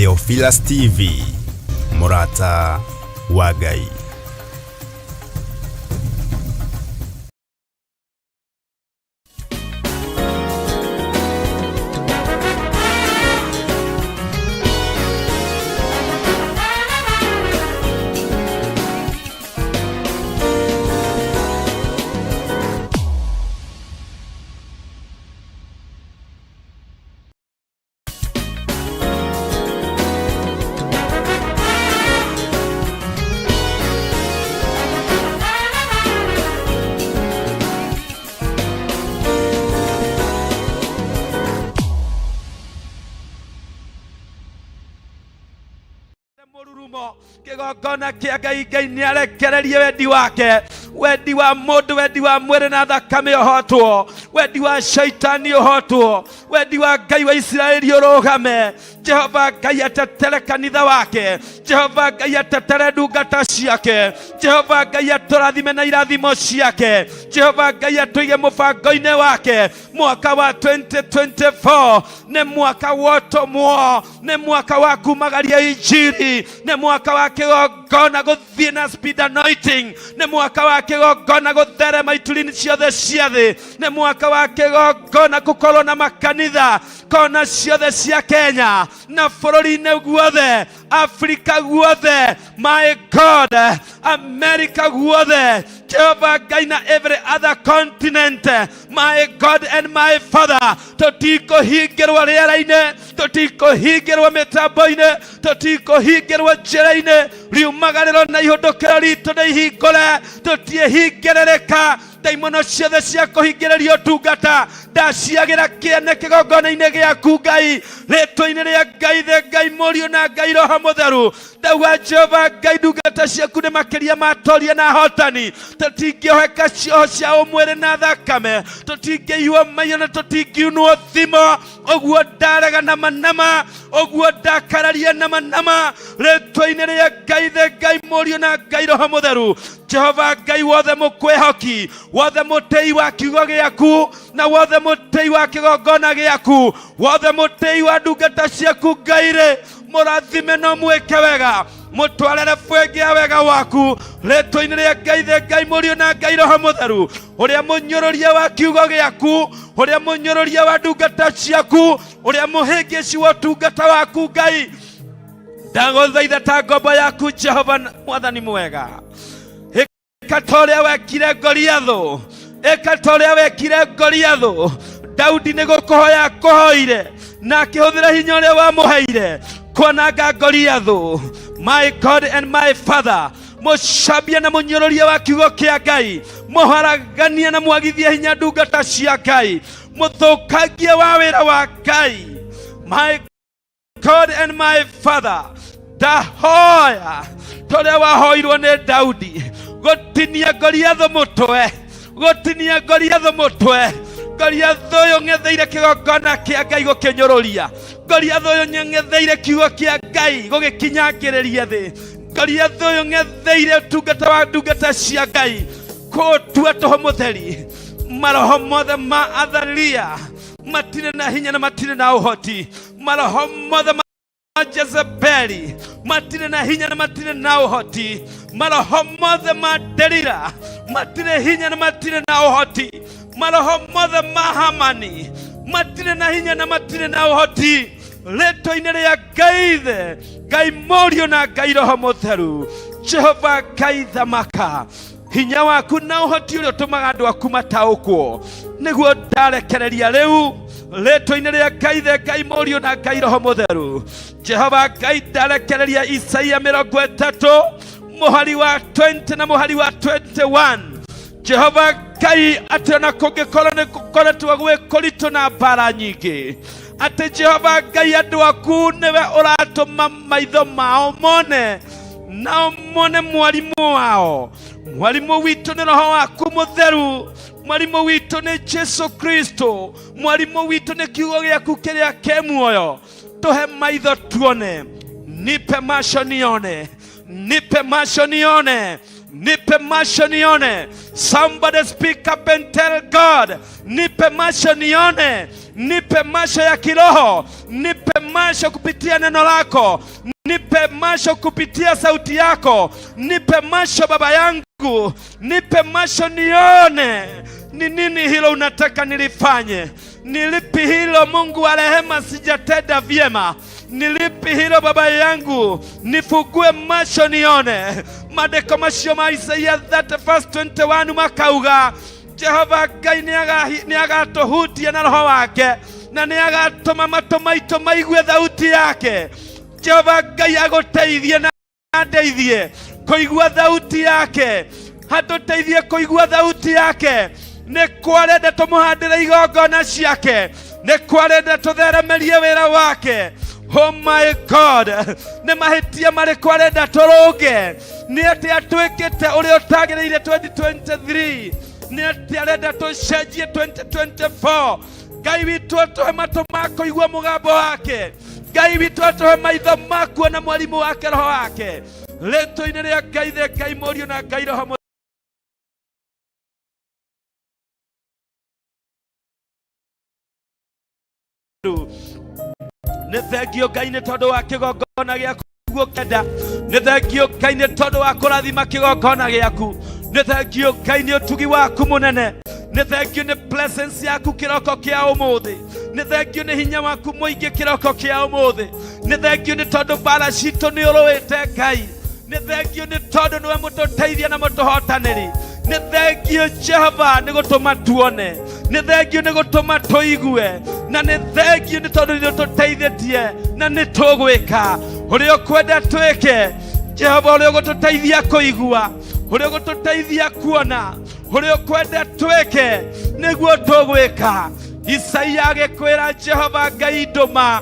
Theophilus TV, mũrata wa Ngai. Mũrurumo kĩgongona kĩa Ngai. Ngai nĩ arekererie wendi wake, wendi wa mũndũ, wendi wa mwĩrĩ na thakame ũhotwo, wendi wa shaitani ũhotwo, wendi wa Ngai wa Isiraeli ũrũgame. Jehova Ngai atetere kanitha wake, Jehova Ngai atetere ndungata ciake, Jehova Ngai atũrathime na irathimo ciake, Jehova Ngai atũige mũbango-inĩ wake. Mwaka wa 2024 nĩ mwaka wa ũtũmwo, nĩ mwaka wa kumagaria injiri, nĩ mwaka wa kĩgongona gũthiĩ na speed anointing, nĩ mwaka wa kĩgongona gũtherema ituri-inĩ ciothe cia thĩ, nĩ mwaka wa kĩgongona gũkorwo na makanitha kona ciothe cia Kenya na bũrũri-inĩ guothe, Afrika guothe, my God, America guothe, Jehova Ngai na every other continent, my God and my Father. Tũtikũhingĩrwo rĩera-inĩ, tũtikũhingĩrwo mĩtambo-inĩ, tũtikũhingĩrwo njĩra-inĩ. Riumagarĩro na ihũndũkĩro ritũ nĩ ihingũre, tũtiĩhingĩrĩrĩka. Ndaimono ciothe cia kũhingĩrĩria ũtungata ndaciagĩra kĩene kĩgongona-inĩ gĩaku Ngai, rĩtwa-inĩ rĩa Ngai the Ngai Mũriũ na Ngai Roho Mũtheru. Ndauga Jehova Ngai, ndungata ciaku nĩ makĩria matoria na hotani. Tũtingĩoheka cioho cia ũmwĩrĩ na thakame, tũtingĩiywo maiyo na tũtingiunwo thimo. Ũguo ndarega na manama, ũguo ndakararia na manama, rĩtwa-inĩ rĩa Ngai the Ngai Mũriũ na Ngai Roho Mũtheru. Jehova Ngai, wothe mũkwĩhoki, wothe mũtĩi wa kiugo gĩaku, na wothe mũtĩi wa kĩgongona gĩaku, wothe mũtĩi wa ndungata ciaku Ngai rĩ, mũrathime no mwĩke wega, mũtwarĩre bwengi ya wega waku, rĩtwa-inĩ rĩa Ngai the Ngai Mũriũ na Ngai Roho Mũtheru. Ũrĩa mũnyũrũria wa kiugo gĩaku, ũrĩa mũnyũrũria wa ndungata ciaku, ũrĩa mũhĩngĩci wa ũtungata waku Ngai, ndagũthaitha ta ngombo yaku Jehova mwathani mwega, ĩka ta ũrĩa wekire Goliathũ, ĩka ta ũrĩa wekire Goliathũ. Daudi nĩ gũkũhoya akũhoire na akĩhũthĩra hinya ũrĩa wamũheire kwananga Goliathũ. My God and my Father, mũcambia na mũnyũrũria wa kiugo kĩa Ngai, mũharagania na mwagithia hinya ndungata cia Ngai, mũthũkangia wa wĩra wa Ngai, my God and my Father, ndahoya torĩa wahoirwo nĩ Daudi gũtinia Goliathũ mũtwe, gũtinia Goliathũ mũtwe. Goliathũ ũyũ ng'etheire kĩgongona kĩa Ngai gũkĩnyũrũria, Goliathũ ũyũ ng'etheire kiugo kĩa Ngai gũgĩkinyangĩrĩria thĩ, Goliathũ ũyũ ng'etheire ũtungata wa ndungata cia Ngai kũũtua tũhũ mũtheri. Maroho mothe ma Athalia matirĩ na hinya na matirĩ na ũhoti. Maroho mothe ma Jezebeli matirĩ na hinya na matirĩ na ũhoti. Maroho mothe ma Delila matirĩ hinya na matirĩ na ũhoti. Maroho mothe ma Hamani matirĩ na hinya na matirĩ na ũhoti, rĩtwa-inĩ rĩa Ngai Ithe, Ngai Mũriũ na Ngai Roho Mũtheru. Jehova Ngai, thamaka hinya waku na ũhoti ũrĩa ũtũmaga andũ aku mataũkwo, nĩguo ndarekereria rĩu, rĩtwa-inĩ rĩa Ngai Ithe, Ngai Mũriũ na Ngai Roho Mũtheru. Jehova Ngai, ndarekereria Isaia 30 mũhari wa 20 na mũhari wa 21. Jehova Ngai, atĩ ona kũngĩkorwo nĩ gũkoretwo gwĩ kũritũ na mbara nyingĩ, atĩ Jehova Ngai, andũ aku nĩwe ũratũma maitho mao mone, nao mone mwarimũ wao. Mwarimũ witũ nĩ Roho waku Mũtheru, mwarimũ witũ nĩ Jesu Kristo, mwarimũ witũ nĩ kiugo gĩaku kĩrĩa kĩ muoyo. Tũhe maitho tuone, nipe macho nione, nipe macho nione, nipe macho nione. Somebody speak up and tell God, nipe macho nione, nipe macho ya kiroho, nipe. macho kupitia neno lako, nipe macho kupitia sauti yako, nipe macho Baba yangu, nipe macho nione ni nini hilo unataka nilifanye, ni lipi hilo Mungu wa rehema sijatenda vyema, ni lipi hilo Baba yangu, nifugue macho nione. Maandĩko macio ma Isaia 30 verse 21 makauga Jehova Ngai nĩ agatũhutia na roho wake na nĩ agatũma matũ maitũ maigue thauti yake. Jehova Ngai agũteithie na andeithie kũigua thauti yake, hatũteithie kũigua thauti yake. Nĩ kwarenda tũmũhandĩre igongona ciake, nĩ kwarenda tũtheremerie wĩra wake. Oh my God, nĩ mahĩtia marĩkũ arenda tũrũnge? Nĩ atĩa twĩkĩte ũrĩa ũtagĩrĩire 2023? Nĩ atĩa arenda tũcenjie 2024? Ngai witũ atũhe matũ ma kũigua mũgambo wake. Ngai witũ atũhe maitho ma kuona mwarimũ wake roho wake. Rĩtwa-inĩ rĩa Ngai the Ngai Mũriũ na Ngai Roho Mũtheru. Nĩ thengio Ngai nĩ tondũ wa kĩgongona gĩaku gũkenda. Nĩ thengio Ngai nĩ tondũ wa kũrathima kĩgongona gĩaku. Nĩ thengio Ngai nĩ ũtugi waku mũnene. Nĩ thengio nĩ presence yaku kĩroko kĩa ũmũthĩ. Nĩ thengio nĩ hinya waku mũingĩ kĩroko kĩa ũmũthĩ. Nĩ thengio nĩ tondũ mbara citũ nĩ ũrũĩte Ngai. Nĩ thengio nĩ tondũ nĩwe mũtũteithia na mũtũhotanĩri. Nĩ thengio Jehova nĩ gũtũma tuone. Nĩ thengio nĩ gũtũma tũigue. Na nĩ thengio nĩ tondũ nĩ ũtũteithĩtie na nĩ tũgwĩka ũrĩa ũkwenda twĩke. Jehova, ũrĩa ũgũtũteithia kũigua, ũrĩa ũgũtũteithia kuona, ũrĩa ũkwenda twĩke nĩguo tũgwĩka. Isaia agĩkwĩra Jehova Ngai, ndũma,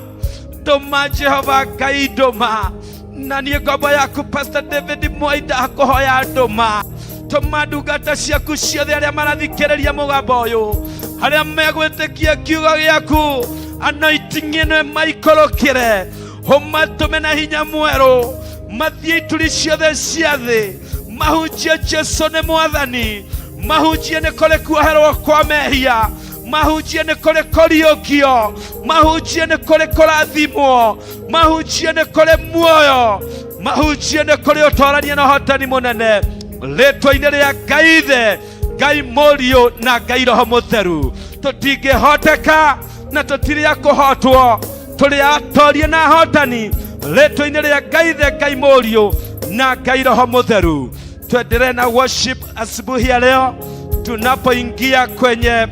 ndũma Jehova Ngai, ndũma. Na niĩ ngombo yaku Pastor David Mwai ndakũhoya, ndũma, tũma ndungata ciaku ciothe arĩa marathikĩrĩria mũgambo ũyũ, arĩa megwĩtĩkia kiugo gĩaku, anointing ĩno ĩmaikũrũkĩre, ũmatũme na hinya mwerũ mathiĩ ituri ciothe cia thĩ, mahunjie Jesu nĩ Mwathani, mahunjie nĩ kũrĩ kuoherwo kwa mehia, mahunjie nĩ kũrĩ kũriũkio, mahunjie nĩ kũrĩ kũrathimwo, mahunjie nĩ kũrĩ muoyo, mahunjie nĩ kũrĩ ũtorania na ũhotani mũnene, rĩtwa-inĩ rĩa Ngai Ithe, Ngai Mũriũ na Ngai Roho Mũtheru. Tũtingĩhoteka na tũtirĩ a kũhotwo, tũrĩ atorie na ahotani, rĩtwa-inĩ rĩa Ngai Ithe, Ngai Mũriũ na Ngai Roho Mũtheru. Tuendelee na worship asubuhi ya leo tunapoingia kwenye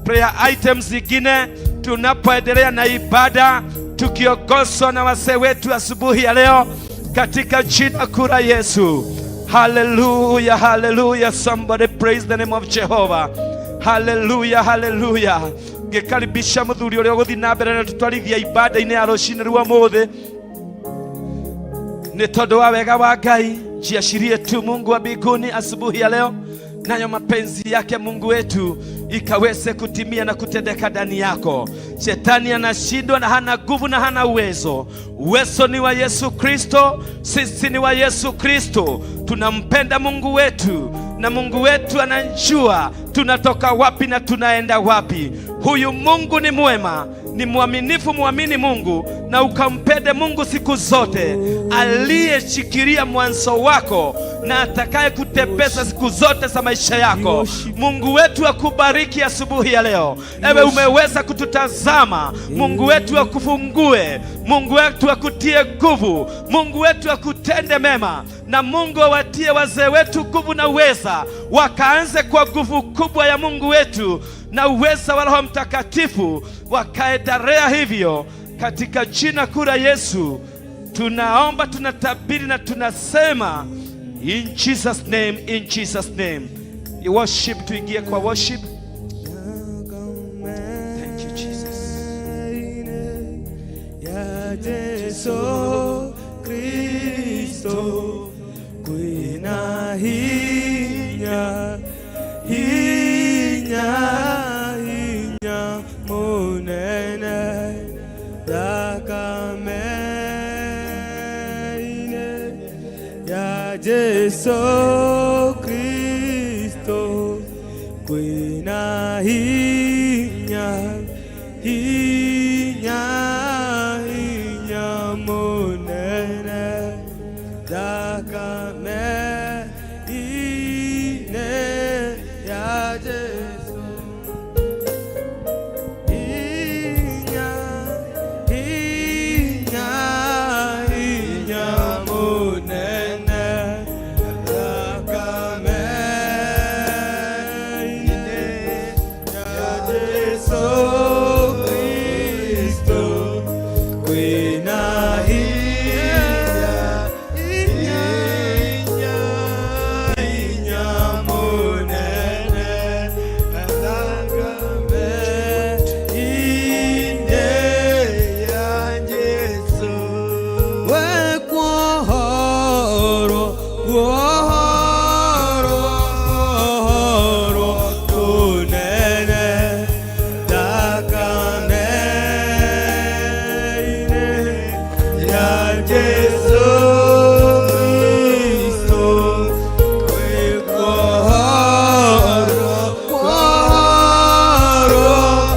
prayer items zingine, tunapoendelea na ibada tukiongozwa na wazee wetu asubuhi ya leo katika jina kuu la Yesu. Haleluya, haleluya. Somebody praise the name of Jehovah. Haleluya, haleluya. Ngĩkaribisha mũthuri ũrĩa ũgũthiĩ na mbere na tũtwarithia ibada-inĩ ya rũcinĩ rwa ũmũthĩ nĩ tondũ wa wega wa Ngai. Jiashirie tu Mungu wa mbinguni asubuhi ya leo, nayo mapenzi yake Mungu wetu ikaweze kutimia na kutendeka ndani yako. Shetani anashindwa na hana nguvu na hana uwezo. Uwezo ni wa Yesu Kristo, sisi ni wa Yesu Kristo. Tunampenda Mungu wetu na Mungu wetu anajua tunatoka wapi na tunaenda wapi. Huyu Mungu ni mwema, ni mwaminifu. Mwamini Mungu na ukampende Mungu siku zote, aliyeshikilia mwanzo wako na atakaye kutembeza siku zote za maisha yako. Mungu wetu akubariki asubuhi ya leo. Ewe umeweza kututazama, Mungu wetu akufungue, Mungu wetu akutie nguvu, Mungu wetu akutende mema, na Mungu awatie wazee wetu nguvu na uweza, wakaanze kwa nguvu kubwa ya Mungu wetu na uweza wa Roho Mtakatifu, wakaendelea hivyo katika jina kuu la Yesu. Tunaomba, tunatabiri na tunasema in Jesus name, in Jesus name. Worship, tuingie kwa worship. Thank you, Jesus. Ya Jesu Kristo kwina hinya, hinya, hinya munene thakame-inĩ ya Jesu Kristo kwina hinya, hinya, hinya. thakame ine ya Jesu inya inya inya munene thakame ine ya Jesu Kristo kwina hinya inya inya munene thakame ine ya Jesu wekwohoro wohoro horo kunene thakame ine ya Jesu Kristo kwekwohoro wohoro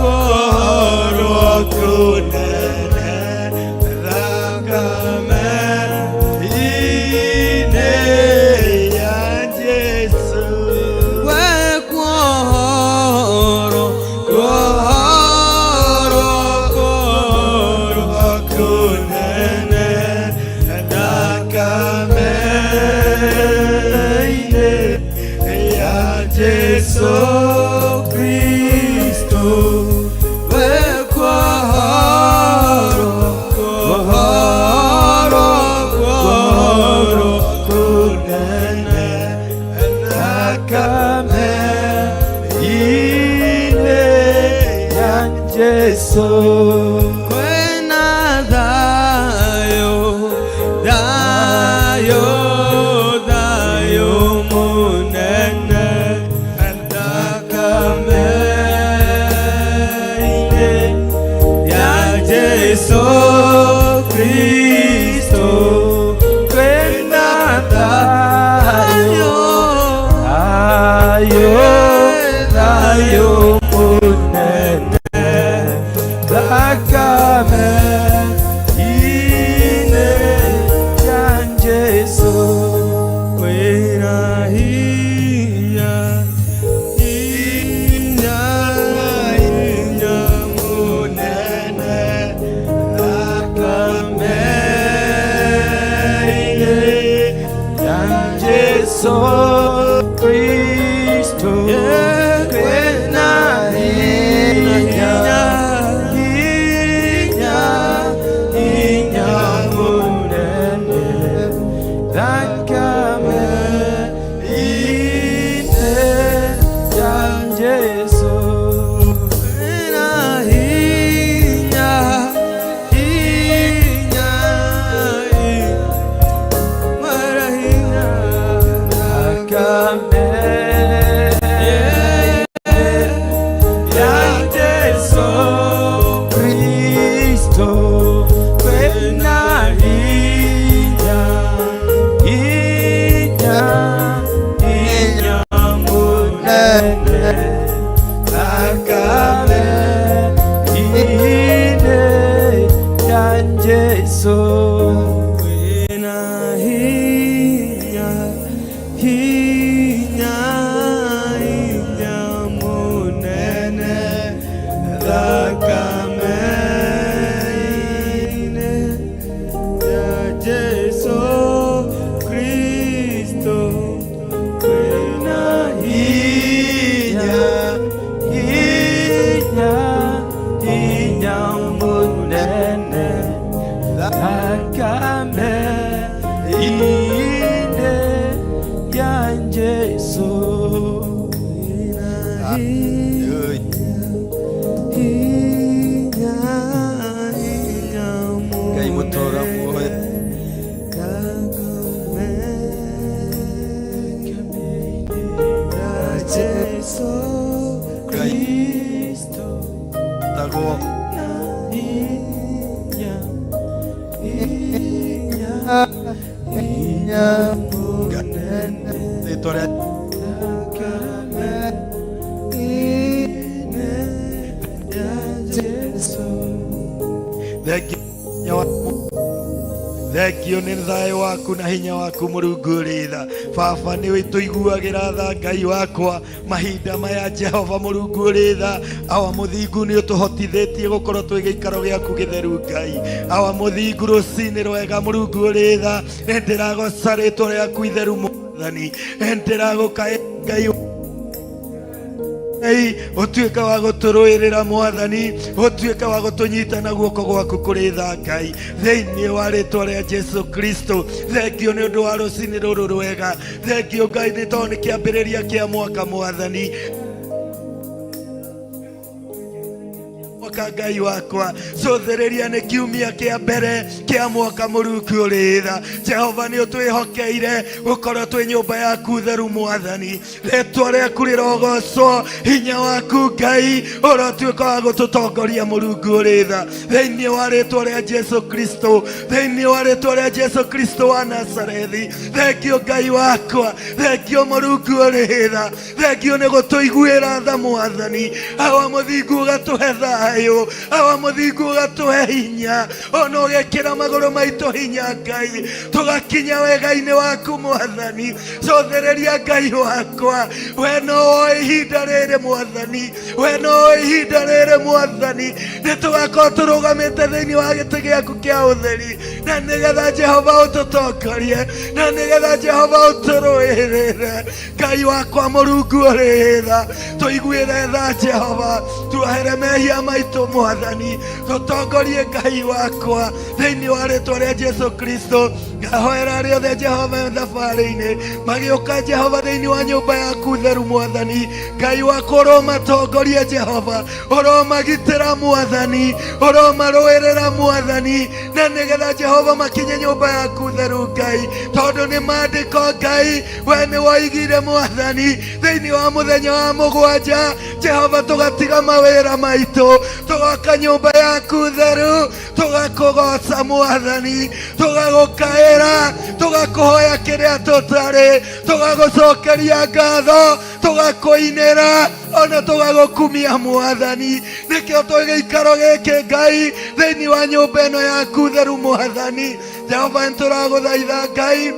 wohoro kunene thakame ine ya Jesu wekwohoro wohoro wohoro kunene thakame ine ya Jesu Kristo wekwohoro wohoro wohoro kunene thakame ine ya Jesu kwena thayo thayo thayo munene thakame ine ya Jesu Kristo kwena thayo thayo thayo munene thakame ine ya Jesu kwena hinya hinya hinya munene thakame ine ya Jesu Kristo kwena hinya hinya hinya munene thakame ine ya Jesu kwena hinya hinya marahinya thakame ya Jesu Kristo kwena hinya hinya hinya munene thakame ine ya Jesu kwena hinya hinya hinya munene thakame ine ya Jesu Kristo kwena hinya hinya hinya munene thakame ine ya Jesu hinya hinya Ngai mutora muoyo thakame ya Jesu Ngai Kristo tagwo hinya hinya hinya munene rĩtwa rĩa thakame ine ya Jesu thengia Thengio nĩ thayũ waku na hinya waku Mũrungu ũrĩ tha. Baba nĩ ũtũiguagĩra tha Ngai wakwa mahinda maya Jehova Mũrungu ũrĩ tha. Awa mũthingu nĩ ũtũhotithĩtie gũkorwo twĩ gĩikaro gĩaku gĩtheru Ngai. Awa mũthingu rũcinĩ rwega Mũrungu ũrĩ tha, nĩ ndĩragoca rĩtwa rĩaku itheru Mwathani, nĩ ndĩragũkaĩra Ngai Ngai ũtuĩke wa gũtũrũĩrĩra Mwathani, ũtuĩke wa gũtũnyita na guoko gwaku kũrĩ tha Ngai, thĩinĩ wa rĩtwa rĩa Jesu Kristo. Thengio nĩ ũndũ wa rũcinĩ rũrũ rwega, thengio Ngai nĩ tondũ nĩ kĩambĩrĩria kĩa mwaka Mwathani. Mwaka Ngai wakwa cũthĩrĩria nĩ kiumia kĩa mbere kĩa mwaka Mũrungu ũrĩ tha. Jehova nĩ ũtwĩhokeire gũkorwo twĩ nyũmba yaku theru Mwathani, rĩtwa rĩaku rĩrogocwo, hinya waku Ngai ũrotuĩka wa gũtũtongoria Mũrungu ũrĩ tha, thĩinĩ wa rĩtwa rĩa Jesu Kristo, thĩinĩ wa rĩtwa rĩa Jesu Kristo wa Nazarethi. Thengio Ngai wakwa, thengio Mũrungu ũrĩ tha, Thengio nĩ gũtũiguĩra tha Mwathani. Awa mũthingu ũgatũhe thayũ, awa mũthingu ũgatũhe hinya, ona ũgekĩra magũrũ maitũ hinya Ngai, tũgakinya wega-inĩ waku Mwathani. Cũthĩrĩria Ngai wakwa, we no woe ihinda rĩrĩ Mwathani, we no woe ihinda rĩrĩ Mwathani, nĩ tũgakorwo tũrũgamĩte thĩinĩ wa gĩtĩ gĩaku kĩa ũtheri, na nĩgetha Jehova ũtũtongorie, na nĩgetha Jehova ũtũrũĩrĩre. Ngai wakwa Mũrungu ũrĩ tha, tũiguĩre tha Jehova, tuohere mehia maitũ Mwathani, tũtongorie Ngai wakwa thĩinĩ wa rĩtwa rĩa Jesu Kristo. Ngahoera arĩa othe Jehova thabarĩ-inĩ magĩũka Jehova thĩinĩ wa nyũmba yaku theru Mwathani. Ngai wakwa ũromatongoria Jehova, ũromagitĩra Mwathani, ũromarũĩrĩra Mwathani, na nĩgetha Jehova makinye nyũmba yaku theru Ngai, tondũ nĩ maandĩko Ngai we nĩ woigire Mwathani thĩinĩ wa mũthenya wa mũgwanja Jehova tũgatiga mawĩra maitũ tũgoka nyũmba yaku theru tũgakũgoca Mwathani, tũgagũkaĩra, tũgakũhoya kĩrĩa tũtarĩ, tũgagũcokeria ngatho, tũgakũinĩra ona tũgagũkumia Mwathani. Nĩkĩo twĩ gĩikaro gĩkĩ Ngai thĩinĩ wa nyũmba ĩno yaku theru Mwathani. Jehova nĩtũragũthaitha Ngai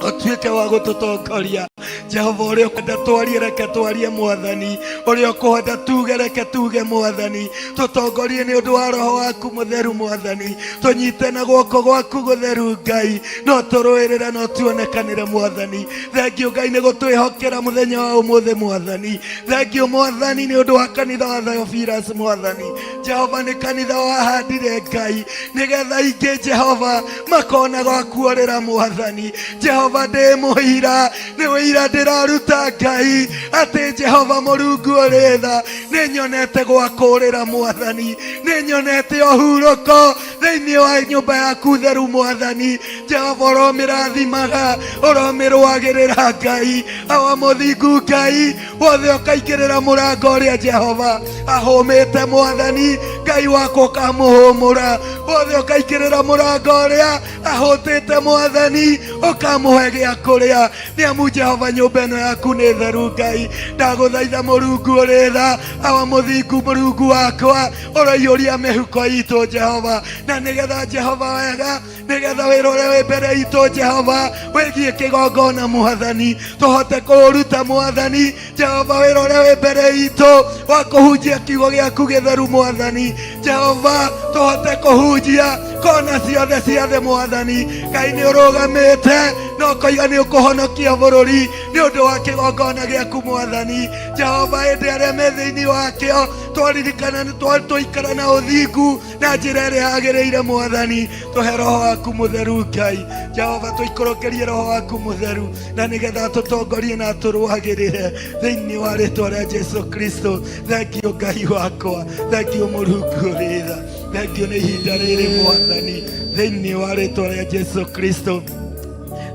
ũtuĩke wa gũtũtongoria Jehova, ũrĩa ũkwenda twarie reke twarie Mwathani, ũrĩa ũkwenda tuge reke tuge Mwathani, tũtongorie nĩ ũndũ wa Roho waku mũtheru Mwathani, tũnyite na guoko gwaku gũtheru Ngai, no tũrũĩrĩre no tuonekanĩre Mwathani. Thengio Ngai nĩ gũtwĩhokera mũthenya wa ũmũthĩ Mwathani. Thengio Mwathani nĩ ũndũ wa kanitha wa Theophilus Mwathani. Jehova nĩ kanitha wahandire Ngai nĩgetha ingĩ Jehova makona gwa kuorĩra Mwathani. Jehova ndĩ mũira, nĩ ũira ndĩraruta Ngai atĩ Jehova Mũrungu ũrĩ tha, nĩ nyonete gwa kũũrĩra Mwathani, nĩ nyonete ũhurũko thĩinĩ wa nyũmba yaku theru Mwathani. Jehova ũromĩrathimaga, ũromĩrũagĩrĩra Ngai, awa mũthingu Ngai wothe ũkaingĩrĩra mũrango ũrĩa Jehova ahũmĩte Mwathani Ngai wakwa ũkamũhũmũra, wothe ũkaingĩrĩra mũrango ũrĩa ahũtĩte Mwathani ũkamũhe gĩa kũrĩa, nĩ amu Jehova nyũmba ĩno yaku nĩ theru Ngai. Ndagũthaitha Mũrungu ũrĩ tha, awa mũthingu Mũrungu wakwa, ũroiyũria mĩhuko itũ Jehova, na nĩgetha Jehova wega, nĩgetha wĩra ũrĩa wĩ mbere itũ Jehova wĩgiĩ kĩgongona Mwathani tũhote kũũruta Mwathani. Jehova wĩra ũrĩa wĩ mbere itũ wa kũhunjia kiugo gĩaku gĩtheru Mwathani Jehova tũhote kũhunjia kona ciothe cia thĩ Mwathani. Ngai nĩ ũrũgamĩte na ũkoiga nĩ ũkũhonokia bũrũri nĩ ũndũ wa kĩgongona gĩaku Mwathani Jehova. Ĩndĩ arĩa me thĩinĩ wakĩo twaririkana nĩ tũikara na ũthingu na njĩra ĩrĩa yagĩrĩire Mwathani, tũhe Roho waku mũtheru Ngai. Jehova tũikũrũkĩrie Roho waku mũtheru na nĩgetha tũtongorie na tũrũagĩrĩre thĩinĩ wa rĩtwa rĩa Jesu Kristo. Thengio Ngai wakwa, thengio Mũrungu ũrĩ tha, thengio nĩ ihinda rĩrĩ Mwathani thĩinĩ wa rĩtwa rĩa Jesu Kristo.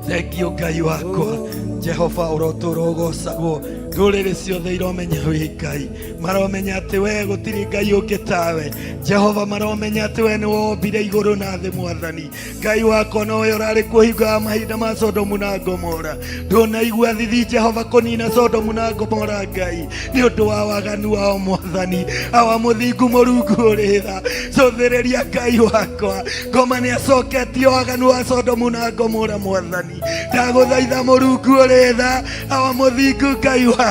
Thengio Ngai wakwa. Jehova ũrotũra ũgocagwo. Ndũrĩrĩ ciothe iromenya wĩ Ngai, maromenya atĩ we gũtirĩ Ngai ũngĩ tawe. Jehova, maromenya atĩ we nĩ wombire igũrũ na thĩ. Mwathani Ngai wakwa, nowe ũrarĩ kuo hingo ya mahinda ma Sodomu na Gomora. Ndũnaigua thithi, Jehova, kũnina Sodomu na Gomora, Ngai, nĩ ũndũ wa waganu wao. Mwathani awa mũthingu, Mũrungu ũrĩ tha, cũthĩrĩria, Ngai wakwa. Ngoma nĩ acoketie waganu wa Sodomu na Gomora. Mwathani, ndagũthaitha, Mũrungu ũrĩ tha, awa mũthingu, Ngai wakwa,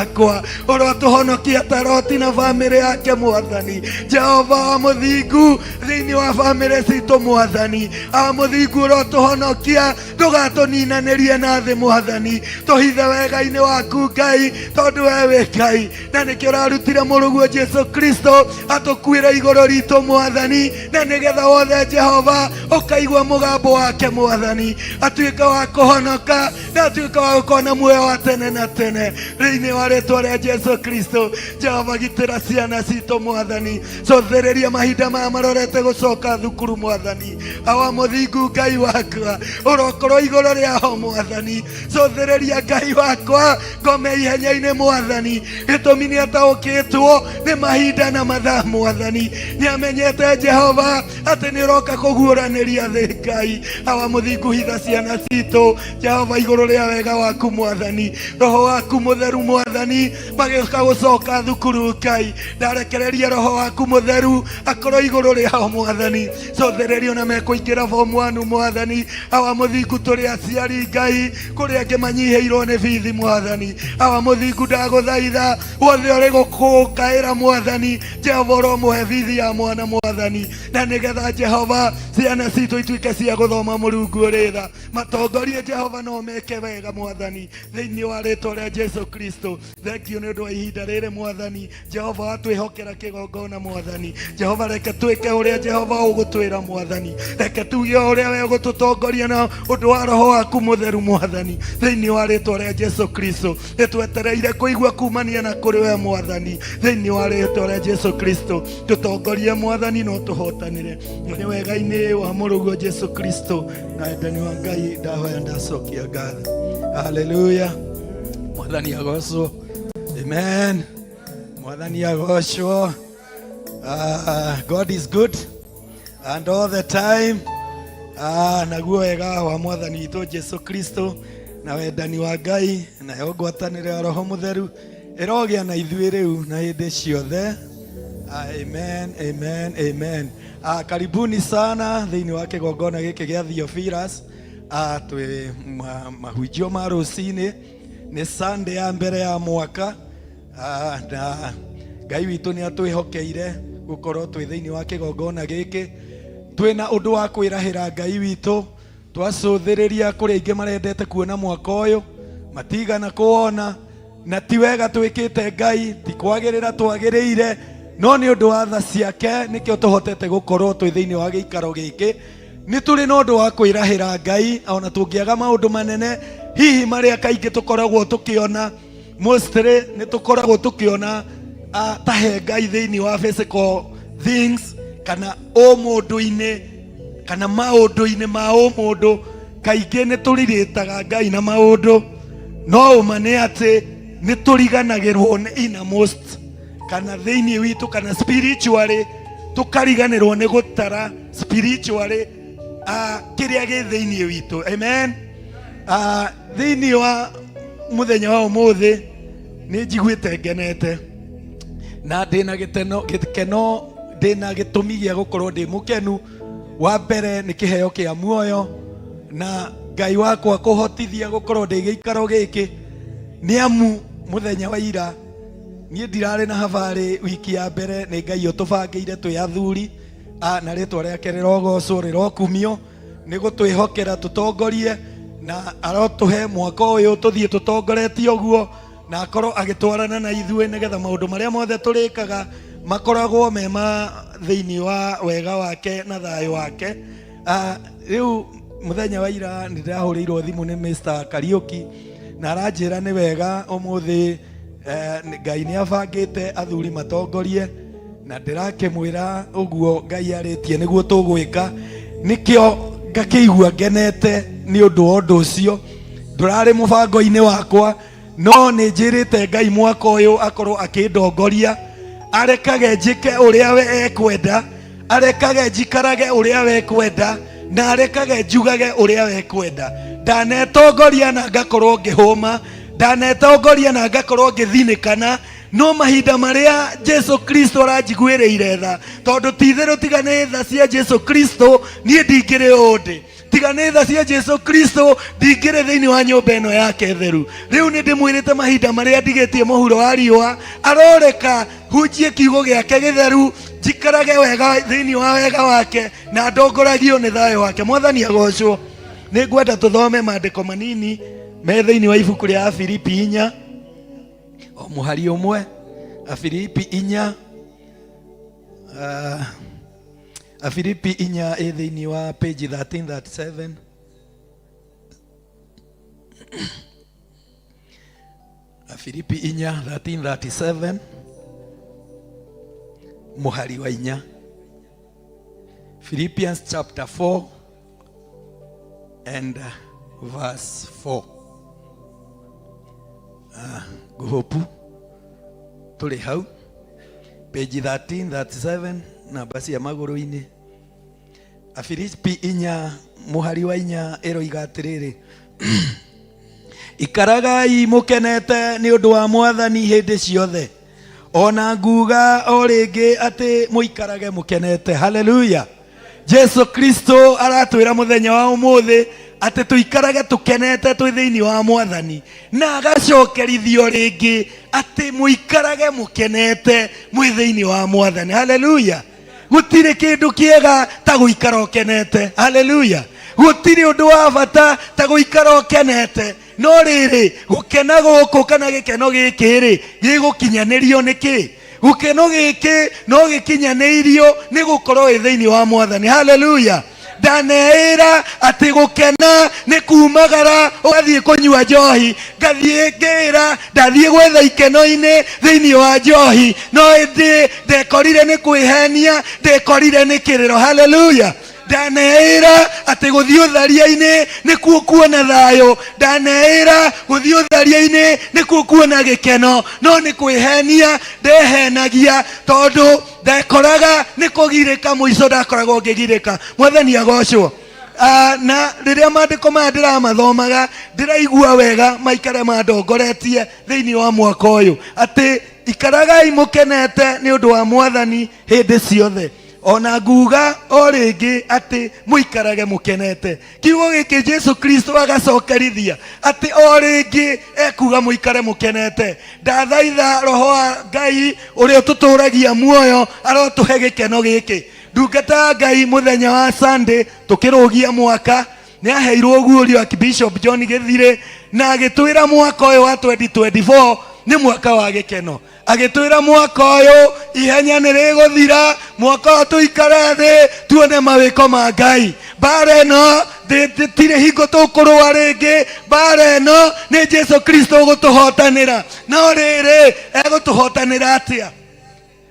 ũrotũhonokia ta Loti na bamĩrĩ yake. Mwathani Jehova wa mũthingu, thĩinĩ wa bamĩrĩ citũ, Mwathani awa mũthingu, ũrotũhonokia, ndũgatũninanĩrie na thĩ. Mwathani, tũhithe wega-inĩ waku, Ngai, tondũ we wĩ Ngai, na nĩkĩo ũrarutire mũrũguo Jesu Kristo atũkuĩre igũrũ ritũ, Mwathani, na nĩgetha wothe, Jehova, ũkaigua mũgambo wake, Mwathani, atuĩke wa kũhonoka na atuĩke wa gũkorwo na muoyo wa tene na tene thĩinĩ wa rĩtwa rĩa Jesu Kristo. Jehova, gitĩra ciana citũ. Mwathani, cũthĩrĩria mahinda maya marorete gũcoka thukuru. Mwathani awa mũthingu, Ngai wakwa, ũrokorwo igũrũ rĩao. Mwathani, cũthĩrĩria, Ngai wakwa, ngome ihenya-inĩ. Mwathani, gĩtũmi nĩ ataũkĩtwo nĩ mahinda na mathaa. Mwathani, nĩ amenyete, Jehova, atĩ nĩ ũroka kũguũranĩria thĩ. Ngai awa mũthingu, hitha ciana citũ, Jehova, igũrũ rĩa wega waku. Mwathani, roho waku mũtheru, Mwathani, magĩũka gũcoka thukuru, Ngai, ndarekereria roho waku mũtheru akorwo igũrũ rĩao. Mwathani, cũthĩrĩrio na mekũingĩra form 1. Mwathani awa mũthingu, tũrĩ aciari, Ngai, kũrĩa angĩ manyihĩirwo nĩ bithi. Mwathani awa mũthingu, ndagũthaitha, wothe ũrĩ gũkũkaĩra, Mwathani Jehova, ũromũhe bithi ya mwana, Mwathani, na nĩgetha, Jehova, ciana citũ ituĩke cia gũthoma. Mũrungu ũrĩ tha, matongorie, Jehova, no meke wega. Mwathani, thĩinĩ wa rĩtwa rĩa Jesu Kristo, thank you nĩ ũndũ wa ihinda rĩrĩ. Mwathani Jehova, watwĩhokera kĩgongona. Mwathani Jehova, reke twĩke ũrĩa, Jehova, ũgũtwĩra. Mwathani, reke tuge ũrĩa we ũgũtũtongoria na ũndũ wa roho waku mũtheru. Mwathani, thĩinĩ wa rĩtwa rĩa Jesu Kristo, nĩtwetereire kũigua kumania na kũrĩ we. Mwathani, thĩinĩ wa rĩtwa rĩa Jesu Kristo, tũtongorie, Mwathani, no tũhotanĩre nĩ wega-inĩ wa mũrũguo Jesu Kristo na wendani wa Ngai. Ndahoya, ndacokia ngatho. Haleluya! Mwathani agocwo. Amen. Mwathani agocwo. God is good and all the time. Naguo wega wa Mwathani witũ Jesu Kristo na wendani wa Ngai nayo ngwatanĩro ya Roho Mũtheru ĩrogĩa na ithuĩ rĩu na hĩndĩ ciothe. Amen, amen, amen. Karibuni sana thĩinĩ wa kĩgongona gĩkĩ gĩa Theophilus. Twĩ mahunjio ma rũcinĩ, nĩ Sunday ya mbere ya mwaka. Na Ngai witũ nĩ atwĩhokeire gũkorwo twĩ thĩinĩ wa kĩgongona gĩkĩ, twĩna ũndũ wa kwĩrahĩra Ngai witũ. Twacũthĩrĩria kũrĩ aingĩ marendete kuona mwaka ũyũ, matigana kũwona, na ti wega twĩkĩte, Ngai, ti kwagĩrĩra twagĩrĩire, no nĩ ũndũ wa tha ciake nĩkĩo tũhotete gũkorwo twĩ thĩinĩ wa gĩikaro gĩkĩ. Nĩ tũrĩ na ũndũ wa kwĩrahĩra Ngai, ona tũngĩaga maũndũ manene hihi marĩa kaingĩ tũkoragwo tũkĩona. Mostly nĩ tũkoragwo tũkĩona ta he Ngai thĩinĩ wa physical things kana ũmũndũ-inĩ kana maũndũ-inĩ ma ũmũndũ. Kaingĩ nĩ tũrirĩtaga Ngai na maũndũ, no ũma nĩ atĩ nĩ tũriganagĩrwo nĩ innermost kana thĩinĩ witũ kana spiritually, tũkariganĩrwo nĩ gũtara spiritually kĩrĩa gĩ thĩinĩ witũ. Amen. Thĩinĩ wa mũthenya wa ũmũthĩ nĩ njiguĩte ngenete na ndĩna gĩteno gĩkeno, ndĩna gĩtũmi gĩa gũkorwo ndĩ mũkenu. Wa mbere nĩ kĩheo kĩa muoyo na Ngai wakwa kũhotithia gũkorwo ndĩ gĩikaro gĩkĩ, nĩ amu mũthenya wa ira niĩ ndirarĩ na habarĩ. Wiki ya mbere nĩ Ngai ũtũbangĩire twĩ athuri, na rĩtwa rĩake rĩrogocwo, rĩrokumio nĩ gũtwĩhokera tũtongorie, na arotũhe mwaka ũyũ tũthiĩ tũtongoretie ũguo, na akorwo agĩtwarana na ithuĩ, nĩgetha maũndũ marĩa mothe tũrĩkaga makoragwo me ma thĩinĩ wa wega wake na thayũ wake. Rĩu mũthenya wa ira nĩ ndĩrahũrĩirwo thimũ nĩ Mr. Kariũki na aranjĩra nĩ wega ũmũthĩ, Ngai nĩ abangĩte athuri matongorie, na ndĩrakĩmwĩra ũguo Ngai arĩtie nĩguo tũgwĩka. Nĩkĩo ngakĩigua ngenete nĩ ũndũ wa ũndũ ũcio. Ndũrarĩ mũbango-inĩ wakwa. No nĩ njĩrĩte Ngai mwaka ũyũ akorwo akĩndongoria, arekage njĩke ũrĩa we ekwenda, arekage njikarage ũrĩa we ekwenda, na arekage njugage ũrĩa we ekwenda. Ndanetongoria na ngakorwo ngĩhũma, ndanetongoria na ngakorwo ngĩthinĩkana, no mahinda marĩa Jesu Kristo aranjiguĩrĩire tha, tondũ ti itherũ tiga nĩ tha cia Jesu Kristo niĩ ndingĩrĩ ũũ ndĩ. Tiga nĩ tha cia Jesu Kristo ndingĩrĩ thĩinĩ wa nyũmba ĩno yake theru. Rĩu nĩ ndĩmwĩrĩte mahinda marĩa ndigĩtie mũhuro wa riũa, aroreka hunjie kiugo gĩake gĩtheru, njikarage wega thĩinĩ wa wega wake na ndongoragio nĩ thayũ wake. Mwathani agocwo. Nĩ ngwenda tũthome maandĩko manini me thĩinĩ wa ibuku rĩa Afilipi 4, o mũhari ũmwe. Afilipi 4, Afilipi 4 ĩ thĩinĩ wa page 1337. Afilipi 4 1337 mũhari wa 4. Philippians chapter 4 and verse 4. Ngũhũpu tũrĩ hau page 1337, namba cia magũrũ-inĩ. Afilipi 4 mũhari wa 4 ĩroiga atĩrĩrĩ, ikaragai mũkenete nĩ ũndũ wa Mwathani hĩndĩ ciothe, ona nguga o rĩngĩ atĩ mũikarage mũkenete. Haleluya. Jesu Kristo aratwĩra mũthenya wa ũmũthĩ atĩ tũikarage tũkenete twĩ thĩinĩ wa Mwathani, na agacokerithio rĩngĩ atĩ mũikarage mũkenete mwĩ thĩinĩ wa Mwathani. Haleluya. Gũtirĩ kĩndũ kĩega ta gũikara ũkenete. Haleluya. Gũtirĩ ũndũ wa bata ta gũikara ũkenete. No rĩrĩ, gũkena gũkũ kana gĩkeno gĩkĩ rĩ, gĩgũkinyanĩrio nĩ kĩ? Gũkeno gĩkĩ no gĩkinyanĩirio nĩ gũkorwo wĩ thĩinĩ wa Mwathani. Haleluya. Ndaneĩra atĩ gũkena nĩ kumagara ũgathiĩ kũnyua njohi, ngathiĩ ngĩra ndathiĩ gwetha ikeno-inĩ thĩinĩ wa njohi, no ĩndĩ ndekorire nĩ kwĩhenia, ndekorire nĩ kĩrĩro. Haleluya. Ndaneĩra atĩ gũthiĩ ũtharia-inĩ nĩkuo kuona thayũ, ndaneĩra gũthiĩ ũtharia-inĩ nĩkuo kuona gĩkeno, no nĩ kwĩhenia ndehenagia, tondũ ndekoraga nĩ kũgirĩka, mũico ndakoragwo ngĩgirĩka. Mwathani agocwo. Na rĩrĩa maandĩko maya ndĩramathomaga, ndĩraigua wega maikare mandongoretie thĩinĩ wa mwaka ũyũ, atĩ ikaragai mũkenete nĩ ũndũ wa Mwathani hĩndĩ ciothe, ona nguga o rĩngĩ atĩ mũikarage mũkenete. Kiugo gĩkĩ Jesu Kristo agacokerithia atĩ o rĩngĩ ekuga mũikare mũkenete. Ndathaitha Roho wa Ngai ũrĩa ũtũtũragia muoyo arotũhe gĩkeno gĩkĩ. Ndungata ya Ngai mũthenya wa Sunday tũkĩrũgia mwaka nĩ aheirwo ũguũrio Archbishop John Gĩthirĩ, na agĩtwĩra mwaka ũyũ wa 2024 nĩ mwaka wa gĩkeno. Agĩtwĩra mwaka ũyũ ihenya nĩ rĩgũthira, mwaka ũyũ tũikare thĩ tuone mawĩko ma Ngai. Mbara ĩno tirĩ hingo tũkũrũa rĩngĩ, mbara ĩno nĩ Jesu Kristo ũgũtũhotanĩra. No rĩrĩ, egũtũhotanĩra atĩa?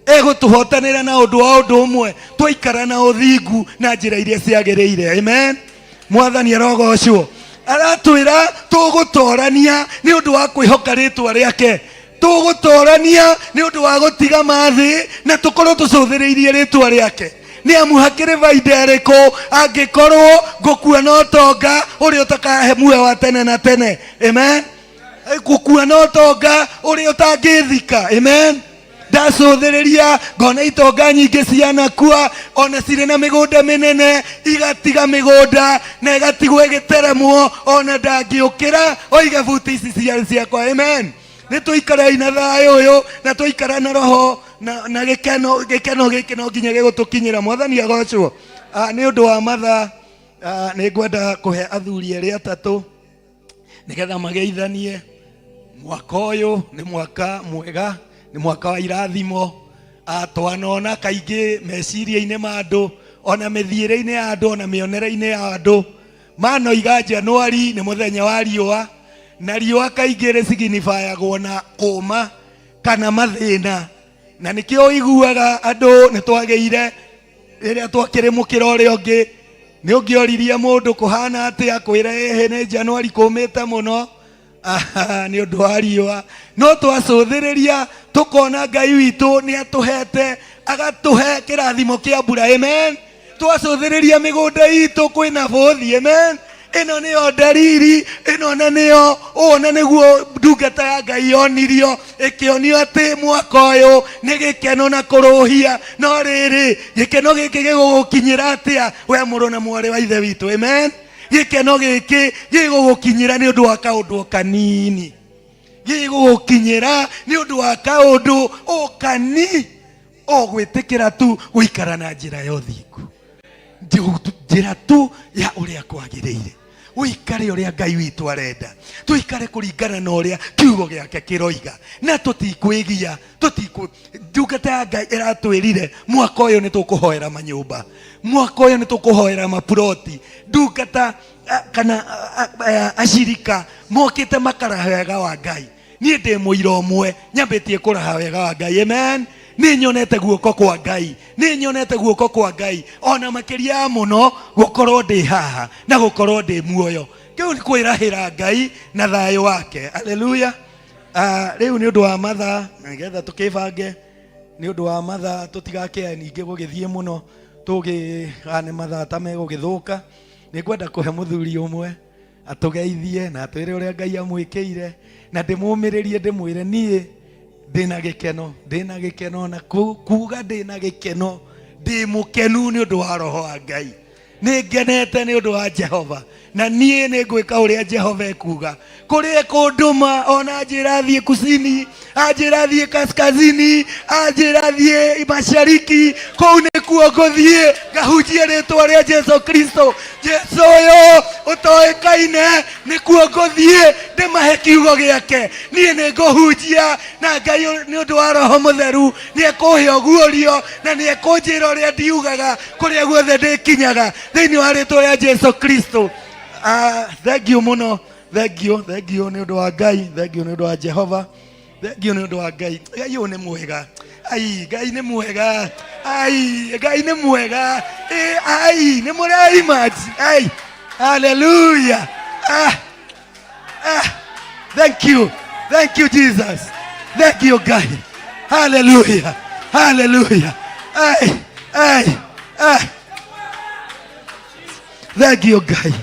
Egũtũhotanĩra na ũndũ wa ũndũ ũmwe, twaikara na ũthingu na njĩra iria ciagĩrĩire. Amen. Mwathani arogocwo. Aratwĩra tũgũtorania nĩ ũndũ wa kwĩhoka rĩtwa rĩake, tũgũtorania nĩ ũndũ wa gũtiga mathĩ na tũkorwo tũcũthĩrĩirie rĩtwa rĩake. Nĩ amu hakĩrĩ baida ĩrĩkũ angĩkorwo ngũkua na ũtonga ũrĩa ũtakahe muoyo wa tene na tene? Amen. Gũkua na ũtonga ũrĩa ũtangĩthika. Amen. Ndacũthĩrĩria ngona itonga nyingĩ cianakua, ona cirĩ na mĩgũnda mĩnene, igatiga mĩgũnda na ĩgatigwo ĩgĩteremwo, ona ndangĩũkĩra oige buti ici ciarĩ ciakwa. Amen. Nĩ tũikarei na thayũ ũyũ, na tũikara na roho na gĩkeno. Gĩkeno gĩkĩ no nginya gĩgũtũkinyĩra. Mwathani agocwo. Nĩ ũndũ wa mathaa, nĩ ngwenda kũhe athuri erĩ atatũ nĩgetha mageithanie. Mwaka ũyũ nĩ mwaka mwega, nĩ mwaka wa irathimo. Twanona kaingĩ meciria-inĩ ma andũ, ona mĩthiĩre-inĩ ya andũ, ona mĩonere-inĩ ya andũ, manoiga Januari nĩ mũthenya wa riũa, na riũa kaingĩ rĩsignifyagwo na kũma kana mathĩna, na nĩkĩo ũiguaga andũ nĩ twagĩire rĩrĩa twakĩrĩ mũkĩra ũrĩa ũngĩ. Nĩ ũngĩoririe mũndũ kũhana atĩa, kwĩra ĩhĩ nĩ Januari kũmĩte mũno. Aha, nĩ ũndũ wa riũa no twacũthĩrĩria tũkona Ngai witũ nĩ atũhete agatũhe kĩrathimo kĩa mbura. Amen. Twacũthĩrĩria mĩgũnda itũ kwĩna bũthi. Amen. Ĩno nĩyo ndariri ĩno, na nĩyo ũũ na nĩguo ndungata ya Ngai yonirio, ĩkĩonio atĩ mwaka ũyũ nĩ gĩkeno na kũrũhia. No rĩrĩ, gĩkeno gĩkĩ gĩgũgũkinyĩra atĩa we mũrũ na mwarĩ wa ithe witũ? Amen. Gĩkeno gĩkĩ gĩgũgũkinyĩra nĩ ũndũ wa kaũndũ o kanini, gĩgũgũkinyĩra nĩ ũndũ wa kaũndũ o kani o gwĩtĩkĩra tu gũikara na njĩra ya ũthingu, njĩra tu ya ũrĩa kwagĩrĩire, ũikare ũrĩa Ngai witũ arenda tũikare kũringana na ũrĩa kiugo gĩake kĩroiga, na tũtikwĩgia tũtikũ. Ndungata ya Ngai ĩratwĩrire mwaka ũyũ nĩ tũkũhoera manyũmba, mwaka ũyũ nĩ tũkũhoera mapuroti. Ndungata kana acirika mokĩte makaraha wega wa Ngai. Niĩ ndĩ mũira ũmwe nyambĩtie kũraha wega wa Ngai. Amen. Nĩ nyonete guoko kwa Ngai, nĩ nyonete guoko kwa Ngai ona makĩria ya mũno gũkorwo ndĩ haha na gũkorwo ndĩ muoyo. Kĩu nĩ kwĩrahĩra Ngai na thayũ wake. Haleluya. Rĩu nĩ ũndũ wa mathaa, nĩgetha tũkĩbange nĩ ũndũ wa mathaa tũtigakĩae ningĩ gũgĩthiĩ mũno tũgĩgane mathaa ta megũgĩthũka, nĩ ngwenda kũhe mũthuri ũmwe atũgeithie na atwĩre ũrĩa Ngai amwĩkĩire, na ndĩmũmĩrĩrie ndĩmwĩre niĩ ndĩna gĩkeno, ndĩna gĩkeno, na kuga ndĩna gĩkeno, ndĩ mũkenu nĩ ũndũ wa roho wa Ngai, nĩ ngenete nĩ ũndũ wa Jehova, na niĩ nĩ ngwĩka ũrĩa Jehova ekuga. Kũrĩa ekũndũma, ona anjĩra thiĩ kusini, anjĩra thiĩ kaskazini, anjĩra thiĩ mashariki, kũu nĩkuo ngũthiĩ ngahunjie rĩtwa rĩa Jesu Kristo. Jesu ũyũ ũtoĩkaine, nĩkuo ngũthiĩ ndĩmahe kiugo gĩake. Niĩ nĩ ngũhunjia, na Ngai nĩ ũndũ wa Roho Mũtheru nĩ ekũhe ũguũrio na nĩ ekũnjĩra ũrĩa ndiugaga kũrĩa guothe ndĩkinyaga thĩinĩ wa rĩtwa rĩa Jesu Kristo. Thank you mũno, thank you, thank you nĩ ũndũ wa Ngai, thank you nĩ ũndũ wa Jehova, thank you nĩ ũndũ wa Ngai. Ngai ũyũ nĩ mwega, ai Ngai nĩ mwega, ai Ngai nĩ mwega. Ai nĩ mũreimaji, ai haleluya. Thank you, thank you Jesus, thank you Ngai, haleluya, haleluya. Ai ai ai, thank you Ngai,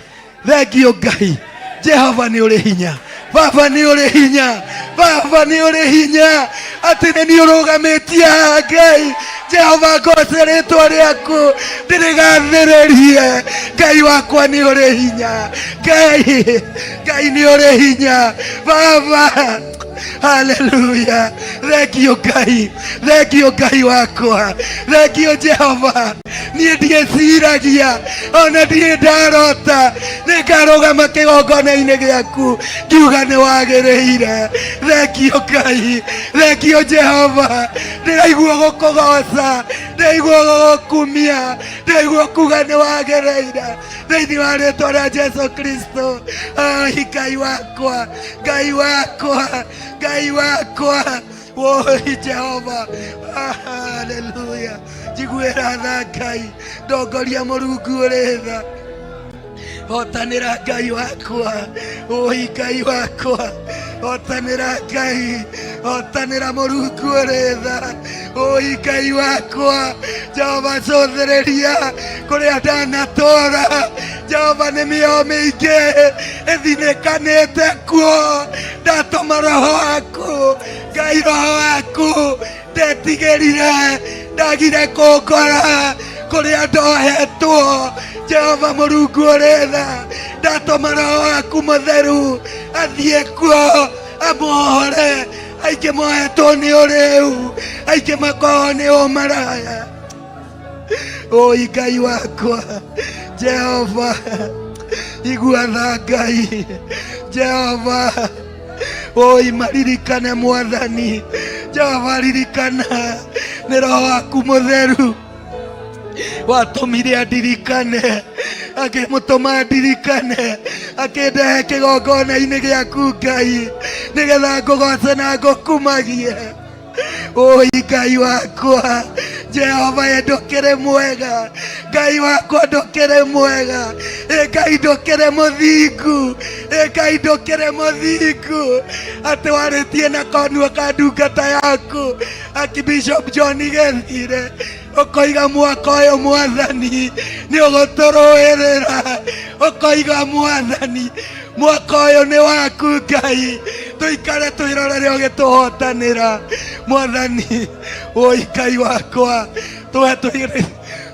thank you Ngai. Jehova nĩ ũrĩ hinya, Baba nĩ ũrĩ hinya, Baba nĩ ũrĩ hinya, atĩ nĩ niĩ ũrũgamĩtie haha. Ngai Jehova, ngoce rĩtwa rĩaku, ndĩrĩgathĩrĩrie. Ngai wakwa nĩ ũrĩ hinya, Ngai, Ngai nĩ ũrĩ hinya, Baba. Haleluya. Thank you Ngai, thank you Ngai wakwa, thank you Jehova. Niĩ ndiĩciragia ona ndirĩ ndarota nĩ ngarũgama kĩgongona-inĩ gĩaku ngiuga nĩ wagĩrĩire. Thank you Ngai, thank you Jehova. Ndĩraigua gũkũgoca, ndĩraigua gũgũkumia, ndĩraigua kuga nĩ wagĩrĩire thĩinĩ wa rĩtwa rĩa Jesu Kristo. Ai Ngai wakwa, Ngai wakwa, Ngai wakwa, woi Jehova. Haleluya. Njiguĩra tha Ngai, ndongoria Mũrungu ũrĩ tha, hotanĩra Ngai wakwa, oi Ngai wakwa, hotanĩra Ngai, hotanĩra Mũrungu ũrĩ tha, oi Ngai wakwa. Jehova, cũthĩrĩria kũrĩa ndanatũra. Jehova, nĩ mĩoyo mĩingĩ ĩthinĩkanĩte kuo, ndatũma roho waku Ngai, roho waku ndetigĩrire, ndagire kũngora kũrĩa ndohetwo. Jehova Mũrungu ũrĩ tha, ndatũma roho waku mũtheru athiĩ kuo amuohore. Aingĩ mohetwo nĩ ũrĩu, aingĩ makohwo nĩ ũmaraya. Oi Ngai wakwa Jehova, igua tha Ngai Jehova, oi maririkane Mwathani Jehova, ririkana nĩ roho waku mũtheru watũmire andirikane, akĩmũtũma andirikane, akĩndehe kĩgongona-inĩ gĩaku Ngai, nĩgetha ngũgoce na ngũkumagie. Oi Ngai wakwa. Jehova ĩ ndũkĩrĩ mwega, Ngai wakwa ndũkĩrĩ mwega, ĩ Ngai ndũkĩrĩ mũthingu, ĩ Ngai ndũkĩrĩ mũthingu, atĩ warĩtie na kanua ka ndungata yaku Archbishop John Gethire, ũkoiga mwaka ũyũ Mwathani nĩ ũgũtũrũĩrĩra, ũkoiga Mwathani mwaka ũyũ nĩ waku Ngai, tũikare twĩrorere ũgĩtũhotanĩra Mwathani. Oi Ngai wakwa, tũhe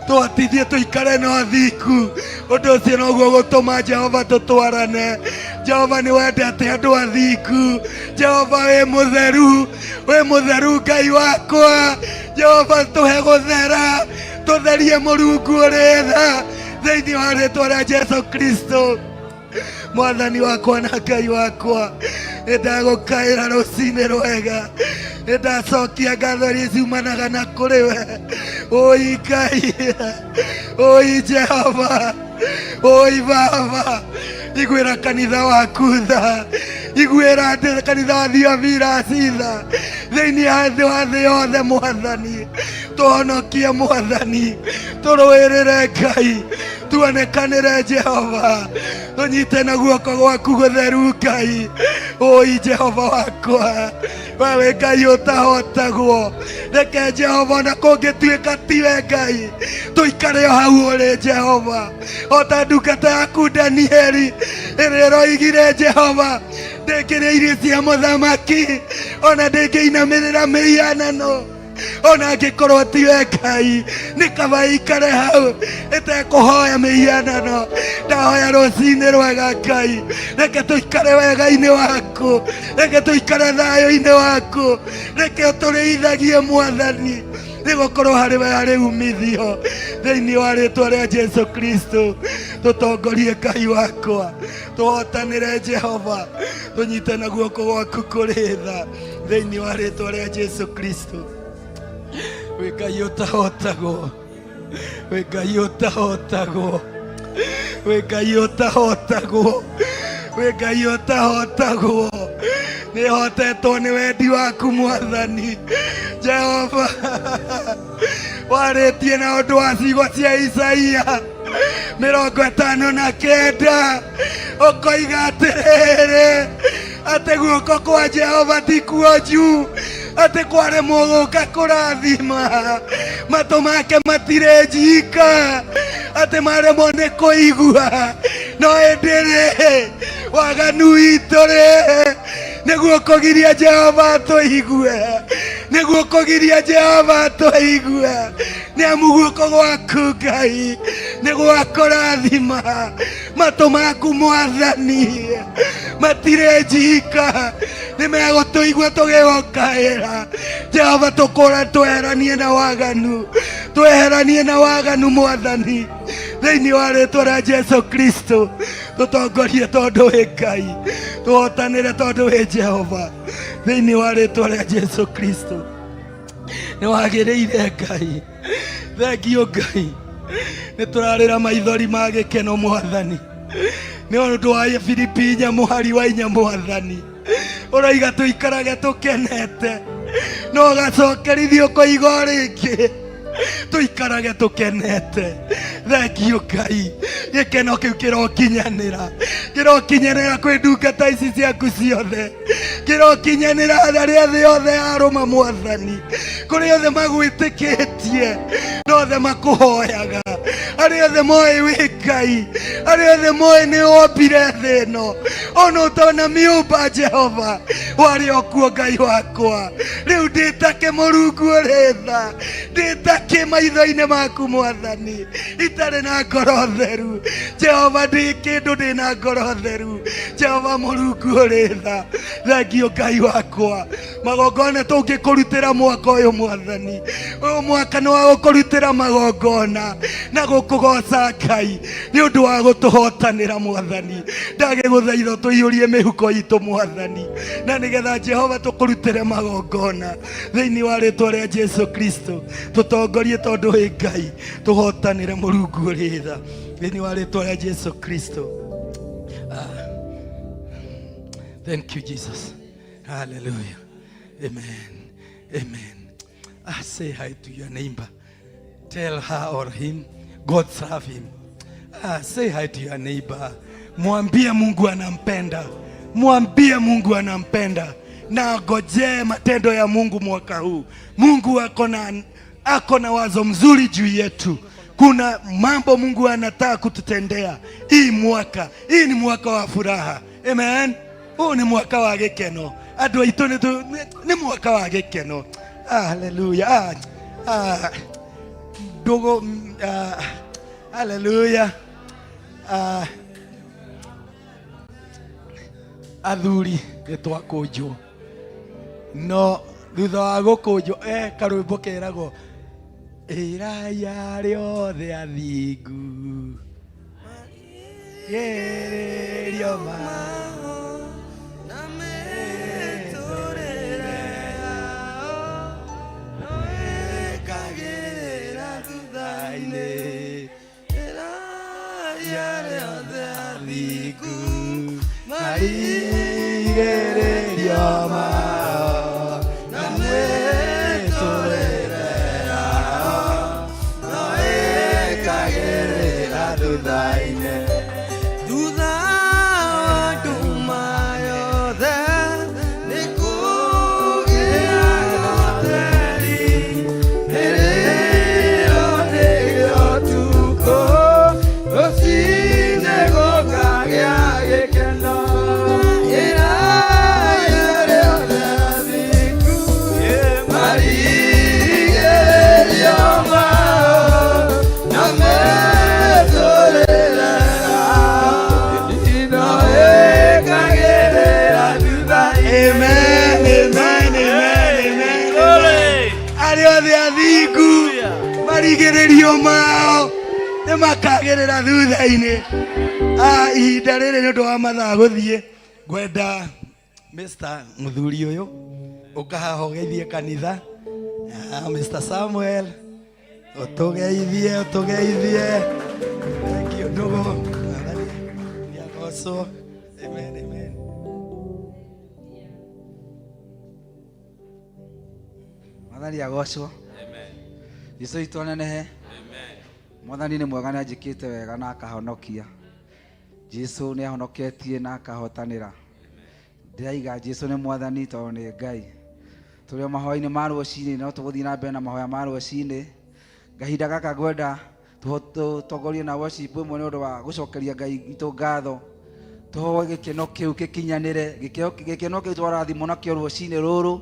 tũhotithie tũikare na ũthingu, ũndũ ũcio noguo gũtũma Jehova tũtwarane. Jehova nĩ wendete andũ athingu. Jehova wĩ mũtheru, wĩ mũtheru Ngai wakwa. Jehova tũhe gũthera, tũtherie Mũrungu ũrĩ tha, thĩinĩ wa rĩtwa rĩa Jesu Kristo. Mwathani wakwa na Ngai wakwa, nĩndagũkaĩra rũcinĩ rwega, nĩndacokia ngatho iria ciumanaga na kũrĩ we. Ũi Ngai, ũi Jehova, ũi Baba, iguĩra kanitha waku tha, iguĩra kanitha wa Theophilus tha, thĩinĩ wa thĩ wa thĩ yothe Mwathani, tũhonokie Mwathani, tũrũĩrĩre Ngai, tuonekanĩre Jehova, tũnyite na guoko gwaku gũtheru Ngai. Ũi Jehova wakwa, wewe Ngai ũtahotagwo, reke Jehova ona kũngĩtuĩka tiwe Ngai, tũikare o hau ũrĩ Jehova, o ta ndungata yaku Danieli ĩrĩa ĩroigire Jehova, ndĩngĩrĩa irio cia mũthamaki, ona ndĩngĩinamĩrĩra mĩhianano, ona angĩkorwo tiwe Ngai, nĩ kaba ikare hau ĩtekũhoya mĩhianano. Ndahoya rũcinĩ rwega Ngai, reke tũikare wega-inĩ waku, reke tũikare thayũ-inĩ waku, reke ũtũrĩithagie Mwathani, nĩgũkorwo harĩ we harĩ umithio. Thĩinĩ wa rĩtwa rĩa Jesu Kristo, tũtongorie Ngai wakwa, tũhotanĩre Jehova, tũnyite na guoko gwaku kũrĩ tha, thĩinĩ wa rĩtwa rĩa Jesu Kristo. Wĩ Ngai ũtahotagwo, wĩ Ngai ũtahotagwo, wĩ Ngai ũtahotagwo, wĩ Ngai ũtahotagwo. Nĩ hotetwo nĩ wendi waku Mwathani Jehova, warĩtie na ũndũ wa ciugo cia Isaia 59, ũkoiga atĩrĩrĩ, atĩ guoko kwa Jehova ti kuonju, atĩ kwaremwo gũka kũrathima, matũ make matirĩ njika, atĩ maremwo nĩ kũigua, no ĩndĩ rĩ, waganu witũ rĩ, nĩguo kũgiria Jehova atũigue, nĩguo kũgiria Jehova atũigue, nĩ amu guoko gwaku Ngai nĩ gwa kũrathima, matũ maku Mwathani matirĩ njika, nĩ megũtũigua tũgĩgũkaĩra. Jehova, tũkũra tweheranie na waganu, tweheranie na waganu Mwathani, thĩinĩ wa rĩtwa rĩa Jesu Kristo. Tũtongorie tondũ wĩ Ngai, tũhotanĩre tondũ wĩ Jehova, thĩinĩ wa rĩtwa rĩa Jesu Kristo. Nĩ wagĩrĩire Ngai, thengio Ngai. Nĩ tũrarĩra maithori ma gĩkeno Mwathani, nĩ ũndũ wa Filipi 4:4 Mwathani, ũroiga tũikarage tũkenete, no ũgacokerithio ũkoiga o rĩngĩ tũikarage tũkenete. Thengio Ngai, gĩkeno kĩu kĩrokinyanĩra, kĩrokinyanĩra kwĩ ndungata ici ciaku ciothe, kĩrokinyanĩra arĩa thĩ yothe yarũma Mwathani, kũrĩ othe magwĩtĩkĩtie na othe makũhoyaga, arĩa othe moĩ wĩ Ngai, arĩa othe moĩ nĩ wombire thĩ ĩno ona ũtona mĩũmba. Jehova, warĩ o kuo Ngai wakwa, rĩu ndĩtake Mũrungu ũrĩ tha, ndĩtake maitho-inĩ maku Mwathani, itarĩ na ngoro theru. Jehova, ndĩ kĩndũ ndĩ na ngoro theru. Jehova Mũrungu ũrĩ tha, thengio Ngai wakwa. Magongona tũngĩkũrutĩra mwaka ũyũ Mwathani, ũyũ mwaka nĩ wa gũkũrutĩra magongona na gũkũgoca Ngai nĩ ũndũ wa gũtũhotanĩra Mwathani. Ndagĩgũthaitha tũiyũrie mĩhuko itũ Mwathani, na nĩgetha Jehova tũkũrutĩre magongona thĩinĩ wa rĩtwa rĩa Jesu Kristo. Tũtongorie tondũ wĩ Ngai, tũhotanĩre Mũrungu ũrĩ tha, thĩinĩ wa rĩtwa rĩa Jesu Kristo. Thank you, Jesus. Hallelujah. Amen. Amen. Say hi to your neighbor. Tell her or him God serve him. Ah, say hi to your neighbor. Mwambie Mungu anampenda, mwambie Mungu anampenda na agojee matendo ya Mungu mwaka huu. Mungu ako na wazo mzuri juu yetu. Kuna mambo Mungu anataka kututendea hii mwaka. Hii ni mwaka wa furaha. Amen. Huu ni mwaka wa gĩkeno. Andũ aitũ nĩ mwaka wa gĩkeno. Haleluya. Ah, ah, ndugu ah, haleluya. Ah, athuri nĩ twakũnjwo no thutha wa gũkũnjwo karwĩmbo keragwo ĩraya rĩothe athingu gĩrĩrio ma Na mĩtũrĩre yao no ĩkagĩrĩra thutha-inĩ. Ĩraya rĩothe athingu marigĩrĩrio mao na mĩtũrĩre yao no ĩkagĩrĩra thutha-inĩ. Thutha wa nduma yothe nĩ kũgĩaga ũtheri, ĩrĩo nĩrĩo ũtukũ, rũciinĩ gũkagĩa gĩkeno. Ĩraya rĩothe athingu marigĩrĩrio mao na mĩtũrĩre yao no ĩkagĩrĩra thutha-inĩ. Amen, amen, amen, amen. Arĩa othe athingu marigĩrĩrio mao nĩ makagĩrĩra thutha-inĩ. Ah, ihinda rĩrĩ nĩ ũndũ wa mathaa gũthiĩ, ngwenda Mr. mũthuri ũyũ ũka haha ũgeithie kanitha. Ah, Mr. Samuel ũtũgeithie, ũtũgeithie. Thank you ndugu. Mwathani nĩagocwo. Amen, amen. Mwathani agocwo. Jesũ witũ anenehe. Mwathani nĩ mwega nĩ anjĩkĩte wega na akahonokia. Jesũ nĩ ahonoketie na akahotanĩra. Ndĩraiga Jesũ nĩ mwathani tondũ nĩ Ngai. Tũrĩ o mahoya-inĩ ma rũcinĩ no tũgũthiĩ na mbere na mahoya ma rũcinĩ. Kahinda gaka ngwenda tũtongorie na worship ĩmwe nĩ ũndũ wa gũcokeria Ngai witũ ngatho. Tũhoe gĩkeno kĩu gĩkinyanĩre, gĩkeno kĩu twarathimwo nakĩo rũcinĩ rũrũ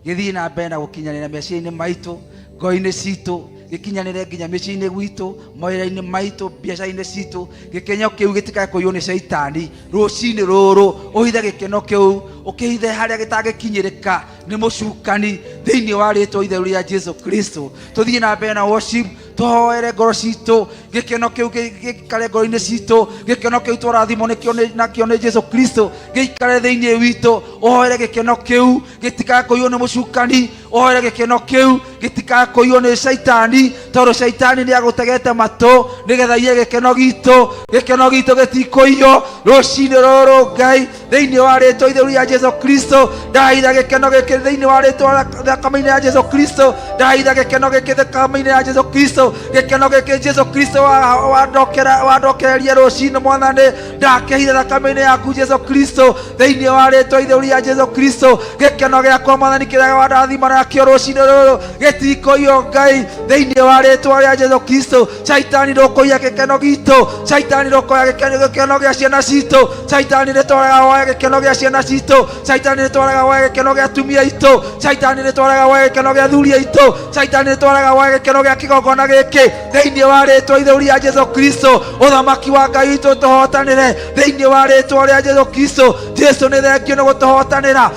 gĩthiĩ na mbere na gũkinyanĩra meciria-inĩ maitũ, ngoro-inĩ citũ, gĩkinyanĩre nginya mĩciĩ-inĩ gwitũ, mawĩra-inĩ maitũ, biacara-inĩ citũ. Gĩkeno kĩu gĩtikae kũiywo nĩ caitani rũcinĩ rũrũ. Ũhithe gĩkeno kĩu, ũkĩhithe harĩa gĩtangĩkinyĩrĩka nĩ mũcukani thĩinĩ wa rĩtwa itheru rĩa Jesu Kristo. Tũthiĩ na mbere na worship, tũhoere ngoro citũ, gĩkeno kĩu gĩikare ngoro-inĩ citũ, gĩkeno kĩu twarathimwo nakĩo nĩ Jesu Kristo gĩikare thĩinĩ witũ. Ũhoere gĩkeno kĩu gĩtikae kũiywo nĩ mũcukani, ũhoere gĩkeno kĩu gĩtikae kũiywo nĩ caitani, tondũ caitani nĩ agũtegete matũ nĩgetha iye gĩkeno gitũ. Gĩkeno gitũ gĩtikũiywo rũcinĩ rũrũ Ngai thĩinĩ wa rĩtwa itheru rĩa Jesu Kristo. Ndahitha gĩkeno gĩkĩ thĩinĩ wa rĩtwa thakame-inĩ ya Jesu Kristo. Ndahitha gĩkeno gĩkĩ thakame-inĩ ya Jesu Kristo. Gĩkeno gĩkĩ Jesu Kristo wandokereria rũcinĩ Mwathani, ndakĩhitha thakame-inĩ yaku Jesu Kristo thĩinĩ wa rĩtwa itheru rĩa Jesu Kristo. Gĩkeno gĩakwa Mwathani kĩrĩa wandathima nakĩo rũcinĩ rũrũ gĩtikũiywo Ngai thĩinĩ wa rĩtwa rĩa Jesu Kristo. Caitani ndũkũiya gĩkeno gitũ, caitani ndũkoya gĩkeno gĩa ciana citũ, caitani nĩtwaraga woya gĩkeno gĩa ciana citũ, caitani nĩtwaraga woya gĩkeno gĩa atumia aitũ, caitani nĩtwaraga woya gĩkeno gĩa athuri aitũ, caitani nĩtwaraga woya gĩkeno gĩa kĩgongona gĩkĩ thĩinĩ wa rĩtwa itheru rĩa Jesu Kristo. Ũthamaki wa Ngai witũ tũhotanĩre thĩinĩ wa rĩtwa rĩa Jesu Kristo. Jesu nĩ thengio nĩ gũtũhotanĩra,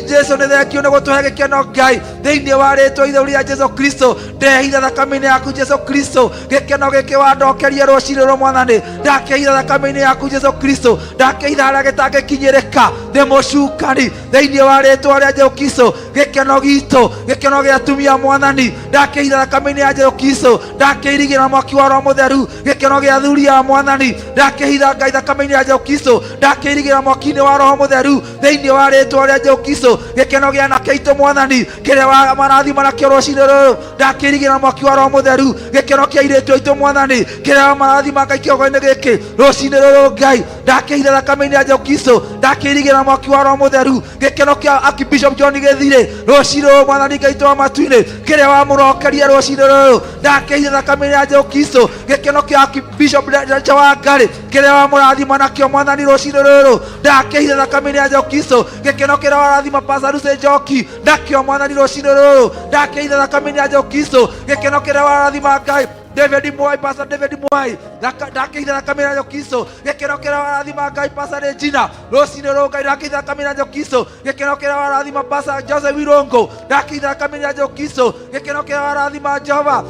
Jesu nĩ thengio nĩ gũtũhe gĩkeno Ngai thĩinĩ wa rĩtwa itheru rĩa Jesu Kristo. Ndehitha thakame-inĩ yaku Jesu Kristo, gĩkeno gĩkĩ wandokeria rũcinĩ rwa Mwathani, ndakĩhitha thakame-inĩ yaku Jesu Kristo, ndakĩhitha harĩa gĩtangĩkinyĩrĩka nĩ mũcukani thĩinĩ wa rĩtwa rĩa Jesu Kristo. Gĩkeno gitũ, gĩkeno gĩa atumia Mwathani, ndakĩhitha thakame-inĩ ya Jesu Kristo, ndakĩirigĩra mwaki wa Roho Mũtheru. Gĩkeno gĩa athuri a Mwathani, ndakĩhitha Ngai thakame-inĩ ya Jesu Kristo, ndakĩirigĩra mwaki-inĩ wa Roho Mũtheru thĩinĩ wa rĩtwa rĩa Jesu Kristo. Gĩkeno gĩa anake aitũ Mwathani, kĩrĩa marathima nakĩo rũcinĩ rũrũ ndakĩrigĩra na mwaki wa roho mũtheru gĩkeno kĩa airĩtu aitũ mwathani kĩrĩa marathima ngai kĩongo-inĩ gĩkĩ rũcinĩ rũrũ ngai ndakĩhitha thakame-inĩ ya Jesu Kristo ndakĩrigĩra na mwaki wa roho mũtheru gĩkeno kĩa Archbishop John gĩthirĩ rũcinĩ rũrũ mwathani ngai witũ wa matu-inĩ kĩrĩa wamũrokeria rũcinĩ rũrũ ndakĩhitha thakame-inĩ ya Jesu Kristo gĩkeno kĩa Archbishop Lecha wa Ngarĩ kĩrĩa wamũrathima nakĩo mwathani rũcinĩ rũrũ ndakĩhitha thakame-inĩ ya Jesu Kristo gĩkeno kĩrĩa warathima Pastor Lucy Njoki nakĩo mwathani rũcinĩ rũrũ ndakĩhitha thakame-inĩ ya Jesu Kristo gĩkeno kĩrĩa warathima Ngai David Mwai, Pastor David Mwai, ndakĩhitha thakame ya Jesu Kristo gĩkeno kĩrĩa warathima Ngai Pastor Regina rũcinĩ rũrũ Ngai ndakĩhitha thakame ya Jesu Kristo gĩkeno kĩrĩa warathima Pastor Joseph Irongo ndakĩhitha thakame ya Jesu Kristo gĩkeno kĩrĩa warathima Jehova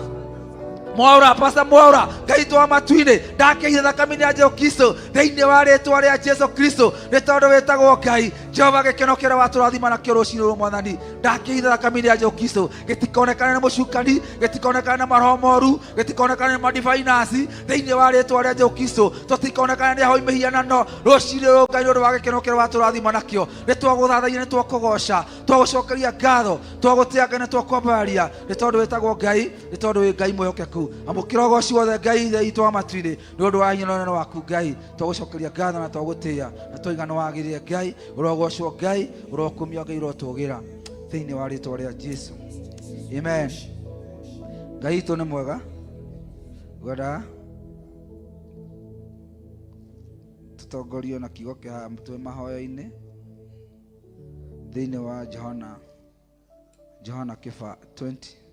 mwaura pasa mwaura ngai witũ wa matu-inĩ ndakĩhitha thakame-inĩ ya jesu kristo thĩinĩ wa rĩtwa rĩa jesu kristo nĩ tondũ wĩtagwo ngai jehova gĩkeno kĩrĩa watũrathima nakĩo rũcinĩ rũrũ mwathani ndakĩhitha thakame-inĩ ya jesu kristo gĩtikonekane nĩ mũcukani gĩtikonekane nĩ maroho moru gĩtikonekane nĩ madivainasi thĩinĩ wa rĩtwa rĩa jesu kristo tũtikonekane nĩ ahoi mĩhianano rũcinĩ rũrũ ngai nĩ ũndũ wa gĩkeno kĩrĩa watũrathima nakĩo nĩ twagũthathaia nĩ twakũgoca twagũcokeria ngatho twagũtĩa ngai na twakwambararia nĩ tondũ wĩtagwo ngai nĩ tondũ wĩ ngai mwĩhokeku amũkĩra ũgoci wothe ngai ithe witũ wa matu-inĩ nĩ ũndũ wa hinya na ũnene waku ngai twagũcokeria ngatho na twagũtĩa na twaiga nĩ wagĩrĩire ngai ũrogocwo ngai ũrokumio ngai ũrotũgĩra thĩinĩ wa rĩtwa rĩa jesu amen ngai witũ nĩ mwega ngwendaga tũtongorio na kiugo kĩa twĩ mahoya-inĩ thĩinĩ wa johana johana kĩba 20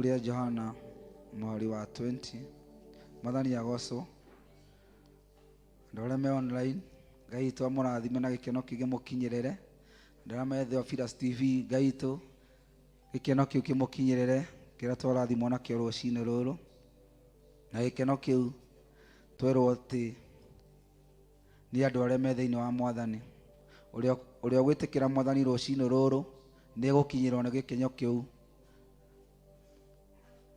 ibuku rĩa johana mũhari wa 20 mwathani agocwo andũ arĩa me online ngai witũ amũrathime na gĩkeno kĩu gĩmũkinyĩrĩre andũ arĩa me Theophilus TV ngai witũ gĩkeno kĩu kĩmũkinyĩrĩre kĩrĩa twarathimwo nakĩo rũcinĩ rũrũ na gĩkeno kĩu twerwo atĩ nĩ andũ arĩa me thĩinĩ wa mwathani ũrĩa ũrĩa ũgwĩtĩkĩra mwathani rũcinĩ rũrũ nĩ egũkinyĩrwo nĩ gĩkenyo kĩu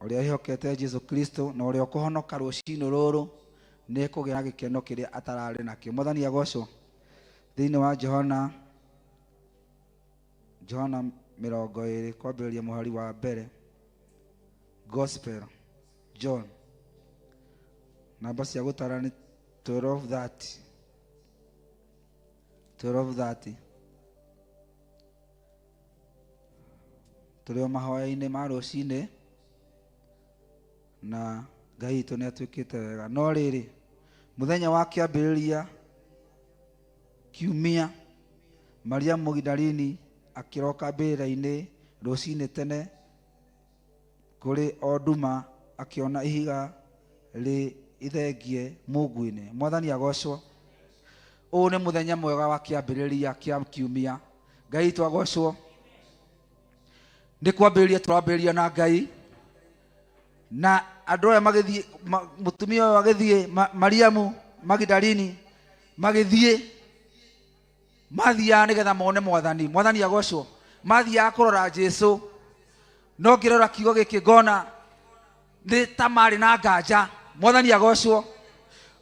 ũrĩa wĩhokete Jesu Kristo na ũrĩa ũkũhonoka rũcinĩ rũrũ nĩ ekũgĩa na gĩkeno kĩrĩa atararĩ nakĩo mwathani agocwo thĩinĩ wa Johana Johana mĩrongo ĩrĩ kwambĩrĩria mũhari wa mbere Gospel John namba cia gũtara nĩ 12:30 12:30 tũrĩ o mahoya-inĩ ma rũcinĩ na ngai witũ nĩ atuĩkĩte wega no rĩrĩ mũthenya wa kĩambĩrĩria kiumia maria mũgidalini akĩroka mbĩrĩra-inĩ rũcinĩ tene kũrĩ o nduma akĩona ihiga rĩ ithengie mungu-inĩ mwathani agocwo ũyũ nĩ mũthenya mwega wa kĩambĩrĩria kĩa kiumia ngai witũ agocwo nĩ kwambĩrĩria tũrambĩrĩria na ngai na andũ aya magĩthiĩ mũtumia ũyũ agĩthiĩ mariamu magidalini magĩthiĩ mathiaga nĩgetha mone mwathani mwathani agocwo mathiaga kũrora jesu no ngĩrora kiugo gĩkĩ ngona nĩ ta marĩ na nganja mwathani agocwo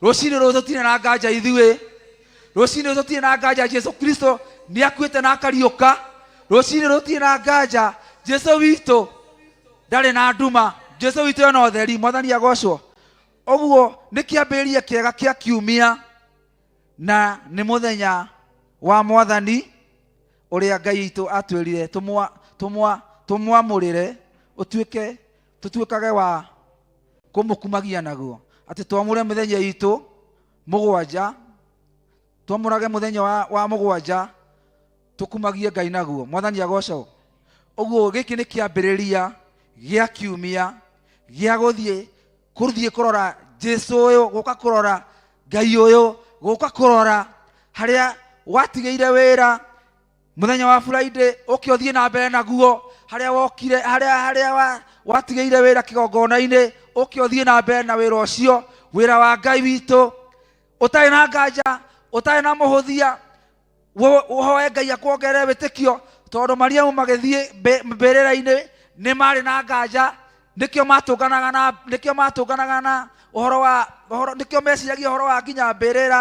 rũcinĩ rũrũ tũtirĩ na nganja ithuĩ rũcinĩ rũrũ tũtirĩ na nganja jesu kristo nĩ akuĩte na akariũka rũcinĩ rũrũ tũtirĩ na nganja jesu witũ ndarĩ na nduma jesu witũ ena ũtheri mwathani agocwo ũguo nĩ kĩambĩrĩria kĩega kĩa kiumia na nĩ mũthenya wa mwathani ũrĩa ngai witũ atwĩrire tũmwamũrĩre ũtuĩke tũtuĩkage wa kũmũkumagia naguo atĩ twamũre mĩthenya itũ mũgwanja twamũrage mũthenya wa, wa mũgwanja tũkumagie ngai naguo mwathani agocwo ũguo gĩkĩ nĩ kĩambĩrĩria gĩa kiumia gĩa gũthiĩ kũthiĩ kũrora jesu ũyũ gũka kũrora ngai ũyũ gũka kũrora harĩa watigĩire wĩra mũthenya wa Friday ũke ũthiĩ na mbere naguo harĩa wokire harĩa harĩa wa, watigĩire wĩra kĩgongona-inĩ ũke ũthiĩ na mbere na wĩra ũcio wĩra wa ngai witũ ũtarĩ na nganja ũtarĩ na mũhũthia ũhoe ngai akuongerere wĩtĩkio tondũ mariamu magĩthiĩ mbĩrĩra-inĩ nĩ marĩ na nganja nĩkĩo matũnganaga na nĩkĩo matũnganaga na ũhoro wa ũhoro nĩkĩo meciragia ũhoro wa nginya mbĩrĩra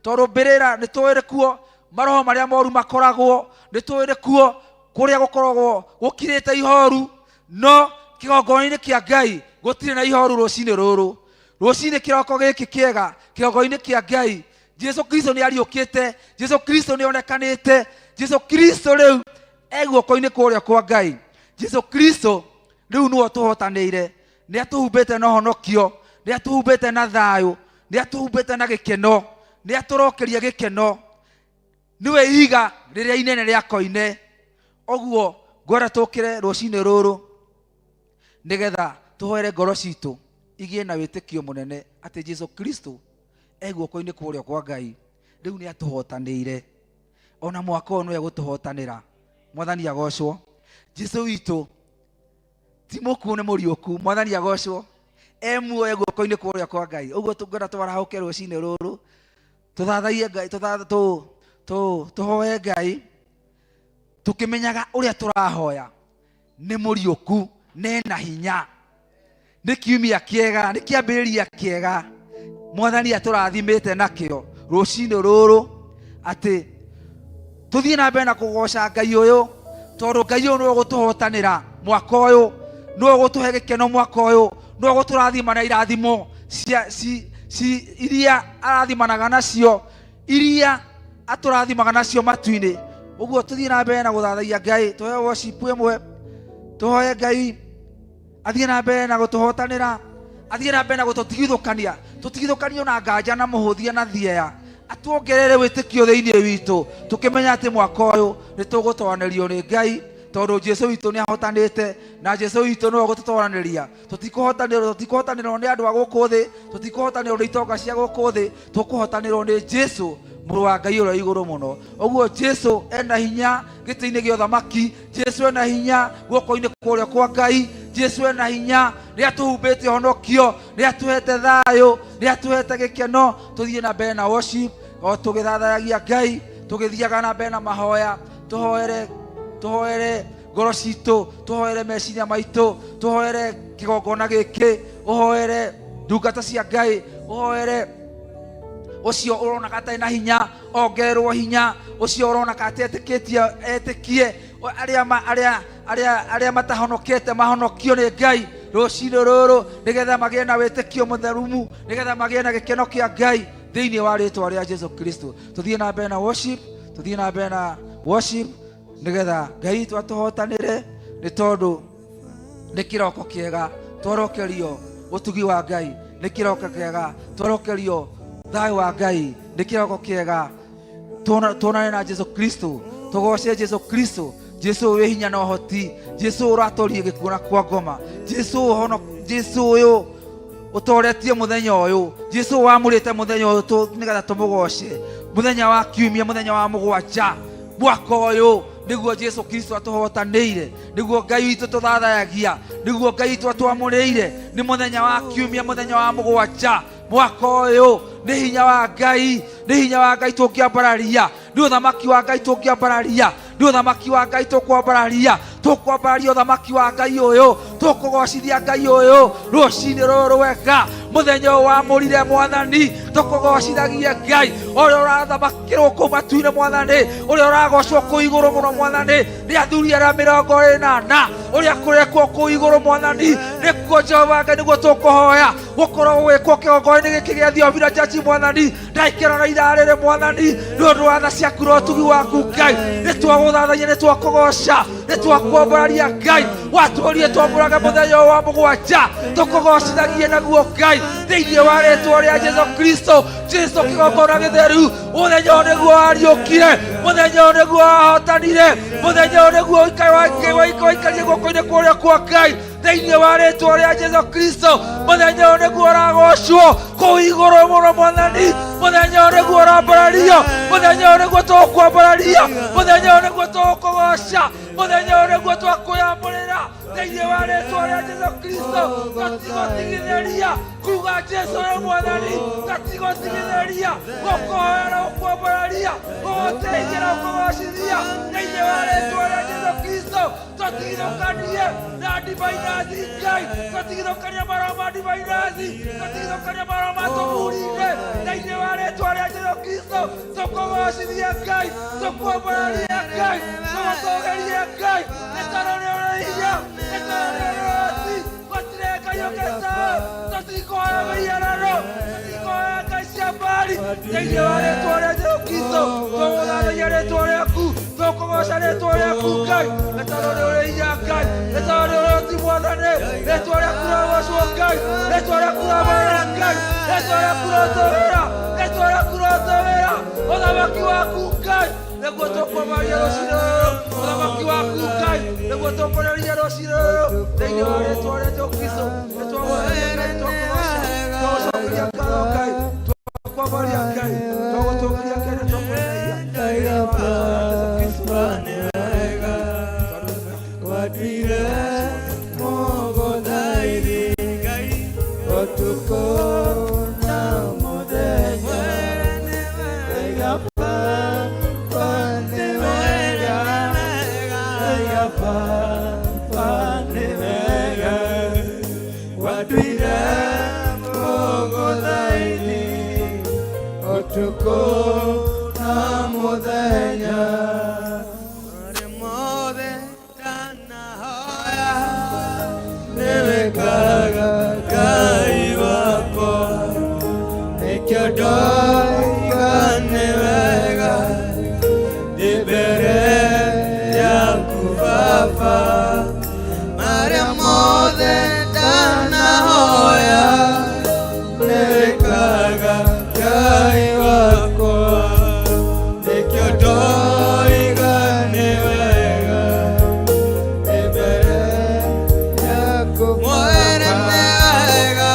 tondũ mbĩrĩra nĩ tũĩ kuo maroho marĩa moru makoragwo nĩ tũĩ nĩ kuo Kũrĩa gũkoragwo gũkirĩte ihoru, no kĩgongona-inĩ kĩa Ngai gũtirĩ na ihoru. Rũcinĩ rũrũ, rũcinĩ kĩroko gĩkĩ kĩega, kĩgongona-inĩ kĩa Ngai, Jesu Kristo nĩ ariũkĩte, Jesu Kristo nĩ onekanĩte, Jesu Kristo rĩu e guoko-inĩ kũrĩa kwa Ngai. Jesu Kristo rĩu nĩwe ũtũhotanĩire, nĩ atũhumbĩte na ũhonokio, nĩ atũhumbĩte na thayũ, nĩ atũhumbĩte na gĩkeno, nĩ atũrokeria gĩkeno. Nĩwe ihiga rĩrĩa inene rĩa koine. Ũguo ngwenda tũkĩre rũcinĩ rũrũ nĩgetha tũhoere ngoro citũ igĩe na wĩtĩkio mũnene atĩ Jesu Kristo e guoko-inĩ kũrĩa kwa Ngai, rĩu nĩ atũhotanĩire, ona mwaka ũyũ nĩwe gũtũhotanĩra. Mwathani agocwo. Jesu witũ ti mũkuũ, nĩ mũriũku. Mwathani agocwo, e muoyo guoko-inĩ kũrĩa kwa Ngai. Ũguo tũngĩenda twarahũke rũcinĩ rũrũ, tũthathaiye Ngai, tũhoe Ngai tũkĩmenyaga ũrĩa tũrahoya nĩ mũriũku nena hinya. Nĩ kiumia kĩega, nĩ kĩambĩrĩria kĩega Mwathani atũrathimĩte nakĩo rũcinĩ rũrũ, atĩ tũthiĩ na mbere na kũgoca Ngai ũyũ, tondũ Ngai ũyũ nĩwe ũgũtũhotanĩra mwaka ũyũ, nĩwe ũgũtũhe gĩkeno mwaka ũyũ, nĩwe ũgũtũrathima na irathimo cia ci, ci, iria arathimanaga nacio, iria atũrathimaga nacio matu-inĩ. Ũguo tũthiĩ na mbere na gũthathaiya Ngai, tũhe worship ĩmwe, tũhoe Ngai athiĩ na mbere na gũtũhotanĩra, athiĩ na mbere na gũtũtigithũkania, tũtigithũkanio na nganja na mũhũthia na thieya, atuongerere wĩtĩkio thĩinĩ witũ, tũkĩmenya atĩ mwaka ũyũ nĩ tũgũtoranĩrio nĩ Ngai, tondũ Jesu witũ nĩ ahotanĩte na Jesu witũ nĩwe ũgũtũtoranĩria. Tũtikũhotanĩrwo, tũtikũhotanĩrwo nĩ andũ a gũkũ thĩ, tũtikũhotanĩrwo nĩ itonga cia gũkũ thĩ, tũkũhotanĩrwo nĩ Jesu mũrũ wa Ngai ũrĩa igũrũ mũno. Ũguo Jesu ena hinya gĩtĩ-inĩ gĩa ũthamaki, Jesu ena hinya guoko-inĩ kũrĩa kwa Ngai, Jesu ena hinya, nĩ atũhumbĩte ũhonokio, nĩ atũhete thayũ, nĩ atũhete gĩkeno. Tũthiĩ na mbere na worship o tũgĩthathayagia Ngai, tũgĩthiaga na mbere na mahoya, tũhoere, tũhoere ngoro citũ, tũhoere meciria maitũ, tũhoere kĩgongona gĩkĩ, ũhoere ndungata cia Ngai, ũhoere ũcio ũrona atarĩ na hinya ongererwo hinya, ũcio ũrona atetĩkĩtie etĩkie, arĩa arĩa arĩa arĩa matahonokete mahonokio nĩ Ngai rũcinĩ rũrũ, nĩgetha magĩe na wĩtĩkio mũtherumu, nĩgetha magĩe na gĩkeno kĩa Ngai thĩinĩ wa rĩtwa rĩa Jesu Kristo. Tũthiĩ na mbere na worship, tũthiĩ na mbere na worship nĩgetha Ngai witũ atũhotanĩre, nĩ tondũ nĩ kĩroko kĩega tworokerio ũtugi wa Ngai, nĩ kĩroko kĩega tworokerio thayũ wa Ngai, nĩ kĩroko kĩega tuonane na Jesu Kristo, tũgoce Jesu Kristo, Jesu wĩ hinya na ũhoti, Jesu ũratorie gĩkuũ na kwa ngoma, Jesu ũhono, Jesu ũyũ ũtoretie mũthenya ũyũ, Jesu wamũrĩte mũthenya ũyũ nĩgetha tũmũgoce, mũthenya wa kiumia, mũthenya wa mũgwanja mwaka ũyũ, nĩguo Jesu Kristo atũhotanĩire, nĩguo Ngai witũ tũthathayagia, nĩguo Ngai witũ atwamũrĩire. Nĩ mũthenya wa kiumia, mũthenya wa mũgwanja mwaka ũyũ. Nĩ hinya wa Ngai, nĩ hinya wa Ngai tũngĩambararia, nĩ ũthamaki wa Ngai tũngĩambararia, nĩ ũthamaki wa Ngai tũkwambararia, tũkwambararia ũthamaki wa Ngai ũyũ, tũkũgocithia Ngai ũyũ rũcinĩ rũrũ rwega, mũthenya ũyũ wamũrire Mwathani, tũkũgocithagie Ngai ũrĩa ũrathamakĩrwo kũu matu-inĩ, Mwathani ũrĩa ũragocwo kũu igũrũ mũno, Mwathani nĩ athuri arĩa 40 ũrĩa kũrekwo kũu igũrũ, Mwathani nĩkuo Jehova Ngai nĩguo tũkũhoya gũkorwo gũgĩkwo kĩgongona-inĩ gĩkĩ gĩa Theophilus Church. Mwathani ndaikĩra na ithaa rĩrĩ, Mwathani, nĩ ũndũ wa tha ciaku na ũtugi waku, Ngai nĩ twagũthathaiya, nĩ twakũgoca, nĩ twakuombararia. Ngai watũrie twamũrage mũthenya ũyũ wa mũgwanja, tũkũgocithagie naguo Ngai thĩinĩ wa rĩtwa rĩa Jesu Kristo. Jesu kĩgongona gĩtheru, mũthenya ũyũ nĩguo wariũkire, mũthenya ũyũ nĩguo wahotanire, mũthenya ũyũ nĩguo waikarire guoko-inĩ kũrĩa kwa Ngai thĩinĩ wa rĩtwa rĩa Jesu Kristo. Mũthenya ũyũ nĩguo ũragocwo kũu igũrũ mũno, Mwathani, mũthenya ũyũ nĩguo ũrambarario, mũthenya ũyũ nĩguo tũkwambararia, mũthenya ũyũ nĩguo tũkũgoca, mũthenya ũyũ nĩguo twakwĩamũrĩra thĩinĩ wa rĩtwa rĩa Jesu Kristo. Tũtigũtigithĩria kuga Jesu nĩ Mwathani, tũtigũtigithĩria gũkũhoya na gũkwambararia, gũgũteithia na gũkũgocithia thĩinĩ wa rĩtwa rĩa Jesu Kristo. Tũtigithũkanie na ndivainathi Ngai, tũtigithũkanie maroho ma ndivainathi, tũtigithũkanie maroho ma tũmuri-inĩ thĩinĩ wa rĩtwa rĩa Jesũ Kristo. Tũkũgocithie Ngai, tũkuombũranie Ngai, tũgũtũgĩrie Ngai, nĩ tondũ nĩ ũrĩ hinya, nĩ tondũ nĩ ũrĩ ũhoti. Gũtirĩ Ngai ũngĩ tawe. Tũtikũhoya mĩhianano, tũtikũhoya ngai cia Baali. Thĩinĩ wa rĩtwa rĩa Jesũ Kristo tũgũthathaia rĩtwa rĩaku, tũkũgoca rĩtwa rĩaku Ngai, nĩ tondũ nĩ ũrĩ hinya Ngai, nĩ tondũ nĩ ũrĩ ũhoti Mwathani. Rĩtwa rĩaku rĩrogocwo Ngai, rĩtwa rĩaku rĩromerera Ngai, rĩtwa rĩaku rĩrotũwĩra, rĩtwa rĩaku rĩrotũwĩra. Ũthamaki waku Ngai nĩguo tũkwamaria rũcinĩ rũrũ, ũthamaki waku Ngai nĩguo tũkũrĩria rũcinĩ rũrũ. Thĩinĩ wa rĩtwa rĩa Jesũ Kristo nĩtwagũtharia Ngai, twakũgoca, twagũcokeria ngatho Ngai, twakwamaria Ngai, twagũtũgĩria Ngai na twakũrĩria thĩinĩ wa rĩtwa rĩa Jesũ Kristo. Watwire mũgũthaithi Ngai ũtukũ na mũthenya. Ndaiga Baba nĩ wega, ndaiga Baba nĩ wega. Watwire mũgũthaithi ũtukũ na mũthenya. Marĩa mothe ndanahoya nĩwĩkaga Ngai wakwa, nĩkĩo ndoiga nĩ wega ndĩ mbere yaku Baba. Marĩa mothe ndanahoya nĩwĩkaga Ngai wakwa, nĩkĩo ndoiga nĩ wega ndĩ mbere yaku. Mwere nĩ wega,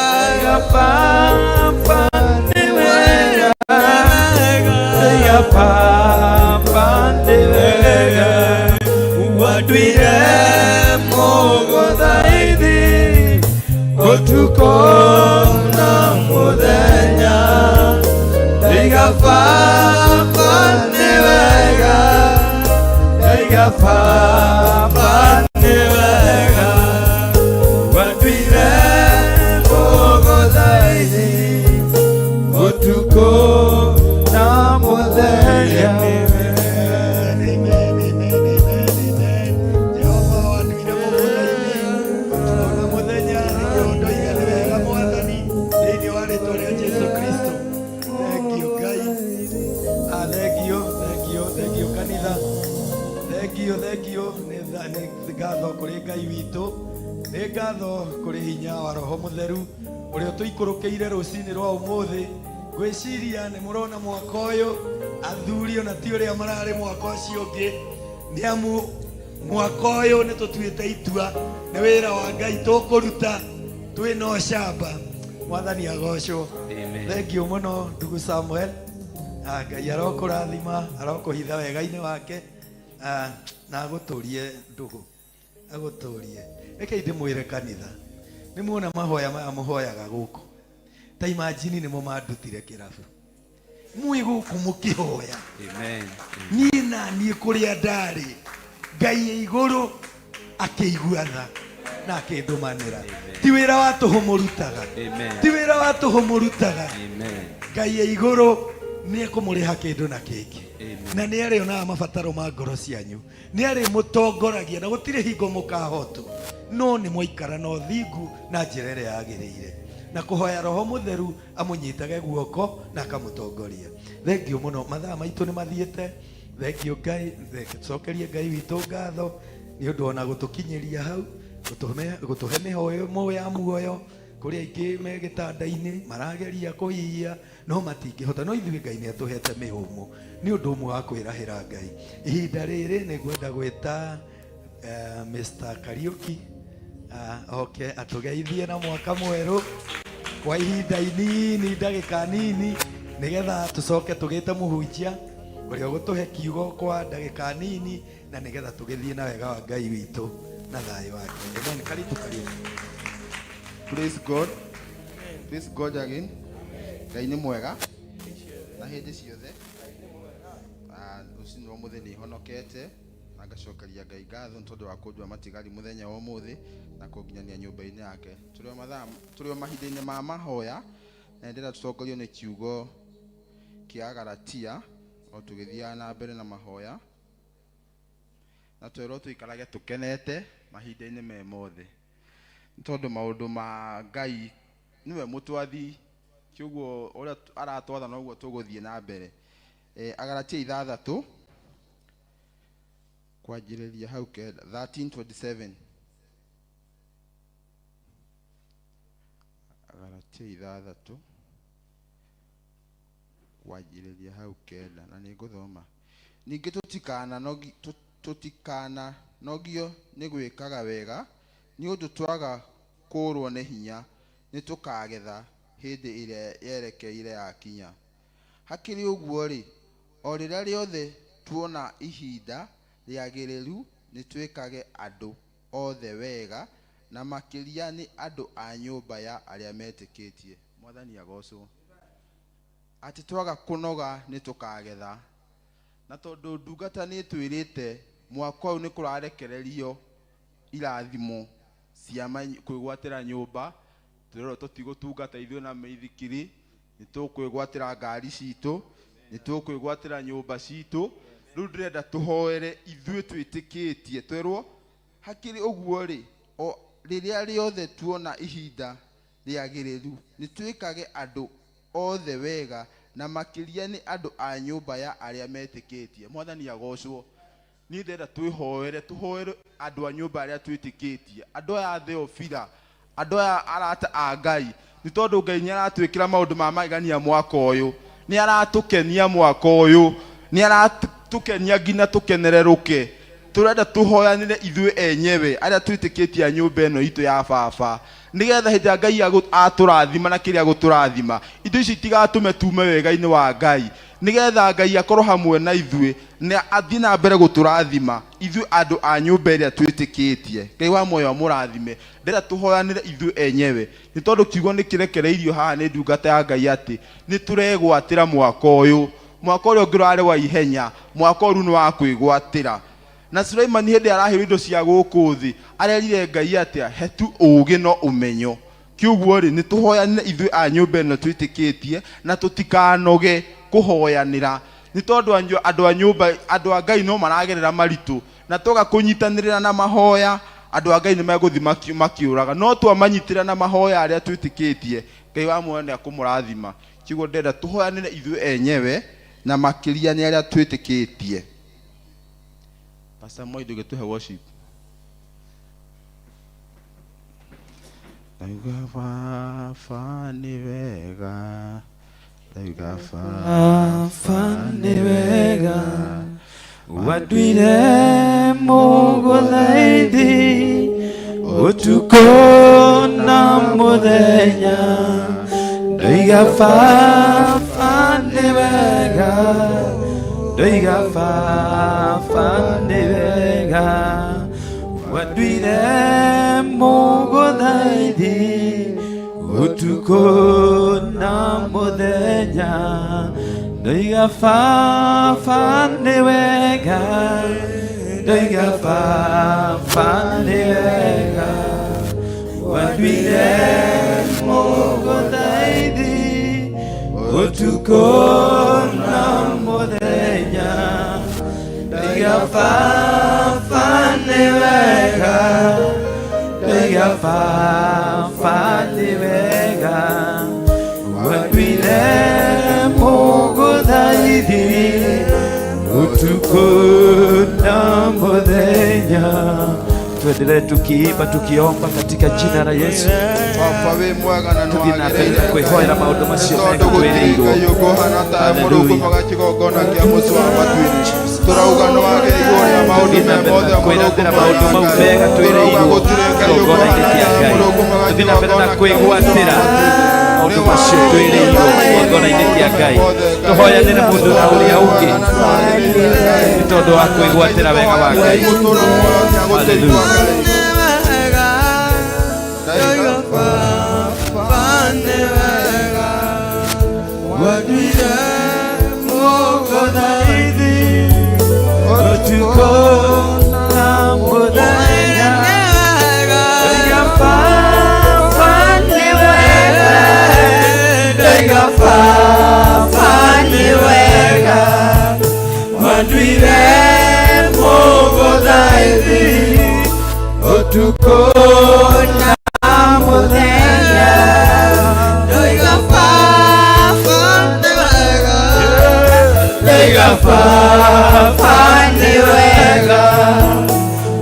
Baba nĩ wega, Baba nĩ wega. Watwire mũgũthaithi ũtukũ na mũthenya. Ndaiga Baba nĩ wega, ndaiga Baba nĩ wega. Watwire mũgũthaithi ũtukũ na mũthenya. Amen, amen, amen, amen. Jehova watuire mũgũthaithi ũtukũ na mũthenya, nĩkĩo ndoiga nĩ wega Mwathani, thĩinĩ wa rĩtwa rĩa Jesu Kristo. Thengiũ Ngai. Ah, thengio, thengio, thengio kanitha, thengio, thengio. Nĩ ngatho kũrĩ Ngai witũ, nĩ ngatho kũrĩ hinya wa Roho Mũtheru ũrĩa ũtũikũrũkĩire rũcinĩ rwa ũmũthĩ. Ngwĩciria nĩ mũrona mwaka ũyũ athuri ona ti ũrĩa mararĩ mwaka ũcio ũngĩ, nĩ amu mwaka ũyũ nĩ tũtuĩte itua nĩ wĩra wa Ngai tũkũruta twĩna ũcamba. Mwathani agocwo. Thengio mũno ndugu Samuel. Ah, Ngai arokũrathima, arokũhitha wega-inĩ wake, ah, na agũtũrie ndũgũ, agũtũrie. Rekei ndĩmwĩre kanitha, nĩ muona mahoya maya mũhoyaga gũkũ, ta imagine nĩmo mandutire kĩrabu mwĩ gũkũ mũkĩhoya. Amen. Niĩ na niĩ kũrĩa ndarĩ, Ngai ĩ igũrũ akĩigua tha na akĩndũmanĩra. Ti wĩra wa tũhũ mũrutaga. Amen. Ti wĩra wa tũhũ mũrutaga. Amen. Ngai ĩ igũrũ nĩ ekũmũrĩha kĩndũ na kĩngĩ. Amen. Na nĩ arĩonaga mabataro ma ngoro cianyu, nĩ arĩmũtongoragia na gũtirĩ hingo mũkahotwo, no nĩ mwaikara na ũthingu na njĩra ĩrĩa yagĩrĩire na kũhoya Roho Mũtheru amũnyitage guoko na akamũtongoria. Thengio mũno, mathaa maitũ nĩ mathiĩte. Thengio Ngai, tũcokerie Ngai witũ ngatho nĩ ũndũ ona gũtũkinyĩria hau, gũtũhe mĩhoyo ya muoyo. Kũrĩ aingĩ me gĩtanda-inĩ marageria kũhihia no matingĩhota, no ithuĩ Ngai nĩ atũhete mĩhũmũ. Nĩ ũndũ ũmwe wa kwĩrahĩra Ngai. Ihinda rĩrĩ nĩ ngwenda gwĩta Mr. Kariuki oke atũgeithie na mwaka mwerũ kwa ihinda inini, ndagĩka nini, nĩgetha tũcoke tũgĩte mũhunjia ũrĩa ũgũtũhe kiugo kwa ndagĩka nini, na nĩgetha tũgĩthiĩ na wega wa Ngai witũ na thayũ wake. Amen. Karibu Kariuki. Praise God. Praise God again. Ngai nĩ mwega na hĩndĩ ciothe. Ah, rũcinĩ rwa mũthĩ nĩ honokete. Na ngacokeria Ngai ngatho nĩ tondũ wa kũndua matigari mũthenya wa ũmũthĩ na kũnginyania nyũmba-inĩ yake. Tũrĩ o mathaa, tũrĩ o mahinda-inĩ ma mahoya, na ndĩrenda tũtongorio nĩ kiugo kĩa Galatia o tũgĩthiaga na mbere na mahoya, na twerwo tũikarage tũkenete mahinda-inĩ me mothe, nĩ tondũ maũndũ ma Ngai nĩwe mũtwathi, kĩoguo ũrĩa aratwatha noguo tũgũthiĩ na mbere. Agalatia ithathatũ kwanjĩrĩria hau kenda, 13:27. Agalatia ithathatũ kwanjĩrĩria hau kenda, na nĩ ngũthoma. Ningĩ tũtikananogio nĩ gwĩkaga wega, nĩ ũndũ twaga kũũrwo nĩ hinya, nĩ tũkagetha hĩndĩ ĩrĩa yerekeire yakinya. Hakĩrĩ ũguo-rĩ, o rĩrĩa rĩothe tuona ihinda rĩagĩrĩru, nĩ twĩkage andũ othe wega, na makĩria nĩ andũ a nyũmba ya arĩa metĩkĩtie. Mwathani agocwo. Atĩ twaga kũnoga nĩ tũkagetha. Na tondũ ndungata nĩ ĩtwĩrĩte mwaka ũyũ nĩ kũrarekererio irathimo cia kwĩgwatĩra nyũmba, twĩrorwo tũtigũtungata ithuĩ na mĩithikiri, nĩ tũkwĩgwatĩra ngari citũ, nĩ tũkwĩgwatĩra nyũmba citũ. Rĩu ndĩrenda tũhoere ithuĩ twĩtĩkĩtie, twerwo hakĩrĩ ũguo rĩ, o rĩrĩa rĩothe tuona ihinda rĩagĩrĩru, nĩ twĩkage andũ othe wega, na makĩria nĩ andũ a nyũmba ya arĩa metĩkĩtie. Mwathani agocwo. Niĩ ndĩrenda twĩhoere, tũhoere andũ a nyũmba arĩa twĩtĩkĩtie, andũ aya a Theofila, andũ aya arata a Ngai, nĩ tondũ Ngai nĩ aratwĩkĩra maũndũ ma magegania mwaka ũyũ, nĩ aratũkenia mwaka ũyũ, nĩ aratũkenia nginya tũkenererũke. Tũrenda tũhoyanĩre ithuĩ enyewe arĩa twĩtĩkĩtie a nyũmba ĩno itũ ya baba, nĩgetha hĩndĩ ĩrĩa Ngai atũrathima na kĩrĩa agũtũrathima, indo ici itigatũme tume wega-inĩ wa Ngai, nĩgetha Ngai akorwo hamwe na ithuĩ na athiĩ na mbere gũtũrathima ithuĩ andũ a nyũmba ĩrĩa twĩtĩkĩtie. Ngai wa muoyo amũrathime. Ndĩrenda tũhoyanĩre ithuĩ enyewe, nĩ tondũ kiugo nĩ kĩrekereirio haha nĩ ndungata ya Ngai atĩ nĩ tũregwatĩra mwaka ũyũ. Mwaka ũrĩa ũngĩ ũrarĩ wa ihenya, mwaka ũyũ rĩu nĩ wa kwĩgwatĩra. Na Suleimani hĩndĩ araheirwo indo cia gũkũ thĩ, arerire Ngai atĩa? He tu ũũgĩ na ũmenyo. Kĩũguo rĩ, nĩ tũhoyanĩre ithuĩ a nyũmba ĩno twĩtĩkĩtie, na tũtikanoge kũhoyanĩra, nĩ tondũ andũ a nyũmba, andũ a Ngai no maragerera maritũ, na twaga kũnyitanĩrĩra na mahoya, andũ a Ngai nĩ megũthiĩ makĩũraga. No twamanyitĩrĩra na mahoya arĩa twĩtĩkĩtie, Ngai wa muoyo nĩ akũmũrathima. Kĩũguo ndĩrenda tũhoyanĩre ithuĩ enyewe, na makĩria nĩ arĩa twĩtĩkĩtie. Pastor Moi, ndũgĩtũhe worship. Ndauga baba nĩ wega, ndauga baba nĩ wega, wanduire mũgũthaithi ũtukũ na mũthenya. Ndoiga baba nĩ wega, ndoiga baba nĩ wega, wanduire mũgũthaithi ũtukũ na mũthenya. Ndoiga baba nĩ wega, ndoiga baba nĩ wega, wanduire mũgũthaithi ũtukũ na mũthenya. Ndoiga baba nĩ wega, ndoiga baba nĩ wega, wanduire mũgũthaithi ũtukũ na mũthenya. Tuendelee tukiimba tukiomba katika jina la Yesu. Baba wĩ mwega na Tuthiĩ na mbere nĩwagĩrĩire na kwĩhoera maũndũ macio Nĩ mega tondũ gũtirĩ twĩrĩirwo. Ngai ũkũhana tawe Hallelujah. mũrungu mwega kĩgongona kĩa mũciĩ wa matu-inĩ. Tũrauga nĩwagĩrĩirwo ũrĩa maũndũ Tuthiĩ na me mbere na mothe mũrungu kwĩrathĩra mwega maũndũ mau Ngai. mega Tũrauga twĩrĩirwo gũtirĩ Ngai kĩgongona-inĩ ũkũhana kĩa tawe Ngai. mũrungu mwega Tuthiĩ na mbere na kĩgongona kĩa mũciĩ wa kwĩgwatĩra matu-inĩ. maũndũ macio twĩrĩirwo kĩgongona-inĩ kĩa Ngai. Tũhoyanĩre mũndũ na ũrĩa ũngĩ nĩ tondũ wa kwĩgwatĩra wega wa Ngai. Hallelujah. Ũtukũ Ndwire mũgũthaithi ũtukũ na mũthenya. Ndoiga Baba nĩ wega, ndoiga Baba nĩ wega,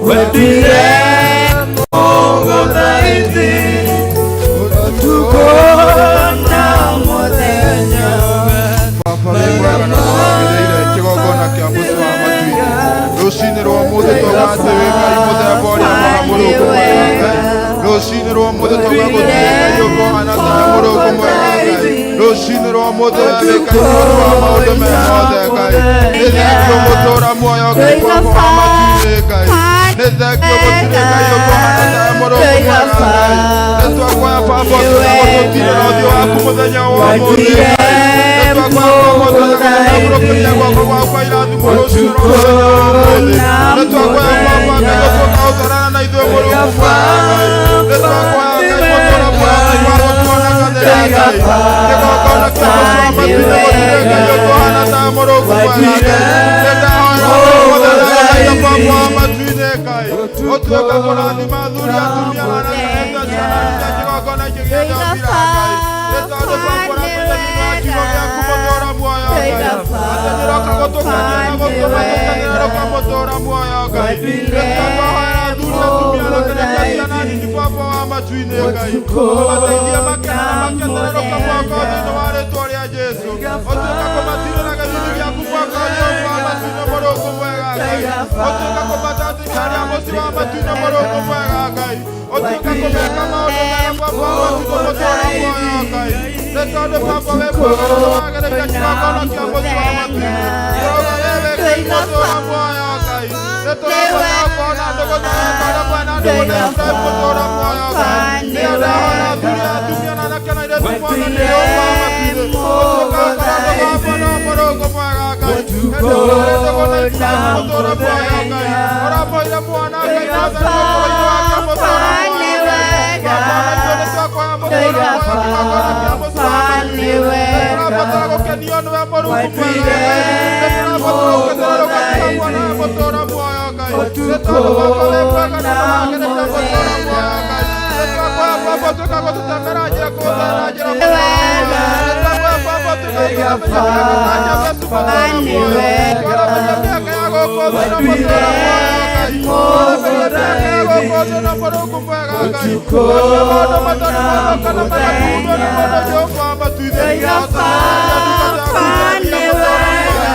wendire mũgũthaithi ũtukũ na mũthenya. Baba wĩ mwega na nĩwagĩrĩire kĩgongona kĩa mũciĩ wa matu-inĩ. Rũcinĩ rwa ũmũthĩ twauga atĩ wĩ Ngai mũthemba ũrĩa mwega, Mũrungu mwega Ngai. Rũcinĩ rwa ũmũthĩ twauga gũtirĩ Ngai ũkũhana tawe, Mũrungu mwega Ngai. Rũcinĩ rwa ũmũthĩ we wĩ Ngai tondũ wa maũndũ me mothe Ngai. Nĩ thengiũ mũtũũra muoyo Ngai baba wa matu-inĩ Ngai. Nĩ thengiũ gũtirĩ Ngai ũkũhana tawe, Mũrungu mwega Ngai. Nĩ twakuoya baba ũtuĩke gũtũtirĩra ũthiũ waku mũthenya wa ũmũthĩ Ngai. Nĩ twakuoya baba ũtuĩke gũtũtambũrũkĩria guoko gwaku kwa irathimo rũcinĩ rwa mũthenya wa ũmũthĩ. Nĩ twakuoya baba Ngai ũtuĩka gũtwarana na ithuĩ, Mũrungu mwega Ngai. Nĩ twakuoya Ngai mũtũũra muoyo wa gũtuona kathera Ngai. Kĩgongona kĩa mũciĩ wa matu-inĩ gũtirĩ Ngai ũkũhana tawe, Mũrungu mwega Ngai. Nĩ ndahoya mũthenya gũthaitha baba wa matu-inĩ Ngai ũtuĩke kũrathima athuri, atumia, anake, airĩtu, ciana cia kĩgongona gĩkĩ gĩa Njambira Ngai. Nĩ tondũ baba ũratũria thĩinĩ wa kiugo gĩaku mũtũũra muoyo Ngai atĩ nĩũroka gũtũkenia na gũtũma tũkenerũka mũtũũra muoyo Ngai. Nĩkĩo twahoera athuri, atumia, anake na ciana nini baba wa matu-inĩ Ngai ũmateithie makene na makenerũka mwaka thĩinĩ wa rĩtwa rĩa Jesu. Ũtuĩke kũmatirĩra gĩthithi gĩaku mwaka ũyũ wa matu-inĩ, Mũrungu mwega Ngai. Ũtuĩke kũmatatithia arĩa mũciĩ wa matu-inĩ, Mũrungu mwega Ngai. Ũtuĩke kũmeka maũndũ mega baba wa matu-inĩ mũtũũra muoyo Ngai. Nĩ tondũ baba wĩ mwega na nĩwagĩrĩire kĩgongona kĩa mũciĩ wa matu-inĩ. Tũrauga we wĩ Ngai mũtũũra muoyo Ngai. Nĩ tũrabatara kuona ndũgũ na mwena ndũgũ na Ibrahim mũtũũra muoyo Ngai. Nĩyo ndahoera athuri, atumia na anake na airĩtu mwathani Jehova wa matu-inĩ ũtuĩke gũkorwo ndũgũ hamwe na Mũrungu mwega Ngai. Hĩndĩ ĩrĩa ndũgũ na Ibrahim mũtũũra muoyo Ngai ũramũire mwana Ngai mwathani ũkũrũ-inĩ wake mũtũũra muoyo Ngai. Baba ona ithuĩ nĩ twakuoya mũtũũra muoyo kĩgongona kĩa mũciĩ wa matu-inĩ. Nĩ tũrabatara gũkenio nĩwe, Mũrungu mwega Ngai. Nĩ tũrabatara gũkenerũka hamwe nawe mũtũũra muoyo Ngai. Nĩ tondũ baba wĩ mwega na nĩwagĩrĩire mũtũũra muoyo Ngai. Nĩ twakuoya baba ũtuĩka gũtũtemera njĩra kũgũtera njĩra mũtũũra muoyo. Nĩ twakuoya baba ũtuĩka gũtũramĩria mĩaka ta Jabezu mũtũũra muoyo. Tũramĩria mĩaka ya gũkũ thĩ na mũtũũra muoyo Ngai. Tũramĩria mĩaka ya gũkũ thĩ na Mũrungu mwega Ngai. Tuonie maũndũ matarĩ monwo kana magathugundwo nĩ mũndũ Jehova wa matu-inĩ. Ndungata yaku Jeremia mũtũũra muoyo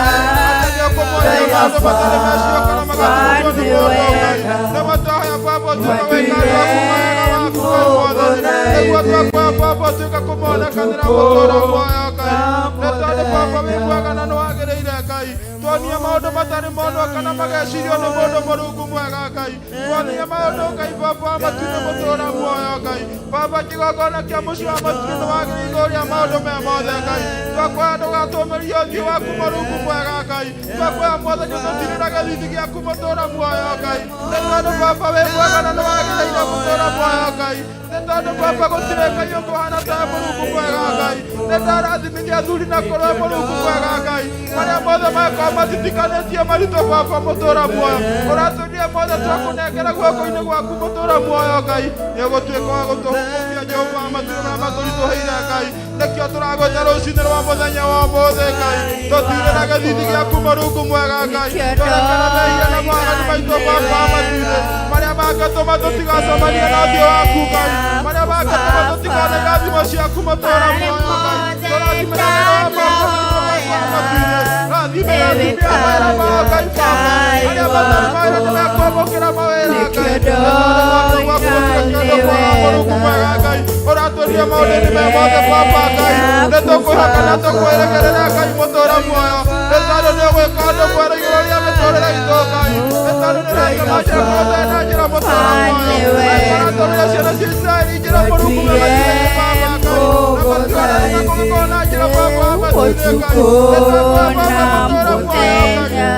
atĩ nĩũkũmonia maũndũ matarĩ mecirio kana magathugundwo nĩ mũndũ Ngai. Nĩguo twahoya baba ũtuĩke gwĩka andũ aku mawega waku Ngai mwathani. Nĩguo twakuoya baba ũtuĩke kũmonekanĩra mũtũũra muoyo Ngai. Nĩ tondũ baba wĩ mwega na nĩwagĩrĩire Ngai. Tuonie maũndũ matarĩ monwo kana magecirio nĩ mũndũ, Mũrungu mwega Ngai. Tuonie maũndũ Ngai baba wa matu-inĩ mũtũũra muoyo Ngai. Baba kĩgongona kĩa mũciĩ wa matu-inĩ nĩwagĩrĩire ũrĩa maũndũ me mothe Ngai. Twakuoya ndũgatũmĩrie ũthiũ waku, Mũrungu mwega Ngai. Twakuoya mwathani ũtũtirĩra gĩthithi gĩaku mũtũũra muoyo Ngai. Nĩ tondũ baba wĩ mwega na nĩwagĩrĩire mũtũũra muoyo Ngai. Nĩ tondũ baba gũtirĩ Ngai ũkũhana tawe, Mũrungu mwega Ngai. Nĩ ndarathimithia athuri na kũrĩ Mũrungu mwega Ngai marĩa mothe makorwo matitikanĩtie maritũ baba mũtũũra muoyo ũratũrie mothe twakũnengera guoko-inĩ gwaku mũtũũra muoyo Ngai. Nĩ ũgũtuĩka wa gũtũhumbũkia Jehova wa matu-inĩ marĩa matũritũhĩire Ngai. Nĩkĩo tũragwĩta rũcinĩ rwa mũthenya wa ũmũthĩ Ngai tũtirĩra gĩthithi gĩaku, Mũrungu mwega Ngai. Tũrekere mehia na mawaganu maitũ baba wa matu-inĩ marĩa mangĩtũma tũtigacemanie na ũthiũ waku Ngai, marĩa mangĩtũma tũtikone irathimo ciaku mũtũũra muoyo Ngai. Tũrathimĩra wĩra wa moko maitũ baba wa matu-inĩ. Rathimĩra atumia mawĩra mao Ngai baba arĩa matarĩ mawĩra nĩmekwamũkĩra mawĩra Ngai. Nĩ tondũ guoko gwaku gũtirĩ kĩndũ kwaga, Mũrungu mwega Ngai. Ũratũria maũndũ-inĩ me mothe baba Ngai. Nĩ tũkwĩhoka na tũkwĩrĩgĩrĩra Ngai mũtũũra muoyo. Nĩ tondũ nĩ ũgwĩka ũndũ mwerũ igũrũ rĩa mĩtũrĩre itũ Ngai. Nĩ tondũ nĩ ũratũma njĩra kũrũte na njĩra mũtũũra muoyo. Ũratũrĩra ciana cia Isiraeli njĩra, Mũrungu mwega baba Ngai na mationa nĩ kũngĩkorwo na njĩra baba wa matu-inĩ Ngai. Nĩ twakuoya baba mũtũũra muoyo Ngai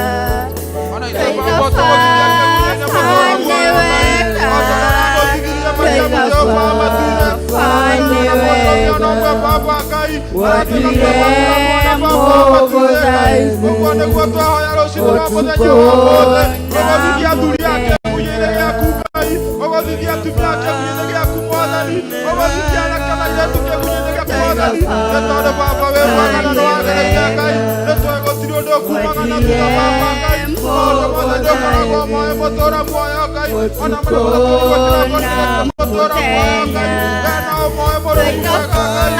ona ithuĩ baba tũgũthithia kĩgunyĩ mũtũũra muoyo Ngai o ta ũrĩa ũragũthithirie Mariamu Jehova wa matu-inĩ. Ona mũndũ ona ũmwe baba Ngai. Aratuĩka kwĩgwatĩra mwana baba wa matu-inĩ Ngai. Ũguo nĩguo twahoya rũcinĩ rwa mũthenya wa ũmũthĩ. Ũgũthithia athuri ake kĩgunyĩ-inĩ gĩaku Ngai. Ũgũthithia atumia ake kĩgunyĩ-inĩ gĩaku Mwathani. Ũgũthithia anake na airĩtu kĩgunyĩ-inĩ gĩaku Mwathani. Nĩ tondũ baba wĩ mwega na nĩwagĩrĩire Ngai. Nĩ tũĩ gũtirĩ ũndũ ũkumaga na thutha baba Ngai. Maũndũ mothe nĩ ũkoragwo moĩ mũtũũra muoyo Ngai. Ona marĩa mothe tũgwatĩra mũtũũra muoyo Ngai. We no ũmoĩ Mũrungu mwega Ngai. Nĩkĩo twahoya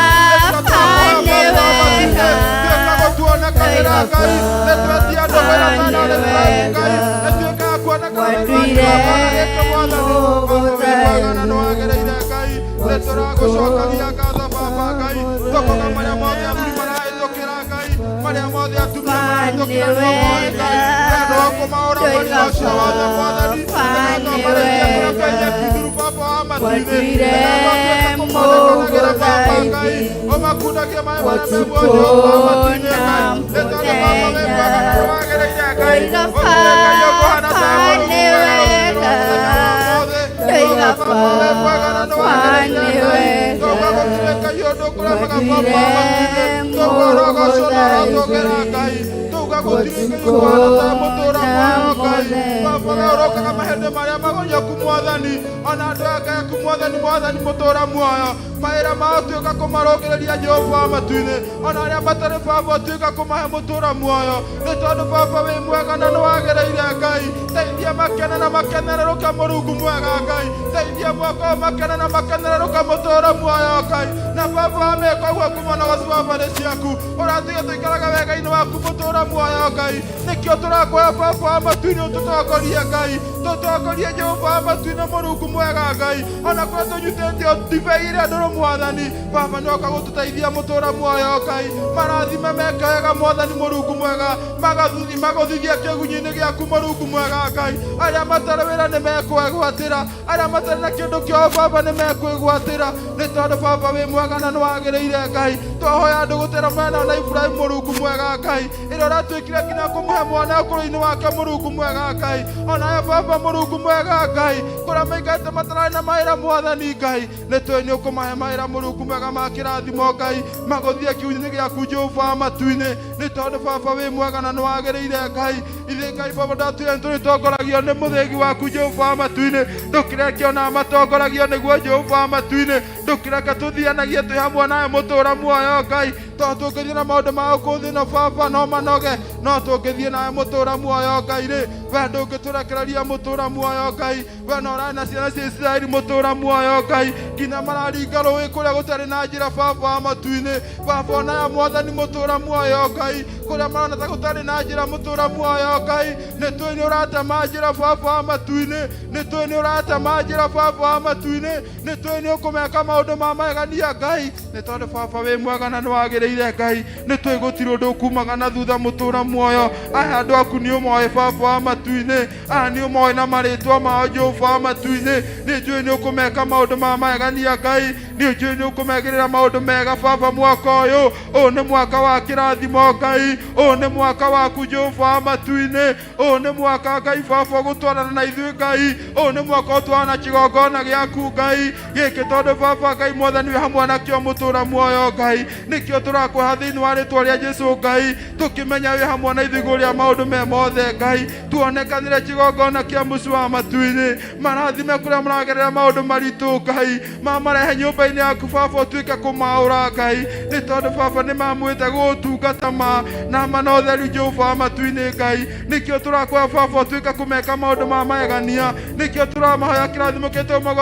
baba wa matu-inĩ. Tuĩka gũtuonekanĩra Ngai. Nĩ twetia andũ wĩra mena ũrĩmi Ngai. Nĩ tuĩkaga kuonekana thĩinĩ wa kĩgongona gĩkĩ Mwathani. Baba wĩ mwega na nĩwagĩrĩire Ngai. Nĩ tũragũcokeria ngatho baba Ngai. Tũkoga marĩa mothe athuri marahĩtũkĩra Ngai. Marĩa mothe atumia marahĩtũkĩra nĩ ũmoĩ Ngai. We nĩwe ũkũmaũra mũrigo ũcio wothe Mwathani. Nĩgetha ũmarĩkie kũrĩa kwĩ nyeki baba wa matu-inĩ. Nĩgetha ũtuĩke kũmonekanagĩra baba Ngai. Ũmakundagie maĩ marĩa me muoyo Jehova wa matu-inĩ Ngai. Nĩ tondũ baba wĩ mwega na nĩwagĩrĩire Ngai. Gũtirĩ Ngai ũkũhana ta Mũrungu mwega rũcinĩ rwa mũthenya wa ũmũthĩ. Tauga baba wĩ mwega na nĩwagĩrĩire Ngai. Tauga gũtirĩ Ngai ũndũ ũkũremaga baba wa matu-inĩ. Tauga ũrogocwo na ũrotũgĩra Ngai. Tauga gũtirĩ Ngai ũkũhana ta mũtũũra muoyo Ngai. Baba we ũrokaga mahĩndĩ marĩa magonyoku Mwathani. Ona andũ aya Ngai aku Mwathani Mwathani mũtũũra muoyo. Mawĩra mao tuĩka kũmarũngĩrĩria Jehova wa matu-inĩ. Ona arĩa matarĩ baba ũtuĩka kũmahe mũtũũra muoyo. Nĩ tondũ baba wĩ mwega na nĩwagĩrĩire Ngai. Teithia makene na makenererũke Mũrungu mwega Ngai. Teithia mwaka ũyũ makene na makenererũke mũtũũra muoyo Ngai. Na baba wa mĩka ũguo kuma na wacu wa mbarĩ ciaku. Ũratiga tũikaraga wega-inĩ waku mũtũũra muoyo Ngai. Nĩkĩo tũrakũhoya baba wa matu-inĩ ũtũtongorie Ngai. Tũtongorie Jehova wa matu-inĩ Mũrungu mwega Ngai. Ona kũrĩa tũnyitĩtio ndibei ĩrĩa ndũrũ Mwathani. Baba nĩoka gũtũteithia mũtũũra muoyo Ngai. Marathime meke wega Mwathani Mũrungu mwega. Magũthithie kĩgunyĩ-inĩ gĩaku Mũrungu mwega Ngai. Arĩa matarĩ wĩra nĩ mekwĩgwatĩra. Arĩa matarĩ na kĩndũ kĩao baba nĩ mekwĩgwatĩra. Nĩ tondũ baba wĩ mwega na nĩwagĩrĩire Ngai. Twahoya andũ gũtera mwena na Ibrahim Mũrungu mwega Ngai. Ĩrĩa ũratuĩkire nginya kũmũhe mwana ũkũrũ-inĩ wake Mũrungu mwega Ngai. Onawe baba Mũrungu mwega Ngai. Kũrĩa maikarĩte matararĩ na mawĩra Mwathani Ngai. Nĩ tũĩ nĩ ũkũmahe mawĩra Mũrungu mwega ma kĩrathimo Ngai. Magũthiĩ kiugo-inĩ gĩaku Jehova wa matu-inĩ. Nĩ tondũ baba wĩ mwega na nĩwagĩrĩire Ngai. Ithuĩ Ngai baba ndatwĩra nĩtũrĩtongoragio nĩ mũthĩgi waku Jehova wa matu-inĩ. Ndũkĩreke ona matongoragio nĩguo Jehova wa matu-inĩ. Ndũkĩreke tũthianagie twĩ hamwe nawe mũtũũra muoyo Ngai. Tondũ tũngĩthiĩ na maũndũ ma gũkũ thĩ ĩno baba no manoge. No tũngĩthiĩ nawe mũtũũra muoyo Ngai rĩ, we ndũngĩtũrekereria mũtũũra muoyo Ngai. We no ũrarĩ na ciana cia Isiraeli mũtũũra muoyo Ngai. Nginya mararinga rũĩ kũrĩa gũtarĩ na njĩra baba wa matu-inĩ. Baba onaya Mwathani mũtũũra muoyo Ngai. Kũrĩa marona ta gũtarĩ na njĩra mũtũũra muoyo Ngai. Nĩ tũĩ nĩ ũratema njĩra baba wa matu-inĩ. Nĩ tũĩ nĩ ũratema njĩra baba wa matu-inĩ. Nĩ tũĩ nĩ ũkũmeka maũndũ ma magegania Ngai. Nĩ tondũ baba wĩ mwega na nĩwagĩrĩire Ngai. Nĩ tũĩ gũtirĩ ũndũ ũkumaga na thutha mũtũũra muoyo. Aya andũ aku nĩ ũmoĩ baba wa matu-inĩ. Aya nĩ ũmoĩ na marĩtwa mao Jehova wa matu-inĩ. Nĩ njũĩ nĩ ũkũmeka maũndũ ma magegania Ngai. Nĩ njũĩ nĩ ũkũmekĩrĩra maũndũ mega baba mwaka ũyũ. Ũyũ nĩ mwaka wa kĩrathimo Ngai. Ũyũ nĩ mwaka waku Jehova wa matu-inĩ. Ũyũ nĩ mwaka Ngai baba ũgũtwarana na ithuĩ Ngai. Ũyũ nĩ mwaka ũtwarana na kĩgongona gĩaku Ngai. Gĩkĩ tondũ baba Ngai Mwathani wĩ hamwe nakĩo mũtũũra muoyo Ngai. Nĩkĩo tũrakũha thĩinĩ wa rĩtwa rĩa Jesũ Ngai. Tũkĩmenya wĩ hamwe na ithuĩ igũrũ rĩa maũndũ me mothe Ngai. Tuonekanĩre kĩgongona kĩa mũciĩ wa matu-inĩ. Marathime kũrĩa maragerera maũndũ maritũ Ngai. Mamarehe nyũmba-inĩ yaku baba ũtuĩke kũmaũra Ngai. Nĩ tondũ baba nĩ mamwĩte gũgũtungata ma na ma na ũtheru Jehova wa matu-inĩ Ngai. Nĩkĩo tũrakũhoya baba ũtuĩke kũmeka maũndũ ma magegania. Nĩkĩo tũramahoya kĩrathimo gĩtũma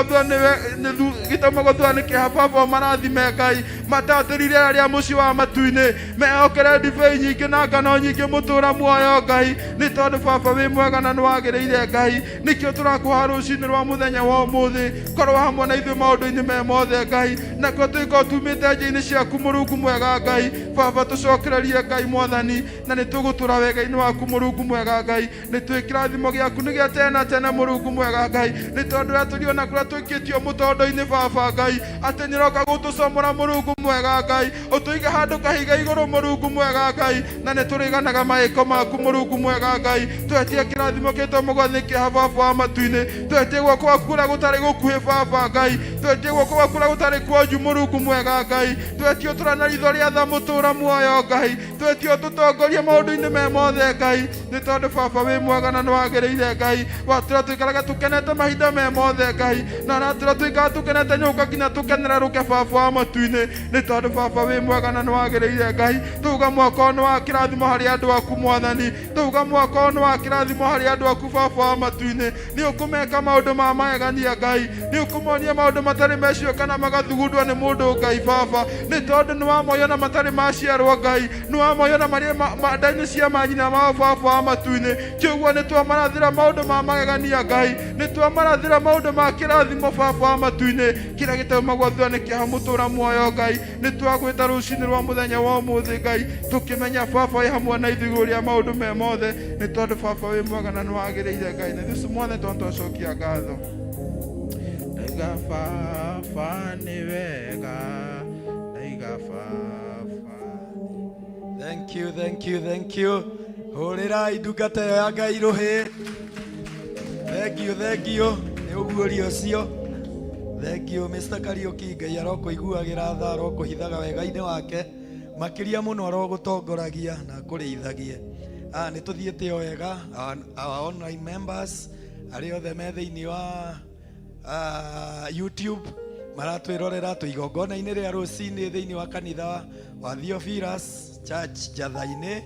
gũthua nĩ kĩeha baba ũmarathime Ngai. Matatĩri rĩera rĩa mũciĩ wa matu-inĩ. Mehokere ndibei nyingĩ na ngano nyingĩ mũtũũra muoyo Ngai. Nĩ tondũ baba wĩ mwega na nĩwagĩrĩire Ngai. Nĩkĩo tũrakũhoya rũcinĩ rwa mũthenya wa ũmũthĩ. Korwo hamwe na ithuĩ maũndũ-inĩ me mothe Ngai. Nakuo tũgĩkorwo tumĩte nja-inĩ ciaku Mũrungu mwega Ngai. Baba tũcokererie Ngai Mwathani. Na nĩ tũgũtũra wega-inĩ waku Mũrungu mwega Ngai. Nĩ tũĩ kĩrathimo gĩaku nĩ gĩa tene na tene Mũrungu mwega Ngai. Nĩ tondũ ũrĩa tũrĩ ona kũrĩa tũikĩtio mũtondo-inĩ baba Ngai. Atĩ nĩ ũroka gũtũcomora Mũrungu mwega Ngai. Ũtũige handũ kahiga igũrũ Mũrungu mwega Ngai. Na nĩ tũrĩganaga maĩko maku. Waku Mũrungu mwega Ngai, twetie kĩrathimo gĩtũmagwo nĩ kĩeha Baba wa matu-inĩ, twetie guoko gwaku kũrĩa gũtarĩ gũkuhĩ Baba Ngai, twetie guoko gwaku kũrĩa gũtarĩ kuonju Mũrungu mwega Ngai, twetie ũtũra na ritho rĩa tha mũtũra muoyo Ngai, twetie ũtũtongorie maũndũ-inĩ me mothe Ngai, nĩ tondũ Baba wĩ mwega na nĩwagĩrĩire Ngai, watũra tũikarage tũkenete mahinda me mothe Ngai, na ũratũra tũikara tũkenete nyũka nginya tũkenererũke Baba wa matu-inĩ, nĩ tondũ Baba wĩ mwega na nĩwagĩrĩire Ngai. Tuga mwaka ũyũ nĩ wa kĩrathimo harĩ andũ aku Mwathani, tuga mwaka ũyũ nĩ wa kĩrathimo harĩ andũ aku Baba wa matu-inĩ, nĩ ũkũmeka maũndũ ma magegania Ngai, nĩ ũkũmonia maũndũ matarĩ mecio kana magathugundwo nĩ mũndũ Ngai Baba, nĩ tondũ nĩ wamoyo na matarĩ maciarwo Ngai, nĩ wamoyo na marĩ nda-inĩ cia manyina mao Baba wa matu-inĩ. Kĩũguo nĩ twamarathĩra maũndũ ma magegania Ngai, nĩ twamarathĩra maũndũ ma kĩrathimo Baba wa matu-inĩ, kĩrĩa gĩtaumagwo thutha nĩ kĩeha mũtũra muoyo Ngai, nĩ twagwĩta rũcinĩ rwa mũthenya wa ũmũthĩ Ngai, tũkĩmenya Baba wĩ hamwe na ithuĩ igũrũ rĩa maũndũ me mothe, nĩ tondũ Baba wĩ mwega na nĩ wagĩrĩire Ngai, na ithuĩ mothe tondũ twacokia ngatho. Ndaiga Baba nĩ wega, ndaiga Baba. Thank you, thank you, thank you. Hũrĩrai ndungata ĩyo ya Ngai rũhĩ. Thank you, thank you. Nĩ ũguũrio ũcio. Thank you Mr. Kariũki, Ngai arokũiguagĩra tha, arokũhithaga wega-inĩ wake. Makĩria mũno arogũtongoragia na akũrĩithagie. Ah, nĩ tũthiĩte o wega, our online members arĩa othe me thĩinĩ wa YouTube maratwĩrorera twĩ igongona-inĩ rĩa rũcinĩ thĩinĩ wa kanitha wa Theophilus Church Njatha-inĩ,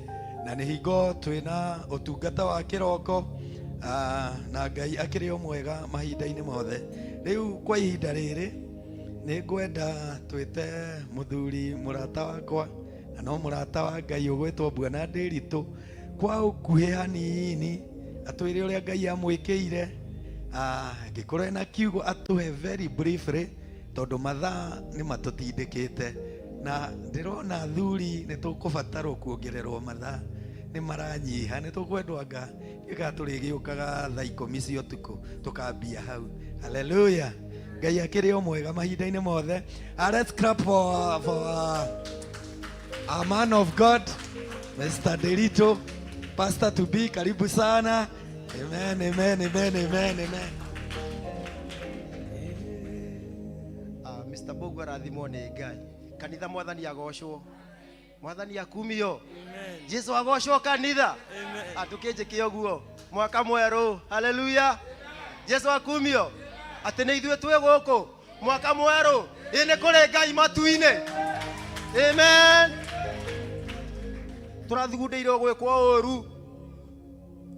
na nĩ hingo twĩna ũtungata wa kĩroko, na Ngai akĩrĩ o mwega mahinda-inĩ mothe. Rĩu kwa ihinda rĩrĩ nĩ ngwenda twĩte mũthuri mũrata wakwa na no mũrata wa Ngai ũgwĩtwo Bwana Ndĩritũ kwa ũkuhĩ hanini atwĩre ũrĩa Ngai amwĩkĩire, angĩkorwo ena kiugo atũhe very briefly, tondũ mathaa nĩ matũtindĩkĩte na ndĩrona athuri nĩ tũkũbatarwo kuongererwo mathaa, nĩ maranyiha, nĩ tũkwendwo anga ĩka tũrĩgĩũkaga thaa 10 cia ũtukũ tũkambia hau. Hallelujah. Ngai akĩrĩ o mwega mahinda-inĩ mothe. Let's clap for a man of God, Mr. Derito, pastor to be. Karibu sana. Amen, amen, amen, amen, amen. Mr. Bogu arathimwo nĩ Ngai. Kanitha Mwathani agocwo. Mwathani akumio. Jesu agocwo kanitha. Atukĩnjĩke ũguo. Mwaka mwerũ. Haleluya. Jesu akumio. Atĩ nĩ ithuĩ twĩ gũkũ. Mwaka mwerũ. Ĩ nĩ kũrĩ Ngai matu-inĩ. Amen. Tũrathugundĩirwo gwĩkwo ũru.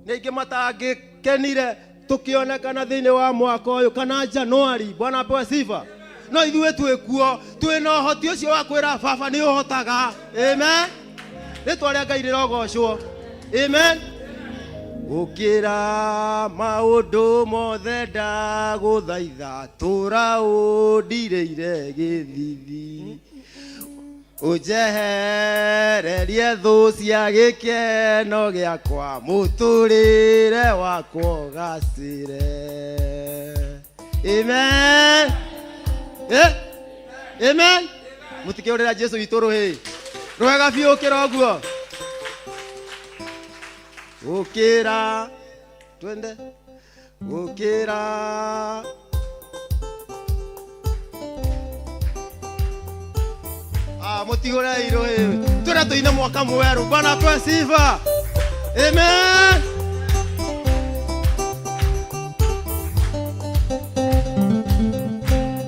Nĩ aingĩ matangĩkenire tũkĩonekana thĩinĩ wa mwaka ũyũ kana Januari. Bwana apewe sifa. No ithuĩ twĩkuo, twĩna ũhoti ũcio wa kwĩra Baba nĩ ũhotaga. Amen. Rĩtwa rĩa Ngai rĩrogocwo. Amen. Gũkĩra maũndũ mothe ndagũthaitha, tũra ũndirĩire gĩthithi, ũnjehererie thũ cia gĩkeno gĩakwa, mũtũrĩre wakwa ũgacĩre. Amen. Amen. Mũtikĩũrĩra Jesu witũ rũhĩ rwega biũ ũkĩra ũguo. Ũkĩra twende ũkĩra. Mũtigũre irũhĩ twĩra tũine mwaka mwerũ. Bwana apewe sifa. Amen.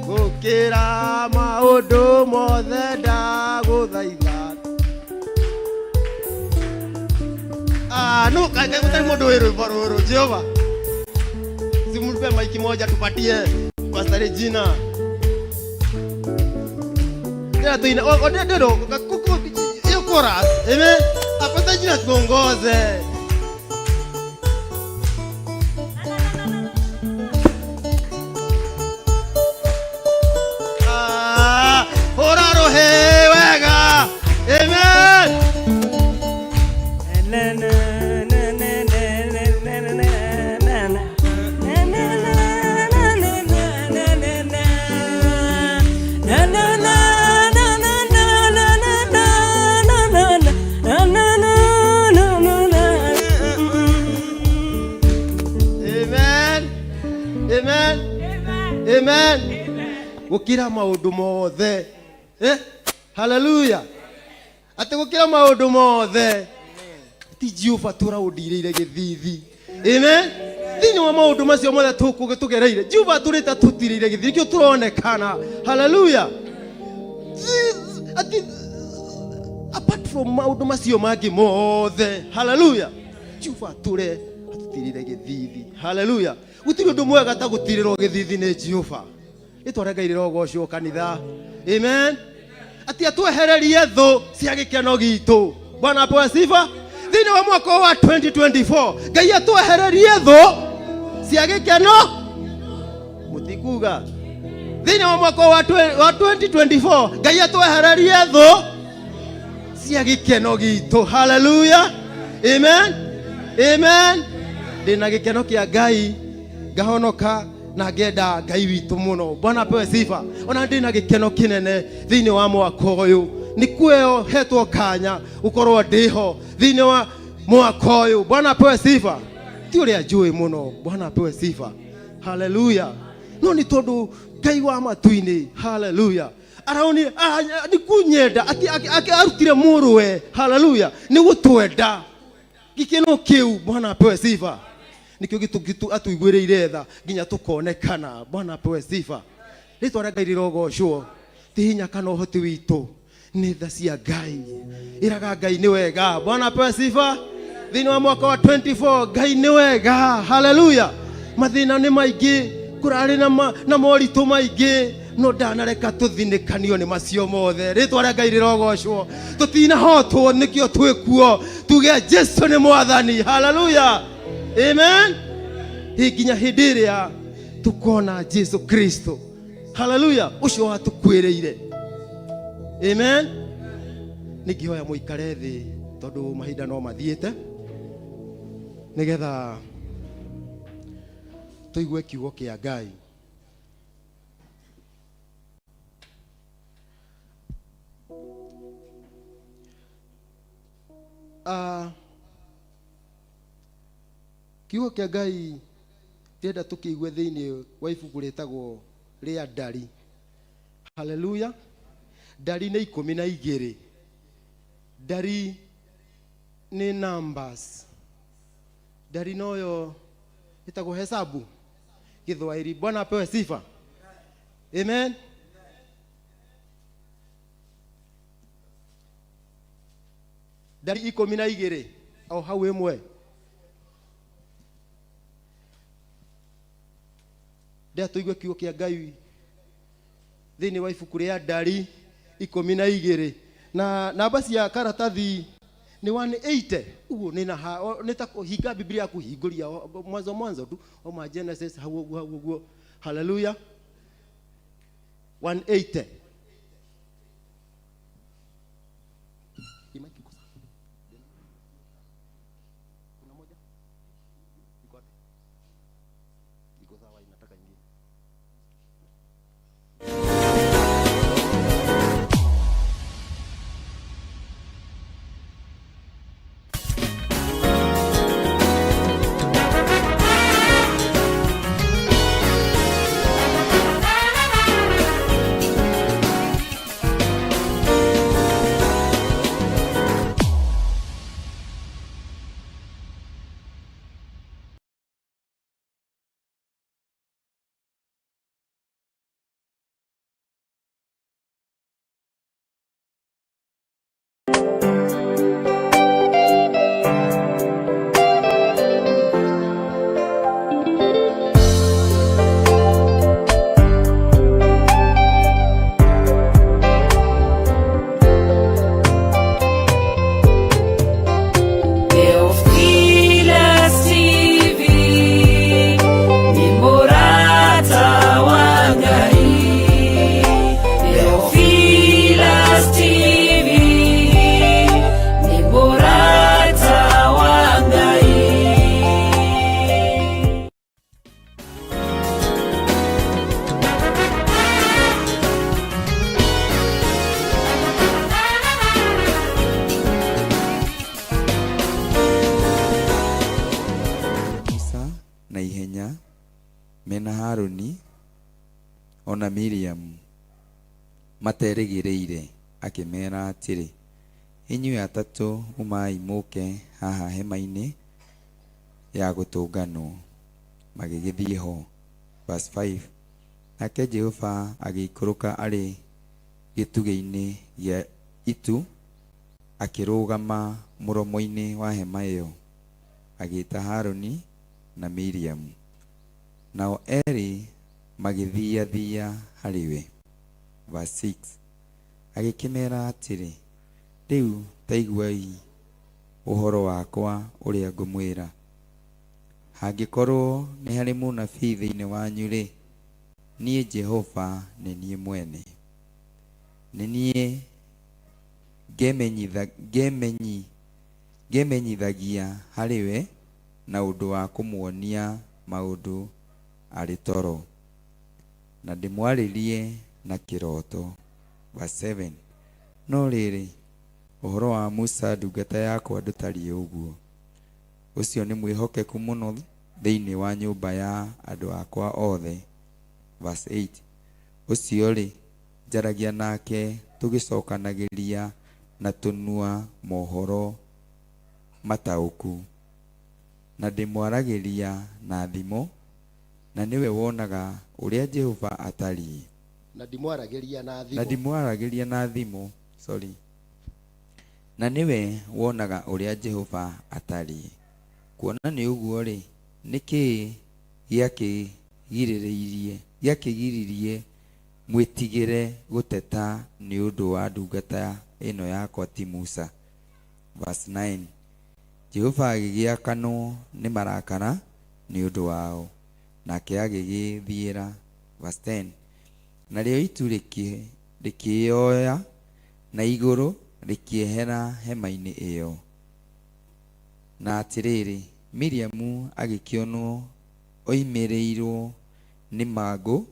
Gũkĩra maũndũ mothe ndagũthaitha. No, kai gũtarĩ mũndũ wĩ rwĩmbo rũrũ. Jehova, simpe maiki moja tupatie Pastor Regina. Tena tuine o ndio kuku hiyo chorus. Amen. Pastor Regina tuongoze. Ora rohe wega. Amen. Amen. Gũkĩra maũndũ mothe. Eh? Haleluya. Atĩ gũkĩra maũndũ mothe ti Jehova tũraũndirĩire gĩthithi. Amen. Thĩinĩ wa maũndũ macio mothe tũkũgĩ tũgereire, Jehova atũrĩte atũtirĩire gĩthithi, nĩkĩo tũronekana. Haleluya. Atĩ apart from maũndũ macio mangĩ mothe, haleluya, Jehova atũre atũtirĩire gĩthithi. Haleluya. Gũtirĩ ũndũ mwega ta gũtirĩrwo gĩthithi nĩ Jehova. Rĩtwa rĩa Ngai rĩrogocwo kanitha. Amen. Atĩ atwehererie thũ cia gĩkeno gitũ. Bwana apewe sifa. Thĩinĩ wa mwaka ũyũ wa 2024 Ngai atwehererie thũ cia gĩkeno, mũtikuga. Thĩinĩ wa mwaka ũyũ wa 2024 Ngai atwehererie thũ cia gĩkeno gitũ. Haleluya. Amen. Amen. Ndĩna gĩkeno kĩa Ngai, ngahonoka na ngenda Ngai witũ mũno. Bwana apewe sifa. Ona ndĩna gĩkeno kĩnene thĩinĩ wa mwaka ũyũ, nĩ kueo hetwo kanya gũkorwo ndĩho thĩinĩ wa mwaka ũyũ. Bwana apewe sifa. Ti ũrĩa njũĩ mũno. Bwana apewe sifa. Haleluya. No nĩ tondũ Ngai wa matu-inĩ, haleluya, araoni nĩ kunyenda atĩ arutire mũrũwe, haleluya, nĩ gũtwenda gĩkeno kĩu. Bwana apewe sifa. Nĩkĩo atũiguĩrĩire tha nginya tũkonekana. Bwana apewe sifa. Rĩtwa rĩa Ngai rĩrogocwo. Ti hinya kana ũhoti witũ, nĩ tha cia Ngai. Ĩraga Ngai nĩ wega. Bwana apewe sifa. Thĩinĩ wa mwaka wa 24 Ngai nĩ wega. Haleluya. Mathĩna nĩ maingĩ, kũrarĩ na moritũ maingĩ, no ndanareka tũthinĩkanio nĩ macio mothe. Rĩtwa rĩa Ngai rĩrogocwo. Tũtinahotwo, nĩkĩo twĩkuo tuge Jesu nĩ mwathani. Haleluya. Amen. Ĩ nginya hĩndĩ ĩrĩa tukona Jesu Kristo, haleluya, ũcio watũkuĩrĩire. Amen. Nĩngĩhoya mũikare thĩ tondũ mahinda no mathiĩte, nĩgetha tũigue kiugo kĩa Ngai. Kiugo kĩa Ngai ndĩrenda tũkĩigue thĩinĩ wa ibuku rĩtagwo rĩa Ndari. Haleluya. Ndari nĩ 12. Ndari nĩ numbers. Ndari noyo ĩtagwo hesabu Gĩthwaĩri. Bwana apewe sifa. Amen. Ndari 12 o hau ĩmwe. Ndĩra tũigue kiugo kĩa Ngai thĩinĩ wa ibuku rĩa Ndari 12, na namba cia karatathi nĩ 180 ũguo. Nĩ na nĩ ta kũhinga Biblia yaku, hingũria mwanzo mwanzo tu oma Genesis hau ũguo, hau ũguo. Haleluya. 180. Hii mic iko sawa? Kuna moja? Iko wapi? Iko sawa, inataka ingine. Theophilus TV ni murata wa Ngai. Theophilus TV ni murata wa Ngai. Musa na ihenya mena Harũni. o na Miriamu materĩgĩrĩire, akĩmeera atĩrĩ, Inyuĩ atatũ umai mũũke haha hema-inĩ ya gũtũnganwo. Magĩgĩthiĩ ho. Verse 5 Nake Jehova agĩikũrũka arĩ gĩtugĩ-inĩ gĩa itu, akĩrũgama mũromo-inĩ wa hema ĩyo, agĩĩta Harũni na Miriamu. Nao eerĩ magĩthiathia harĩ we. Verse 6 Agĩkĩmeera atĩrĩ, Rĩu ta iguai ũhoro wakwa ũrĩa ngũmwĩra. Hangĩkorwo nĩ harĩ mũnabii thĩinĩ wanyu-rĩ, niĩ Jehova nĩ niĩ mwene. Nĩ niĩ ngemenyithagia harĩ we na ũndũ wa kũmuonia maũndũ arĩ toro, na ndĩmwarĩrie na kĩroto. Verse 7 No rĩrĩ, ũhoro wa Musa ndungata yakwa ndũtariĩ ũguo. Ũcio nĩ mwĩhokeku mũno thĩinĩ wa nyũmba ya andũ akwa othe. Verse 8 Ũcio-rĩ, njaragia nake tũgĩcokanagĩria na tũnua mohoro mataũku, na ndĩmwaragĩria na thimo, na nĩwe wonaga ũrĩa Jehova atariĩ. Na ndimwaragĩria na Na thimo. ndimwaragĩria na thimo, sorry. Na nĩwe wonaga ũrĩa Jehova atariĩ. Kuona nĩ ũguo-rĩ, nĩ kĩĩ gĩakĩgirĩrĩirie gĩakĩgiririe mwĩtigĩre gũteta nĩ ũndũ wa ndungata ĩno yakwa ti Musa? Verse 9 Jehova agĩgĩakanwo nĩ marakara nĩ ũndũ wao, nake agĩgĩĩthiĩra. Verse 10 Narĩo itu rĩkĩĩoya na igũrũ rĩkĩehera hema-inĩ ĩyo. Na atĩrĩrĩ, Miriamu agĩkĩonwo oimĩrĩirũo nĩ mangũ,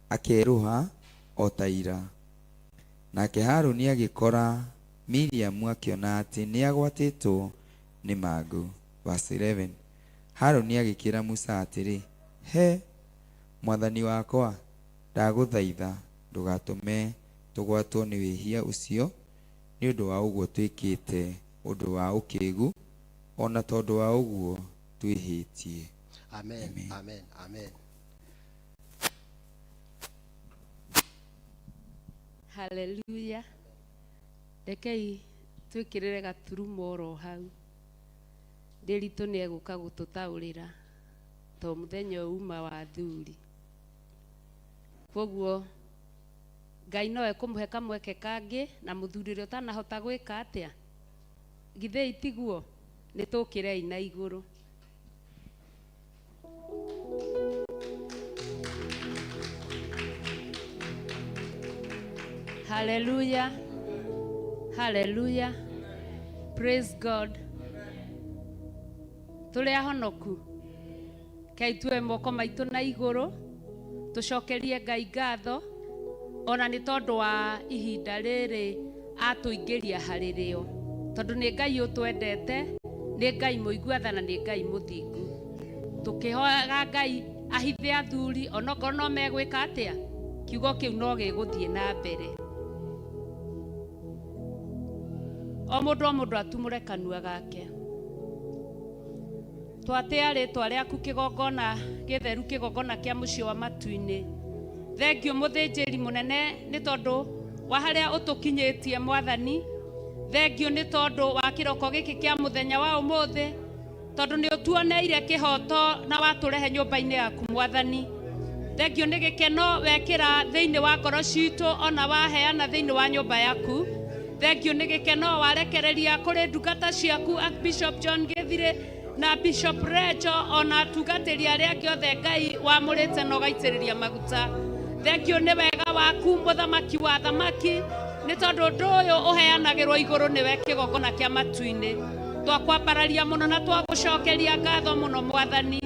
akerũha o ta ira. Nake Haruni agĩkora Miriamu akĩona atĩ nĩagwatĩtwo nĩ mangũ. Verse 11 Haruni agĩkĩĩra Musa atĩrĩ, He, mwathani wakwa, ndagũthaitha ndũgatũme tũgwatwo nĩ wĩhia ũcio nĩ ũndũ wa ũguo twĩkĩte ũndũ wa ũkĩgu, o na tondũ wa ũguo twĩhĩtie. Amen. Amen. Amen. Haleluya. Rekei twĩkĩrĩre gaturumo oro hau. Ndĩritũ nĩ egũka gũtũtaũrĩra to mũthenya ũyũ uma wa athuri. Kwoguo Ngai no ekũmũhe kamweke kangĩ na mũthuri ũrĩa ũtanahota gwĩka atĩa? Githĩ tiguo? Nĩ tũkĩrei na igũrũ. Hallelujah. Hallelujah. Praise God. Tũrĩ ahonoku. Kei tuoe moko maitũ na igũrũ tũcokerie Ngai ngatho ona nĩ tondũ wa ihinda rĩrĩ atũingĩria harĩ rĩo, tondũ nĩ Ngai ũtwendete, nĩ Ngai mũigua tha na nĩ Ngai mũthingu. Tũkĩhoyaga Ngai ahithe athuri onokorwo no megwĩka atĩa, kiugo kĩu no gĩgũthiĩ na mbere. O mũndũ o mũndũ atumũre kanua gake. Twatĩa rĩtwa rĩaku kĩgongona gĩtheru, kĩgongona kĩa mũciĩ wa matu-inĩ. Thengiũ mũthĩnjĩri mũnene nĩ tondũ wa harĩa ũtũkinyĩtie Mwathani. Thengiũ nĩ tondũ wa kĩroko gĩkĩ kĩa mũthenya wa ũmũthĩ, tondũ nĩ ũtuoneire kĩhoto na watũrehe nyũmba-inĩ yaku Mwathani. Thengiũ nĩ gĩkeno wekĩra thĩinĩ wa ngoro citũ ona waheana thĩinĩ wa nyũmba yaku. Thengiũ nĩ gĩkeno warekereria kũrĩ ndungata ciaku Archbishop John Gĩthirĩ na Bishop Recho ona atungatĩri arĩa angĩ othe Ngai wamũrĩte na ũgaitĩrĩria maguta. Thengiũ nĩ wega waku mũthamaki wa thamaki, nĩ tondũ ũndũ ũyũ ũheanagĩrwo igũrũ nĩwe kĩgongona kĩa matu-inĩ. Twakwambararia mũno na twagũcokeria ngatho mũno Mwathani.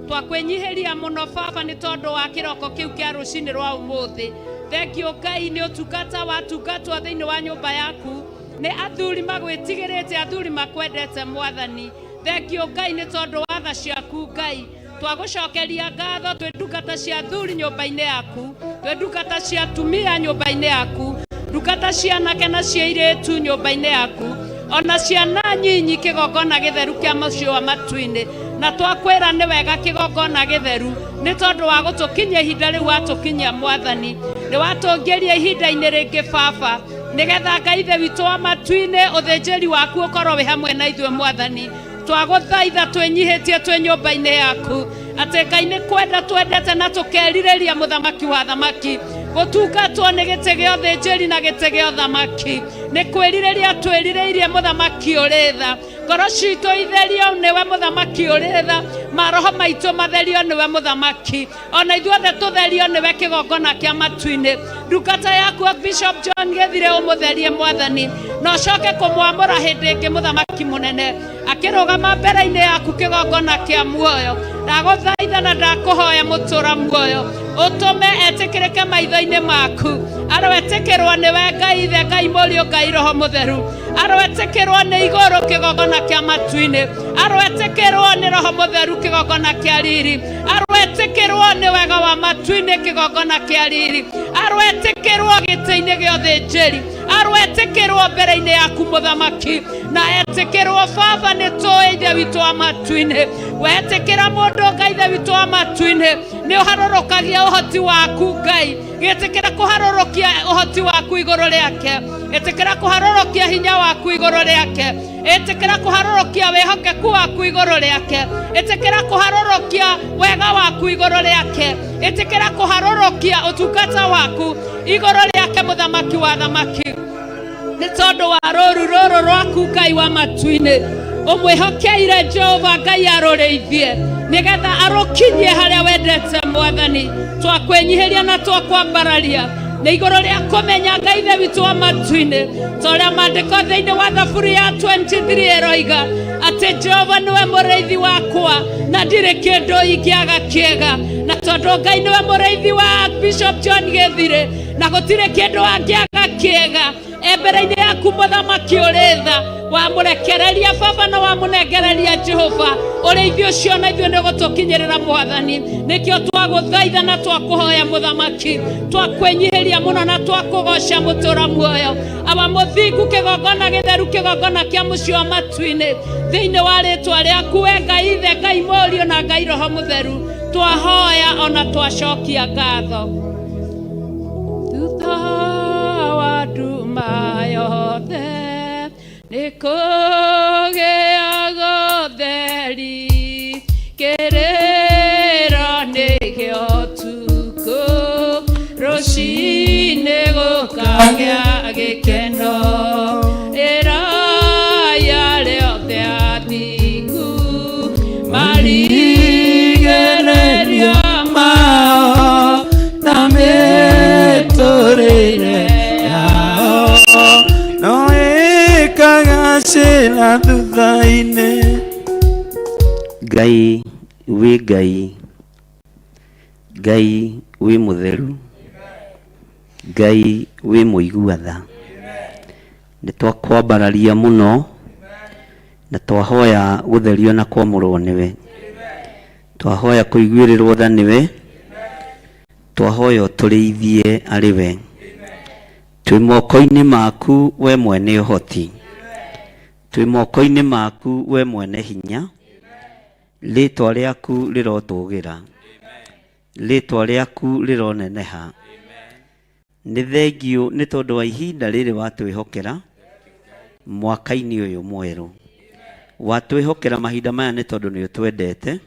Twakwĩnyihĩria mũno Baba nĩ tondũ wa kĩroko kĩu kĩa rũcinĩ rwa ũmũthĩ. Thengiũ Ngai nĩ ũtungata watungatwo thĩinĩ wa nyũmba yaku. Nĩ athuri magwĩtigĩrĩte, athuri makwendete Mwathani. Thengiũ Ngai nĩ tondũ wa tha ciaku Ngai. Twagũcokeria ngatho twĩ ndungata cia athuri nyũmba-inĩ yaku, twĩ ndungata cia atumia nyũmba-inĩ yaku, ndungata cia anake na cia airĩtu nyũmba-inĩ yaku, ona ciana nyinyi kĩgongona gĩtheru kĩa mũciĩ wa matu-inĩ. Na twakwĩra nĩ wega kĩgongona gĩtheru nĩ tondũ wa gũtũkinyia ihinda rĩu watũkinyia Mwathani. Nĩ watũngĩria ihinda-inĩ rĩngĩ Baba, nĩgetha Ngai Ithe witũ wa matu-inĩ ũthĩnjĩri waku ũkorwo wĩ hamwe na ithuĩ Mwathani. Twagũthaitha twĩnyihĩtie twĩ nyũmba-inĩ yaku atĩ Ngai nĩ kwenda twendete na tũkerirĩria mũthamaki wa thamaki gũtungatwo nĩ gĩtĩ gĩa ũthĩnjĩri na gĩtĩ gĩa ũthamaki. Nĩ kwĩrirĩria twĩrirĩirie mũthamaki ũrĩ tha. Ngoro citũ itherio nĩwe mũthamaki ũrĩ tha, maroho maitũ matherio nĩwe mũthamaki, ona ithuothe tũtherio nĩwe kĩgongona kĩa matu-inĩ. Ndungata yaku Bishop John Gĩthire ũmũtherie Mwathani, na ũcoke kũmwamũra hĩndĩ ĩngĩ mũthamaki mũnene akĩrũgama mbere-inĩ yaku kĩgongona kĩa muoyo. Ndagũthaitha na ndakũhoya mũtũra muoyo ũtũme etĩkĩrĩke maitho-inĩ maku. Aroetĩkĩrwo nĩwe Ngai Ithe, Ngai Mũriũ, Ngai Roho Mũtheru. Aroetĩkĩrwo nĩ igũrũ kĩgongona kĩa matu-inĩ. Aroetĩkĩrwo nĩ Roho Mũtheru kĩgongona kĩa riri. Aroetĩkĩrwo nĩ wega wa matu-inĩ kĩgongona kĩa riri. Aroetĩkĩrwo gĩtĩ-inĩ gĩa ũthĩnjĩri. Aroetĩkĩrwo mbere-inĩ yaku mũthamaki, na etĩkĩrwo Baba nĩ tũĩ Ithe witũ wa matu-inĩ. Wetĩkĩra mũndũ Ngai Ithe witũ wa matu-inĩ, nĩ ũharũrũkagia ũhoti waku Ngai. Gĩtĩkĩra kũharũrũkia ũhoti waku igũrũ rĩake, ĩtĩkĩra kũharũrũkia hinya waku igũrũ rĩake, ĩtĩkĩra kũharũrũkia wĩhokeku waku igũrũ rĩake, ĩtĩkĩra kũharũrũkia wega waku igũrũ rĩake, ĩtĩkĩra kũharũrũkia ũtungata waku igũrũ rĩake mũthamaki wa thamaki. Nĩ tondũ wa rũru rũrũ rwaku Ngai wa matu-inĩ ũmwĩhokeire Jehova Ngai arũrĩithie nĩgetha arũkinyie harĩa wendete Mwathani. Twakwĩnyihĩria na twakwambararia nĩ igũrũ rĩa kũmenya Ngai Ithe witũ wa matu-inĩ, ta ũrĩa maandĩko thĩinĩ wa Thaburi ya 23 ĩroiga atĩ Jehova nĩwe mũrĩithi wakwa na ndirĩ kĩndũ ingĩaga kĩega. Na tondũ Ngai nĩwe mũrĩithi wa Bishop John Gĩthire na gũtirĩ kĩndũ angĩaga kĩega, e mbere-inĩ yaku mũthamaki ũrĩ tha, wamũrekereria Baba na wamũnengereria Jehova ũrĩithi ũcio, na ithuĩ nĩ ũgũtũkinyĩrĩra Mwathani. Nĩkĩo twagũthaitha na twakũhoya mũthamaki, twakwĩnyihĩria mũno na twakũgoca mũtũra muoyo. Awa mũthingu, kĩgongona gĩtheru, kĩgongona kĩa mũciĩ wa matu-inĩ, thĩinĩ wa rĩtwa rĩaku we Ngai Ithe, Ngai Mũriũ na Ngai Roho Mũtheru, twahoya ona twacokia ngatho. Thutha wa nduma yothe nĩ kũgĩaga ũtheri, kĩrĩro nĩ gĩa ũtukũ, rũcinĩ gũkagĩa gĩkeno. Ĩrai arĩa othe athingu marigĩrĩria mao na mĩtũrĩre yao no ĩkagacĩra thutha-inĩ. Ngai wĩ Ngai, Ngai wĩ mũtheru, Ngai wĩ mũigua tha. Nĩ twakwambararia mũno na twahoya gũtherio na kwamũrwo nĩwe. Twahoya kũiguĩrĩrwo tha nĩwe, twahoya ũtũrĩithie arĩ we. Twĩ moko-inĩ maku we mwene ũhoti, twĩ moko-inĩ maku we mwene hinya. Rĩtwa rĩaku rĩrotũgĩra, rĩtwa rĩaku rĩroneneha. Nĩ thengiũ nĩ tondũ wa ihinda rĩrĩ watwĩhokera mwaka-inĩ ũyũ mwerũ. Watwĩhokera mahinda maya nĩ tondũ nĩ ũtwendete.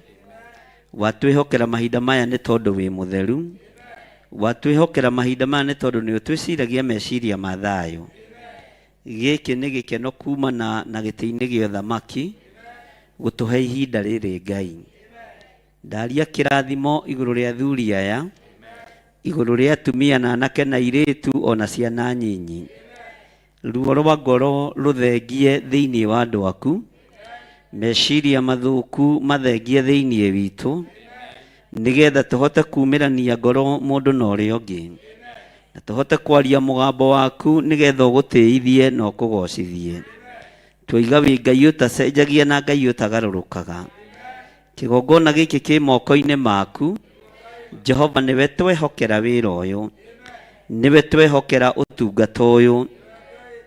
Watwĩhokera mahinda maya nĩ tondũ wĩ mũtheru. Watwĩhokera mahinda maya nĩ tondũ nĩ ũtwĩciragia meciria ma thayũ. Gĩkĩ nĩ gĩkeno kumana na gĩtĩ-inĩ gĩa ũthamaki gũtũhe ihinda rĩrĩ Ngai. Ndaria kĩrathimo igũrũ rĩa athuri aya, igũrũ rĩa atumia na anake na airĩtu ona ciana nyinyi. Ruo rwa ngoro rũthengie thĩinĩ wa andũ aku, meciria mathũku mathengie thĩinĩ witũ, nĩgetha tũhote kumĩrania ngoro mũndũ na ũrĩa ũngĩ, na tũhote kwaria mũgambo waku nĩgetha ũgũtĩithie na ũkũgocithie. Twoiga wĩ Ngai ũtacenjagia na Ngai ũtagarũrũkaga. Kĩgongona gĩkĩ kĩ moko-inĩ maku. Jehova nĩwe twehokera wĩra ũyũ, nĩwe twehokera ũtungata ũyũ.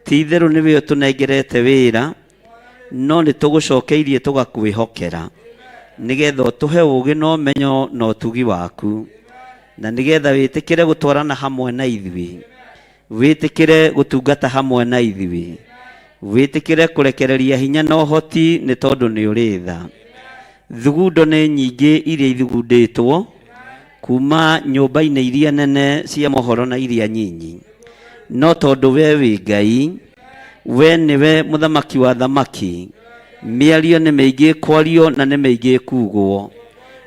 Ti itherũ nĩwe ũtũnengerete wĩra, no nĩ tũgũcokeirie tũgakwĩhokera nĩgetha ũtũhe ũũgĩ na ũmenyo na ũtugi waku, na nĩgetha wĩtĩkĩre gũtwarana hamwe na ithuĩ, wĩtĩkĩre gũtungata hamwe na ithuĩ, wĩtĩkĩre kũrekereria hinya na ũhoti nĩ tondũ nĩ ũrĩ tha. Thugundo nĩ nyingĩ iria ithugundĩtwo kuma nyũmba-inĩ iria nene cia mohoro na iria nyinyi, no tondũ we wĩ Ngai, we nĩwe mũthamaki wa thamaki, mĩario nĩ mĩingĩ ĩkwario na nĩ mĩingĩ ĩkugwo,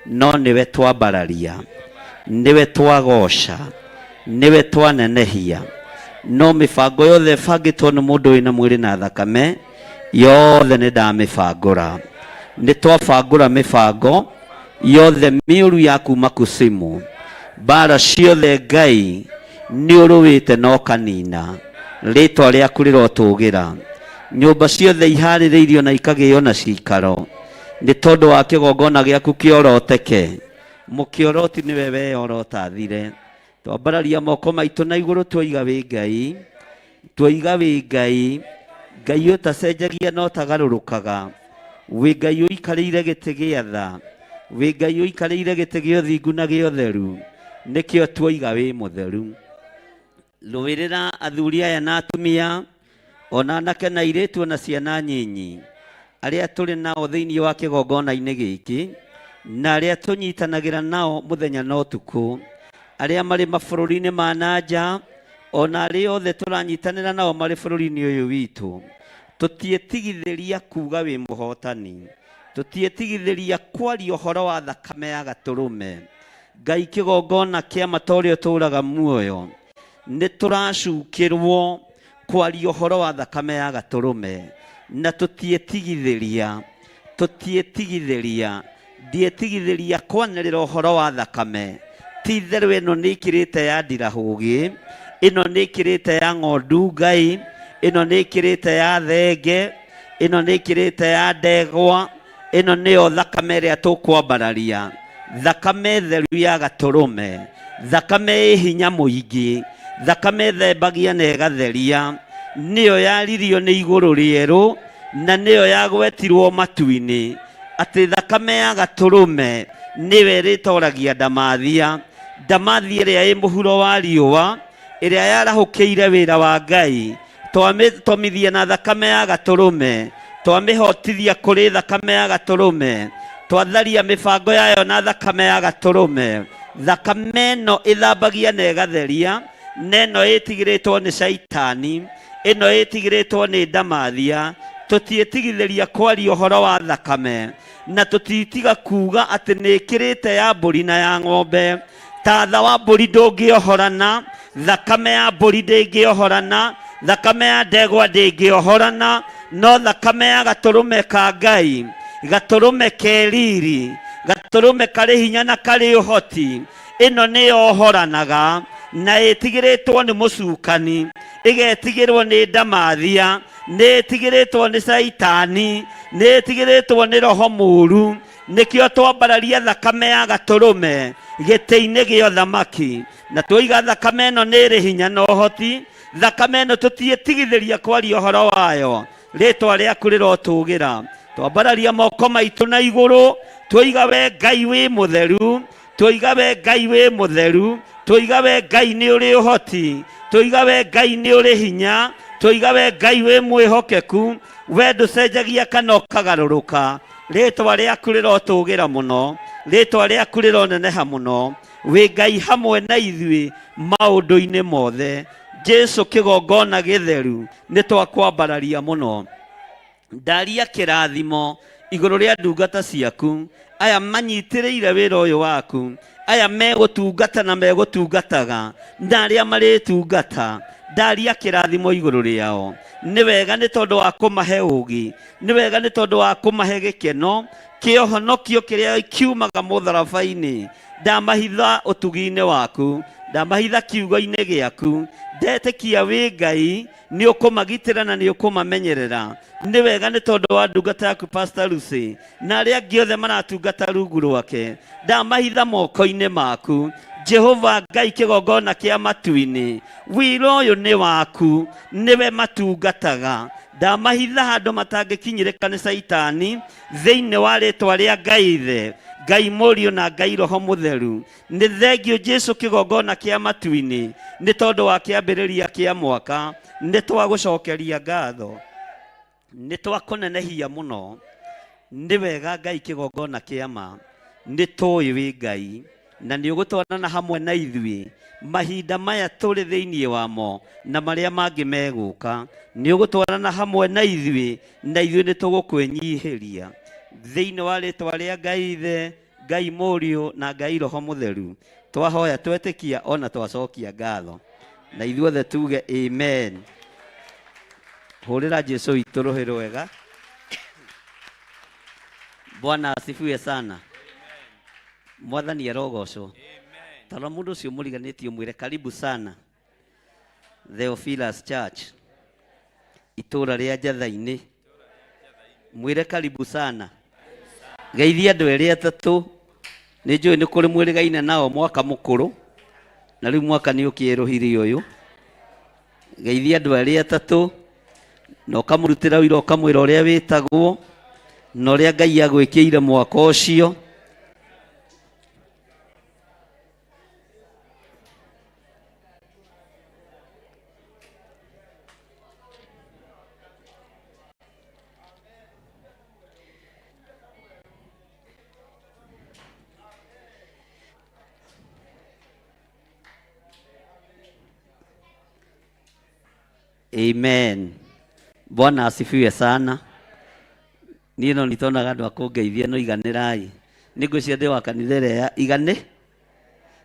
no nĩwe twambararia, nĩwe twagoca, nĩwe twanenehia. No mĩbango yothe ĩbangĩtwo nĩ mũndũ wĩna mwĩrĩ na thakame, yothe nĩ ndamĩbangũra. Nĩ twabangũra mĩbango yothe mĩũru ya kuma kusimu. Mbara ciothe Ngai nĩ ũrũĩte na ũkanina. Rĩtwa rĩaku rĩrotũgĩra. Nyũmba ciothe iharĩrĩirio na ikagĩo na cikaro nĩ tondũ wa kĩgongona gĩaku kĩoroteke. Mũkĩoroti nĩwe weyorotathire. Twambararia moko maitũ na igũrũ twoiga wĩ Ngai, twoiga wĩ Ngai, Ngai ũtacenjagia na ũtagarũrũkaga, wĩ Ngai ũikarĩire gĩtĩ gĩa tha, wĩ Ngai ũikarĩire gĩtĩ gĩa ũthingu na gĩa ũtheru, nĩkĩo twoiga wĩ mũtheru. Rũĩrĩra athuri aya na atumia, ona anake na airĩtu ona ciana nyinyi, arĩa tũrĩ nao thĩinĩ wa kĩgongona-inĩ gĩkĩ, na arĩa tũnyitanagĩra nao mũthenya na ũtukũ, arĩa marĩ mabũrũri-inĩ ma na nja, ona arĩa othe tũranyitanĩra nao marĩ bũrũri-inĩ ũyũ witũ. Tũtiĩtigithĩria kuga wĩ mũhotani, tũtiĩtigithĩria kwaria ũhoro wa thakame ya gatũrũme. Ngai kĩgongona kĩa ma ta ũrĩa ũtũũraga muoyo, nĩ tũracukĩrwo kwaria ũhoro wa thakame ya gatũrũme, na tũtiĩtigithĩria, tũtiĩtigithĩria, ndiĩtigithĩria kwanĩrĩra ũhoro wa thakame. Ti itherũ ĩno nĩ ĩkĩrĩte ya ndirahũgĩ, ĩno nĩ ĩkĩrĩte ya ng'ondu Ngai, ĩno nĩ ĩkĩrĩte ya thenge, ĩno nĩ ĩkĩrĩte ya ndegwa, ĩno nĩyo thakame ĩrĩa tũkwambararia, thakame theru ya gatũrũme, thakame ĩ hinya mũingĩ, thakame ĩthembagia na ĩgatheria, nĩyo yaririo nĩ igũrũ rĩerũ, na nĩyo yagwetirwo matu-inĩ, atĩ thakame ya gatũrũme nĩyo ĩrĩtoragia ndamathia, ndamathia ĩrĩa ĩ mũhuro wa riũa, ĩrĩa yarahũkĩire wĩra wa Ngai, twamĩtomithia na thakame ya gatũrũme, twamĩhotithia kũrĩ thakame ya gatũrũme, twatharia mĩbango yayo na thakame ya gatũrũme. Thakame ĩno ĩthambagia na ĩgatheria, na ĩno ĩtigĩrĩtwo nĩ caitani, ĩno ĩtigĩrĩtwo nĩ ndamathia. Tũtiĩtigithĩria kwaria ũhoro wa thakame, na tũtitiga kuga atĩ nĩ ĩkĩrĩte ya mbũri na ya ng'ombe. Tatha wa mbũri ndũngĩohorana, thakame ya mbũri ndĩngĩohorana, thakame ya ndegwa ndĩngĩohorana, no thakame ya gatũrũme ka Ngai, gatũrũme ke riri, gatũrũme karĩ hinya na karĩ ũhoti, ĩno nĩyohoranaga na ĩtigĩrĩtwo nĩ mũcukani, ĩgetigĩrwo nĩ ndamathia, nĩ ĩtigĩrĩtwo nĩ caitani, nĩ ĩtigĩrĩtwo nĩ roho mũru. Nĩkĩo twambararia thakame ya gatũrũme gĩtĩ-inĩ gĩa ũthamaki, na twoiga thakame ĩno nĩ ĩrĩ hinya na ũhoti, thakame ĩno tũtiĩtigithĩria kwaria ũhoro wayo, rĩtwa rĩaku rĩrotũgĩra. Twambararia moko maitũ na igũrũ, twoiga we Ngai wĩ mũtheru, twoiga we Ngai wĩ mũtheru, twoiga we Ngai nĩ ũrĩ ũhoti, twoiga we Ngai nĩ ũrĩ hinya, twoiga we Ngai wĩ mwĩhokeku, we ndũcenjagia kana ũkagarũrũka. Rĩtwa rĩaku rĩrotũgĩra mũno, rĩtwa rĩaku rĩroneneha mũno, wĩ Ngai hamwe na ithuĩ maũndũ-inĩ mothe. Jesu kĩgongona gĩtheru nĩ twakwambararia mũno. Ndaria kĩrathimo igũrũ rĩa ndungata ciaku, aya manyitĩrĩire wĩra ũyũ waku, aya megũtungata na megũtungataga, na arĩa marĩtungata. Ndaria kĩrathimo igũrũ rĩao. Nĩ wega nĩ tondũ wa kũmahe ũũgĩ, nĩ wega nĩ tondũ wa kũmahe gĩkeno kĩohonokio kĩrĩa kiumaga mũtharaba-inĩ. Ndamahitha ũtugi-inĩ waku, ndamahitha kiugo-inĩ gĩaku. Ndetĩkia wĩ Ngai nĩ ũkũmagitĩra na nĩ ũkũmamenyerera. Nĩ wega nĩ tondũ wa ndungata yaku Pastor Lucy na arĩa angĩ othe maratungata rungu rwake. Ndamahitha moko-inĩ maku Jehova Ngai, kĩgongona kĩa matu-inĩ. Wĩra ũyũ nĩ waku, nĩwe matungataga. Ndamahitha handũ matangĩkinyĩrĩka nĩ Caitani, thĩinĩ wa rĩtwa rĩa Ngai Ithe, Ngai Mũriũ na Ngai Roho Mũtheru. Nĩ thengio Jesu kĩgongona kĩa matu-inĩ nĩ tondũ wa kĩambĩrĩria kĩa mwaka. Nĩ twagũcokeria ngatho, nĩ twakũnenehia mũno. Nĩ wega Ngai kĩgongona kĩa ma, nĩ tũĩ wĩ Ngai na nĩ ũgũtwarana hamwe na ithuĩ mahinda maya tũrĩ thĩinĩ wamo na marĩa mangĩ megũka. Nĩ ũgũtwarana hamwe na ithuĩ na ithuĩ nĩ tũgũkwĩnyihĩria thĩinĩ wa rĩtwa rĩa Ngai Ithe, Ngai Mũriũ na Ngai Roho Mũtheru. Twahoya twetĩkia ona twacokia ngatho, na ithuothe tuge amen. Hũrĩra Jesu witũ rũhĩ rwega. Bwana asifiwe sana. Mwathani arogocwo. Tarora mũndũ ũcio mũriganĩtie ũmwĩre karibu sana Theophilus Church, itũra rĩa Njatha-inĩ. Mwĩre karibu sana. Geithia andũ erĩ atatũ. Nĩ njũĩ nĩ kũrĩ mwĩrĩgaine nao mwaka mũkũrũ, na rĩu mwaka nĩ ũkĩerũhire ũyũ. Geithia andũ erĩ atatũ na ũkamũrutĩra ũira, ũkamwĩra ũrĩa wĩtagwo na ũrĩa Ngai agwĩkĩire mwaka ũcio. Amen. Bwana asifiwe sana. Niĩ no nitonaga andũ a kũngeithia no iganĩrai. Nĩ ngwĩciria ndĩ wa kanitha ĩrĩa ya igane.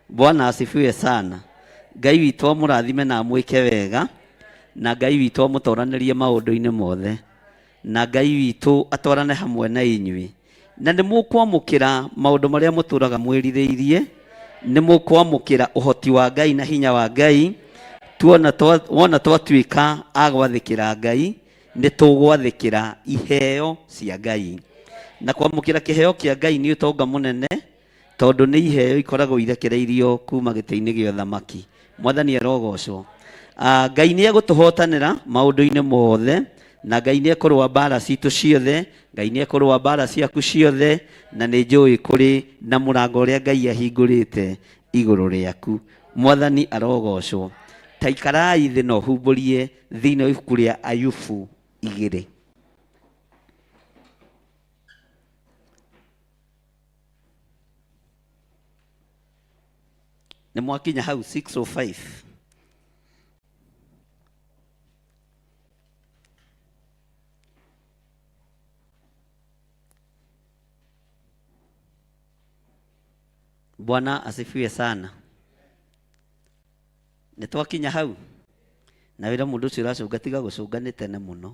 Bwana asifiwe sana. Ngai witũ amũrathime na amwĩke wega, na Ngai witũ amũtoranĩrie maũndũ-inĩ mothe, na Ngai witũ atwarane hamwe na inyuĩ. Na nĩ mũkwamũkĩra maũndũ marĩa mũtũraga mwĩrirĩirie, nĩ mũkwamũkĩra ũhoti wa Ngai na hinya wa Ngai. Tuona wona twatuĩka a gwathĩkĩra Ngai, nĩ tũgwathĩkĩra iheo cia Ngai. Na kwamũkĩra kĩheo kĩa Ngai nĩ ũtonga mũnene, tondũ nĩ iheo ikoragwo irekereirio kuma gĩtĩ-inĩ gĩa ũthamaki. Mwathani arogocwo. Ngai nĩ egũtũhotanĩra maũndũ-inĩ mothe, na Ngai nĩ ekũrũa mbara citũ ciothe, Ngai nĩ ekũrũa mbara ciaku ciothe, na nĩ njũĩ kũrĩ na mũrango ũrĩa Ngai ahingũrĩte igũrũ rĩaku. Mwathani arogocwo. Ta ikarai thĩ na ũhumbũrie thĩinĩ wa ibuku rĩa Ayubu 2. Nĩ mwakinya hau 605. Bwana asifiwe sana. Nĩ twakinya hau na wĩra mũndũ ũcio ũracũnga tiga gũcũnga nĩ tene mũno.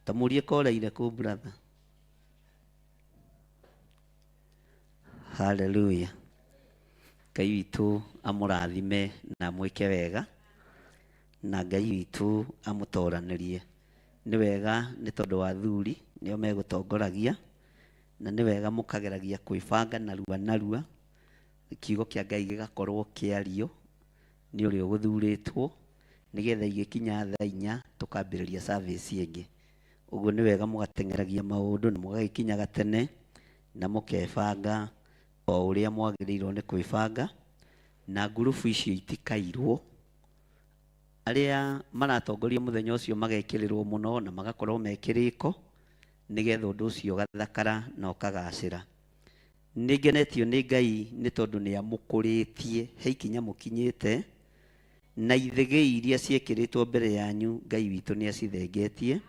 Ta mũrie koreire kũ brother. Hallelujah. Ngai witũ amũrathime na amwĩke wega, na Ngai witũ amũtoranĩrie. Nĩ wega nĩ tondũ wa athuri nĩo megũtongoragia, na nĩ wega mũkageragia kwĩbanga narua narua, kiugo kĩa Ngai gĩgakorwo kĩario nĩ ũrĩa ũgũthurĩtwo, nĩgetha igĩkinya thaa inya tũkambĩrĩria service ĩngĩ. Ũguo nĩ wega mũgateng'eragia maũndũ na mũgagĩkinyaga tene na mũkebanga o ũrĩa mwagĩrĩirwo nĩ kwĩbanga, na ngurubu icio itikairwo. Arĩa maratongoria mũthenya ũcio magekĩrĩrwo mũno na magakorwo me kĩrĩko, nĩgetha ũndũ ũcio ũgathakara na ũkagacĩra. Nĩ ngenetio nĩ Ngai nĩ tondũ nĩ amũkũrĩtie, he ikinya mũkinyĩte, na ithĩgĩ iria ciekĩrĩtwo mbere yanyu Ngai witũ nĩ acithengetie,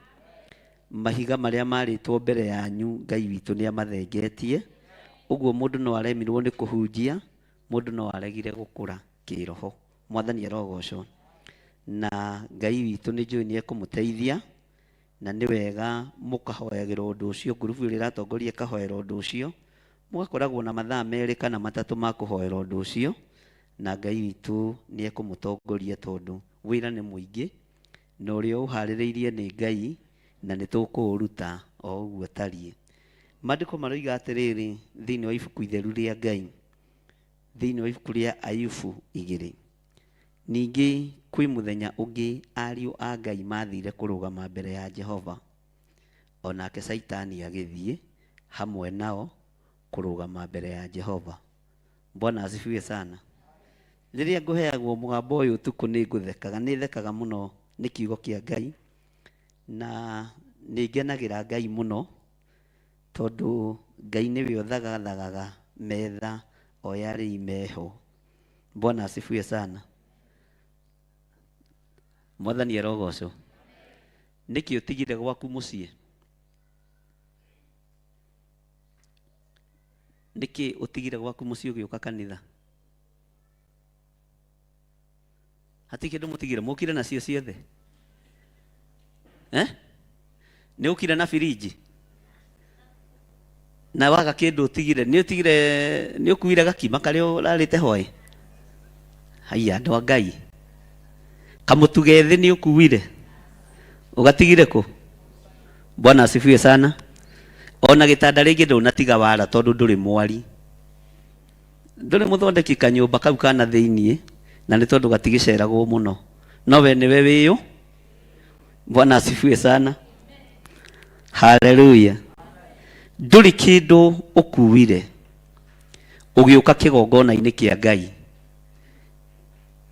mahiga marĩa marĩtwo mbere yanyu Ngai witũ nĩ amathengetie. Ũguo mũndũ no aremirwo nĩ kũhunjia, mũndũ no aregire gũkũra kĩroho. Mwathani arogocwo. Na Ngai witũ nĩ njũĩ nĩ ekũmũteithia, na nĩ wega mũkahoyagĩra ũndũ ũcio, ngurubu ĩrĩa ĩratongoria ĩkahoera ũndũ ũcio, mũgakoragwo na mathaa merĩ kana matatũ ma kũhoera ũndũ ũcio, na Ngai witũ nĩ ekũmũtongoria tondũ wĩra nĩ mũingĩ, na ũrĩa ũharĩrĩirie nĩ Ngai, na nĩ tũkũũruta o ũguo ũtariĩ. Maandĩko maroiga atĩrĩrĩ thĩinĩ wa ibuku itheru rĩa Ngai, thĩinĩ wa ibuku rĩa Ayubu igĩrĩ, ningĩ kwĩ mũthenya ũngĩ ariũ a Ngai maathire kũrũgama mbere ya Jehova, o nake Caitani agĩthiĩ hamwe nao kũrũgama mbere ya Jehova. Bwana asifiwe sana. Rĩrĩa ngũheagwo mũgambo ũyũ ũtukũ nĩ ngũthekaga, nĩ thekaga mũno nĩ kiugo kĩa Ngai, na nĩ ngenagĩra Ngai mũno, tondũ Ngai nĩwe ũthagathagaga metha o yarĩ meho. Bwana asifiwe sana. Mwathani arogocwo. Nĩkĩ ũtigire gwaku mũciĩ? Nĩkĩ ũtigire gwaku mũciĩ ũgĩũka kanitha? Hatirĩ kĩndũ mũtigire, mũkire nacio ciothe? Eh? Nĩ ũkire na birinji? Na waga kĩndũ ũtigire, nĩ ũtigire, nĩ ũkuire gakima karĩa ũrarĩte hwaĩ? Haiya, andũ a Ngai. Kamũtu gethĩ nĩ ũkuire? Ũgatigire kũ? Bwana asifiwe sana. Ona gĩtanda rĩngĩ ndũnatiga wara tondũ ndũrĩ mwari. Ndũrĩ mũthondeki kanyũmba kau kana thĩiniĩ na nĩ tondũ gatigĩceragwo mũno. No we nĩwe wĩyũ. Bwana asifiwe sana. Haleluya. Ndũrĩ kĩndũ ũkuire ũgĩũka kĩgongona-inĩ kĩa Ngai.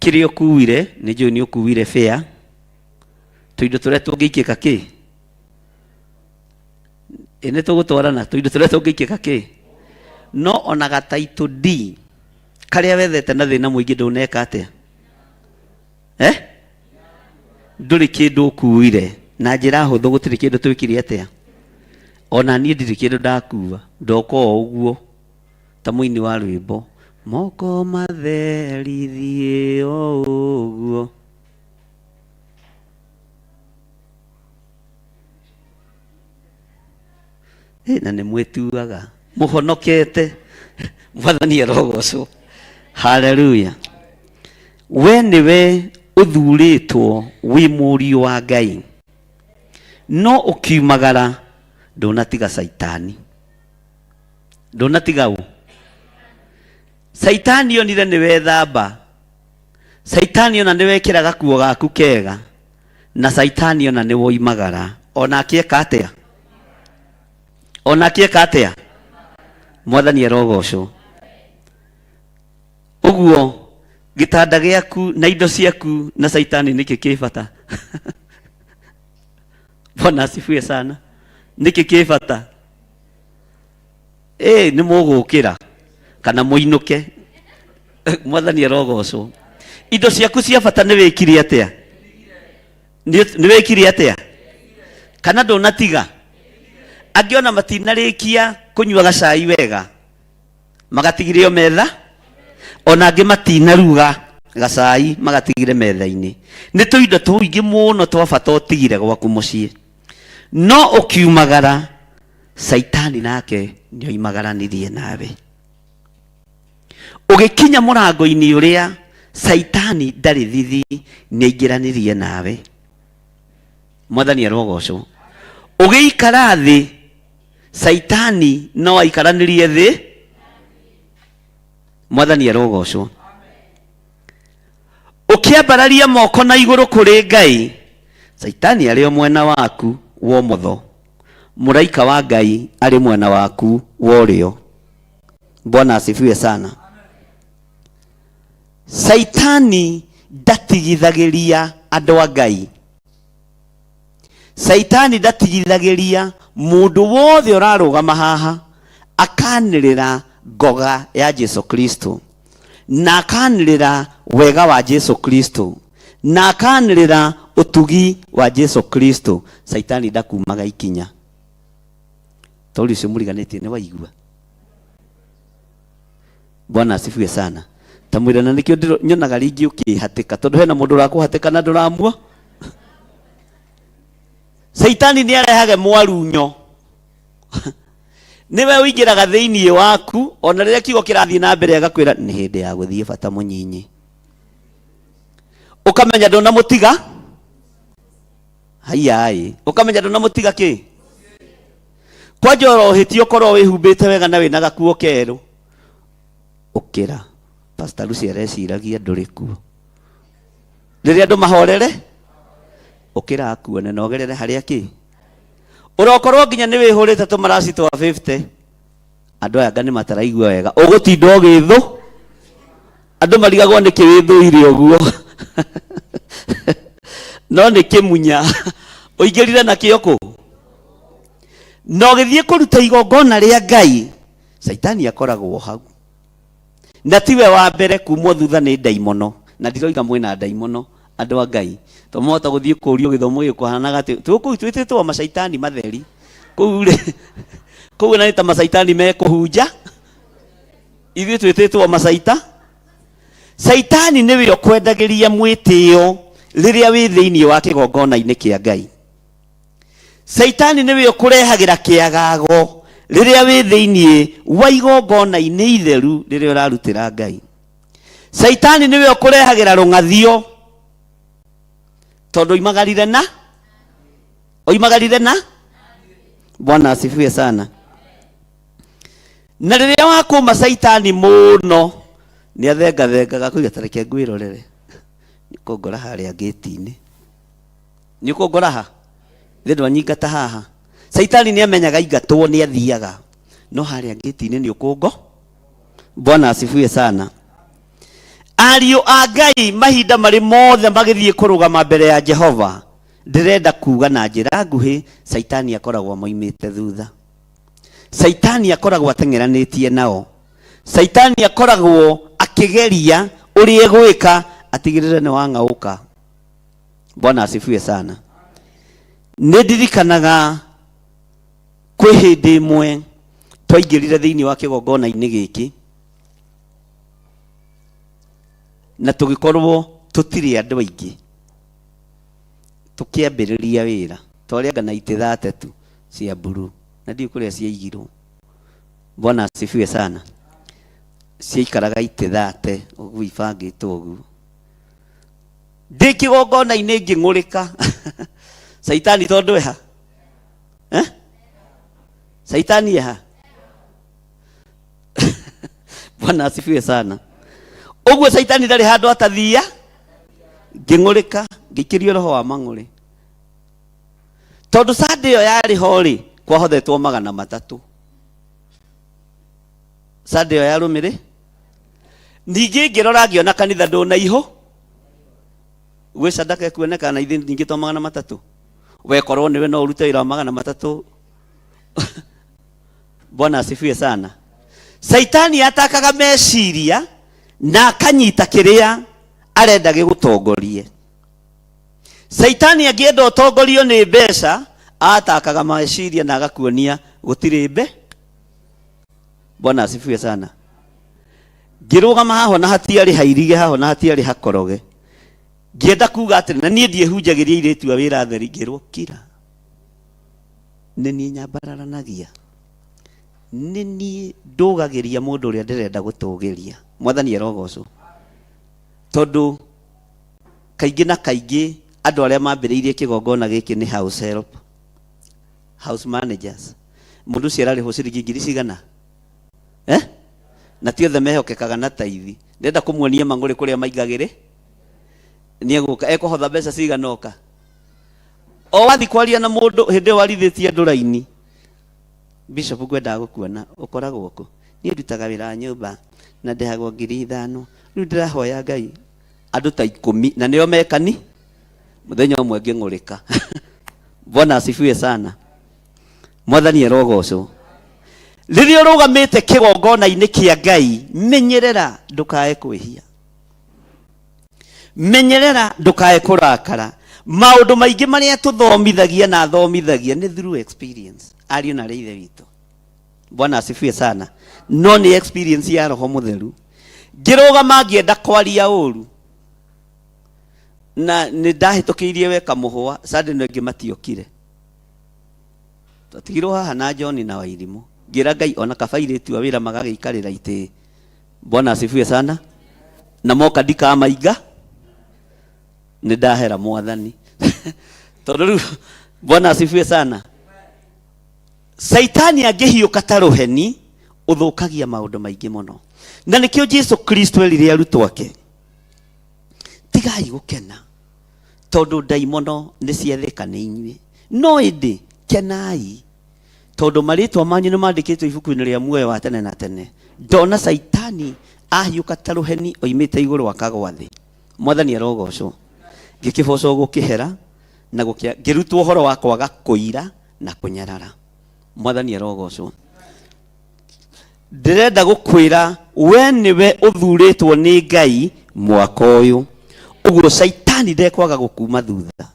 Kĩrĩa ũkuire nĩ njũĩ nĩ ũkuire fare, tũindo tũrĩa tũngĩikĩka kĩ? Ĩ nĩ tũgũtwarana tũindo tũrĩa tũngĩikĩka kĩ? No ona gataitũ D karĩa wethete na thĩna mũingĩ ndũneka atĩa? Eh? Ndũrĩ kĩndũ ũkuire na njĩra hũthũ, gũtirĩ kĩndũ twĩkire atĩa? Ona niĩ ndirĩ kĩndũ ndakua, ndoka o ũguo ta mũini wa rwĩmbo, moko matheri thiĩ o ũguo. Ĩ, na nĩ mwĩtuaga mũhonokete. Mwathani arogocwo. Haleluya. We nĩwe ũthurĩtwo wĩ mũriũ wa Ngai, no ũkiumagara ndũnatiga Caitani, ndũnatiga ũ. Caitani onire nĩ wethamba, Caitani ona nĩ wekĩra gakuo gaku kega, na Caitani ona nĩ woimagara, ona akĩeka atĩa? Ona akĩeka atĩa? Mwathani arogocwo. Ũguo gĩtanda gĩaku na indo ciaku na Caitani nĩkĩ kĩ bata? Bwana asifiwe sana. Nĩkĩ kĩ bata? Ĩ nĩ mũgũkĩra kana mũinũke. Mwathani arogocwo. Indo ciaku cia bata nĩ wĩkire atĩa? Nĩ wĩkire atĩa? Kana ndũnatiga? Angĩ ona matinarĩkia kũnyua gacai wega, magatigire o metha, ona angĩ matinaruga gacai magatigire metha-inĩ. Nĩ tũindo tũingĩ mũno twa bata ũtigire gwaku mũciĩ, no ũkiumagara Caitani nake nĩ oimagaranirie nawe. Ũgĩkinya mũrango-inĩ ũrĩa Caitani ndarĩ thithi, nĩ aingĩranirie nawe. Mwathani arogocwo. Ũgĩikara thĩ, Caitani no aikaranirie thĩ. Mwathani arogocwo. Ũkĩambararia moko na igũrũ kũrĩ Ngai, Caitani arĩ o mwena waku wa ũmotho, mũraika wa Ngai arĩ mwena waku wa ũrĩo. Bwana asifiwe sana. Caitani ndatigithagĩria andũ a Ngai. Caitani ndatigithagĩria mũndũ wothe ũrarũgama haha akanĩrĩra ngoga ya Jesu Kristo, na akanĩrĩra wega wa Jesu Kristo, na akanĩrĩra ũtugi wa Jesu Kristo. Caitani ndakumaga ikinya. Tondũ ũcio mũriganĩtie nĩ waigua. Bwana asifiwe sana. Ta Ta mwĩra na nĩkĩo nyonaga rĩngĩ ũkĩhatĩka tondũ hena mũndũ ũrakũhatĩka na ndũramua. Caitani nĩ arehage mwarunyo. Nĩwe ũingĩraga thĩinĩ waku ona rĩrĩa kiugo kĩrathiĩ na mbere agakwĩra nĩ hĩndĩ ya gũthiĩ bata mũnyinyi. Ũkamenya ndũnamũtiga haiyaĩ, ũkamenya ndũnamũtiga kĩ kwanja orohĩtie ũkorwo wĩhumbĩte wega na wĩna gakuo kerũ ũkĩra Pastor Lucy areciragia ndũrĩ kuo rĩrĩa andũ mahorere ũkĩra akuone na ũgerere harĩa kĩ ũrokorwo nginya nĩ wĩhũrĩte tũmaraci twa 50 andũ aya anga nĩ mataraigua wega ũgũtinda ũgĩthũ andũ marigagwo nĩkĩ wĩthũire ũguo no nĩ kĩmunya ũingĩrire nakĩo kũ na ũgĩthiĩ kũruta igongona rĩa Ngai Caitani akoragwo hau na tiwe wa mbere kumwo thutha nĩ ndaimono na ndiroiga mwĩna ndaimono andũ a Ngai to mwahota gũthiĩ kũrio gĩthomo gĩkĩ kũhanaga atĩ twĩ kũu twĩtĩtwo macaitani matheri kũu rĩ kũu na nĩ ta macaitani mekũhunja ithuĩ twĩtĩtwo macaita caitani nĩwe ũkwendagĩria mwĩtĩo rĩrĩa wĩ thĩinĩ wa kĩgongona-inĩ kĩa Ngai Caitani nĩwe ũkũrehagĩra kĩagago rĩrĩa wĩ thĩinĩ wa igongona-inĩ itheru rĩrĩa ũrarutĩra Ngai. Caitani nĩwe ũkũrehagĩra rũng'athio tondũ oimagarire na oimagarire na Bwana asifiwe sana. Na rĩrĩa wakũma caitani mũno nĩ athengathengaga kũiga ta reke ngwĩrorere nĩ kũngora harĩa ngĩti-inĩ nĩ ũkũngora ha thĩ ndwanyingata haha caitani nĩ amenyaga ingatwo nĩ athiaga no harĩa ngĩti-inĩ nĩ ũkũngo bwana asifiwe sana ariũ a ngai mahinda marĩ mothe magĩthiĩ kũrũgama mbere ya jehova ndĩrenda kuga na njĩra nguhĩ caitani akoragwo amoimĩte thutha caitani akoragwo ateng'eranĩtie nao caitani akoragwo akĩgeria ũrĩa egwĩka atigĩrĩre nĩ wang'aũka Bwana asifiwe sana. Nĩ ndirikanaga kwĩ hĩndĩ ĩmwe twaingĩrire thĩinĩ wa kĩgongona-inĩ gĩkĩ na tũgĩkorwo tũtirĩ andũ aingĩ tũkĩambĩrĩria wĩra twarĩ na itĩ thate tu cia mburu na ndiũĩ kũrĩa ciaigirwo. Bwana asifiwe sana. Ciaikaraga itĩ thate ũguo ibangĩtwo ũguo ndĩ kĩgongona-inĩ ngĩng'ũrĩka caitani tondũ eha eh? caitani eha bwana asifiwe sana ũguo caitani ndarĩ handũ atathia ngĩng'ũrĩka ngĩikĩrio roho wa mang'ũrĩ tondũ sande ĩyo yarĩ ho rĩ kwahothetwo 300 sande ĩyo yarũmĩrĩ ningĩ ngĩrora ngĩona kanitha ndũnaihũ gwĩ sadaka ĩkuoneka na ithuĩ ningĩ to 300 wekorwo nĩwe no ũrute wĩra wa 300 bwana asifiwe sana saitani atakaga meciria na akanyita kĩrĩa arenda gĩgũtongorie saitani angĩenda ũtongorio nĩ mbeca atakaga meciria na agakuonia gũtirĩ mbe bwana asifiwe sana ngĩrũgama haho na hatiarĩ hairige haho na hatiarĩ hakoroge ngĩenda kuga atĩrĩ na niĩ ndiĩhunjagĩria airĩtu a wĩra theri ngĩrwo kira nĩ niĩ nyambararanagia nĩ niĩ ndũgagĩria mũndũ ũrĩa ndĩrenda gũtũgĩria mwathani arogocwo tondũ kaingĩ na kaingĩ andũ arĩa mambĩrĩirie kĩgongona gĩkĩ nĩ house help house managers mũndũ ũcio ararĩhwo ciringi ngiri cigana eh? na ti othe mehokekaga na taithi ndenda kũmuonia mang'ũrĩ kũrĩa maingagĩrĩ nĩ egũka ekũhotha mbeca cigana oka o wathi kwaria na mũndũ hĩndĩ ĩyo warithĩtie andũ raini bishop ngwendaga gũkuona ũkoragwo kũ niĩ ndutaga wĩra wa nyũmba na ndĩhagwo 5,000 rĩu ndĩrahoya ngai andũ ta 10 na nĩo mekani mũthenya ũmwe ngĩng'ũrĩka bwana asifiwe sana mwathani arogocwo rĩrĩa ũrũgamĩte kĩgongona-inĩ kĩa ngai menyerera ndũkae kwĩhia menyerera ndũkae kũrakara maũndũ maingĩ marĩa tũthomithagia na athomithagia nĩ through experience ariũ na arĩa ithe witũ bwana asifiwe sana no nĩ experience ya roho mũtheru Ngĩrũgama ngĩenda kwaria ũru na nĩ ndahĩtũkĩirie we kamũhũa Sunday ĩno ĩngĩ matiokire. Twatigirwo haha na John na Wairimũ. Ngĩra Ngai ona kaba airĩtu a wĩra magagĩikarĩra itĩ. Bwana asifiwe sana. Na moka ndikamainga nĩ ndahera mwathani. Tondũ rĩu Bwana asifiwe sana. Caitani angĩhiũka ta rũheni ũthũkagia maũndũ maingĩ mũno. Na nĩkĩo Jesu Kristo erire arutwo ake, tigai gũkena tondũ ndaimono nĩ ciathĩka nĩ inyuĩ, no ĩndĩ kenai tondũ marĩtwa manyu nĩ mandĩkĩtwo ibuku-inĩ rĩa muoyo wa tene na tene. Ndona Caitani ahiũka ta rũheni oimĩte igũrũ akagwa thĩ. Mwathani arogocwo. Ngĩkĩbocwo gũkĩhera na gũkĩa, ngĩrutwo ũhoro wa kwaga kũira na kũnyarara. Mwathani arogocwo. Ndĩrenda gũkwĩra we nĩwe ũthurĩtwo nĩ Ngai mwaka ũyũ, ũguo Caitani ndekwaga gũkuma thutha.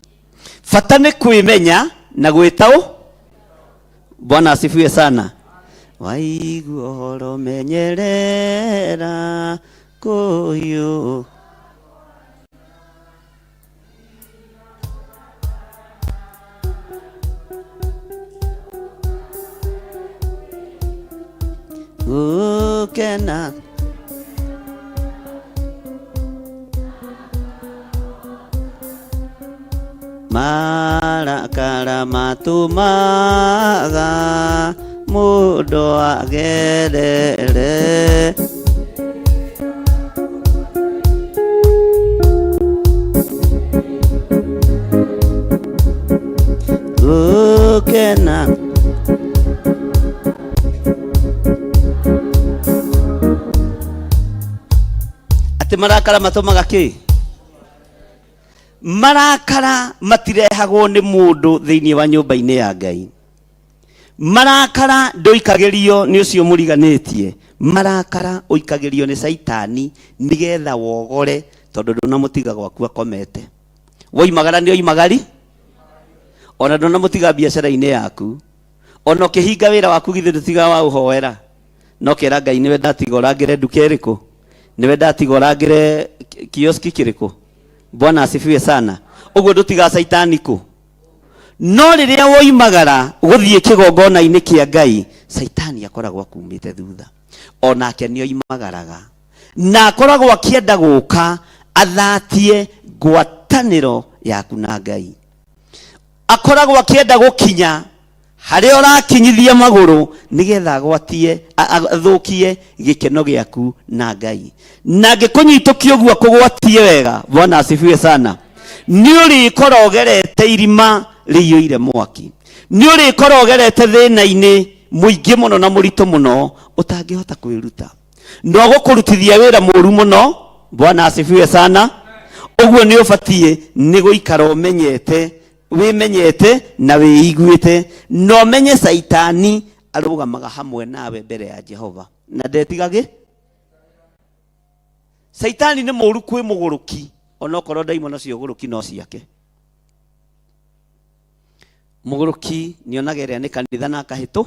Bata nĩ kwĩmenya na gwĩtaũ. Bwana asifiwe sana. Waigua ũhoro menyerera kũhiũ gũkena marakara matũmaga mũndũ agerere. Gũkena atĩ marakara matũmaga kĩ? Marakara matirehagwo nĩ mũndũ thĩinĩ wa nyũmba-inĩ ya Ngai. Marakara ndũikagĩrio nĩ ũcio mũriganĩtie. Marakara ũikagĩrio nĩ Caitani nĩgetha wogore, tondũ ndũnamũtiga gwaku akomete. Woimagara nĩ oimagari, ona ndũnamũtiga biacara-inĩ yaku, ona ũkĩhinga wĩra waku githĩ ndũtigaga waũhoera. No kera Ngai nĩwe ndatiga ũrangĩre nduka ĩrĩkũ, nĩwe ndatiga ũrangĩre kioski kĩrĩkũ. Bwana asifiwe sana. Ũguo ndũtiga Caitani kũ? No rĩrĩa woimagara gũthiĩ kĩgongona-inĩ kĩa Ngai, Caitani akoragwo akumĩte thutha. Onake nĩ oimagaraga na akoragwo akĩenda gũka athatie ngwatanĩro yaku na Ngai. Akoragwo akĩenda gũkinya harĩa ũrakinyithia magũrũ nĩgetha agwatie, athũkie gĩkeno gĩaku na Ngai. Na angĩkũnyitũkia ũguo akũgwatie wega, Bwana asifiwe sana, nĩ ũrĩkora ũgerete irima rĩiyũire mwaki, nĩ ũrĩkora ũgerete thĩna-inĩ mũingĩ mũno na mũritũ mũno ũtangĩhota kwĩruta, no gũkũrutithia wĩra mũru mũno. Bwana asifiwe sana. Ũguo nĩ ũbatiĩ nĩ gũikara ũmenyete, wĩmenyete na wĩiguĩte, na ũmenye Caitani arũgamaga hamwe nawe mbere ya Jehova na ndetigagĩ. Caitani nĩ mũru kwĩ mũgũrũki, onokorwo ndaimono cia ũgũrũki no ciake. Mũgũrũki nĩonaga ĩrĩa nĩ kanitha na akahĩtũ,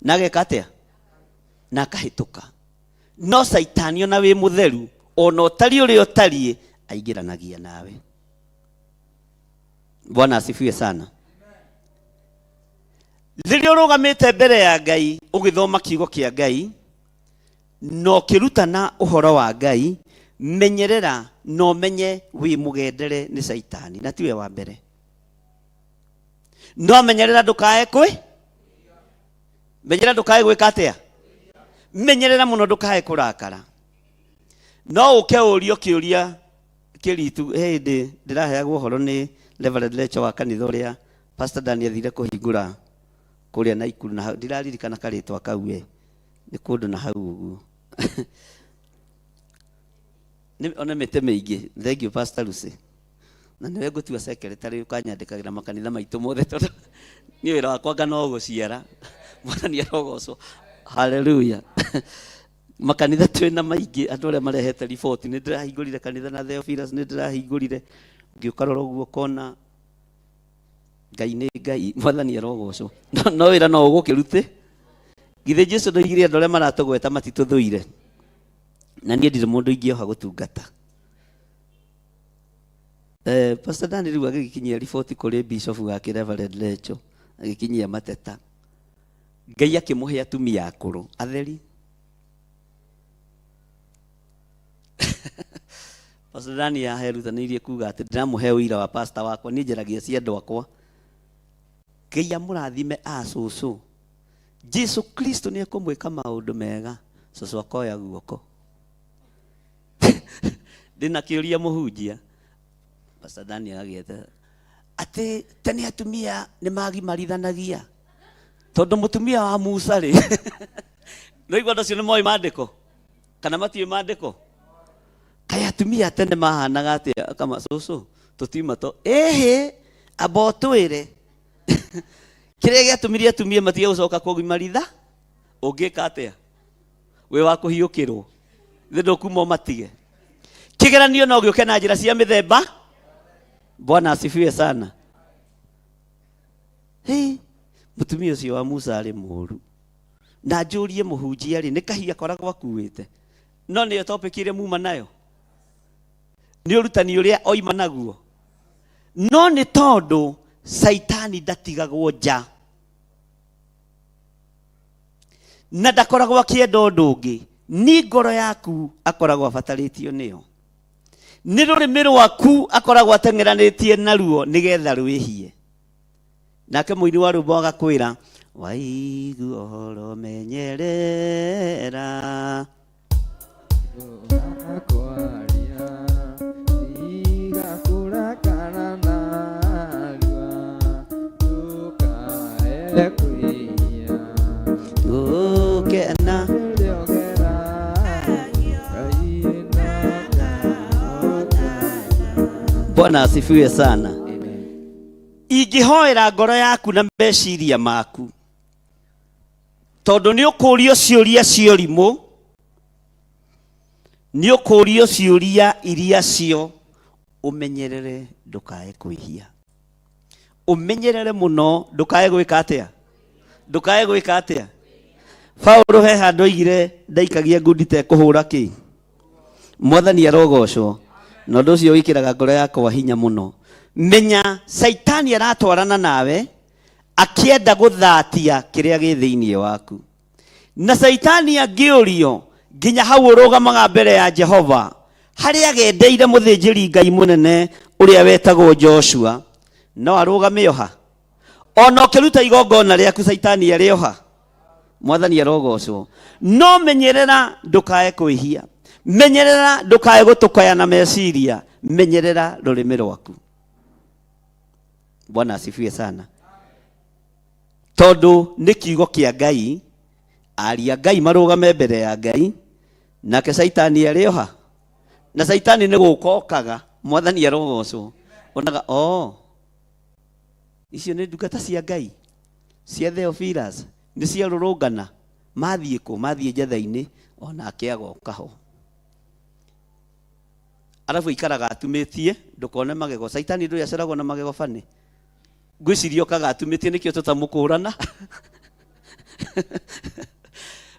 na ageka atĩa? Na akahĩtũka. No Caitani ona wĩ mũtheru, ona ũtariĩ ũrĩa ũtariĩ, aingĩranagia nawe. Bwana asifiwe sana. Rĩrĩa ũrũgamĩte mbere ya Ngai ũgĩthoma kiugo kĩa Ngai na ũkĩrutana ũhoro wa Ngai, menyerera na ũmenye wĩ mũgendere nĩ Caitani, na tiwe wa mbere. No menyerera ndũkae kwĩ, menyerera ndũkae gwĩka atĩa? Menyerera mũno ndũkae kũrakara. No ũke ũrio kĩũria kĩritu. Hĩndĩ ndĩraheagwo ũhoro nĩ Reverend Lecho wa kanitha ũrĩa Pastor Daniel athire kũhingũra kũrĩa Naikuru, na hau ndiraririkana karĩtwa kau we, nĩ kũndũ na hau ũguo. Nĩ one mĩtĩ mĩingĩ. Thank you Pastor Lucy. Na nĩwe ngũtua secretary ũkanyandĩkagĩra makanitha maitũ mothe, tondũ niĩ wĩra wakwa nga no gũciara. Mwathani arogocwo. Hallelujah. Makanitha twĩna maingĩ, andũ arĩa marehete riboti, nĩ ndĩrahingũrire kanitha na Theophilus, nĩ ndĩrahingũrire. Ũngĩũka rora ũguo ũkona Ngai nĩ Ngai, Mwathani arogocwo. No wĩra no ũgũkĩrute. Githĩ Jesu ndoigire andũ arĩa maratũgweta matitũthũire? Na niĩ ndirĩ mũndũ ingĩoha gũtungata. Pastor Dan rĩu agĩgĩkinyia riboti kũrĩ bishop wake Reverend Lecho, agĩkinyia mateta. Ngai akĩmũhe atumia akũrũ atheri. Pastor Dan aherutanĩirie kuga atĩ ndĩramũhe ũira wa pastor wakwa, niĩ njaragia cia andũ akwa. Ngai amũrathime a cũcũ. Jesu Kristo nĩ ekũmwĩka maũndũ mega. Cũcũ akoya guoko. Ndĩna kĩũria mũhunjia. Pastor Dan agagĩeta atĩ tene atumia nĩ magimarithanagia tondũ mũtumia wa Musa rĩ nĩwaigua andũ acio nĩ moĩ maandĩko kana matiũĩ maandĩko kaĩ atumia a tene mahanaga atĩa kama cũcũ tũtiuma to ĩhĩ amba ũtwĩre kĩrĩa gĩatũmire atumia matige gũcoka kũgimaritha ũngĩka atĩa wĩ wa kũhiũkĩrwo thĩ ndũkuma ũmatige kĩgeranio no gĩũke na njĩra cia mĩthemba bwana asifiwe sana Hĩ, mũtumia ũcio wa Musa arĩ mũru na njũrie mũhunjia rĩ nĩ kahiga akoragwo akuĩte no nĩyo topic ĩrĩa muma nayo nĩ ũrutani ũrĩa oima naguo no nĩ tondũ caitani ndatigagwo nja na ndakoragwo akĩenda ũndũ ũngĩ ni ngoro yaku akoragwo abatarĩtio nĩyo nĩ rũrĩmĩ rwaku akoragwo ateng'eranĩtie naruo nĩgetha rwĩhie nake mũini wa rwĩmbo agakwĩra waigua ũhoro menyerera Kwaria, tiga kũrakara narua, ndũkae kwĩhia. Gũkena. Rĩrĩa ũgeragio, Ngai Bwana asifiwe sana. Ingĩhoera ngoro yaku na meciria maku tondũ nĩ ũkũrio ciũria cia ũrimũ nĩ ũkũrio ciũria iria cio ũmenyerere ndũkae kwĩhia ũmenyerere mũno ndũkae gwĩka atĩa ndũkae gwĩka atĩa Paulo he handũ oigire ndaikagia ngundi te kũhũra kĩ mwathani arogocwo na ũndũ ũcio wĩkĩraga ngoro yakwa hinya mũno menya caitani aratwarana nawe akĩenda gũthatia kĩrĩa gĩ thĩinĩ waku na caitani angĩũrio nginya hau ũrũgamaga mbere ya Jehova harĩa agendeire mũthĩnjĩri Ngai mũnene ũrĩa wetagwo Joshua no arũgame oha ona ũkĩruta igongona rĩaku caitani arĩ oha mwathani arogocwo no menyerera ndũkae kwĩhia menyerera ndũkae gũtũkaya na meciria menyerera rũrĩmĩ rwaku bwana asifiwe sana tondũ nĩ kiugo kĩa Ngai aria Ngai marũgame mbere ya Ngai nake caitani arĩ oha na caitani nĩ gũka okaga mwathani arogocwo onaga oh icio nĩ ndungata cia Ngai cia Theophilus nĩ ciarũrũngana mathiĩ kũ mathiĩ njetha-inĩ onake agoka ho arabu aikaraga atumĩtie ndũkone magego caitani ndũrĩ aceragwo na magego bani ngwĩciria okaga atumĩtie nĩkĩo tũtamũkũrana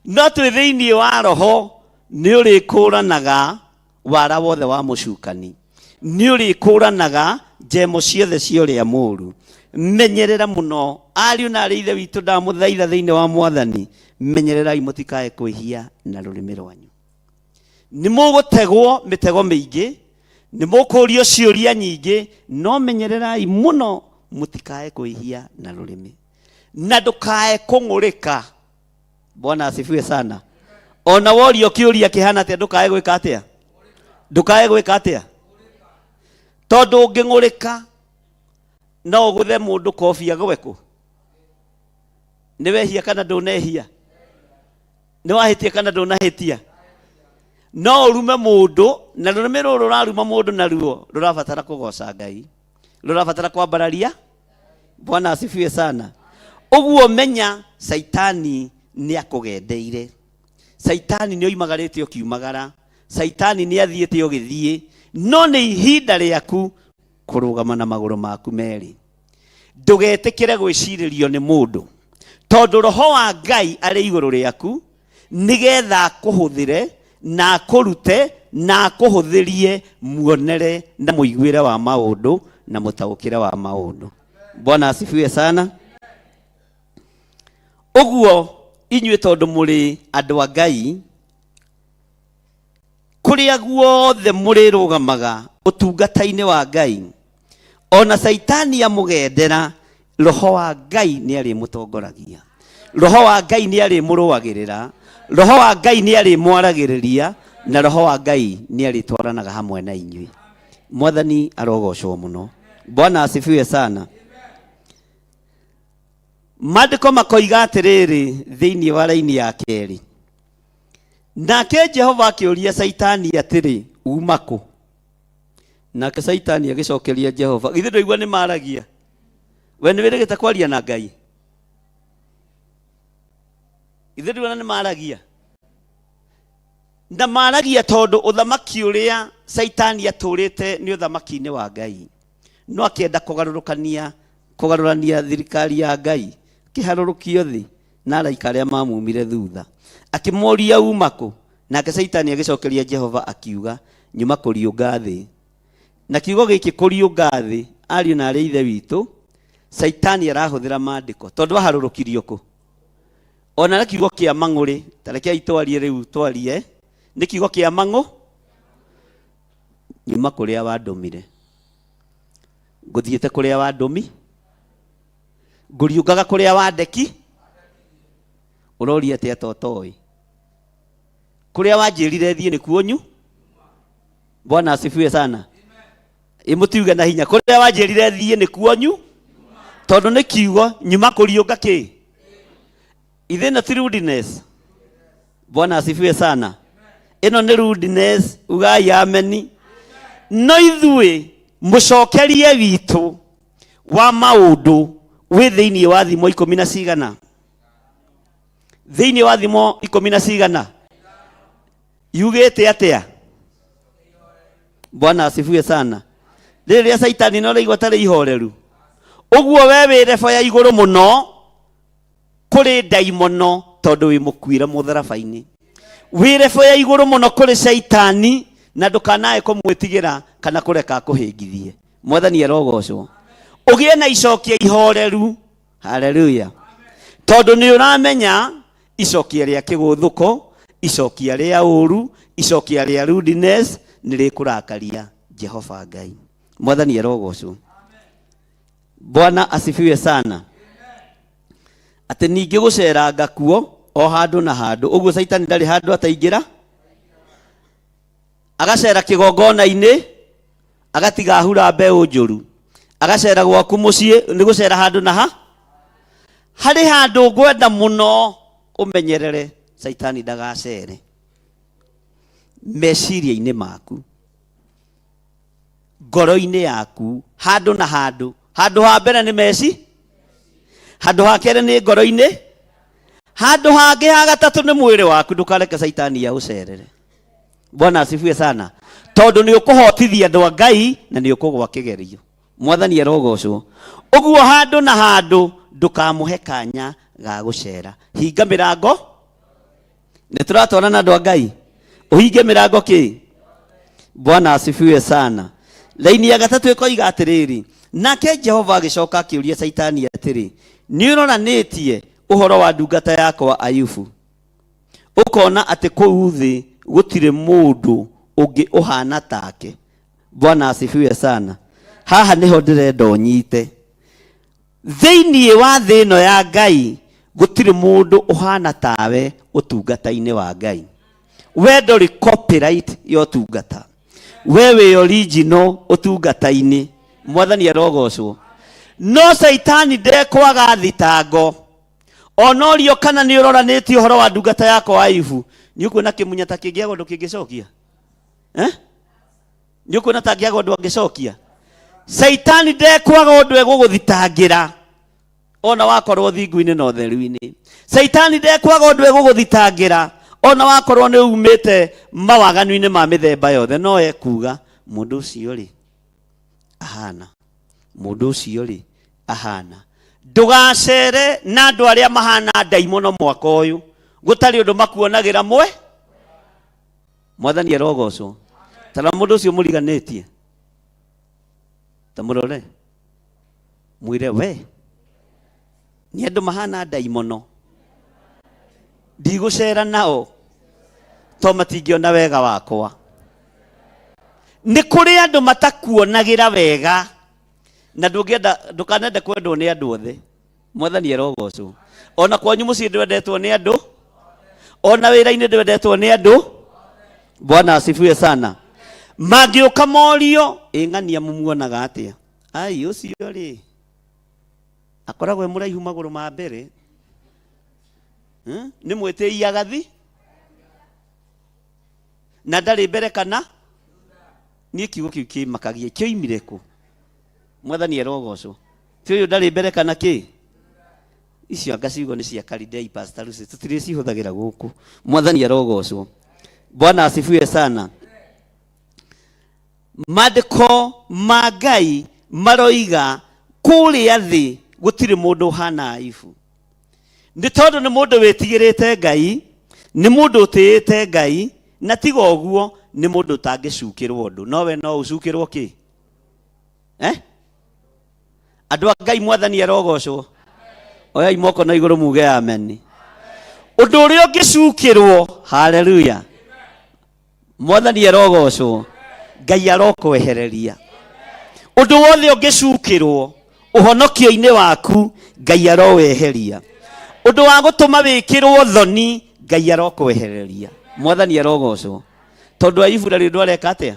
no twĩ thĩinĩ wa roho nĩ ũrĩkũranaga wara wothe wa mũcukani nĩ ũrĩkũranaga njemo ciothe cia ũrĩa mũũru menyerera mũno ariũ na arĩ ithe witũ ndamũthaitha thĩinĩ wa mwathani menyererai mũtikae kwĩhia na rũrĩmĩ rwanyu nĩ mũgũtegwo mĩtego mĩingĩ nĩ mũkũrio ciũria nyingĩ no menyererai mũno mũtikae kwĩhia na rũrĩmĩ na ndũkae kũng'ũrĩka bwana asifiwe sana ona worio kĩũria kĩhana atĩa ndũkae gwĩka atĩa ndũkae gwĩka atĩa tondũ ũngĩng'ũrĩka no ũgũthe mũndũ kobi agwe kũ nĩ wehia kana ndũnehia nĩ wahĩtia kana ndũnahĩtia no ũrume mũndũ na rũrĩmĩ rũrũ rũraruma mũndũ naruo rũrabatara kũgoca Ngai rũrabatara kwambararia bwana asifiwe sana ũguo menya caitani nĩ akũgendeire caitani nĩ oimagarĩte ũkiumagara caitani nĩ athiĩte ũgĩthiĩ no nĩ ihinda rĩaku kũrũgama na magũrũ maku merĩ ndũgetĩkĩre gwĩcirĩrio nĩ mũndũ tondũ roho wa Ngai arĩ igũrũ rĩaku nĩgetha akũhũthĩre Na akũrute na akũhũthĩrie muonere na mũiguĩre wa maũndũ na mũtaũkĩre wa maũndũ. Bwana asifiwe sana. Ũguo inyuĩ tondũ mũrĩ andũ a Ngai, kũrĩa guothe mũrĩrũgamaga ũtungata-inĩ wa Ngai, ona Caitani amũgendera, Roho wa Ngai nĩ arĩmũtongoragia, Roho wa Ngai nĩ arĩmũrũagĩrĩra, Roho wa Ngai nĩ arĩmwaragĩrĩria, na Roho wa Ngai nĩ arĩtwaranaga hamwe na inyuĩ. Mwathani arogocwo mũno. Bwana asifiwe sana. Maandĩko makoiga atĩrĩrĩ thĩinĩ wa raini ya kerĩ, nake Jehova akĩũria Caitani atĩrĩ, uma kũ? Nake Caitani agĩcokeria Jehova, githĩ ndũigua nĩ maragia? We nĩ wĩrĩgĩte kwaria na Ngai? Githĩ ndũigua nĩ maragia? Na maragia tondũ ũthamaki ũrĩa Caitani atũrĩte nĩ ũthamaki-inĩ wa Ngai, no akĩenda kũgarũrũkania kũgarũrania thirikari ya Ngai, akĩharũrũkio thĩ na araika arĩa mamumire thutha. Akĩmũũria, uma kũ? Nake Caitani agĩcokeria Jehova akiuga, nyuma kũriũnga thĩ. Na kiugo gĩkĩ kũriũnga thĩ, ariũ na arĩ ithe witũ, Caitani arahũthĩra maandĩko tondũ aharũrũkirio kũ? Ona na kiugo kĩa mang'ũrĩ, ta rekei twarie rĩu, twarie nĩ kiugo kĩa mang'ũ, nyuma kũrĩa wandũmire, ngũthiĩte kũrĩa wandũmi, ngũriũngaga kũrĩa wandeki. Ũroria atĩa to toĩ kũrĩa wanjĩrire thiĩ nĩkuo nyu? Bwana asifiwe sana. Ĩ mũtiuge na hinya, kũrĩa wanjĩrire thiĩ nĩkuo nyu, tondũ nĩ kiugo nyuma kũriũnga kĩ ithĩ ti rudeness. Bwana asifiwe sana. Ĩno nĩ rudeness, ugai ameni. No ithuĩ mũcokerie witũ wa maũndũ wĩ thĩinĩ wa thimo 10 na cigana, thĩinĩ wa thimo 10 na cigana yugĩte atĩa? Bwana asifiwe sana. Rĩrĩa Caitani no raigua tarĩ ihoreru ũguo, we wĩ rebo ya igũrũ mũno kũrĩ ndaimono, tondũ wĩ mũkuĩre mũtharaba-inĩ. Wĩ rebo ya igũrũ mũno kũrĩ Caitani, na ndũkanae kũmwĩtigĩra kana kũreka akũhĩngithie. Mwathani arogocwo. Ũgĩe na icokia ihoreru. Haleluya. Tondũ nĩ ũramenya icokia rĩa kĩgũthũko, icokia rĩa ũru, icokia rĩa rudeness nĩ rĩkũrakaria Jehova Ngai. Mwathani arogocwo. Bwana asifiwe sana. Atĩ ningĩ gũceranga kuo o handũ na handũ ũguo, Caitani ndarĩ handũ ataingĩra, agacera kĩgongona-inĩ, agatiga ahura mbeũ njũru, agacera gwaku mũciĩ, nĩ gũcera handũ na ha harĩ handũ ngwenda mũno ũmenyerere Caitani ndagacere meciria-inĩ maku, ngoro-inĩ yaku, handũ na handũ. Handũ ha mbere nĩ meci, handũ ha kerĩ nĩ ngoro-inĩ, handũ hangĩ ha gatatũ nĩ mwĩrĩ waku. Ndũkareke Caitani aũcerere. Bwana asifiwe sana. Tondũ nĩ ũkũhotithia andũ a Ngai na nĩ ũkũgwa kĩgerio. Mwathani arogocwo. Ũguo handũ na handũ ndũkamũhe kanya ga gũcera. Hinga mĩrango. Nĩ tũratwarana andũ a Ngai? Ũhinge mĩrango kĩ. Bwana asifiwe sana. Laini ya gatatũ ĩkoiga atĩrĩrĩ, nake Jehova agĩcoka akĩũria Caitani atĩrĩ, nĩ ũroranĩtie ũhoro wa ndungata yakwa Ayubu, ũkona atĩ kũu thĩ gũtirĩ mũndũ ũngĩ ũhana take? Bwana asifiwe sana. Haha nĩho ndĩrenda ũnyite. Thĩinĩ wa thĩ ĩno ya Ngai gũtirĩ mũndũ ũhana tawe ũtungata-inĩ wa Ngai. We ndũrĩ copyright ya ũtungata, we wĩ original ũtungata-inĩ. Mwathani arogocwo. No Caitani ndekwaga thitango onorio kana nĩ ũroranĩtie ũhoro wa ndungata yakwa Ayubu. Nĩ ũkuona kĩmunya ta kĩngĩaga ũndũ kĩngĩcokia, eh? Nĩ ũkuona ta angĩaga ũndũ angĩcokia? Caitani ndekwaga ũndũ egũgũthitangĩra ona wakorwo thingu-inĩ na ũtheru-inĩ. Caitani ndekwaga ũndũ egũgũthitangĩra ona wakorwo nĩ umĩte mawaganu-inĩ ma mĩthemba yothe. No ekuga, mũndũ ũcio rĩ ahana, mũndũ ũcio rĩ ahana. Ndũgacere na andũ arĩa mahana ndaimono mwaka ũyũ, gũtarĩ ũndũ makuonagĩra mwe. Mwathani arogocwo. Tara mũndũ ũcio mũriganĩtie, ta mũrore, mwĩre we nĩ andũ mahana ndaimono, ndigũcera nao to matingĩona wega wakwa. Nĩ kũrĩ andũ matakuonagĩra wega na ndũngĩenda, ndũkanende kwendwo nĩ andũ othe. Mwathani arogocwo. Ona kwanyu mũciĩ ndwendetwo nĩ andũ, ona wĩra-inĩ ndwendetwo nĩ andũ. Bwana asifiwe sana. Mangĩũka morio, ĩ ng'ania mũmuonaga atĩa? Ai, ũcio rĩ akoragwo e mũraihu magũrũ ma mbere, Nĩ mwĩtĩi agathi na ndarĩ mbere kana niĩ. Kiugo kĩu kĩmakagia kĩoimire kũ? Mwathani arogocwo. Ti ũyũ ndarĩ mbere kana kĩ? Icio anga ciugo nĩ cia Karidei, Pastor Lucy, tũtirĩ cihũthagĩra gũkũ. Mwathani arogocwo. Bwana asifiwe sana. Maandĩko ma Ngai maroiga kũrĩa thĩ gũtirĩ mũndũ ũhana Ayubu, nĩ tondũ nĩ mũndũ wĩtigĩrĩte Ngai, nĩ mũndũ ũtĩĩte Ngai, na tiga ũguo nĩ mũndũ ũtangĩcukĩrwo ũndũ. No we no ũcukĩrwo kĩ? Eh? Andũ a Ngai, mwathani arogocwo. Oyai moko na igũrũ muge amen. Ũndũ ũrĩa ũngĩcukĩrwo, haleluya, mwathani arogocwo. Ngai arokwehereria ũndũ wothe ũngĩcukĩrwo ũhonokio-inĩ waku. Ngai aroweheria ũndũ wa gũtũma wĩkĩrwo thoni. Ngai arokwehereria. Mwathani arogocwo. Tondũ Ayubu ndarĩ ũndũ areka atĩa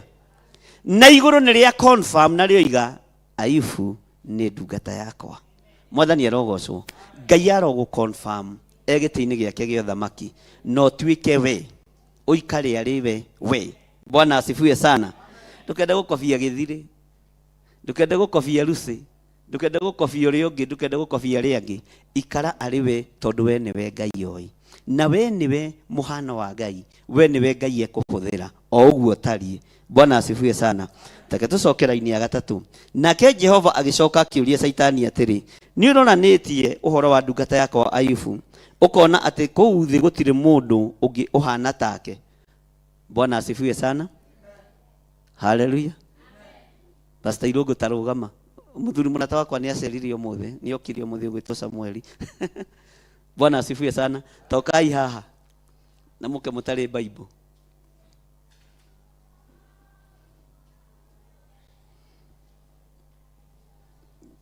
na igũrũ nĩ rĩa confirm na rĩoiga Ayubu nĩ ndungata yakwa. Mwathani arogocwo. Ngai arogũ confirm e gĩtĩ-inĩ gĩake gĩa ũthamaki, na ũtuĩke we ũikare arĩ we we. Bwana asifiwe sana. Ndũkende gũkobia gĩthirĩ, ndũkende gũkobia Lucy, ndũkende gũkobia ũrĩa ũngĩ, ndũkende gũkobia arĩa angĩ. Ikara arĩ we, tondũ we nĩwe Ngai oĩ, na we nĩwe mũhano wa Ngai, we nĩwe Ngai ekũhũthĩra o ũguo ũtariĩ. Bwana asifiwe sana. Take tũcoke raini ya gatatũ. Nake Jehova agĩcoka akĩũria Caitani atĩrĩ, nĩ ũroranĩtie ũhoro wa ndungata yakwa Ayubu, ũkona atĩ kũu thĩ gũtirĩ mũndũ ũngĩ ũhana take? Bwana asifiwe sana. Haleluya. Pastor Irũngũ, tarũgama. Mũthuri mũrata wakwa nĩ acerire ũmũthĩ, nĩ okire ũmũthĩ, ũgwĩtwo Samueli. Bwana asifiwe sana. Tokai haha na mũke mũtarĩ Bible.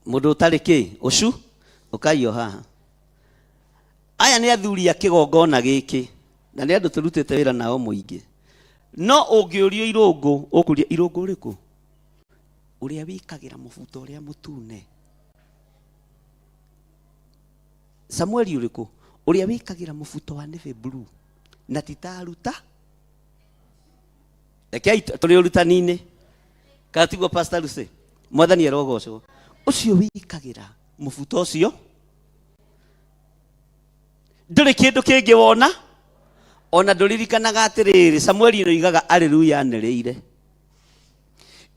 Mũndũ ũtarĩ kĩ ũcu, ũkai o haha. Aya nĩ athuri a kĩgongona gĩkĩ na nĩ andũ tũrutĩte wĩra nao mũingĩ. No ũngĩũrio Irũngũ, ũkũria Irũngũ ũrĩkũ? Ũrĩa wĩkagĩra mũbuto ũrĩa mũtune. Samueli ũrĩkũ? Ũrĩa wĩkagĩra mũbuto wa navy blue na ti ta aruta. Rekei tũrĩ ũrutani-inĩ, kana tiguo, Pastor Lucy? Mwathani arogocwo. Ũcio wĩkagĩra mũbuto ũcio ndũrĩ kĩndũ kĩngĩ wona, ona ndũririkanaga atĩrĩrĩ Samueli nĩoigaga aleluya anĩrĩire.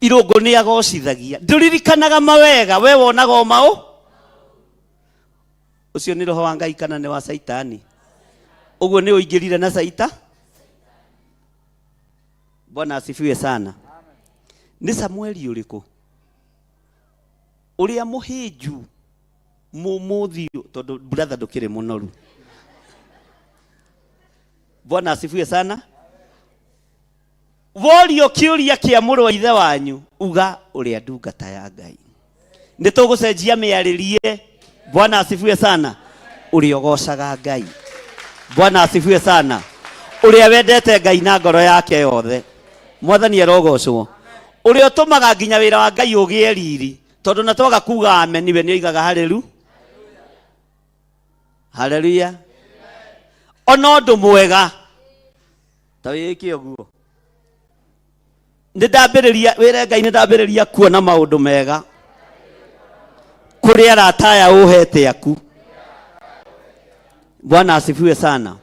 Irũngũ nĩ agocithagia, ndũririkanaga mawega, we wonaga o maũ. Ũcio nĩ roho wa Ngai kana nĩ wa Saitani? Ũguo nĩ ũingĩrire na saita. Bwana asifiwe sana. Nĩ Samueli ũrĩkũ? Ũrĩa mũhĩnju mũmũthiũ, tondũ brother ndũkĩrĩ mũnoru. Bwana asifiwe sana. Worio kĩũria kĩa mũrũ wa ithe wanyu, uga ũrĩa ndungata ya Ngai. Nĩ tũgũcenjia mĩarĩrie. Bwana asifiwe sana. Ũrĩa ũgocaga Ngai. Bwana asifiwe sana. Ũrĩa wendete Ngai na ngoro yake yothe. Mwathani arogocwo. Ũrĩa ũtũmaga nginya wĩra wa Ngai ũgĩe riri, tondũ na twaga kuga ameni, we nĩ oigaga halelu haleluya. Ona ũndũ mwega ta wĩke ũguo, nĩ ndambĩrĩria wĩre Ngai, nĩ ndambĩrĩria kuona maũndũ mega kũrĩ arata aya ũhete aku. Bwana asifiwe sana.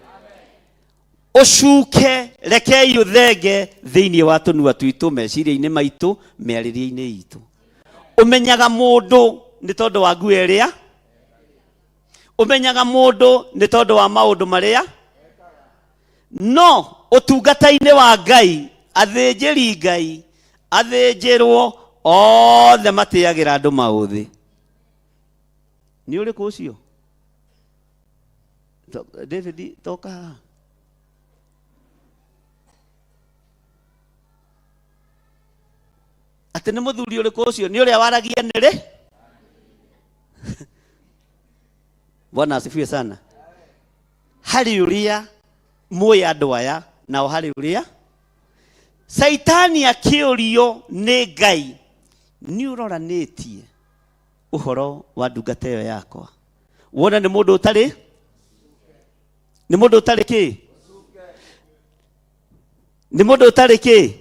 Ũcuke rekei ũthenge thĩinĩ wa tũnua twitũ, meciria-inĩ maitũ, mĩarĩrie-inĩ itũ. Ũmenyaga mũndũ nĩ tondũ wa nguo ĩrĩa ũmenyaga mũndũ, nĩ tondũ wa maũndũ marĩa. No ũtungata-inĩ wa Ngai, athĩnjĩri Ngai athĩnjĩrwo othe matĩagĩra andũ maũthĩ. Nĩ ũrĩkũ ũcio? David, toka haha. Atĩ nĩ mũthuri ũrĩkũ ũcio? Nĩ ũrĩa waragia nĩ rĩ? Bwana asifiwe sana. Harĩ ũrĩa mũĩ andũ aya, nao harĩ ũrĩa Caitani akĩũrio nĩ Ngai, nĩ ũroranĩtie ũhoro wa ndungata ĩyo yakwa, wona nĩ mũndũ ũtarĩ, nĩ mũndũ ũtarĩ kĩ, nĩ mũndũ ũtarĩ kĩ?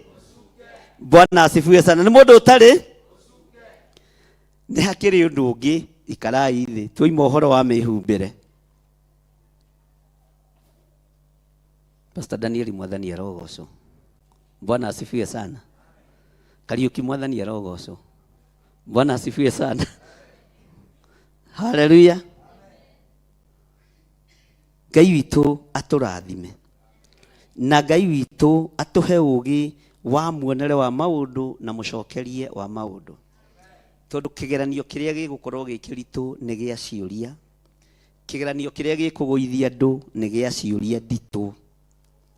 Bwana asifiwe sana. Nĩ mũndũ ũtarĩ. Nĩ hakĩrĩ ũndũ ũngĩ, ikarai thĩ, twoima ũhoro wa mĩhumbĩre. Pastor Daniel, mwathani arogocwo. Bwana asifiwe sana. Kariuki, mwathani arogocwo. Bwana asifiwe sana. Haleluya. Ngai witũ atũrathime, na Ngai witũ atũhe ũgĩ wa muonere wa maũndũ na mũcokerie wa maũndũ, tondũ kĩgeranio kĩrĩa gĩgũkorwo gĩ kĩritũ nĩ gĩa ciũria, kĩgeranio kĩrĩa gĩkũgũithia andũ nĩ gĩa ciũria nditũ,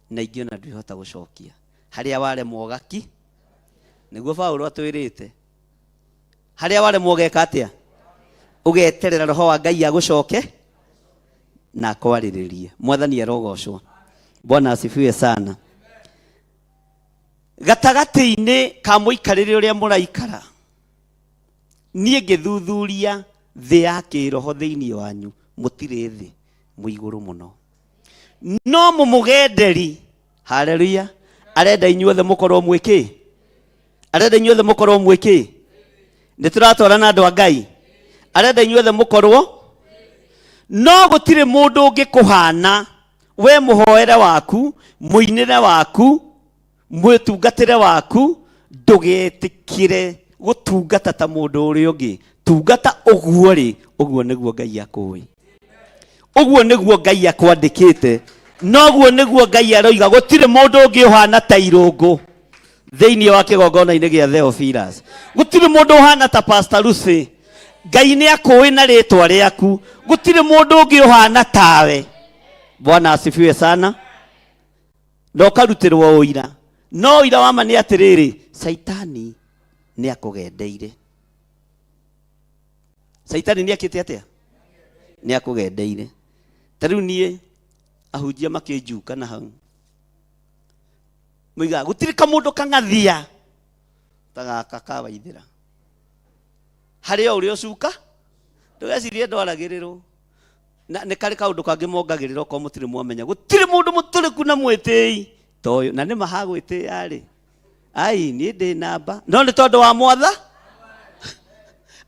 na ingĩ ona ndwĩhota gũcokia. Harĩa waremwo ũgaki, nĩguo Paulo atwĩrĩte, harĩa waremwo ũgeka atĩa? Ũgeterera roho wa Ngai agũcoke na akwarĩrĩrie. Mwathani arogocwo. Bwana asifiwe sana. Gatagatĩ-inĩ ka mũikarĩre ũrĩa mũraikara, niĩ ngĩthuthuria thĩ ya kĩroho thĩinĩ wanyu, mũtirĩ thĩ, mwĩ igũrũ mũno. No mũmũgenderi, haleluya, arenda inyuothe mũkorwo mwĩ kĩ? Arenda inyuothe mũkorwo mwĩ kĩ? Nĩ tũratwarana andũ a Ngai? Arenda inyuothe mũkorwo, no gũtirĩ mũndũ ũngĩkũhana we, mũhoere waku, mũinĩre waku, mwĩtungatĩre waku. Ndũgetĩkĩre gũtungata ta mũndũ ũrĩa ũngĩ. Tungata ũguo rĩ, ũguo nĩguo Ngai akũĩ, ũguo nĩguo Ngai akwandĩkĩte, noguo nĩguo Ngai aroiga. Gũtirĩ mũndũ ũngĩ ũhana ta Irũngũ thĩinĩ wa kĩgongona-inĩ gĩa Theophilus. Gũtirĩ mũndũ ũhana ta Pastor Lucy. Ngai nĩ akũĩ na rĩtwa rĩaku. Gũtirĩ mũndũ ũngĩ ũhana tawe. Bwana asifiwe sana. Na ũkarutĩrwo ũira, no ũira wa ma nĩ atĩrĩrĩ, Caitani nĩ akũgendeire. Caitani nĩ akĩte atĩa? Nĩ akũgendeire. Ta rĩu niĩ ahunjia makĩnjuka na hau moigaga gũtirĩ kamũndũ kang'athia ta gaka ka Waithĩra. Harĩ o ũrĩa ũcuka, ndũgecirie ndwaragĩrĩrwo na nĩ karĩ kaũndũ kangĩ mongagĩrĩra okorwo mũtirĩ mwamenya. Gũtirĩ mũndũ mũtũrĩku na mwĩtĩi ta ũyũ, na nĩ ma hagwĩtĩĩa rĩ, ai niĩ ndĩ namba, no nĩ tondũ wa mwatha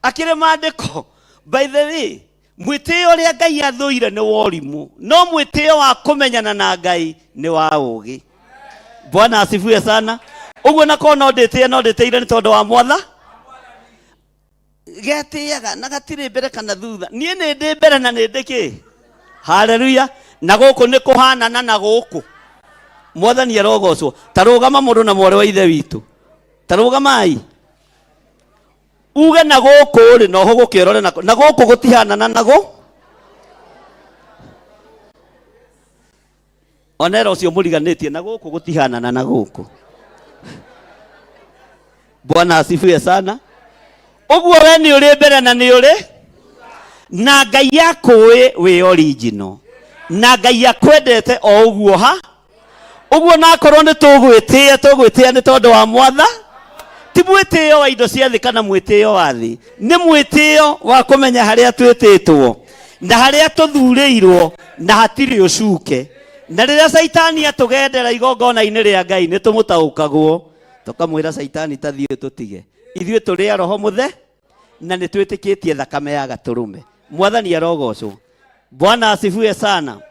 akĩrĩ maandĩko. By the way, mwĩtĩo ũrĩa Ngai athũire nĩ wa ũrimũ, no mwĩtĩo wa kũmenyana na Ngai nĩ wa ũgĩ. Bwana asifiwe sana. Ũguo nakorwo no ndĩtĩe, no ndĩtĩire nĩ tondũ wa mwatha getĩaga na gatirĩ mbere kana thutha. Niĩ nĩ ndĩ mbere na nĩ ndĩ kĩ. Haleluya. Na gũkũ nĩ kũhanana na gũkũ. Mwathani arogocwo. Ta rũgama mũndũ na mwarĩ wa ithe witũ, ta rũgamai uge na gũkũ rĩ, no hũgũke ũrore na gũkũ gũtihanana na gũ onera ũcio mũriganĩtie na gũkũ gũtihanana na gũkũ. Bwana asifiwe sana. Ũguo we nĩ ũrĩ mbere na nĩ ũrĩ na Ngai akũĩ wĩ original, na Ngai akwendete o ũguo ha ũguo. Nakorwo nĩ tũgwĩtĩĩa, tũgwĩtĩĩa nĩ tondũ wa mwatha, ti mwĩtĩo wa indo cia thĩ kana mwĩtĩo wa thĩ, nĩ mwĩtĩo wa kũmenya harĩa twĩtĩtwo na harĩa tũthurĩirwo, na hatirĩ ũcuke. Na rĩrĩa Caitani atũgendera igongona-inĩ rĩa Ngai, nĩ tũmũtaũkagwo, tũkamwĩra, "Caitani, ta thiĩ tũtige, ithuĩ tũrĩ a roho mũthe na nĩ twĩtĩkĩtie thakame ya gatũrũme." Mwathani arogocwo. Bwana asifiwe sana.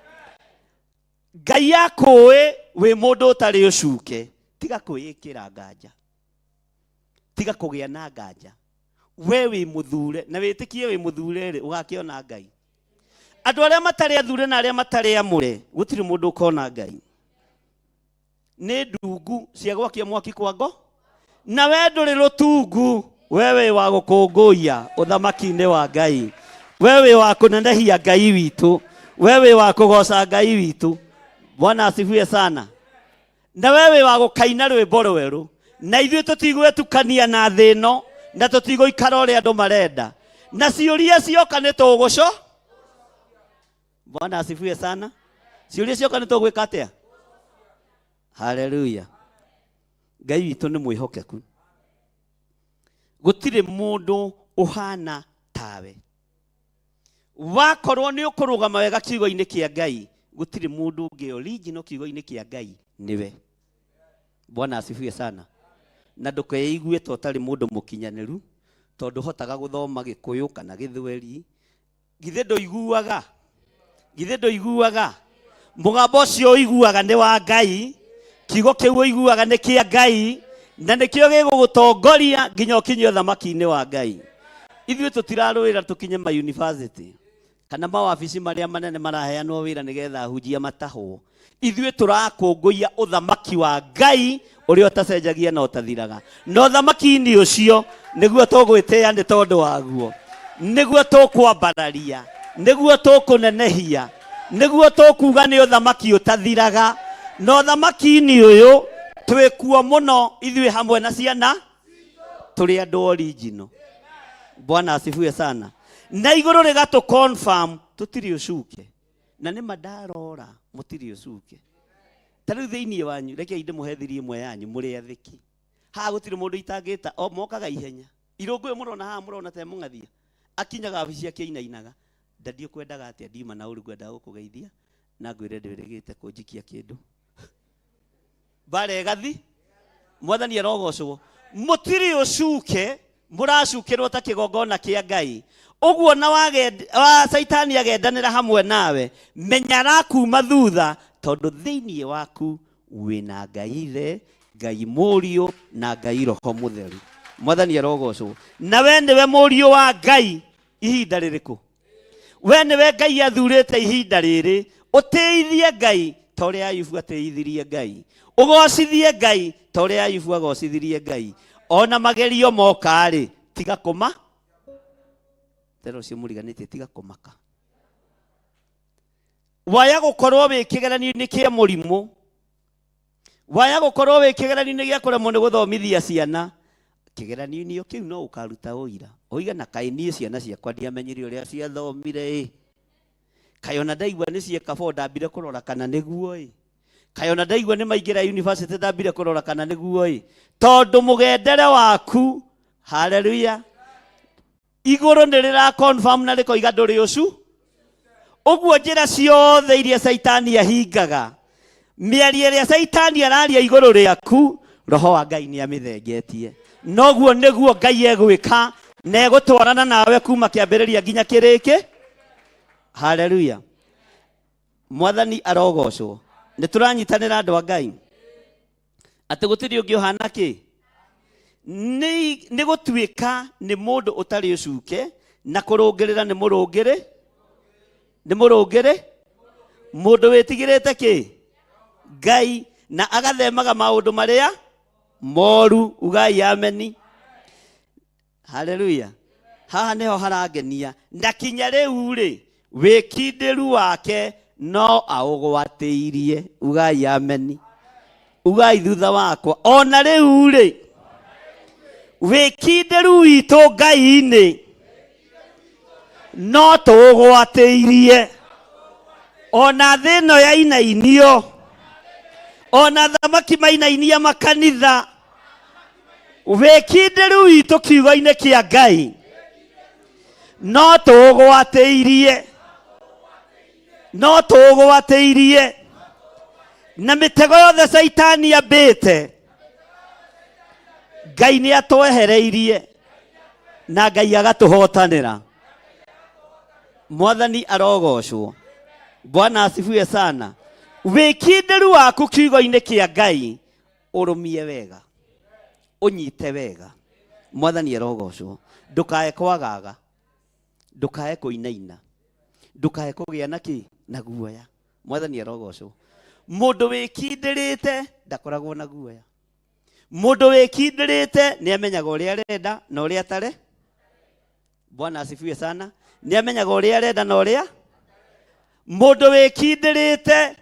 Ngai akũĩ wĩ mũndũ ũtarĩ ũcuke. Tiga kwĩĩkĩra nganja, tiga kũgĩa na nganja. We wĩ mũthure, na wĩtĩkie wĩ mũthure rĩ, ũgakĩona Ngai. Andũ arĩa matarĩ athure na arĩa matarĩ amũre, gũtirĩ mũndũ ũkona Ngai. Nĩ ndungu cia gwakia mwaki kwa ngo na we ndũrĩ rũtungu we wĩ wa gũkũngũiya ũthamaki-inĩ wa Ngai, we wĩ wa kũnenehia Ngai witũ, we wĩ wa kũgoca Ngai witũ. Bwana asifiwe sana. Na we wĩ wa gũkaina rwĩmbo rwerũ, na ithuĩ tũtigwĩtukania na thĩ ĩno, na tũtigũikara ũrĩa andũ marenda, na ciũria cioka nĩ tũgũco. Bwana asifiwe sana. Ciũria cioka nĩ tũgwĩka atĩa? Haleluya. Ngai witũ nĩ mwĩhokeku, gũtirĩ mũndũ ũhana tawe. Wakorwo nĩ ũkũrũgama wega kiugo-inĩ kĩa Ngai, gũtirĩ mũndũ ũngĩ original kiugo-inĩ kĩa Ngai nĩwe. Bwana asifiwe sana. Na ndũkeigue ta ũtarĩ mũndũ mũkinyanĩru tondũ hotaga gũthoma Gĩkũyũ kana Gĩthweri. Githĩ ndũiguaga? Githĩ ndũiguaga? Mũgambo ũcio ũiguaga nĩ wa Ngai, kiugo kĩu ũiguaga nĩ kĩa Ngai, na nĩkĩo gĩgũgũtongoria nginya ũkinye ũthamaki-inĩ wa Ngai. Ithuĩ tũtirarũĩra tũkinye ma university kana mawabici marĩa manene maraheanwo wĩra nĩgetha ahunjia matahwo. Ithuĩ tũrakũngũiya ũthamaki wa Ngai ũrĩa ũtacenjagia na ũtathiraga, na ũthamaki-inĩ ũcio nĩguo tũgwĩtĩĩa nĩ tondũ waguo, nĩguo tũkwambararia, nĩguo tũkũnenehia, nĩguo tũkuga nĩ ũthamaki ũtathiraga. Na ũthamaki-inĩ ũyũ twĩkuo mũno ithuĩ hamwe na ciana, tũrĩ andũ original. Bwana asifiwe sana. Na igũrũ rĩgatũ confirm tũtirĩ ũcuke, na nĩ mandarora mũtirĩ ũcuke. Ta rĩu thĩinĩ wanyu rekei ndĩmũhe thiri ĩmwe yanyu, mũrĩ athĩki haha gũtirĩ mũndũ itangĩta, o mokaga ihenya. Irũngũ ũyũ mũrona haha, mũrona te mũng'athia akinyaga wabici akĩinainaga. Ndadi ũkwendaga atĩa? Ndiuma na ũru, ngwendaga gũkũgeithia na ngwĩre ndwĩrĩgĩte kũnjikia kĩndũ mbara ĩgathi. Mwathani arogocwo. Mũtirĩ ũcuke, mũracukĩrwo ta kĩgongona kĩa Ngai ũguo, na wa Caitani agendanĩra hamwe nawe, menya arakuma thutha, tondũ thĩinĩ waku wĩna Ngai Ithe, Ngai Mũriũ na Ngai Roho Mũtheru. Mwathani arogocwo. Na we nĩwe mũriũ wa Ngai ihinda rĩrĩkũ? We nĩwe Ngai athurĩte ihinda rĩrĩ. Ũtĩithie Ngai ta ũrĩa Ayubu atĩithirie Ngai, ũgocithie Ngai ta ũrĩa Ayubu agocithirie Ngai. Ona magerio moka-rĩ, tiga kũma tera ũcio mũriganĩtie, tiga kũmaka. Waya gũkorwo wĩ kĩgeranio-inĩ kĩa mũrimũ, waya gũkorwo wĩ kĩgeranio-inĩ gĩa kũremwo nĩ gũthomithia ciana, kĩgeranio-inĩ o kĩu no ũkaruta ũira ũiga na kaĩ niĩ ciana ciakwa ndiamenyire ũrĩa ciathomire ĩ, kaĩ ona ndaigua nĩ cieka bo ndambire kũrora kana nĩguo ĩ, kaĩ ona ndaigua nĩ maingĩra university ndambire kũrora kana nĩguo ĩ, tondũ mũgendere waku, haleluya, igũrũ nĩ rĩra confirm na rĩkoiga ndũrĩ ũcu. Ũguo njĩra ciothe iria Caitani ahingaga, mĩario ĩrĩa Caitani araria igũrũ rĩaku, roho wa Ngai nĩ amĩthengetie. Noguo nĩguo Ngai egwĩka na egũtwarana nawe kuma kĩambĩrĩria nginya kĩrĩkĩ. Haleluya. Mwathani arogocwo. Nĩ tũranyitanĩra andũ a Ngai atĩ gũtirĩ ũngĩ ũhana kĩ nĩ gũtuĩka nĩ mũndũ ũtarĩ ũcuke na kũrũngĩrĩra, nĩ mũrũngĩrĩ, nĩ mũrũngĩrĩ, mũndũ wĩtigĩrĩte kĩ Ngai na agathemaga maũndũ marĩa moru. Ugai ameni. Haleluya. Haha nĩho harangenia, na kinya rĩu rĩ, wĩkindĩru wake no aũgwatĩirie. Ugai ameni. Ugai thutha wakwa, ona rĩu rĩ, wĩkindĩru witũ Ngai-inĩ no tũũgwatĩirie, ona thĩ ĩno yainainio, ona thamaki mainainia makanitha, wĩkindĩru witũ kiugo-inĩ kĩa Ngai no tũũgwatĩirie, no tũũgwatĩirie. Na mĩtego yothe Caitani ambĩte, Ngai nĩ atwehereirie na Ngai agatũhotanĩra. Mwathani arogocwo. Bwana asifiwe sana. Wĩkindĩru waku kiugo-inĩ kĩa Ngai ũrũmie wega, ũnyite wega. Mwathani arogocwo. Ndũkae kwagaga, ndũkae kũinaina, ndũkae kũgĩa na kĩ na guoya. Mwathani arogocwo. Mũndũ wĩkindĩrĩte ndakoragwo na guoya. Mũndũ wĩkindĩrĩte nĩ amenyaga ũrĩa arenda na ũrĩa atare. Bwana asifiwe sana. Nĩ amenyaga ũrĩa arenda na ũrĩa. Mũndũ wĩkindĩrĩte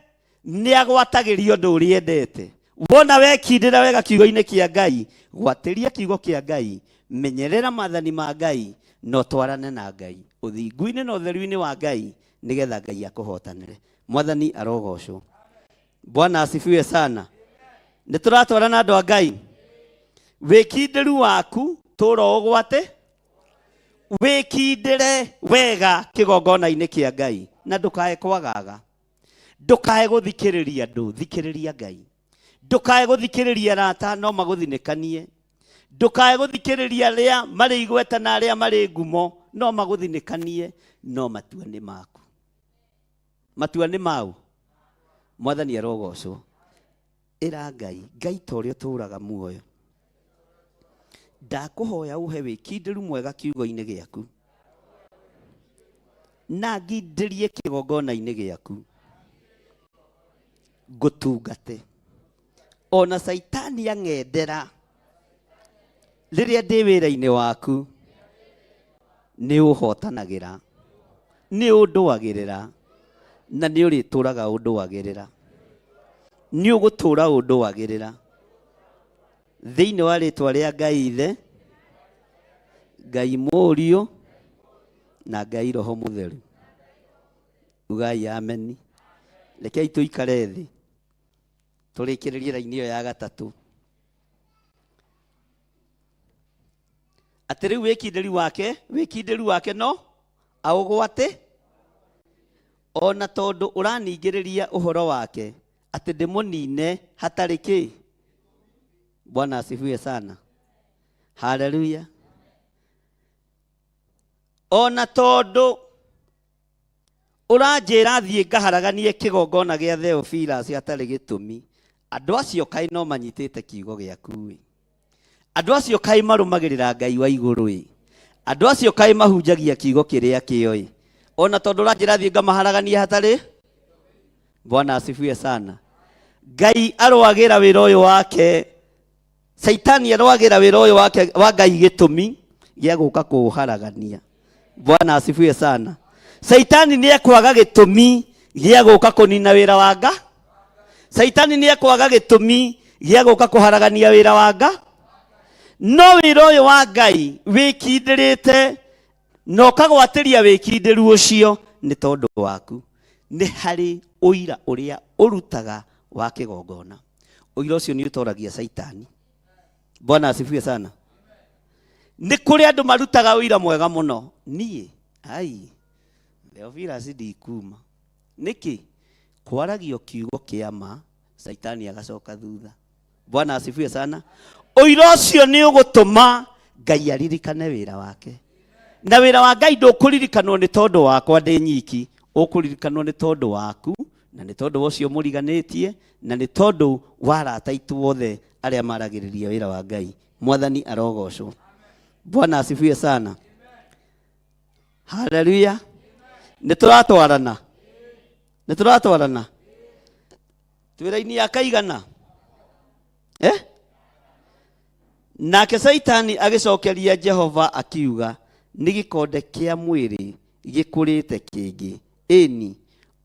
nĩ agwatagĩria ũndũ ũrĩa endete. Wona wekindĩra wega kiugo-inĩ kĩa Ngai, gwatĩria kiugo kĩa Ngai, menyerera maathani ma Ngai, na ũtwarane na Ngai ũthingu-inĩ na ũtheru-inĩ wa Ngai, nĩgetha Ngai akũhotanĩre. Mwathani arogocwo. Bwana asifiwe sana. Nĩ tũratwarana andũ a Ngai. Wĩkindĩru waku tũra ũgwate, wĩkindĩre wega kĩgongona-inĩ kĩa Ngai, na ndũkae kwagaga, ndũkae gũthikĩrĩria andũ, thikĩrĩria Ngai. Ndũkae gũthikĩrĩria arata no magũthinĩkanie, ndũkae gũthikĩrĩria arĩa marĩ igweta na arĩa marĩ ngumo no magũthinĩkanie, no matua nĩ maku. Matua nĩ mau. Mwathani arogocwo. Ĩra Ngai, Ngai ta ũrĩa ũtũũraga muoyo, ndakũhoya ũhe wĩkindĩru mwega kiugo-inĩ gĩaku, na ngindĩrie kĩgongona-inĩ gĩaku, ngũtungate ona Caitani ang'endera rĩrĩa ndĩ wĩra-inĩ waku, nĩ ũhotanagĩra, nĩ ũndũagĩrĩra, na nĩ ũrĩtũraga ũndũagĩrĩra, nĩ ũgũtũra ũndũagĩrĩra thĩinĩ wa rĩtwa rĩa Ngai Ithe, Ngai Mũriũ, na Ngai Roho Mũtheru. Ugai ameni. Rekei tũikare thĩ tũrĩkĩrĩrie raini ĩyo ya gatatũ. Atĩ rĩu wĩkindĩru wake, wĩkindĩru wake no aũgwate, ona tondũ ũraningĩrĩria ũhoro wake atĩ ndĩmũnine hatarĩ kĩ. Bwana asifiwe sana. Haleluya. Ona tondũ ũranjĩra thiĩ ngaharaganie kĩgongona gĩa Theophilus hatarĩ gĩtũmi, andũ acio kaĩ no manyitĩte kiugo gĩaku ĩ. Andũ acio kaĩ marũmagĩrĩra Ngai wa igũrũ ĩ. Andũ acio kaĩ mahunjagia kiugo kĩrĩa kĩo ĩ. Ona tondũ ũranjĩra thiĩ ngamaharaganie hatarĩ. Bwana asifiwe sana. Ngai arwagĩra wĩra ũyũ wake, Caitani arwagĩra wĩra ũyũ wake wa Ngai gĩtũmi gĩa gũka kũũharagania. Bwana asifiwe sana. Caitani nĩ ekwaga gĩtũmi gĩa gũka kũnina wĩra wa Nga. Caitani nĩ ekwaga gĩtũmi gĩa gũka kũharagania wĩra wa Nga. No wĩra ũyũ wa Ngai wĩkindĩrĩte na ũkagwatĩria wĩkindĩru ũcio nĩ tondũ waku. Nĩ harĩ ũira ũrĩa ũrutaga wa kĩgongona. Ũira ũcio nĩ ũtoragia Caitani. Bwana asifiwe sana. Nĩ kũrĩ andũ marutaga ũira mwega mũno. Niĩ, ai, Theophilus ndikuma. Nĩkĩ? Kwaragio kiugo kĩa ma, Caitani agacoka thutha. Bwana asifiwe sana. Ũira ũcio nĩ ũgũtũma Ngai aririkane wĩra wake. Na wĩra wa Ngai ndũkũririkanwo nĩ tondũ wakwa ndĩ nyiki, ũkũririkanwo nĩ tondũ waku, na nĩ tondũ wa ũcio mũriganĩtie, na nĩ tondũ wa arata aitũ othe arĩa maragĩrĩria wĩra wa Ngai. Mwathani arogocwo. Bwana asifiwe sana. Haleluya. Nĩ tũratwarana. Nĩ tũratwarana. Twĩra-inĩ ya kaigana. Nake Caitani agĩcokeria Jehova akiuga, nĩ gĩkonde kĩa mwĩrĩ gĩkũrĩte kĩngĩ. Ĩni,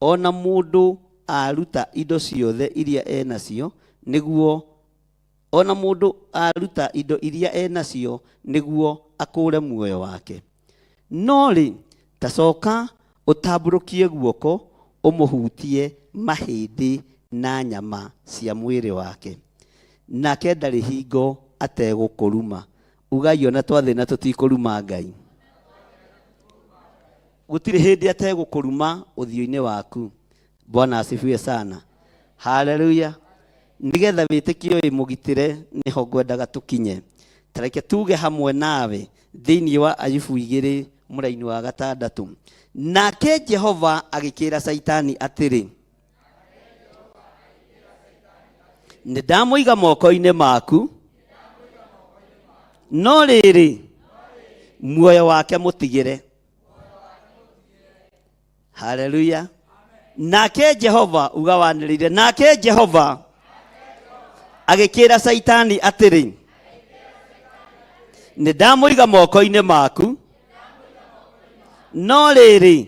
ona mũndũ aruta indo ciothe iria enacio nĩguo ona mũndũ aruta indo iria enacio nĩguo akũre muoyo wake. No rĩ, ta coka ũtambũrũkie guoko ũmũhutie mahĩndĩ na nyama cia mwĩrĩ wake. Nake ndarĩ hingo ategũkũruma. Ugai ona twathĩna tũtikũruma Ngai. Gũtirĩ hĩndĩ ategũkũruma ũthiũ-inĩ waku. Bwana asifiwe sana. Haleluya. Nĩgetha wĩtĩkio ũyũ mũgitĩre nĩho ngwendaga tũkinye. Ta reke tuge hamwe nawe thĩinĩ wa Ayubu igĩrĩ mũraini wa gatandatũ. Nake Jehova agĩkĩra Caitani atĩrĩ, nĩ ndamũiga moko-inĩ maku, no rĩrĩ, muoyo wake mũtigĩre. Haleluya. Nake Jehova uga wanĩrĩire, nake Jehova agĩkĩra Caitani atĩrĩ, nĩ ndamũiga moko-inĩ maku, no rĩrĩ,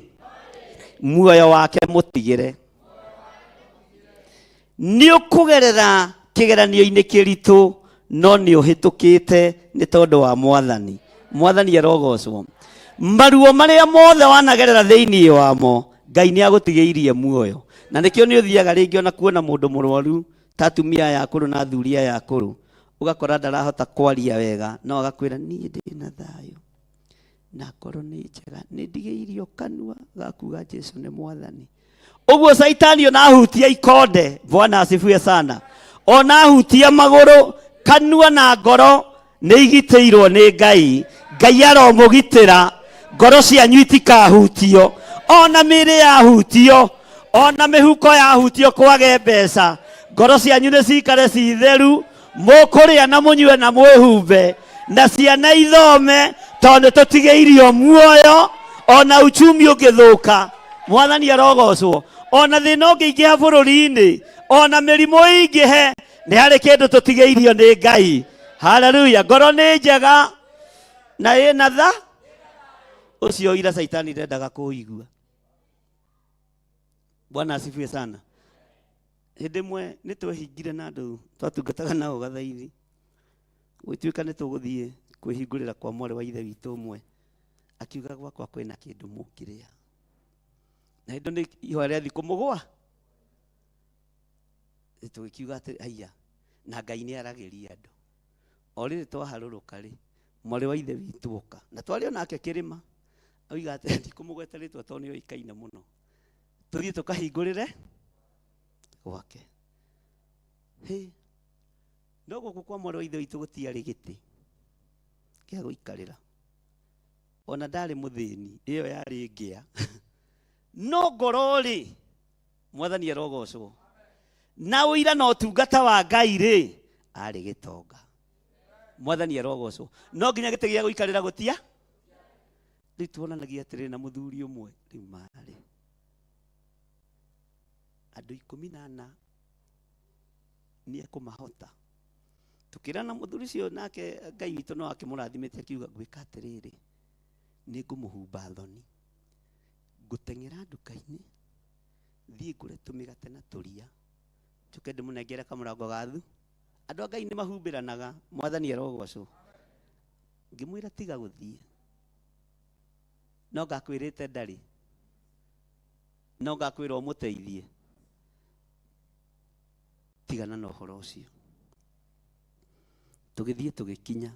muoyo wake mũtigĩre. Nĩ ũkũgerera kĩgeranio-inĩ kĩritũ, no nĩ ũhĩtũkĩte nĩ tondũ wa Mwathani. Mwathani arogocwo. Maruo marĩa mothe wanagerera thĩinĩ wamo, Ngai nĩ agũtigĩirie muoyo. Na nĩkĩo nĩ ũthiaga rĩngĩ ona kuona mũndũ mũrwaru ta atumia aya akũrũ na athuri aya akũrũ, ũgakora ndarahota kwaria wega, no agakwĩra niĩ ndĩna thayũ na ngoro nĩ njega, nĩ ndigĩirio kanua ga kuga Jesu nĩ Mwathani. Ũguo Caitani ona ahutia ikonde, Bwana asifiwe sana, ona ahutia magũrũ, kanua na ngoro nĩ igitĩirwo nĩ Ngai. Ngai aromũgitĩra, ngoro cianyu itikahutio, ona mĩĩrĩ yahutio, ona mĩhuko yahutio kwage mbeca, ngoro cianyu nĩ cikare ci theru, mũkũrĩa na mũnyue na mwĩhumbe, na ciana ithome, tondũ nĩ tũtigĩirio muoyo, ona uchumi ũngĩthũka. Mwathani arogocwo. Ona thĩna ũngĩingĩha bũrũri-inĩ, ona mĩrimũ ĩingĩhe, nĩ harĩ kĩndũ tũtigĩirio nĩ Ngai. Haleluya. Ngoro nĩ njega na ĩna tha. Ũcio ira Caitani ndendaga kũigua. Bwana asifiwe sana. Hĩndĩ ĩmwe nĩ twehingire na andũ twatungataga nao gathaithi, gũgĩtuĩka nĩ tũgũthiĩ kwĩhingũrĩra kwa mwarĩ wa ithe witũ ũmwe, akiuga gwakwa kwĩna kĩndũ mũngĩrĩa. Na hĩndĩ nĩ ihoya rĩa thikũ mũgwa, tũgĩkiuga atĩ haiya, na Ngai nĩ aragĩria andũ. O rĩrĩ twaharũrũka rĩ, mwarĩ wa ithe witũ oka, na twarĩ onake kĩrĩma, oiga atĩ ndikũmũgweta rĩtwa tondũ nĩ oĩkaine mũno, tũthiĩ tũkahingũrĩre gwake. Hĩ, no gũkũ kwa mwarĩ wa ithe witũ gũtiarĩ gĩtĩ gĩa gũikarĩra, ona ndarĩ mũthĩni, ĩyo yarĩ ngĩa. No ngoro rĩ, Mwathani arogocwo, na ũira na ũtungata wa Ngai rĩ, arĩ gĩtonga. Mwathani arogocwo. No nginya gĩtĩ gĩa gũikarĩra gũtia. Rĩu tuonanagia atĩrĩrĩ na mũthuri ũmwe, rĩu marĩ andũ 14 nĩ ekũmahota. Tũkĩrana mũthuri ũcio nake Ngai witũ no akĩmũrathimĩte akiuga ngwĩka atĩrĩrĩ, nĩ ngũmũhumba thoni, ngũteng'era nduka-inĩ thiĩ ngũre tũmĩgate na tũria, njoke ndĩmũnengere kamũrango ga thu. Andũ a Ngai nĩ mahumbĩranaga, Mwathani arogocwo. Ngĩmwĩra tiga gũthiĩ, no ngakwĩrĩte ndarĩ, no ngakwĩra ũmũteithie, tigana na ũhoro ũcio. Tũgĩthiĩ tũgĩkinya,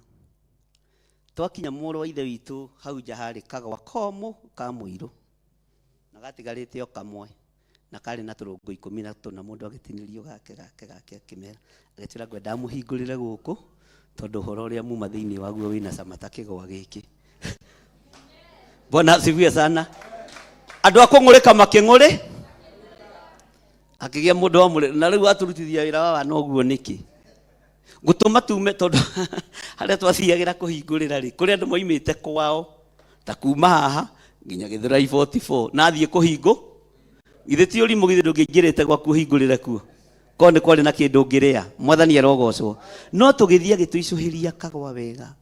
twakinya mũrũ wa ithe witũ hau nja harĩ kagwa komũ ka mũirũ, na gatigarĩte o kamwe, na karĩ na tũrũngo 14, mũndũ agĩtinĩrio gake gake gake, akĩmera, agĩtwĩra ngwendaga mũhingũrĩre gũkũ, tondũ ũhoro ũrĩa muma thĩinĩ waguo wĩna cama ta kĩgwa gĩkĩ. Bwana asifiwe sana. Andũ a kũng'ũrĩka makĩng'ũrĩ, akĩgĩa mũndũ wa mũrĩ, na rĩu atũrutithia wĩra wa wana ũguo nĩkĩ? Gũtũma tume, tondũ harĩa twathiagĩra kũhingũrĩra rĩ, kũrĩ andũ moimĩte kwao, ta kuma haha nginya Gĩthũrai 44, na athiĩ kũhingũ, githĩ ti ũrimũ, githĩ ndũngĩingĩrĩte gwaku ũhingũrĩre kuo, korwo nĩ kwarĩ na kĩndũ ũngĩrĩa. Mwathani arogocwo. No tũgĩthiĩ agĩtũicũhĩria kagwa wega,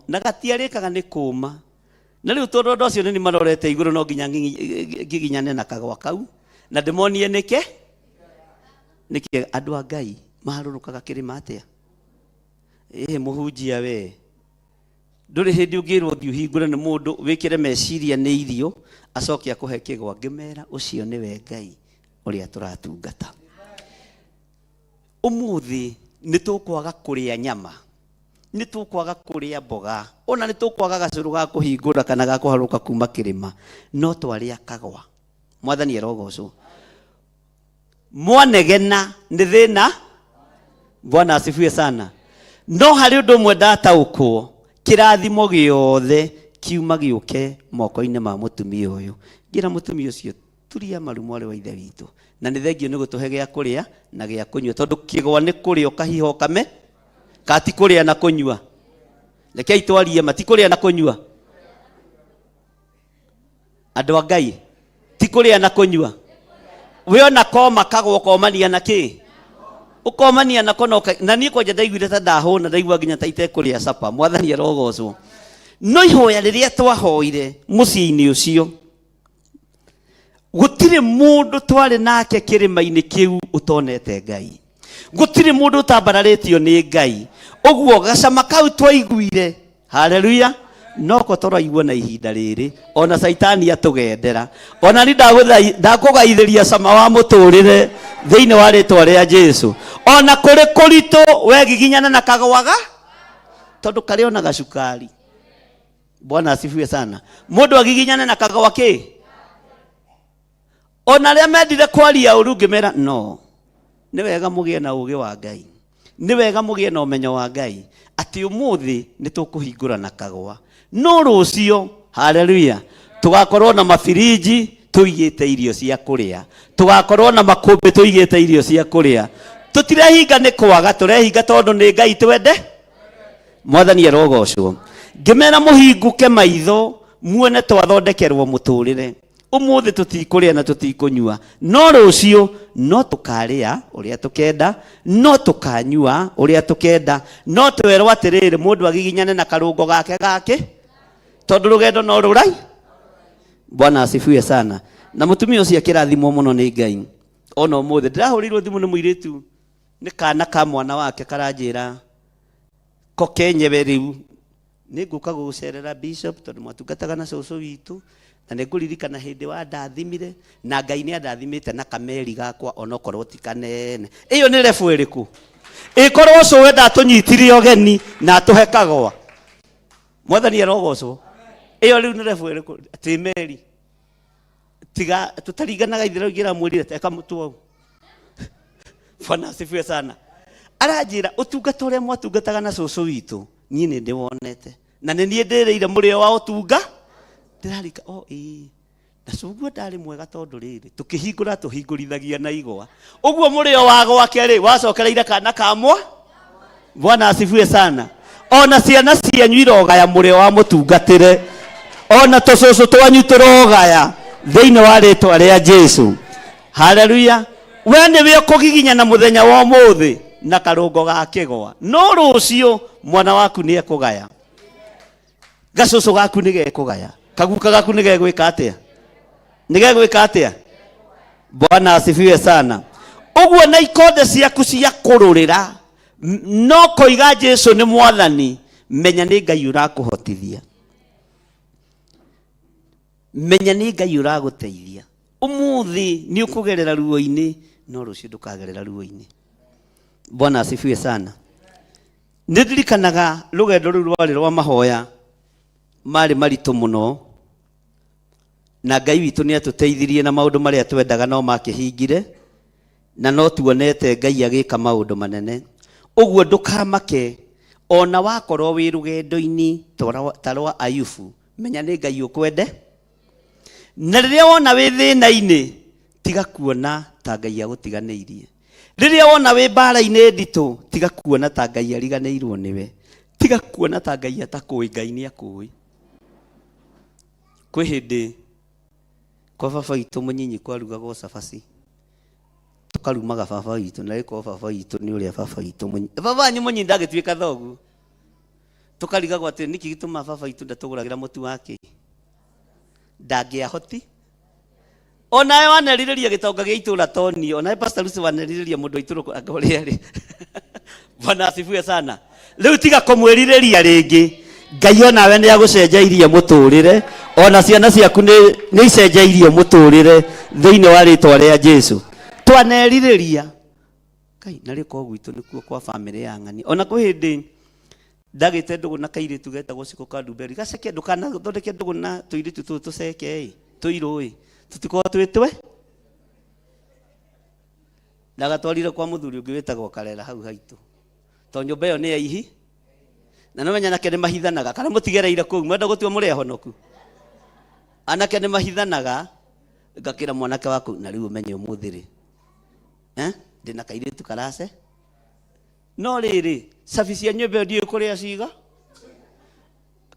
na gatiarĩkaga nĩ kũma. Na rĩu tondũ andũ acio nĩ marorete igũrũ, no nginya ngiginyane na kagwa kau, na ndĩmonie nĩke nĩkĩ andũ a Ngai maharũrũkaga kĩrĩma atĩa. Ĩhĩ mũhunjia we, ndũrĩ hĩndĩ ũngĩrwo ũthiĩ ũhingũre nĩ mũndũ wĩkĩre meciria nĩ irio acoke akũhe kĩgwa. Ngĩmera ũcio nĩwe Ngai ũrĩa tũratungata. Ũmũthĩ nĩ tũkwaga kũrĩa nyama, nĩ tũkwaga kũrĩa mboga, ona nĩ tũkwaga gacũrũ ga kũhingũra kana ga kũharũka kuma kĩrĩma, no twarĩa kagwa. Mwathani arogocwo. Mwanegena nĩ thĩna. Bwana asifiwe sana. No harĩ ũndũ ũmwe ndataũkwo, kĩrathimo gĩothe kiuma gĩũke moko-inĩ ma mũtumia ũyũ. Ngĩra mũtumia ũcio, turia maru mwarĩ wa ithe witũ, na nĩ thengio nĩ gũtũhe gĩa kũrĩa na gĩa kũnyua, tondũ kĩgwa nĩ kũrĩa ũkahiha ũkame, ka ti kũrĩa na kũnyua. Rekei twarie ma, ti kũrĩa na kũnyua. Andũ a Ngai, ti kũrĩa na kũnyua. We ona koma kagwa ũkomania na kĩ ũkomania nako no na niĩ kwanja ndaiguire ta ndahũna, ndaigua nginya ta itekũrĩa capa. Mwathani arogocwo. No ihoya rĩrĩa twahoire mũciĩ-inĩ ũcio, gũtirĩ mũndũ twarĩ nake kĩrĩma-inĩ kĩu ũtonete Ngai, gũtirĩ mũndũ ũtambararĩtio nĩ Ngai. Ũguo gacama kau twaiguire, haleluya, noko tũraigua na ihinda rĩrĩ ona Caitani atũgendera. Ona ni ndakũgaithĩria cama wa mũtũrĩre thĩinĩ wa rĩtwa rĩa Jesu. Ona kũrĩ kũritũ wegiginyana na kagwaga tondũ karĩ ona gacukari. Bwana asifiwe sana. Mũndũ agiginyane na kagwa kĩ? Ona arĩa mendire kwaria ũru ngĩmera no nĩ wega mũgĩe na ũũgĩ wa Ngai, nĩ wega mũgĩe na ũmenyo wa Ngai atĩ ũmũthĩ nĩ tũkũhingũra na kagwa, no rũciũ, haleluya, tũgakorwo na mabirinji tũigĩte irio cia kũrĩa, tũgakorwo na makũmbĩ tũigĩte irio cia kũrĩa. Tũtirehinga nĩ kwaga, tũrehinga tondũ nĩ Ngai twende. Mwathani arogocwo. Ngĩmera mũhingũke maitho muone twathondekerwo mũtũrĩre. Ũmũthĩ tũtikũrĩa na tũtikũnyua, no rũciũ no tũkarĩa ũrĩa tũkenda, no tũkanyua ũrĩa tũkenda. No twerwo atĩrĩrĩ, mũndũ agiginyane na karũngo gake gake tondũ rũgendo no rũrai. Bwana asifiwe sana. Na mũtumia ũcio akĩrathimwo mũno nĩ Ngai. Ona ũmũthĩ ndĩrahũrĩirwo thimũ nĩ mũirĩtu, nĩ kana ka mwana wake karanjĩra ko kenyewe rĩu nĩ ngũka gũgũcerera bishop, tondũ mwatungataga na cũcũ witũ, na nĩ ngũririkana hĩndĩ wa ndathimire, na Ngai nĩ andathimĩte na kameri gakwa onokorwo ti kanene. Ĩyo nĩ rebu ĩrĩkũ? Ĩkorwo cũwe ndatũnyitire ũgeni na atũhe kagwa. Mwathani arogocwo. Ĩyo rĩu nĩ rebu ĩrĩkũ? Atĩ meri. Tiga tũtaringanaga ithero ingĩramwĩrire teka mũtu. Bwana asifiwe sana. Aranjĩra ũtungata ũrĩa mwatungataga na cũcũ witũ niĩ nĩ ndĩwonete, na nĩ niĩ ndĩrĩire mũrĩo wa ũtunga. Ndĩrarika o ĩĩ, na cũguo ndarĩ mwega tondũ rĩrĩ tũkĩhingũra tũhingũrithagia na igwa, ũguo mũrĩo wa gwake rĩ wacokereire kana kamwa. Bwana asifiwe sana. Ona ciana cianyu irogaya mũrĩo wa mũtungatĩre, ona tũcũcũ twanyu tũrogaya thĩinĩ wa rĩtwa rĩa Jesu. Haleluya. We nĩwe ũkũgiginya na mũthenya wa ũmũthĩ na karũngo ga kĩgwa, no rũciũ mwana waku nĩ ekũgaya, gacũcũ gaku nĩ gekũgaya, kaguka gaku nĩ gegwĩka atĩa? Nĩ gegwĩka atĩa? Bwana asifiwe sana. Ũguo na ikonde ciaku cia kũrũrĩra no koiga Jesu nĩ mwathani, menya nĩ Ngai ũrakũhotithia, menya nĩ Ngai ũragũteithia. Ũmũthĩ nĩ ũkũgerera ruo-inĩ, no rũciũ ndũkagerera ruo-inĩ. Bwana asifiwe sana. Nĩ ndirikanaga rũgendo rũu rwarĩ rwa mahoya marĩ maritũ mũno, na Ngai witũ nĩ atũteithirie na maũndũ marĩa twendaga no makĩhingire, na no tuonete Ngai agĩka maũndũ manene. Ũguo ndũkamake ona wakorwo wĩ rũgendo-inĩ ta rwa Ayubu, menya nĩ Ngai ũkwende. Na rĩrĩa wona wĩ thĩna-inĩ, tiga kuona ta Ngai agũtiganĩirie. Rĩrĩa wona wĩ mbara-inĩ nditũ, tiga kuona ta Ngai ariganĩirwo nĩwe, tiga kuona ta Ngai atakũĩ. Ngai nĩ akũĩ. Kwĩ hĩndĩ kwa baba witũ mũnyinyi kwarugagwo cabaci, tũkarumaga baba witũ, na rĩkorwo baba witũ nĩ ũrĩa baba witũ mũnyinyi, baba wanyu mũnyinyi ndangĩtuĩka thoguo. Tũkarigagwo atĩ nĩkĩ gĩtũmaga baba witũ ndatũgũragĩra mũtu wake, ndangĩahoti. Onawe wanerirĩria gĩtonga gĩa itũũra toni, onawe Pastor Lucy wanerirĩria mũndũ wa itũũra anga ũrĩa arĩ. Bwana asifiwe sana. Rĩu tiga kũmwĩrirĩria rĩngĩ. Ngai onawe nĩ agũcenjeirie mũtũrĩre, ona ciana ciaku nĩ icenjeirio mũtũrĩre thĩinĩ wa rĩtwa rĩa Jesu. Twanerirĩria Ngai na rĩko gwitũ nĩkuo kwa famĩlĩ ya ng'ani. Ona kwĩ hĩndĩ ndagĩte ndũgũ na kairĩtu getagwo Cikũ ka Ndumberi. Gaceke, ndũkanathondeke ndũgũ na tũirĩtu tũtũ tũceke ĩ, tũirũ ĩ, tũtikoragwo twĩ twe. Ndagatwarire kwa mũthuri ũngĩ wĩtagwo Karera hau haitũ, tondũ nyũmba ĩyo nĩ ya ihi, na no menya anake nĩ mahithanaga, kana mũtigereire kũu mwenda gũtua mũrĩ ahonoku. Anake nĩ mahithanaga. Ngakĩra mwanake waku, na rĩu ũmenye ũmũthĩ rĩ, ndĩna kairĩtu karace, no rĩrĩ cabi cia nyũmba ĩyo ndiũĩ kũrĩa ciga.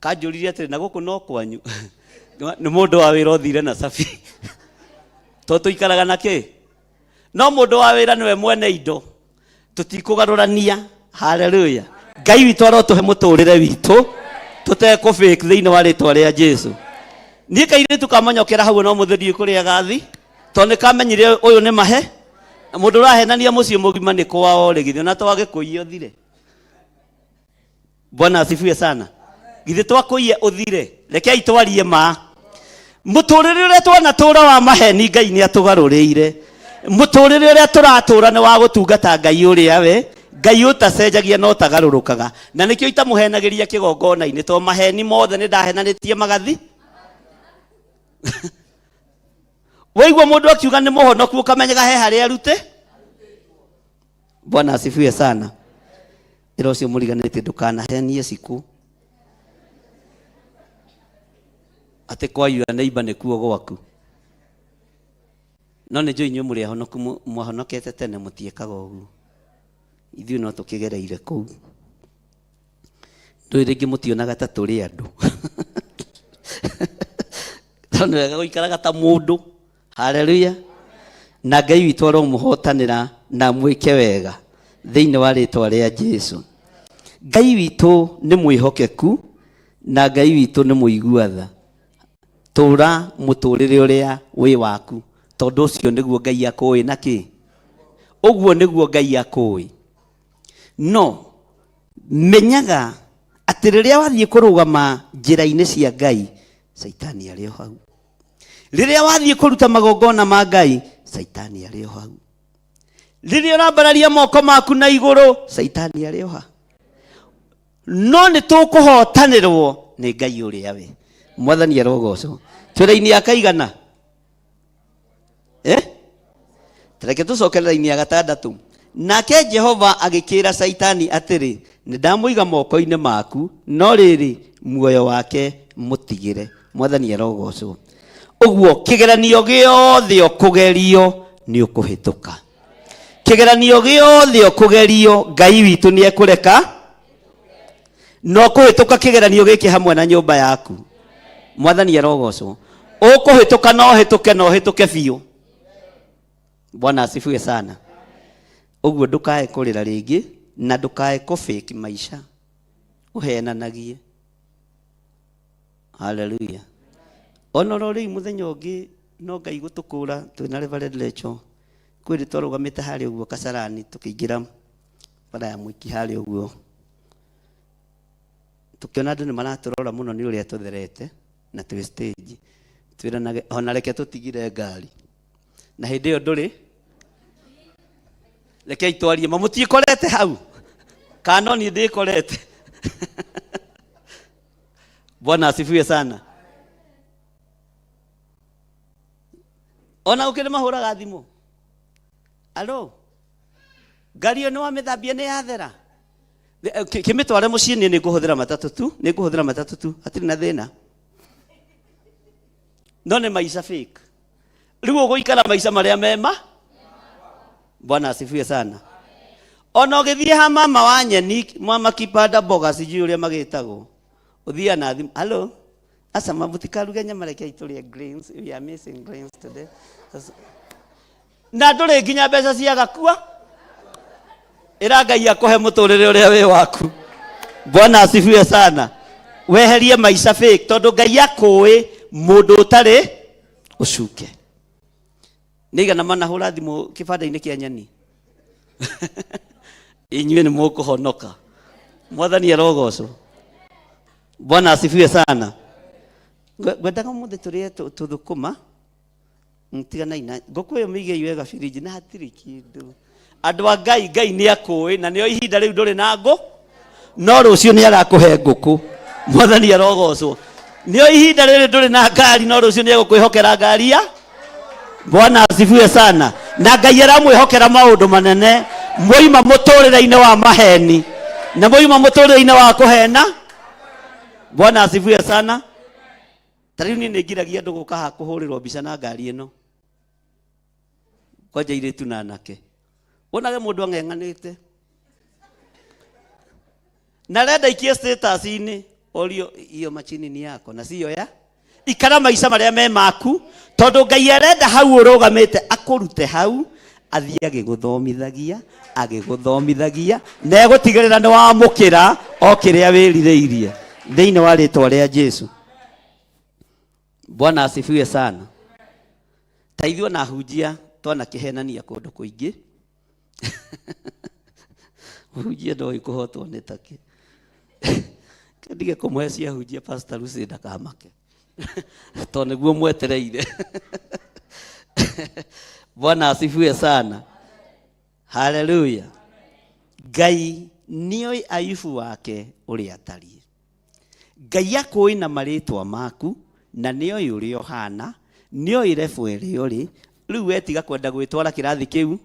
Kanjũririe atĩrĩ, na gũkũ no kwanyu? Nĩ mũndũ wa wĩra ũthire na cabi, tondũ tũikaraga na kĩ. No mũndũ wa wĩra nĩwe mwene indo. Tũtikũgarũrania. Haleluya. Ngai witũ arotũhe mũtũrĩre witũ tũtekũ fake thĩinĩ wa rĩtwa rĩa Jesu. Niĩ kairĩtu kamonyokera hau no mũthĩ ndiĩ kũrĩaga thi tondũ nĩ kamenyire ũyũ nĩ mahe na mũndũ ũrahenania mũciĩ mũgima nĩ kwao rĩ githĩ ona twagĩkũiye ũthire. Bwana asifiwe sana. Githĩ twakũiye ũthire, rekei twarie ma. Mũtũrĩre ũrĩa twanatũra wa maheni Ngai nĩ atũgarũrĩire. Mũtũrĩre ũrĩa tũratũra nĩ wa gũtungata Ngai ũrĩa we Ngai ũtacenjagia na ũtagarũrũkaga. Na nĩkĩo itamũhenagĩria kĩgongona-inĩ tondũ maheni mothe nĩ ndahenanĩtie magathi. Waigua mũndũ akiuga nĩ mũhonoku ũkamenyaga he harĩa arute. Bwana asifiwe sana. Ĩra ũcio mũriganĩtie ndũkanahenie ciku atĩ kwa your neighbor nĩkuo gwaku. No nĩ njũĩ inyuĩ mũrĩ ahonoku mwahonokete tene mũtiĩkaga ũguo. Ithuĩ no tũkĩgereire kũu. Ndũĩ rĩngĩ mũtionaga ta tũrĩ andũ. Tondũ nĩ wega gũikaraga ta mũndũ. Haleluya. Na Ngai witũ aromũhotanĩra na mwĩke wega thĩinĩ wa rĩtwa rĩa Jesu. Ngai witũ nĩ mwĩhokeku na Ngai witũ nĩ mũigua tha. Tũra mũtũrĩre ũrĩa wĩ waku tondũ ũcio nĩguo Ngai akũĩ na kĩ? Ũguo nĩguo Ngai akũĩ. No menyaga atĩ rĩrĩa wathiĩ kũrũgama njĩra-inĩ cia Ngai, Caitani arĩ o hau. Rĩrĩa wathiĩ kũruta magongona ma Ngai, Caitani arĩ o hau. Rĩrĩa ũrambararia moko maku na igũrũ, Caitani arĩ o ha. No nĩ tũkũhotanĩrwo nĩ Ngai ũrĩa we. Mwathani arogocwo. Twĩ raini ya kaigana? Eh? Reke tũcokere raini ya gatandatũ. Nake Jehova agĩkĩra Caitani atĩrĩ, nĩ ndamũiga moko-inĩ maku, no rĩrĩ, muoyo wake mũtigĩre. Mwathani arogocwo. Ũguo kĩgeranio gĩothe ũkũgerio nĩ ũkũhĩtũka. Kĩgeranio gĩothe ũkũgerio Ngai witũ nĩ ekũreka na ũkũhĩtũka kĩgeranio gĩkĩ hamwe na nyũmba yaku. Mwathani arogocwo. Ũkũhĩtũka na ũhĩtũke na ũhĩtũke biũ. Bwana asifiwe sana. Ũguo ndũkae kũrĩra rĩngĩ na ndũkae kũ fake maica ũhenanagie. Haleluya. Ona oro rĩu mũthenya ũngĩ no Ngai gũtũkũra twĩna Reverend Rachel kwĩ hĩndĩ twarũgamĩte harĩa ũguo Kasarani tũkĩingĩra bara ya Mwiki harĩa ũguo tũkĩona andũ nĩ maratũrora mũno nĩ ũrĩa tũtherete na twĩ stage twĩranage ona reke tũtigire ngari na hĩndĩ ĩyo ndũrĩ rekei twarie ma mũtiĩkorete hau kana no niĩ ndĩkorete. Bwana asifiwe sana. Ona gũkĩrĩ mahũraga thimũ, alo ngari ĩyo nĩ wamĩthambia nĩ yathera, kĩmĩtware mũciĩ, niĩ nĩ ngũhũthĩra matatũ tu, nĩ ngũhũthĩra matatũ tu, hatirĩ na thĩna. No nĩ maica fake. Rĩu ũgũikara maica marĩa mema. Bwana asifiwe sana. Ona ũgĩthiĩ ha mama wa nyeni, mama kipanda mboga, sijui ũrĩa magĩtagwo, ũthiaga na thimũ, hello, aca mũtikaruge nyama, rekei tũrĩe greens, we are missing greens today. Sasa, na ndũrĩ nginya mbeca cia gakua. Ĩra Ngai akũhe mũtũrĩre ũrĩa wĩ waku. Bwana asifiwe sana. Weherie maica fake tondũ Ngai akũĩ mũndũ ũtarĩ ũcuke. Nĩ igana manahũra thimũ kĩbanda-inĩ kĩa nyeni. Inyuĩ nĩ mũkũhonoka. Mwathani arogocwo. Bwana asifiwe sana. Ngwendaga ũmũthĩ tũrĩe tũthũkũma. Tiganai na ngũkũ ĩyo, mĩigei wega birinji na hatirĩ kĩndũ. Andũ a Ngai, Ngai nĩ akũĩ na nĩo ihinda rĩu ndũrĩ na ngũ, no rũciũ nĩ agakũhe ngũkũ. Mwathani arogocwo. Nĩo ihinda rĩrĩ ndũrĩ na ngari, no rũciũ nĩ egũkwĩhokera ngari ya. Bwana asifiwe sana. Na Ngai aramwĩhokera maũndũ manene mwoima mũtũrĩre-inĩ wa maheni na mwoima mũtũrĩre-inĩ wa kũhena. Bwana asifiwe sana. Ta rĩu niĩ nĩ ngiragia andũ gũka haha kũhũrĩrwo mbica na ngari ĩno, kwanja airĩtu na anake. Wonage mũndũ ang'eng'anĩte na arenda ikie status-inĩ, orio iyo machini ni yako na siyo ya ikara maica marĩa me maku, tondũ Ngai arenda hau ũrũgamĩte akũrute hau Athiĩ agĩgũthomithagia, agĩgũthomithagia, na egũtigĩrĩra nĩ wamũkĩra o kĩrĩa wĩrirĩirie thĩinĩ wa rĩtwa rĩa Jesu. Bwana asifiwe sana. Ta ithuĩ ona ahunjia twanakĩhenania kũndũ kũingĩ. Mũhunjia ndoĩ kũhotwo nĩ takĩ. Ndige kũmũhe cia hunjia Pastor Lucy ndakamake. Tondũ nĩguo mwetereire. Bwana asifiwe sana. Haleluya. Ngai nĩoĩ Ayubu wake ũrĩa atariĩ. Ngai akũĩ na marĩtwa maku na nĩoĩ ũrĩa ũhana, nĩoĩ level ĩrĩa ũrĩ, rĩu we tiga kwenda gwĩtwara kĩrathi kĩu,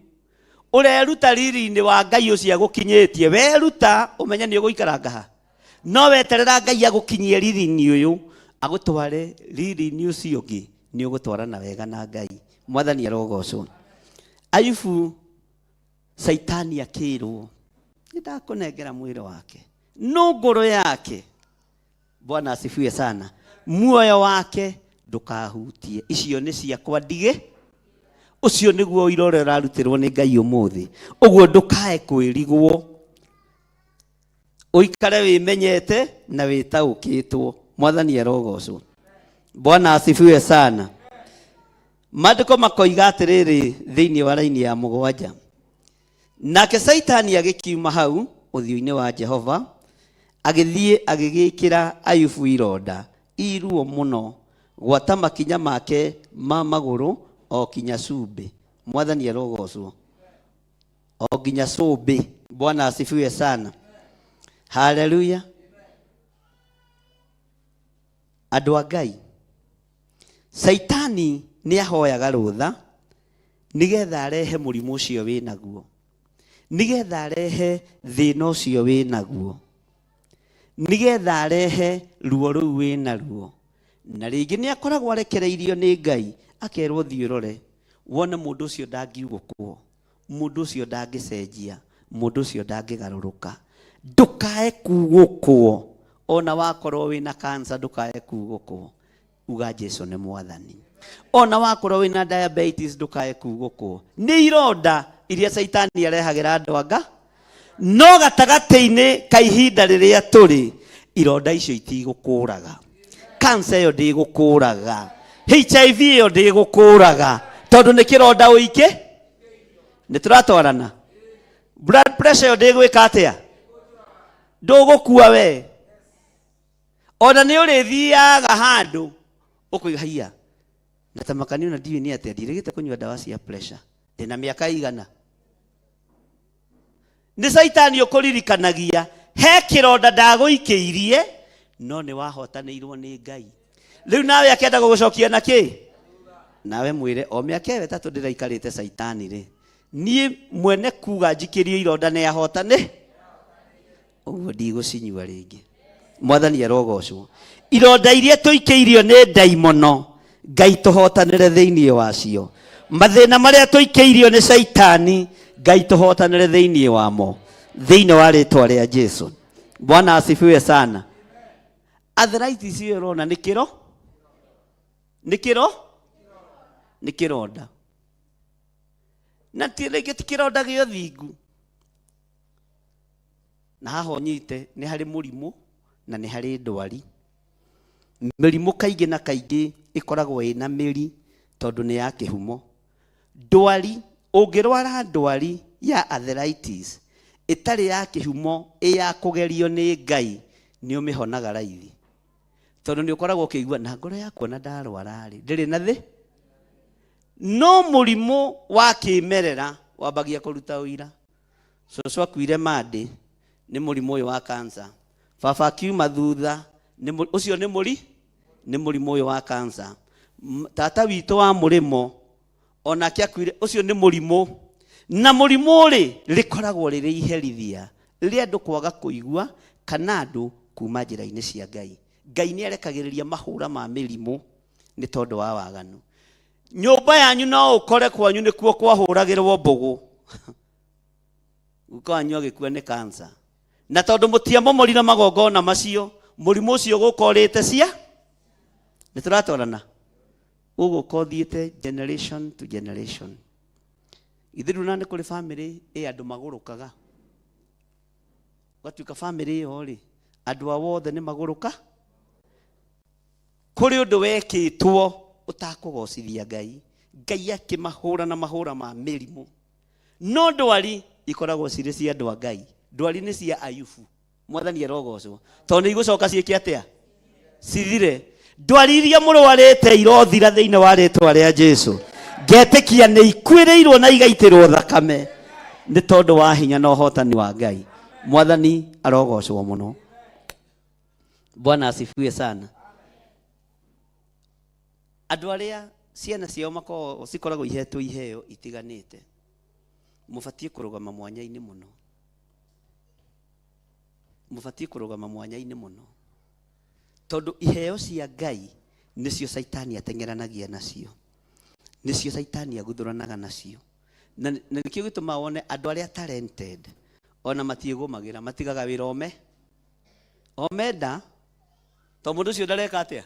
ũreruta riri-inĩ wa Ngai ũcio agũkinyĩtie, weruta ũmenye nĩ ũgũikaranga ha, no weterera Ngai agũkinyie riri-inĩ ũyũ, agũtware riri-inĩ ũcio ũngĩ, nĩ ũgũtwarana wega na Ngai. Mwathani arogocwo. Ayubu Caitani akĩrwo, nĩ ndakũnengera mwĩrĩ wake, no ngoro yake, Bwana asifiwe sana, muoyo wake ndũkahutie. Icio nĩ ciakwa ndige. Ũcio nĩguo ũira ũrĩa ũrarutĩrwo nĩ Ngai ũmũthĩ. Ũguo ndũkae kwĩrigwo, ũikare wĩmenyete na wĩtaũkĩtwo. Mwathani arogocwo. Bwana asifiwe sana. Maandĩko makoiga atĩrĩrĩ thĩinĩ wa raini ya mũgwanja, nake Caitani agĩkiuma hau ũthiũ-inĩ wa Jehova, agĩthiĩ agĩgĩkĩra Ayubu ironda i ruo mũno, gwata makinya make ma magũrũ o kinya cumbĩ. Mwathani arogocwo. O nginya cumbĩ. Bwana asifiwe sana. Haleluya. Andũ a Ngai, Caitani nĩ ahoyaga rũtha nĩgetha arehe mũrimũ ũcio wĩ naguo, nĩgetha arehe thĩna ũcio wĩ naguo, nĩgetha arehe ruo rũu wĩ naruo. Na rĩngĩ nĩ akoragwo arekereirio nĩ Ngai akerwo thiĩ ũrore wone mũndũ ũcio ndangiugũkwo, mũndũ ũcio ndangĩcenjia, mũndũ ũcio ndangĩgarũrũka. Ndũkae kugũkwo, ona wakorwo wĩna cancer ndũkae kugũkwo, uga Jesu nĩ mwathani. Ona wakorwo wĩna diabetes ndũkae kugũkwo. Nĩ ironda iria Caitani arehagĩra andũ anga, no gatagatĩ-inĩ ka ihinda rĩrĩa tũrĩ, ironda icio itigũkũraga. Cancer ĩyo ndĩgũkũraga, HIV ĩyo ndĩgũkũraga, tondũ nĩ kĩronda ũike. Nĩ tũratwarana? Blood pressure ĩyo ndĩgwĩka atĩa? Ndũgũkua we. Ona nĩ ũrĩthiaga handũ ũkoiga haiya, na ta makani ona ndiũĩ nĩ atĩa ndirĩgĩte kũnyua ndawa cia pressure, ndĩna mĩaka igana. Nĩ Caitani ũkũririkanagia he kĩronda ndagũikĩirie, no nĩ wahotanĩirwo nĩ Ngai. Rĩu nawe akĩenda gũgũcokia na kĩ? Nawe mwĩre o mĩaka ĩyo ĩtatũ ndĩraikarĩte Caitani rĩ, niĩ mwene kuga njikĩrio ironda nĩ ahotane, ũguo ndigũcinyua rĩngĩ. Mwathani arogocwo. Ironda iria tũikĩirio nĩ ndaimono, Ngai tũhotanĩre thĩinĩ wacio. Mathĩna marĩa tũikĩirio nĩ Caitani, Ngai tũhotanĩre thĩinĩ wamo, thĩinĩ wa rĩtwa rĩa Jesu. Bwana asifiwe sana. Arthritis ĩyo ũrona nĩ kĩro? Nĩ kĩro? Nĩ kĩronda. Na ti rĩngĩ ti kĩronda gĩa ũthingu. Na haha ũnyite nĩ harĩ mũrimũ na nĩ harĩ ndwari. Mĩrimũ kaingĩ na kaingĩ ĩkoragwo ĩna mĩri tondũ nĩ ya kĩhumo. Ndwari, ũngĩrwara ndwari ya arthritis ĩtarĩ ya kĩhumo, ĩ ya kũgerio nĩ Ngai, nĩ ũmĩhonaga raithi. Tondũ nĩ ũkoragwo ũkĩigua na ngoro yaku ona ndarwara rĩ, ndĩrĩ na thĩ. No mũrimũ wa kĩmerera wambagia kũruta ũira. Cũcũ akuire Monday nĩ mũrimũ ũyũ wa cancer. Baba akiuma thutha nĩ ũcio nĩ mũri nĩ mũrimũ ũyũ wa cancer. Tata witũ wa mũrĩmo onake akuire, ũcio nĩ mũrimũ. Na mũrimũ rĩ, rĩkoragwo rĩrĩ iherithia rĩa andũ kwaga kũigua kana andũ kuma njĩra-inĩ cia Ngai. Ngai nĩ arekagĩrĩria mahũra ma mĩrimũ nĩ tondũ wa waganu. Nyũmba yanyu no ũkore kwanyu nĩkuo kwahũragĩrwo mbũgũ. Guka wanyu agĩkua nĩ cancer. Na tondũ mũtiamomorire magongona macio, mũrimũ ũcio ũgũka ũrĩte cia? Nĩ tũratwarana? Ũgũka ũthiĩte generation to generation. Ithe nduna nĩ kũrĩ bamĩrĩ ĩ andũ magũrũkaga. Ũgatuĩka bamĩrĩ ĩyo rĩ, andũ ao othe nĩ magũrũka. Kũrĩ ũndũ wekĩtwo ũtakũgocithia Ngai. Ngai akĩmahũra na mahũra ma mĩrimũ. No ndwari ikoragwo cirĩ cia andũ a Ngai. Ndwari nĩ cia Ayubu. Mwathani arogocwo. Tondũ nĩ igũcoka ciĩke atĩa? Cithire. Ndwari iria mũrwarĩte irothira thĩinĩ wa rĩtwa rĩa Jesu. Ngetĩkia nĩ ikuĩrĩirwo na igaitĩrwo thakame nĩ tondũ wa hinya na ũhotani wa Ngai. Mwathani arogocwo mũno. Bwana asifiwe sana. Andũ arĩa ciana ciao makoragwo cikoragwo ihetwo iheo itiganĩte, mũbatiĩ kũrũgama mwanya-inĩ mũno. Mũbatiĩ kũrũgama mwanya-inĩ mũno. Tondũ iheo cia Ngai nĩcio Caitani ateng'eranagia nacio. Nĩcio Caitani aguthũranaga nacio. Na na nĩkĩo gĩtũmaga wone andũ arĩa talented ona matiĩgũmagĩra, matigaga wĩra ome omenda to mũndũ ũcio ndareka atĩa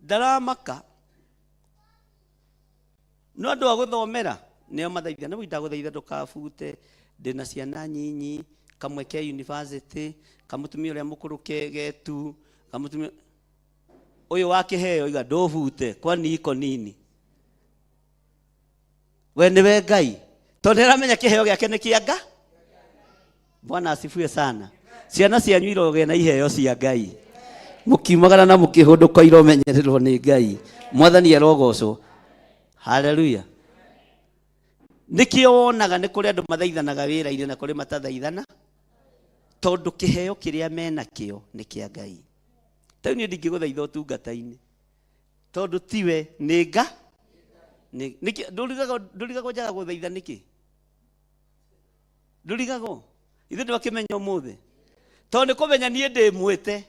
ndaramaka no andũ a gũthomera nĩo mathaitha nĩ ndagũthaitha ndũkabute ndĩna ciana nyinyi kamwe ke university kamũtumia ũrĩa mũkũrũ ke getu kamũtumia ũyũ wa kĩheo iga ndũbute kwani iko nini we nĩwe Ngai tondũ nĩaramenya kĩheo gĩake nĩ kĩa nga Bwana asifiwe sana. Ciana cianyu irogĩa na iheo cia Ngai. Mũkiumagara na mũkĩhũndũka iromenyererwo nĩ Ngai. Mwathani arogocwo. Haleluya. Nĩkĩo wonaga nĩ kũrĩ andũ mathaithanaga wĩra-inĩ na kũrĩ matathaithana tondũ kĩheo kĩrĩa menakĩo nĩ kĩa Ngai. Ta rĩu niĩ ndingĩgũthaitha ũtungata-inĩ tondũ tiwe nĩ nga ndũrigagwo ndũrigagwo njaga gũthaitha nĩkĩ? Ndũrigagwo ithuĩ ndwakĩmenya ũmũthĩ tondũ nĩ kũmenya niĩ ndĩ mwĩte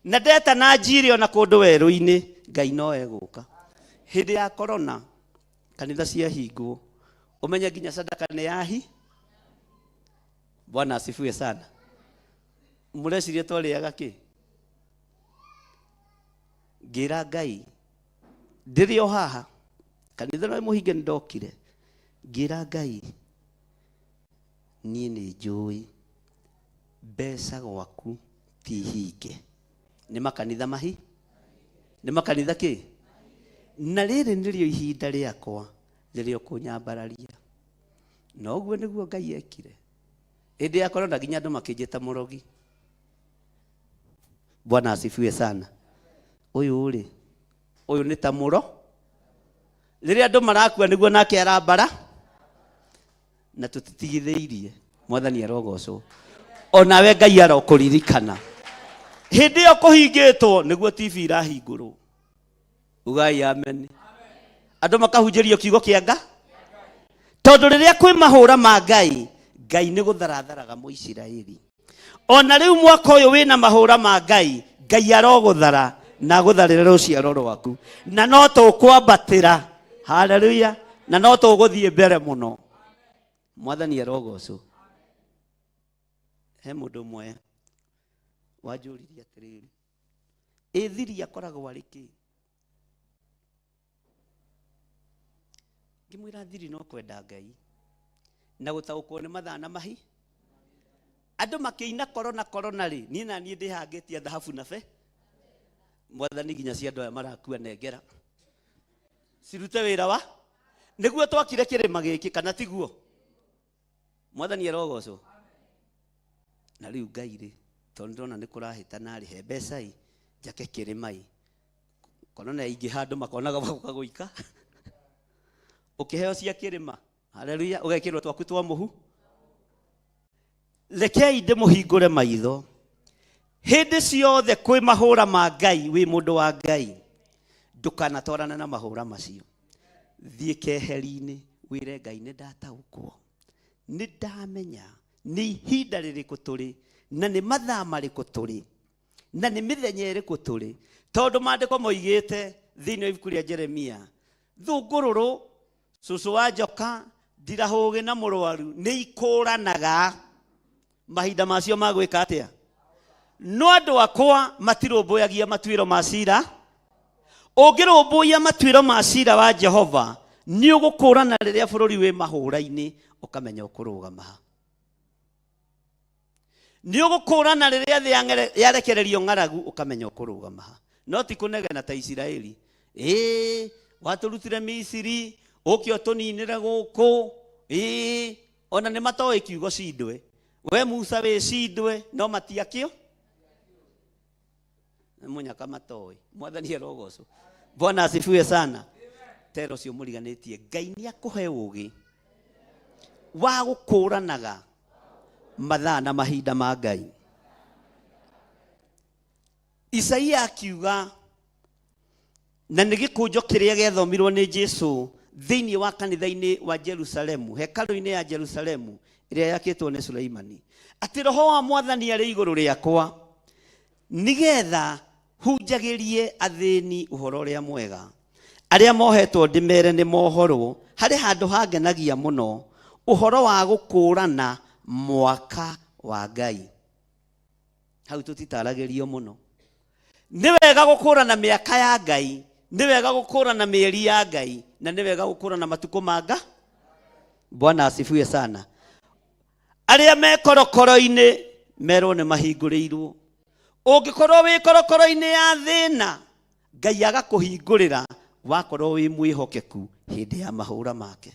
na ndeta na njiri ona kũndũ werũ-inĩ Ngai no egũka. Hĩndĩ ya corona kanitha ciahingwo ũmenye nginya sadaka nĩ yahi. Bwana asifiwe sana. Mũreciria twarĩaga kĩ? Ngĩra Ngai ndĩrĩ o haha kanitha no mũhinge nĩ ndokire ngĩra Ngai niĩ nĩ njũĩ mbeca gwaku ti hinge nĩ makanitha mahi nĩ makanitha kĩ na rĩrĩ nĩrĩo ihinda rĩakwa rĩrĩa ũkũnyambararia na ũguo nĩguo Ngai ekire hĩndĩ ya korona nginya andũ makĩnjĩta mũrogi. Bwana asifiwe sana. Ũyũ rĩ ũyũ nĩ ta mũro rĩrĩa andũ marakua nĩguo nake arambara na tũtitigithĩirie. Mwathani arogocwo. Onawe Ngai arokũririkana hĩndĩ ĩyo kũhingĩtwo nĩguo TV irahingũrwo. Ugai amen. Andũ makahunjĩrio kiugo kĩa nga tondũ rĩrĩa kwĩ mahũra ma Ngai, Ngai nĩ gũtharatharaga Mũisiraeli. Ona rĩu mwaka ũyũ wĩna mahũra ma Ngai, Ngai arogũthara na agũtharĩre rũciaro rwaku na no tũkwambatĩra. Haleluya. Na no tũgũthiĩ mbere mũno. Mwathani arogocwo. He mũndũ ũmwe wanjũririe atĩrĩrĩ, ĩ thiri akoragwo arĩ kĩ? Ngĩmwĩra thiri no kwenda Ngai na gũtaũkwo nĩ mathaa na mahi. Andũ makĩina korona korona rĩ, niĩ na niĩ ndĩhangĩtie thahabu na be. Mwathani nginya cia andũ aya marakua nengera cirute wĩra wa nĩguo twakire kĩrĩma gĩkĩ kana tiguo? Mwathani arogocwo. Na rĩu Ngai rĩ, tondũ ndĩrona nĩ kũrahĩtana rĩ, he mbeca ĩ njake kĩrĩma ĩ korona yaingĩha andũ makonaga magoka gũika ũkĩheo cia kĩrĩma. Haleluya. Ũgekĩrwo twaku twa mũhu. Rekei ndĩmũhingũre maitho hĩndĩ ciothe kwĩ mahũra ma Ngai. Wĩ mũndũ wa Ngai, ndũkanatwarane na mahũra macio. Thiĩ keheri-inĩ wĩre Ngai nĩ ndataũkwo, nĩ ndamenya nĩ ihinda rĩrĩkũ tũrĩ na nĩ mathaa marĩkũ tũrĩ na nĩ mĩthenya ĩrĩkũ tũrĩ, tondũ maandĩko moigĩte thĩinĩ wa ibuku rĩa Jeremia, thũngũrũrũ, cũcũ wa njoka, ndirahũgĩ na mũrwaru nĩ ikũranaga mahinda macio ma gwĩka atĩa. No andũ akwa matirũmbũyagia matuĩro ma cira. Ũngĩrũmbũiya matuĩro ma cira wa Jehova Nĩ ũgũkũrana rĩrĩa bũrũri wĩ mahũra-inĩ ũkamenya ũkũrũgama ha. Nĩ ũgũkũrana rĩrĩa thĩ yarekererio ng'aragu ũkamenya ũkũrũgama ha. No ti kũnegena ta Isiraeli. Ĩĩ, watũrutire Misiri, ũke ũtũninĩre gũkũ. Ĩĩ, ona nĩ matoĩ kiugo cindwe. We Musa wĩ cindwe, no matiakĩo. Nĩ mũnyaka matoĩ. Mwathani arogocwo. Bwana asifiwe sana. Tero ũcio mũriganĩtie. Ngai nĩ akũhe ũgĩ wa gũkũranaga mathaa na mahinda ma Ngai. Isaia akiuga, na nĩ gĩkũnjo kĩrĩa gĩathomirwo nĩ Jesu thĩinĩ wa kanitha-inĩ wa Jerusalemu, hekarũ-inĩ ya Jerusalemu ĩrĩa yakĩtwo nĩ Suleimani, atĩ roho wa mwathani arĩ igũrũ rĩakwa nĩgetha hunjagĩrie athĩni ũhoro ũrĩa mwega, arĩa mohetwo ndĩmere nĩ mohorwo. Harĩ handũ hangenagia mũno, ũhoro wa gũkũrana mwaka wa Ngai. Hau tũtitaragĩrio mũno. Nĩ wega gũkũrana mĩaka ya Ngai, nĩ wega gũkũrana mĩeri ya Ngai, na nĩ wega gũkũrana matukũ ma Ngai. Bwana asifiwe sana. Arĩa me korokoro-inĩ merwo nĩ mahingũrĩirwo. Ũngĩkorwo wĩ korokoro-inĩ ya thĩna, Ngai agakũhingũrĩra wakorwo wĩ mwĩhokeku hĩndĩ ya mahũra make.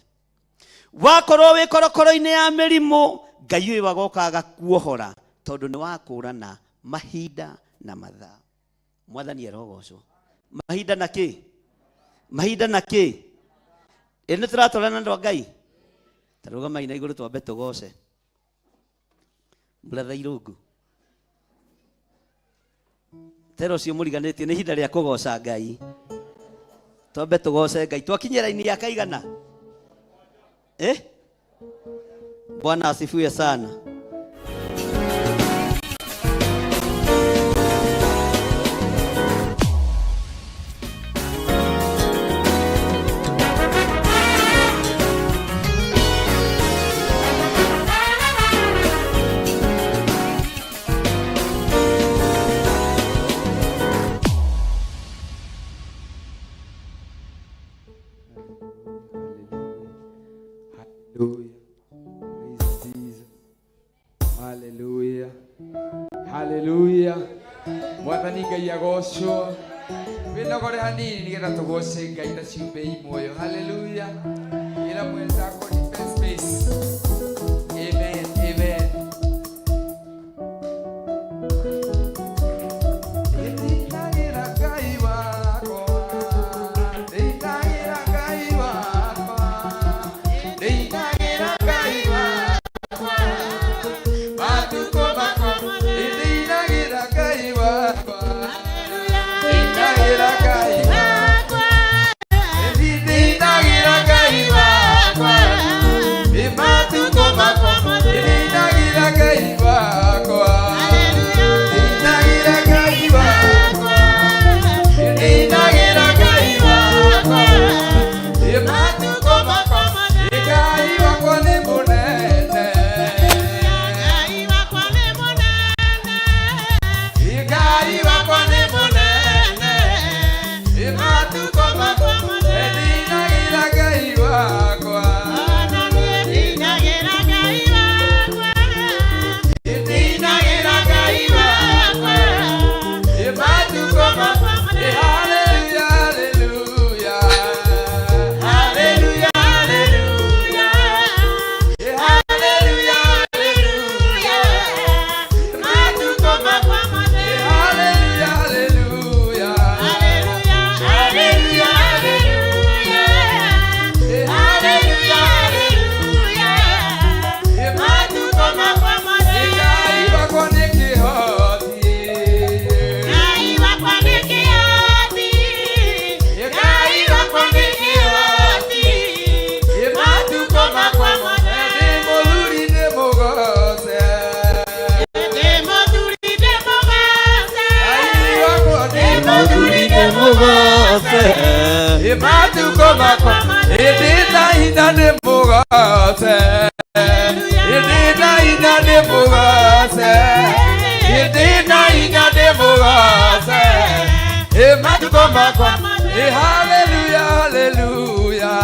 Wakorwo wĩ korokoro-inĩ ya mĩrimũ, Ngai ũyũ agoka agakuohora tondũ nĩ wakũrana mahinda na mathaa. Mwathani arogocwo. Mahinda na kĩ? Mahinda na kĩ? Ĩ nĩ tũratwarana andũ a Ngai? Ta rũgamai na igũrũ twambe tũgoce. Brother Irũngũ. Tero ũcio mũriganĩtie nĩ ihinda rĩa kũgoca Ngai. Twambe tũgoce Ngai. Twakinyia raini ya kaigana? Eh? Bwana asifiwe sana. Hallelujah. Praise Jesus. Hallelujah. Hallelujah. Mwathani Ngai agocwo. Wĩnogore hanini nĩgetha tũgoce Ngai ta ciũmbe i muoyo. Hallelujah. Ĩra mwenzako nipe space. Amen. Amen. Ndĩinagĩra Ngai wakwa. Ndĩinagĩra Ngai wakwa. Ndĩinagĩra Ngai wakwa. Matukũ makwa. Ndĩinagĩra Ngai wakwa. Ndĩinagĩra Ngai wakwa. Ndĩinagĩra Ngai wakwa. Matukũ makwa. Ndĩinagĩra Ngai wakwa. Ndĩinagĩra Ngai wakwa. Ndĩinagĩra Ngai wakwa. Matukũ makwa. Ngai wakwa nĩ mũnene. Ngai wakwa nĩ mũnene. Matukũ makwa. Ndĩinagĩra Ngai wakwa. Ndĩinagĩra Ngai wakwa. Matukũ makwa. Hallelujah, hallelujah. Hallelujah, hallelujah. Hallelujah, hallelujah. Matukũ makwa. Hallelujah, hallelujah. Hallelujah, hallelujah. Hallelujah, hallelujah. Matukũ makwa. Ngai wakwa nĩ kĩhoti. Ngai wakwa nĩ kĩhoti. Ngai wakwa nĩ kĩhoti. Matukũ makwa. Ndĩ mũthuri ndĩ mũgoce. Ndĩ mũthuri ndĩ mũgoce. Ngai wakwa ndĩ mũthuri ndĩ mũgoce. Matukũ makwa. Ndĩ na hinya ndĩ mũgoce. Ndĩ na hinya ndĩ mũgoce. Ndĩ na hinya ndĩ mũgoce. Matukũ makwa. Hallelujah, hallelujah.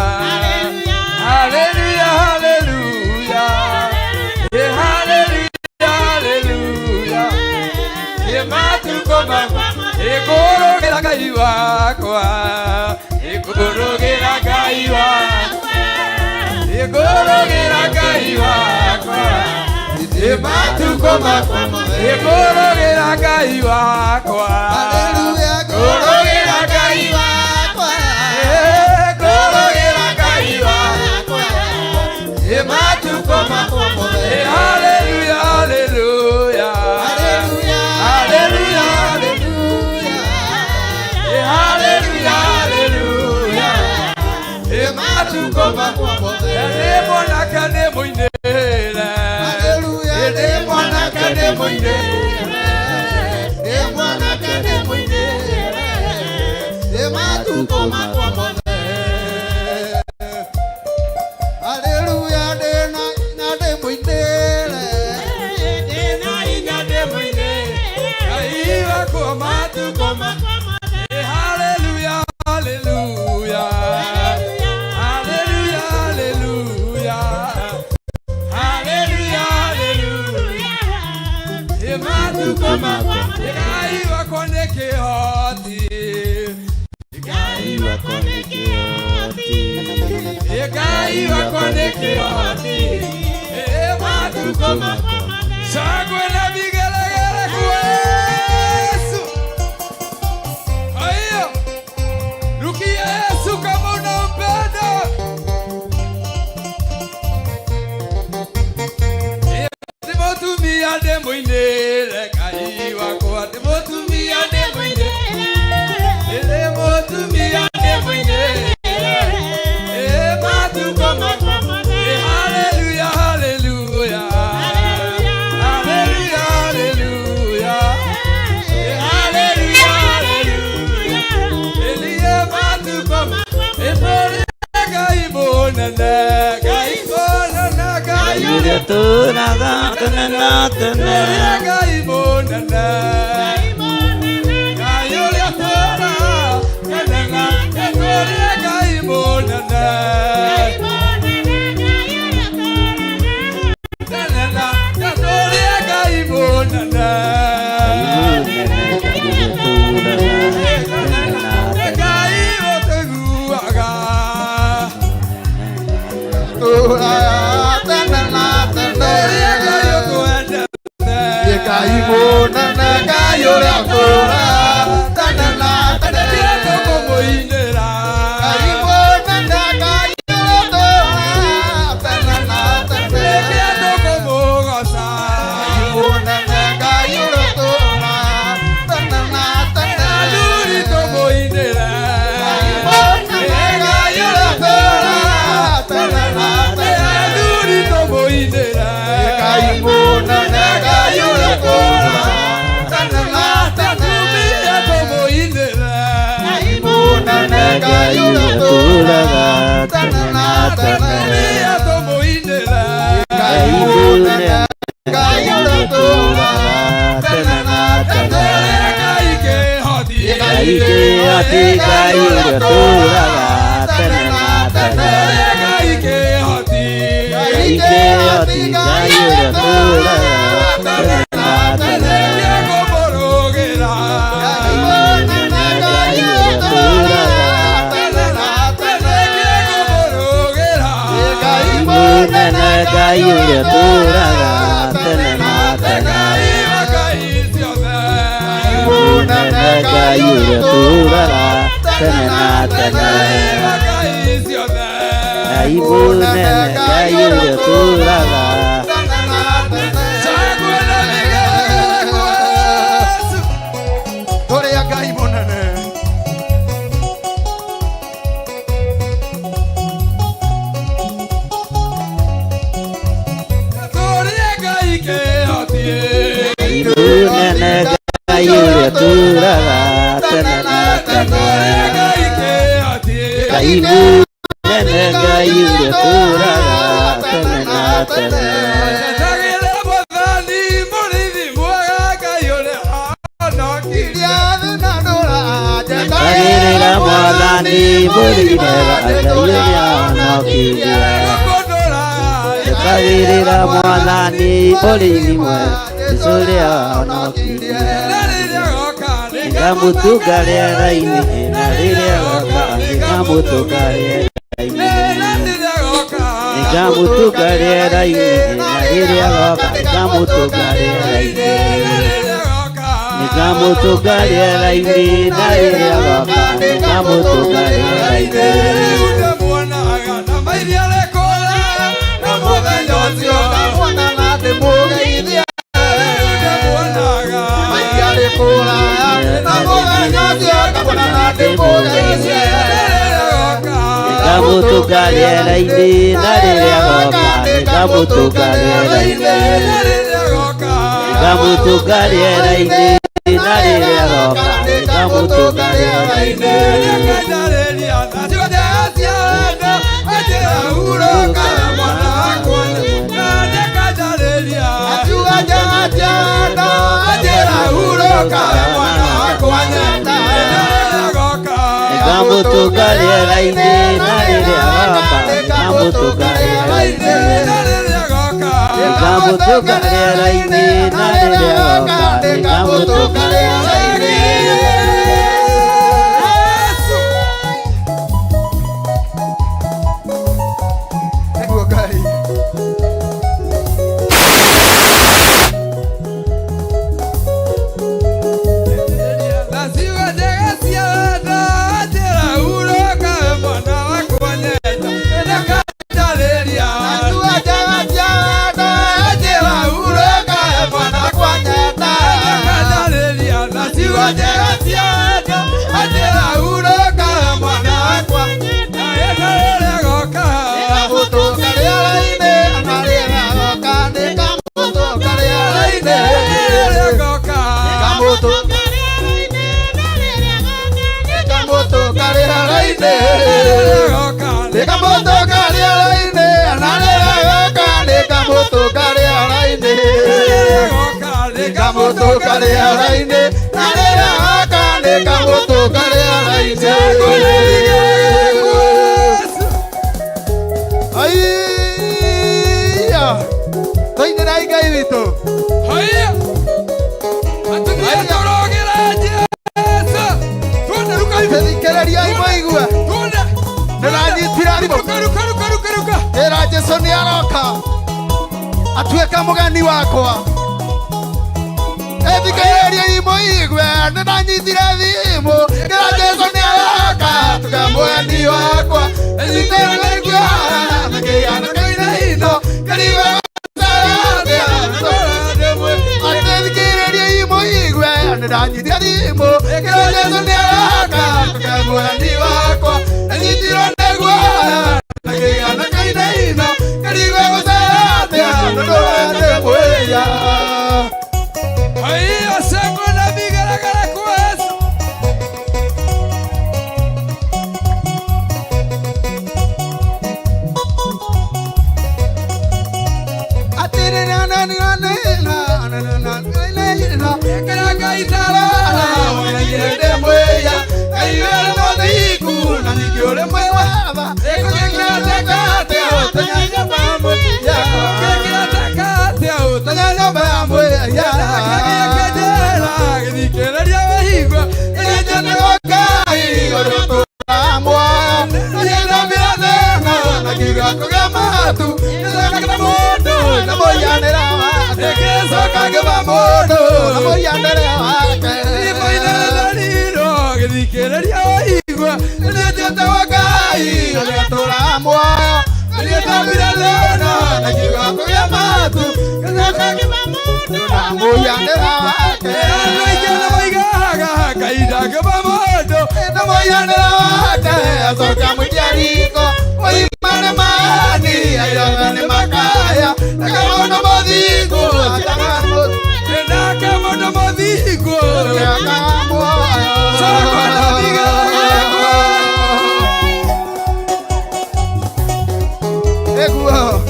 Matukũ makwa Ngũrũgĩra Ngai wakwa Ngũrũgĩra Ngai wakwa Ngũrũgĩra Ngai wakwa Matukũ makwa Ngũrũgĩra Ngai wakwa Ngũrũgĩra Ngai wakwa Ngũrũgĩra Ngai wakwa Matukũ makwa Hallelujah, hallelujah, hallelujah, hallelujah, hallelujah. Matukũ makwa Ndĩ mwanake nĩ mũinĩre Ndĩ mwanake nĩ mũinĩre Ndĩ mwanake nĩ mũinĩre Matukũ makwa mothe Haleluya ndĩna hinya ndĩmũinĩre Ndĩna hinya ndĩmũinĩre Ngai wakwa matukũ makwa Hallelujah, hallelujah, hallelujah, hallelujah, hallelujah, hallelujah. Matukũ makwa Ngai wakwa nĩ kĩhoti Ngai wakwa nĩ kĩhoti Ngai wakwa nĩ kĩhoti Matukũ makwa Shangwe na vigelegele kwa Yesu. Haya, rukia Yesu kama unampenda. Ndĩmũtumia ndĩmũinĩre Ngai wakwa ndĩmũtumia ndĩmũinĩre ndĩmũtumia ndĩmũinĩre matukũ makwa Hallelujah, hallelujah, hallelujah, hallelujah, hallelujah, hallelujah. Elie matukũ makwa ĩtũrĩ Ngai mũnene Ngai mũnene Ngai ũrĩa ũtũũraga tene na tene Ngai mũnene Ngai ũrĩa ũtũũraga tene na tene Ngai mũnene tene na tene Ngai mũnene Ngai ũtũiguaga Tũraga tene na tene Ngai ũtwendete Ngai mũnene Ngai ũrĩa ũtũũraga tene na tene tũkũmũinĩra Ngai mũnene Ngai ũrĩa ũtũũraga tene na tene tũkũmũgoca Ngai mũnene Ngai ũrĩa ũtũũraga tene na tene athuri tũmũinĩre Ngai mũnene Ngai ũrĩa ũtũũraga tene na tene athuri tũmũinĩre Ngai mũnene Ngai ũrĩa ũtũũraga tene na tene atumia tũmũinĩre Ngai mũnene Ngai ũrĩa ũtũũraga tene na tene atumia tũmũinĩre Ngai mũnene Ngai ũrĩa ũtũũraga tene na tene Ngai kĩhoti Ngai kĩhoti Ngai ũrĩa ũtũũraga tene na tene Ngai kĩhoti Ngai kĩhoti Ngai ũrĩa ũtũũraga tene na tene kũmũrũgĩra Ngai mũnene Ngai ũrĩa ũtũũraga tene na tene kũmũrũgĩra Ngai mũnene Ngai ũrĩa ũtũũraga tene na tene Ngai ciothe mũnene Ngai ũrĩa ũtũũraga tene na tene Ngai ciothe Ngai mũnene Ngai ũrĩa ũtũũraga tene na tene Shangwe na vigelegele kwa Yesu. Tũrĩa Ngai mũnene Tũrĩa Ngai kĩhoti Ngai mũnene Ngai ũrĩa ũtũũraga tene na tene Ngai kĩhoti Ngai mũnene Ngai ũrĩa ũtũũraga tene na tene Njetagĩrĩra Mwathani mũrĩithi mwega Ngai ũrĩa ahonokirie Njetagĩrĩra Mwathani mũrĩithi mwega Ngai ũrĩa ahonokirie Gũkũndũra Njetagĩrĩra Mwathani mũrĩithi mwega Jesũ ũrĩa wahonokirie. Nĩngamũtũnga rĩera-inĩ, na rĩrĩa agoka, nĩngamũtũnga rĩera-inĩ. Nĩngamũtũnga rĩera-inĩ, na rĩrĩa agoka, nĩngamũtũnga rĩera-inĩ. Nĩngamũtũnga rĩera-inĩ, na rĩrĩa agoka, nĩngamũtũnga rĩera-inĩ. Nĩngamũtũnga rĩera-inĩ, na rĩrĩa agoka, nĩngamũtũnga rĩera-inĩ. Nĩngamũtũnga rĩera-inĩ, na rĩrĩa agoka, nĩngamũtũnga rĩera-inĩ. Nĩngamũtũnga rĩera-inĩ, na rĩrĩa agoka, nĩngamũtũnga rĩera-inĩ. Nĩngamũtũnga rĩera-inĩ, na rĩrĩa agoka, nĩngamũtũnga rĩera-inĩ. Nĩguo Ngai. Aiya! Tũinĩrai Ngai witũ. Thikĩrĩriai mũigue. Nĩranyitire thimũ. Ĩra Jesũ nĩaroka. Atuĩka mũgeni wakwa. Thikĩrĩriai mũigue. Nĩndanyitire thimũ. Ĩra Jesũ nĩaroka. Atuĩka mũgeni wakwa. Nĩnyitire nĩguo. Nakĩgana kainaino. Kariba Athikĩrĩriai mũigue. Nĩndanyitire thimũ. Ĩra Jesũ nĩaroka. Atuĩka mũgeni wakwa. Nĩnyitirwo nĩguo. Nakĩgana kainaino. Kariba gũcera atĩa. Ndũrende mwĩya.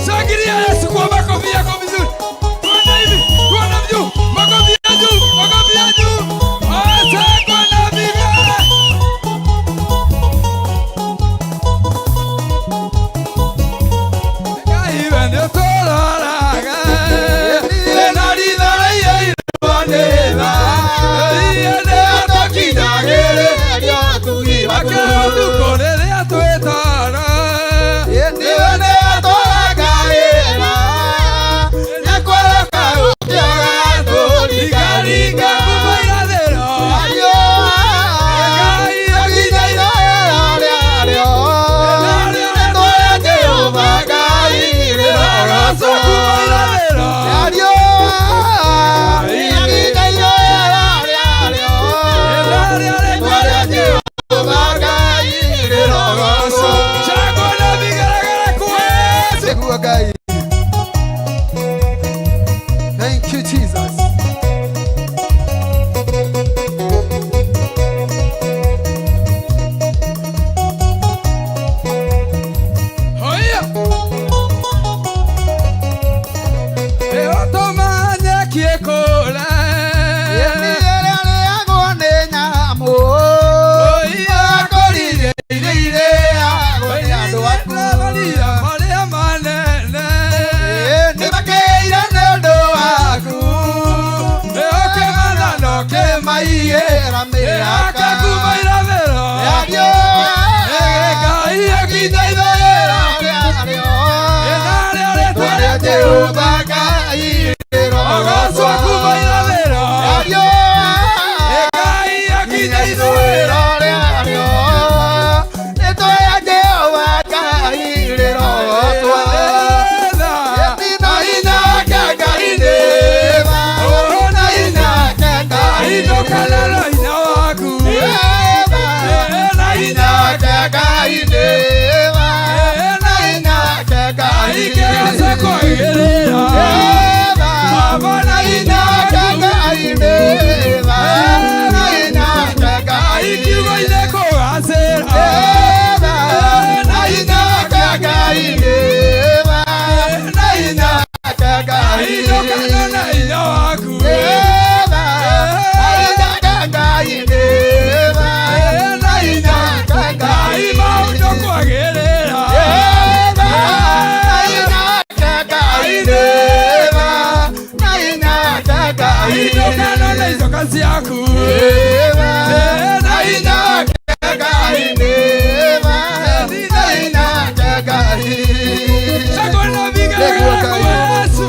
Shangilia Yesu kwa makofi yako vizuri. Tuende hivi, tuende juu, makofi ya juu, makofi ya juu. Asante na vigelegele. Ngai mĩaka kuma irathĩro Riũa Ngai akinya ithũĩro rĩarĩo Narĩo rĩtwa rĩa Jehova Ngai rĩrogocwo kuma irathĩro Riũa Ngai akinya ithũĩro rĩarĩo Rĩtwa rĩa Jehova Ngai rĩrogocwo Na hinya wake Ngai nĩ tha. Na hinya wake Ngai Indũkana na hinya waku Na hinya wake Ngai nĩ tha. Na hinya wake Ngai Ikĩgoca kwagĩrĩra Baba na hinya wake Ngai nĩ tha. Na hinya wake Ngai Kiugo-inĩ kũgacĩra Na hinya wake Ngai nĩ tha. Na hinya wake Ngai Indũkana na hinya waku Ngai maũndũ kwagĩrĩra Indũkana na icoka ciaku Na hinya wake Ngai nĩ tha. Na hinya wake Ngai. Shangwe na vigelegele kwa Yesu.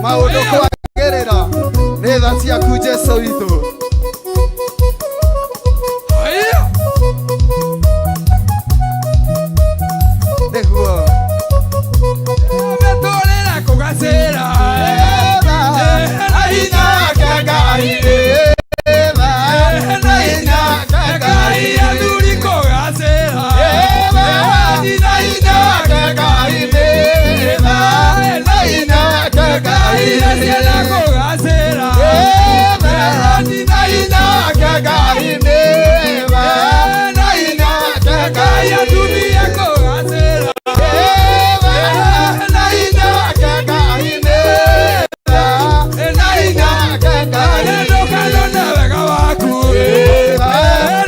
Maũndũ kwagĩrĩra nĩ tha ciaku Jesũ witũ. Haya. Nĩguo. Mĩtũrĩre kũgacĩra. Na hinya wake Ngai nĩ tha. Na hinya wake Ngai Ngai athuri kũgacĩra. Na hinya wake Ngai nĩ tha. Na hinya wake Ngai Ciana kũgacĩra. Na hinya wake Ngai nĩ tha. Na hinya wake Ngai Ngai atumia kũgacĩra. Na hinya wake Ngai nĩ tha. Na hinya wake Ngai Ndũkano na wega waku.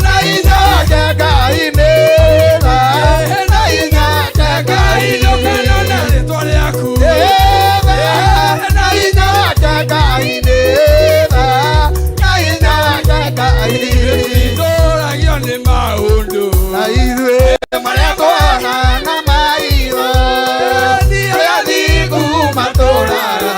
Na hinya wake Ngai nĩ tha. Na hinya wake Ngai Ngai ndũkano na rĩtwa rĩaku. Na hinya wake Ngai nĩ tha. Na hinya wake Ngai Ndũragio nĩ maũndũ. Na ithuĩ marĩa tuona na maitho arĩa thingu matũũraga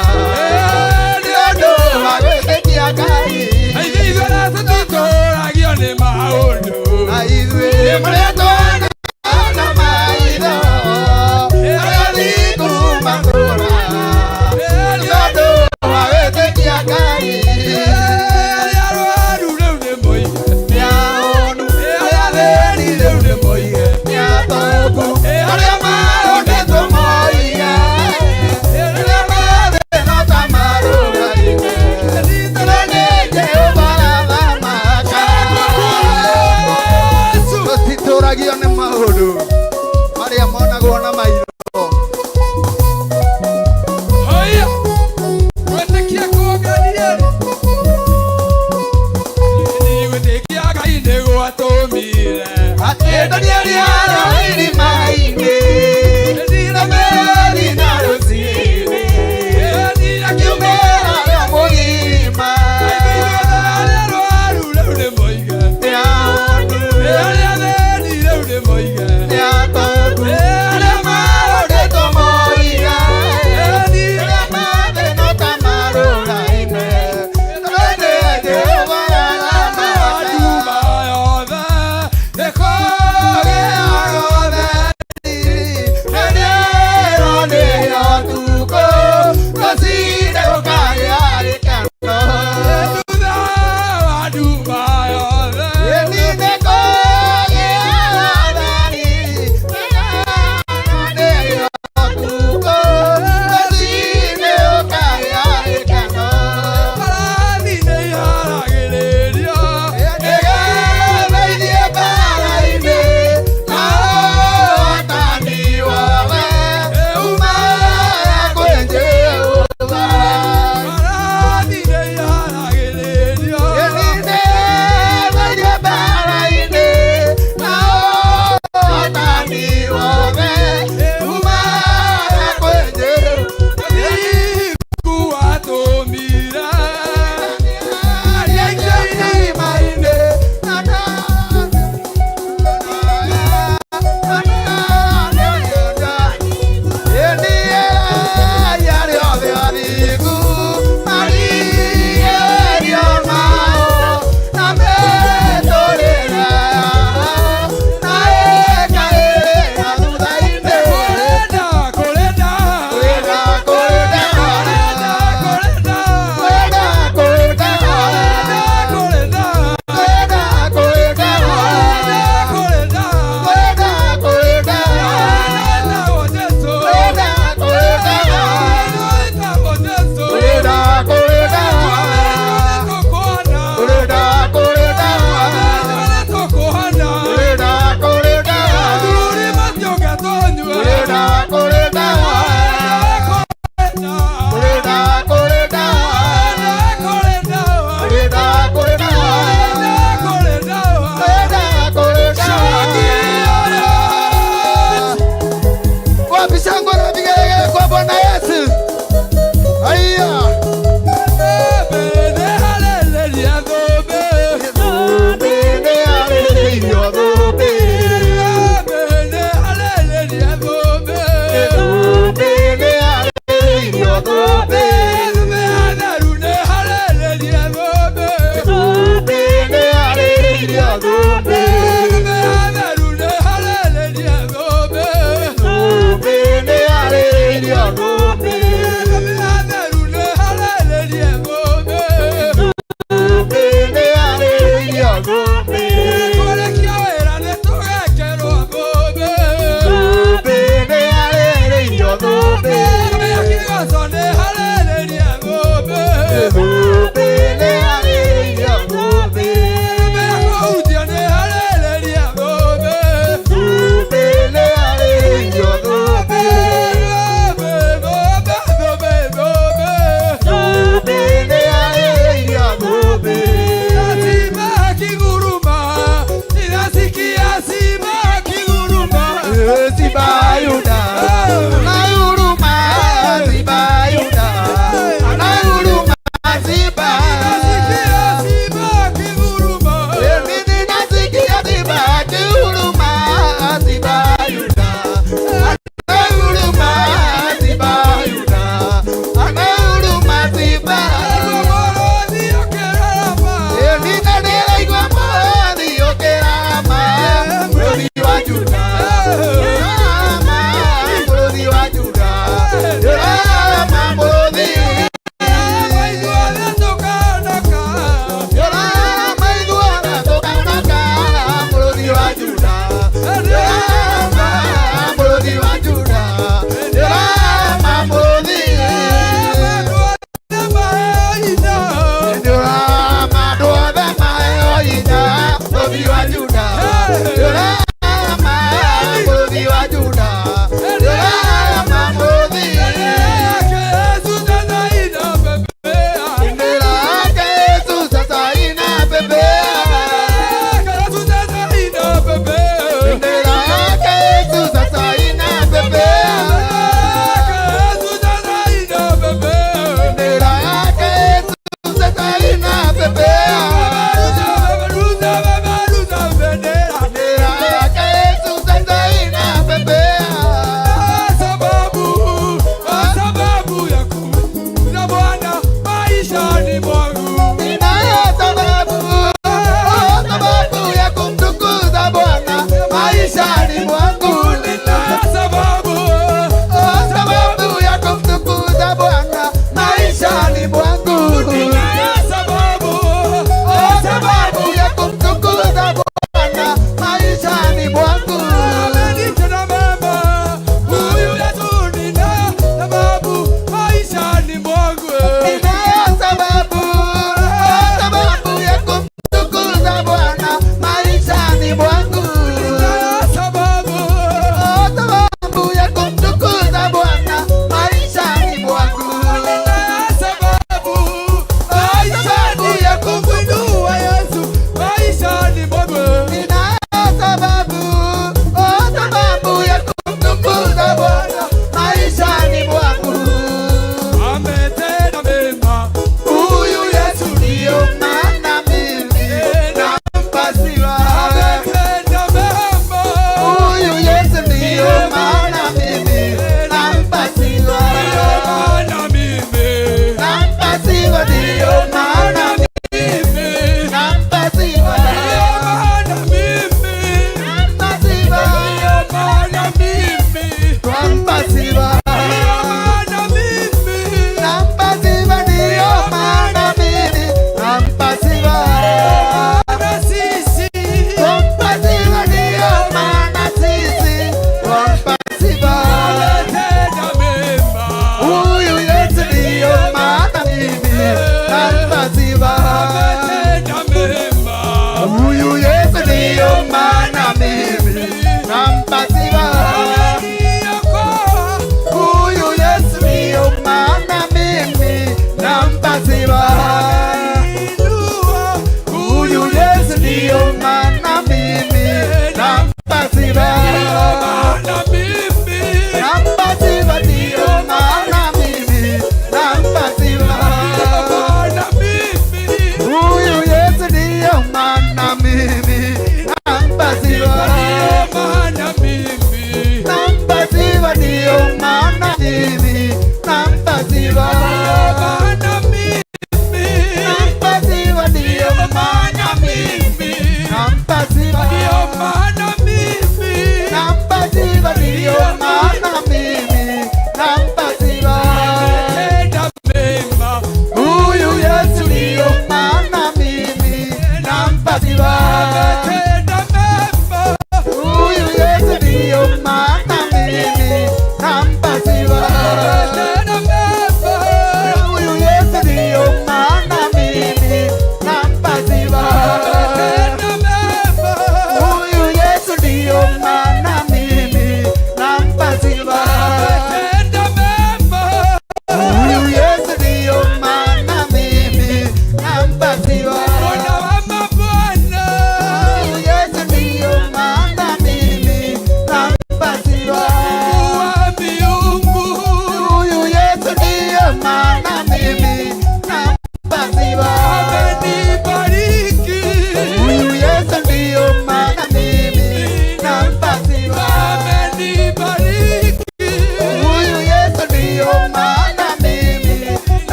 nĩ ũndũ wa gwĩtĩkia Ngai. Ithuĩ arata tũtũragio nĩ maũndũ. Na ithuĩ marĩa tuona na maitho arĩa thingu matũũraga nĩ ũndũ wa gwĩtĩkia Ngai. Arĩa arwaru rĩu nĩ moige. Nĩ ahonu Arĩa athĩni rĩu nĩ moige. nĩ atongu arĩa marondetwo moige rĩrĩa mathĩna ta marũgaine tondũ nĩ Jehova arathamaka. Tũtitũragio nĩ maũndũ marĩa monagwo na maitho. Haya. Gwĩtĩkia kũngania. Nĩ gwĩtĩkia Ngai nĩ gwatũmire. Atĩ Danieli arĩ irima-inĩ na meri na rũcinĩ akiumĩra arĩ mũgima. Arĩa arwaru rĩu nĩ moige. Nĩ ahonu Arĩa athĩni rĩu nĩ moige. nĩ atongu arĩa marondetwo moige rĩrĩa mathĩna ta marũgaine tondũ nĩ Jehova arathamaka. Nduma yothe ĩkũgĩaga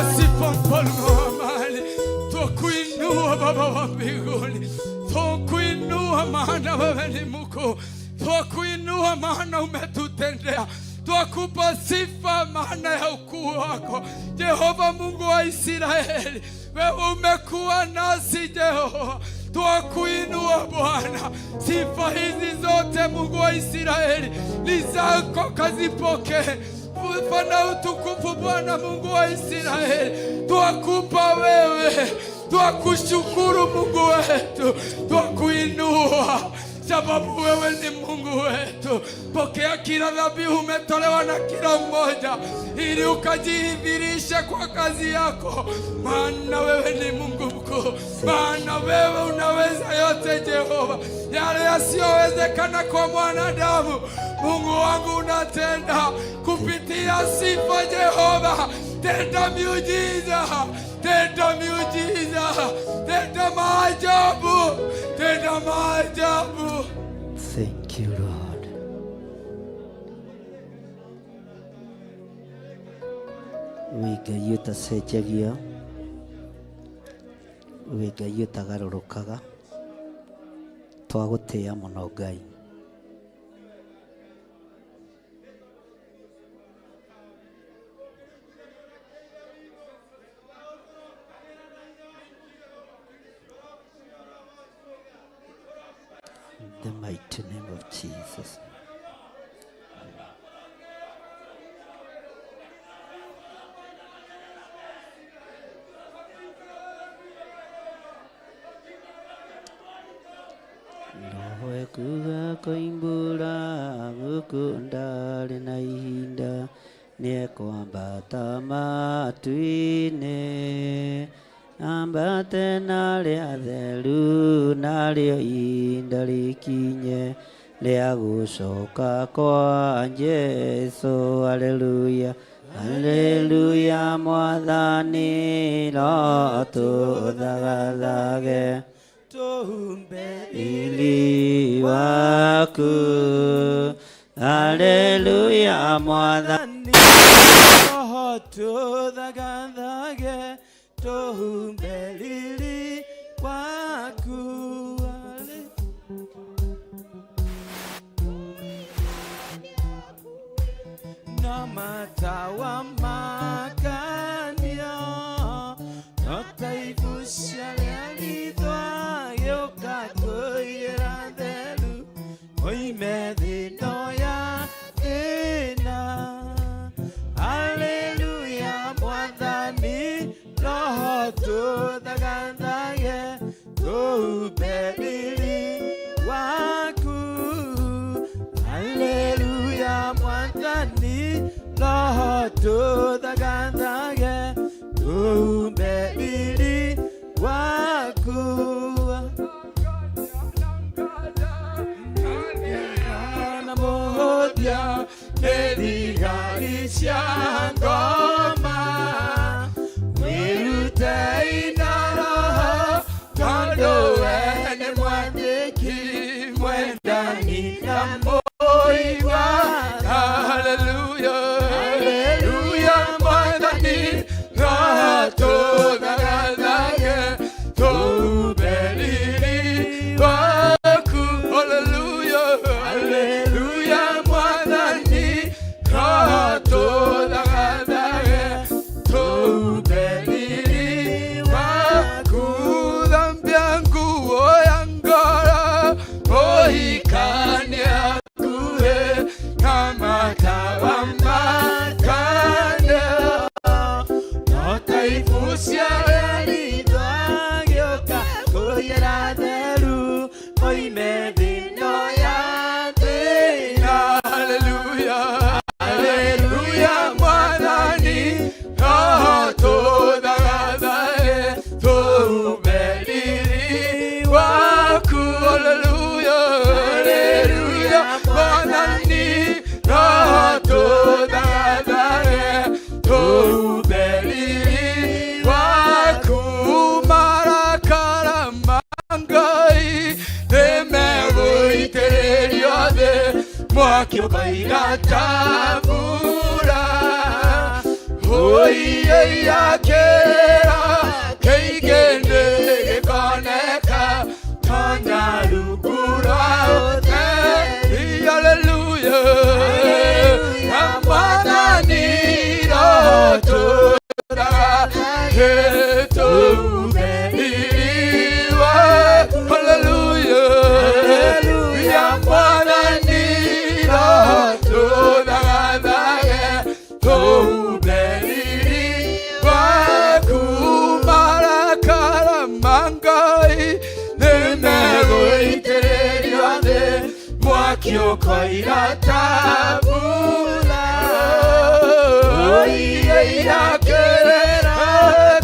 Twakupa sifa mfalme wa amani, twakuinua Baba wa mbinguni, twakuinua maana wewe ni mkuu, twakuinua maana umetutendea, twakupa sifa maana ya ukuu wako Jehova Mungu wa Israeli, wewe umekuwa nasi Jehova, twakuinua Bwana. Sifa hizi zote Mungu wa Israeli ni zako, kazipokee sifa na utukufu Bwana Mungu wa Israeli, twakupa wewe, twakushukuru Mungu wetu, twakuinua sababu wewe ni Mungu wetu. Pokea kila dhabihu umetolewa na kila mmoja, ili ukajidhihirishe kwa kazi yako, maana wewe ni Mungu mkuu, maana wewe unaweza yote Jehova, yale yasiyowezekana kwa mwanadamu Mungu wangu unatenda kupitia sifa Jehova. Tenda miujiza, tenda miujiza, tenda maajabu, tenda maajabu. Thank you, Lord. Wĩ Ngai ũtacenjagia, wĩ Ngai ũtagarũrũkaga, twagũtĩĩa mũno Ngai. In the mighty name of Jesus. Roho ekuga koimbũra gũkũ ndarĩ na ihinda nĩekwambata matu-inĩ ambate narĩ atheru narĩo ihinda rĩkinye rĩa gũcoka kwa Jesũ. Haleluya, haleluya, mwathani no tũthagathage riri waku. Haleluya, mwathani roho tũthagathage tũhumbe riri waku. Na matawa makanio no ta ibucia rĩa ritho gĩũka kũigĩra theru oime thĩ-ĩno ya thĩna. Haleluya, mwathani roho tũthagathage tũhumbe riri waku. Haleluya, mwathani roho tũthagathage tũhumbe riri waku. Na mũhũthia nĩ thigari cia ngoma wĩrutei na roho tondũ we nĩ mwathĩki mwendani na mũigua. Haleluya, haleluya, mwathani roho tũthagathage tũhumbe riri waku. Haleluya, haleluya, mwathani roho tũthagathage tũhumbe riri waku. Thambia nguo ya ngoro ũhikanie hakuhĩ na matawa makane no ta ibucia rĩa ritho gĩũka kũiyĩra theru oime thĩ-ĩno ya thĩna. Haleluya, haleluya, mwathani roho tũthagathage tũhumbe riri waku. Haleluya, haleluya, mwathani roho tũthagathage tũhumbe riri waku. Marakara ma Ngai nĩmegũitĩrĩrio thĩ mwaki ũkoiga ta mbura. Iyakera keigende gikoneka tonya rugura Hallelujah Mwathani rotũthagathe tũũmĩrĩirwo Hallelujah Mwathani rotũthagathe tũũmĩrĩirwo Marakara ma Ngai nĩmegũitĩrĩrio thĩ mwaki ũkoira ta mbura Iyakĩrĩra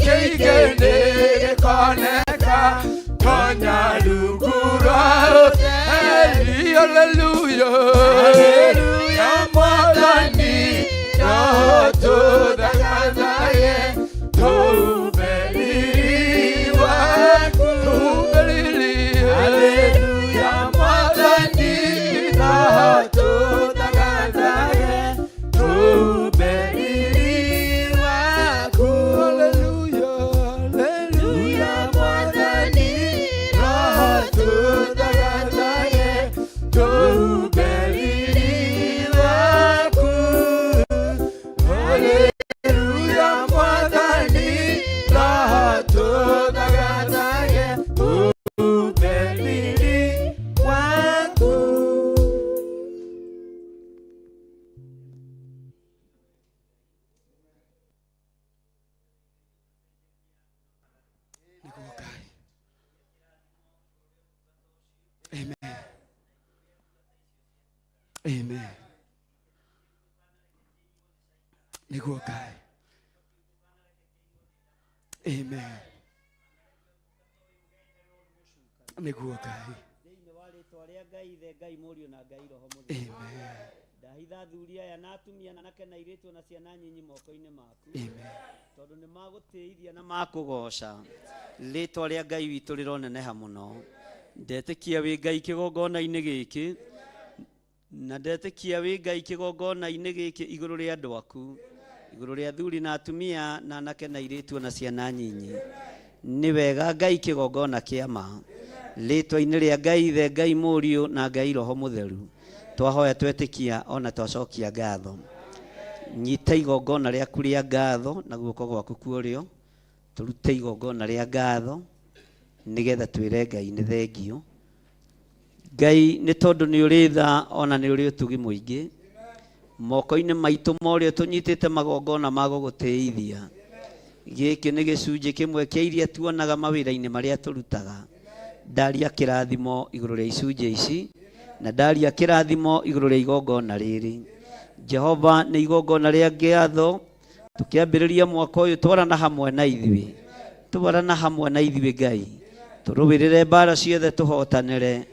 kĩingĩ gĩkoneka tonya rungu rwa Hallelujah Mwathani rotũthagathaye tũũmĩrĩirwo tũũmĩrĩirwo Hallelujah Mwathani rotũthagathaye tũũmĩrĩirwo Hallelujah Hallelujah Mwathani rotũthagathaye tũũmĩrĩirwo Hallelujah Mwathani rotũthagathaye tũũmĩrĩirwo Amen. Amen. Nĩguo Ngai. Amen. Nĩguo Ngai. Thĩinĩ wa rĩtwa rĩa Ngai Ithe, Ngai Mũriũ na Ngai Roho Mũtheru. Amen. Ndahitha athuri aya na atumia na anake na airĩtu na ciana nyinyi moko-inĩ maku. Amen. Tondũ nĩ magũtĩithia na makũgoca. Rĩtwa rĩa Ngai witũ rĩroneneha mũno. Ndetĩkia wĩ Ngai kĩgongona-inĩ gĩkĩ na ndetĩkia wĩ Ngai kĩgongona-inĩ gĩkĩ igũrũ rĩa andũ aku, igũrũ rĩa athuri na atumia na anake na airĩtu na ciana nyinyi. Nĩ wega Ngai kĩgongona kĩa ma. Rĩtwa-inĩ rĩa Ngai Ithe, Ngai Mũriũ na Ngai Roho Mũtheru. Twahoya twetĩkia ona twacokia ngatho. Nyita igongona rĩaku rĩa ngatho na guoko gwaku kwa ũrĩo. Tũrute igongona rĩa ngatho nĩgetha twĩre Ngai nĩ thengio. Ngai nĩ tondũ nĩ ũrĩ tha ona nĩ ũrĩ ũtugi mũingĩ. Moko-inĩ maitũ ma ũrĩo tũnyitĩte magongona ma gũgũtĩithia. Gĩkĩ nĩ gĩcunjĩ kĩmwe kĩa iria tuonaga mawĩra-inĩ marĩa tũrutaga. Ndaria kĩrathimo igũrũ rĩa icunjĩ ici na ndaria kĩrathimo igũrũ rĩa igongona rĩrĩ. Jehova nĩ igongona rĩa ngatho tũkĩambĩrĩria mwaka ũyũ twarana hamwe na ithuĩ. Twarana hamwe na ithuĩ Ngai. Tũrũĩrĩre mbara ciothe tũhotanĩre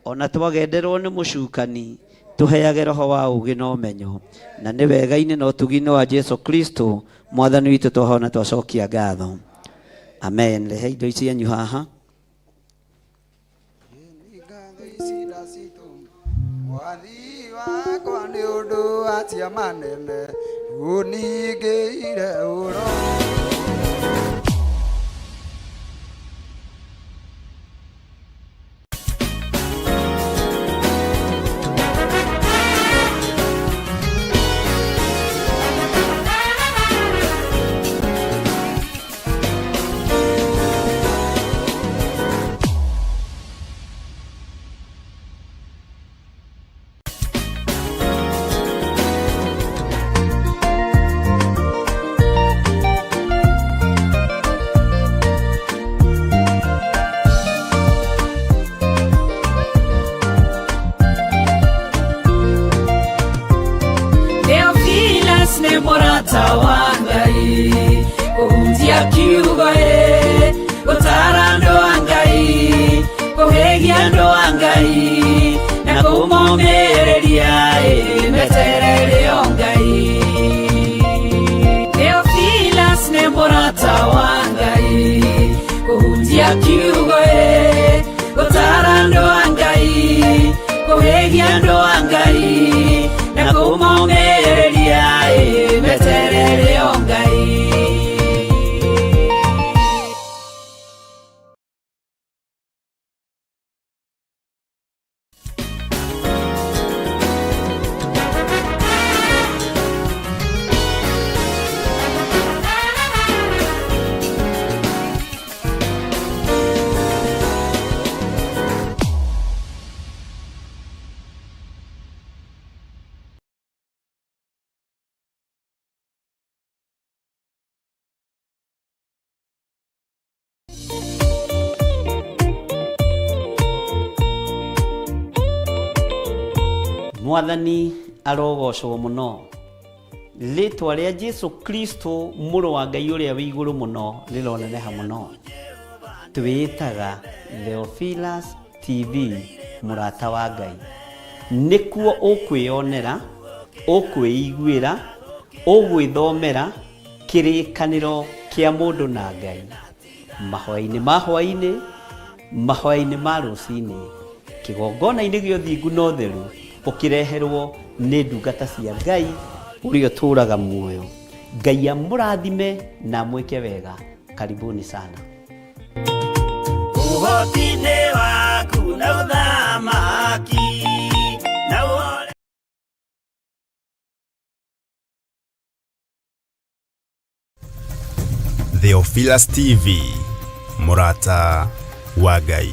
ona twagenderwo nĩ mũcukani tũheage roho wa ũũgĩ na ũmenyo na nĩ wega-inĩ na ũtugi-inĩ wa Jesu Kristo mwathani witũ twahona twacokia ngatho. Amen. Rehe indo ici cianyu haha. Mwathi wakwa nĩ ũndũ wa ciama nene ũningĩire ũro. Theophilus nĩ mũrata wa Ngai kũhunjia kiugo ĩ gũtara andũ a Ngai kũhĩgia andũ a Ngai na kũmomĩrĩria ĩ meterere o Ngai. Theophilus nĩ mũrata wa Ngai kũhunjia kiugo ĩ gũtara andũ a Ngai kũhĩgia andũ a Ngai na kũmomĩrĩria ĩ meterere o Ngai. Mwathani arogocwo mũno. Rĩtwa rĩa Jesu Kristo mũrũ wa Ngai ũrĩa wĩ igũrũ mũno rĩroneneha mũno. Twĩĩtaga Theophilus TV mũrata wa Ngai. Nĩkuo ũkwĩyonera, ũkwĩiguĩra, ũgwĩthomera kĩrĩkanĩro kĩa mũndũ na Ngai. Mahoya-inĩ ma hwaĩ-inĩ, mahoya-inĩ ma rũcinĩ, kĩgongona-inĩ gĩa ũthingu na ũtheru, ũkĩreherwo nĩ ndungata cia Ngai ũrĩa ũtũũraga muoyo. Ngai amũrathime na amwĩke wega. Karibuni sana. Ũhoti-inĩ waku na ũthamaki na ũhore. Theophilus TV, mũrata wa Ngai.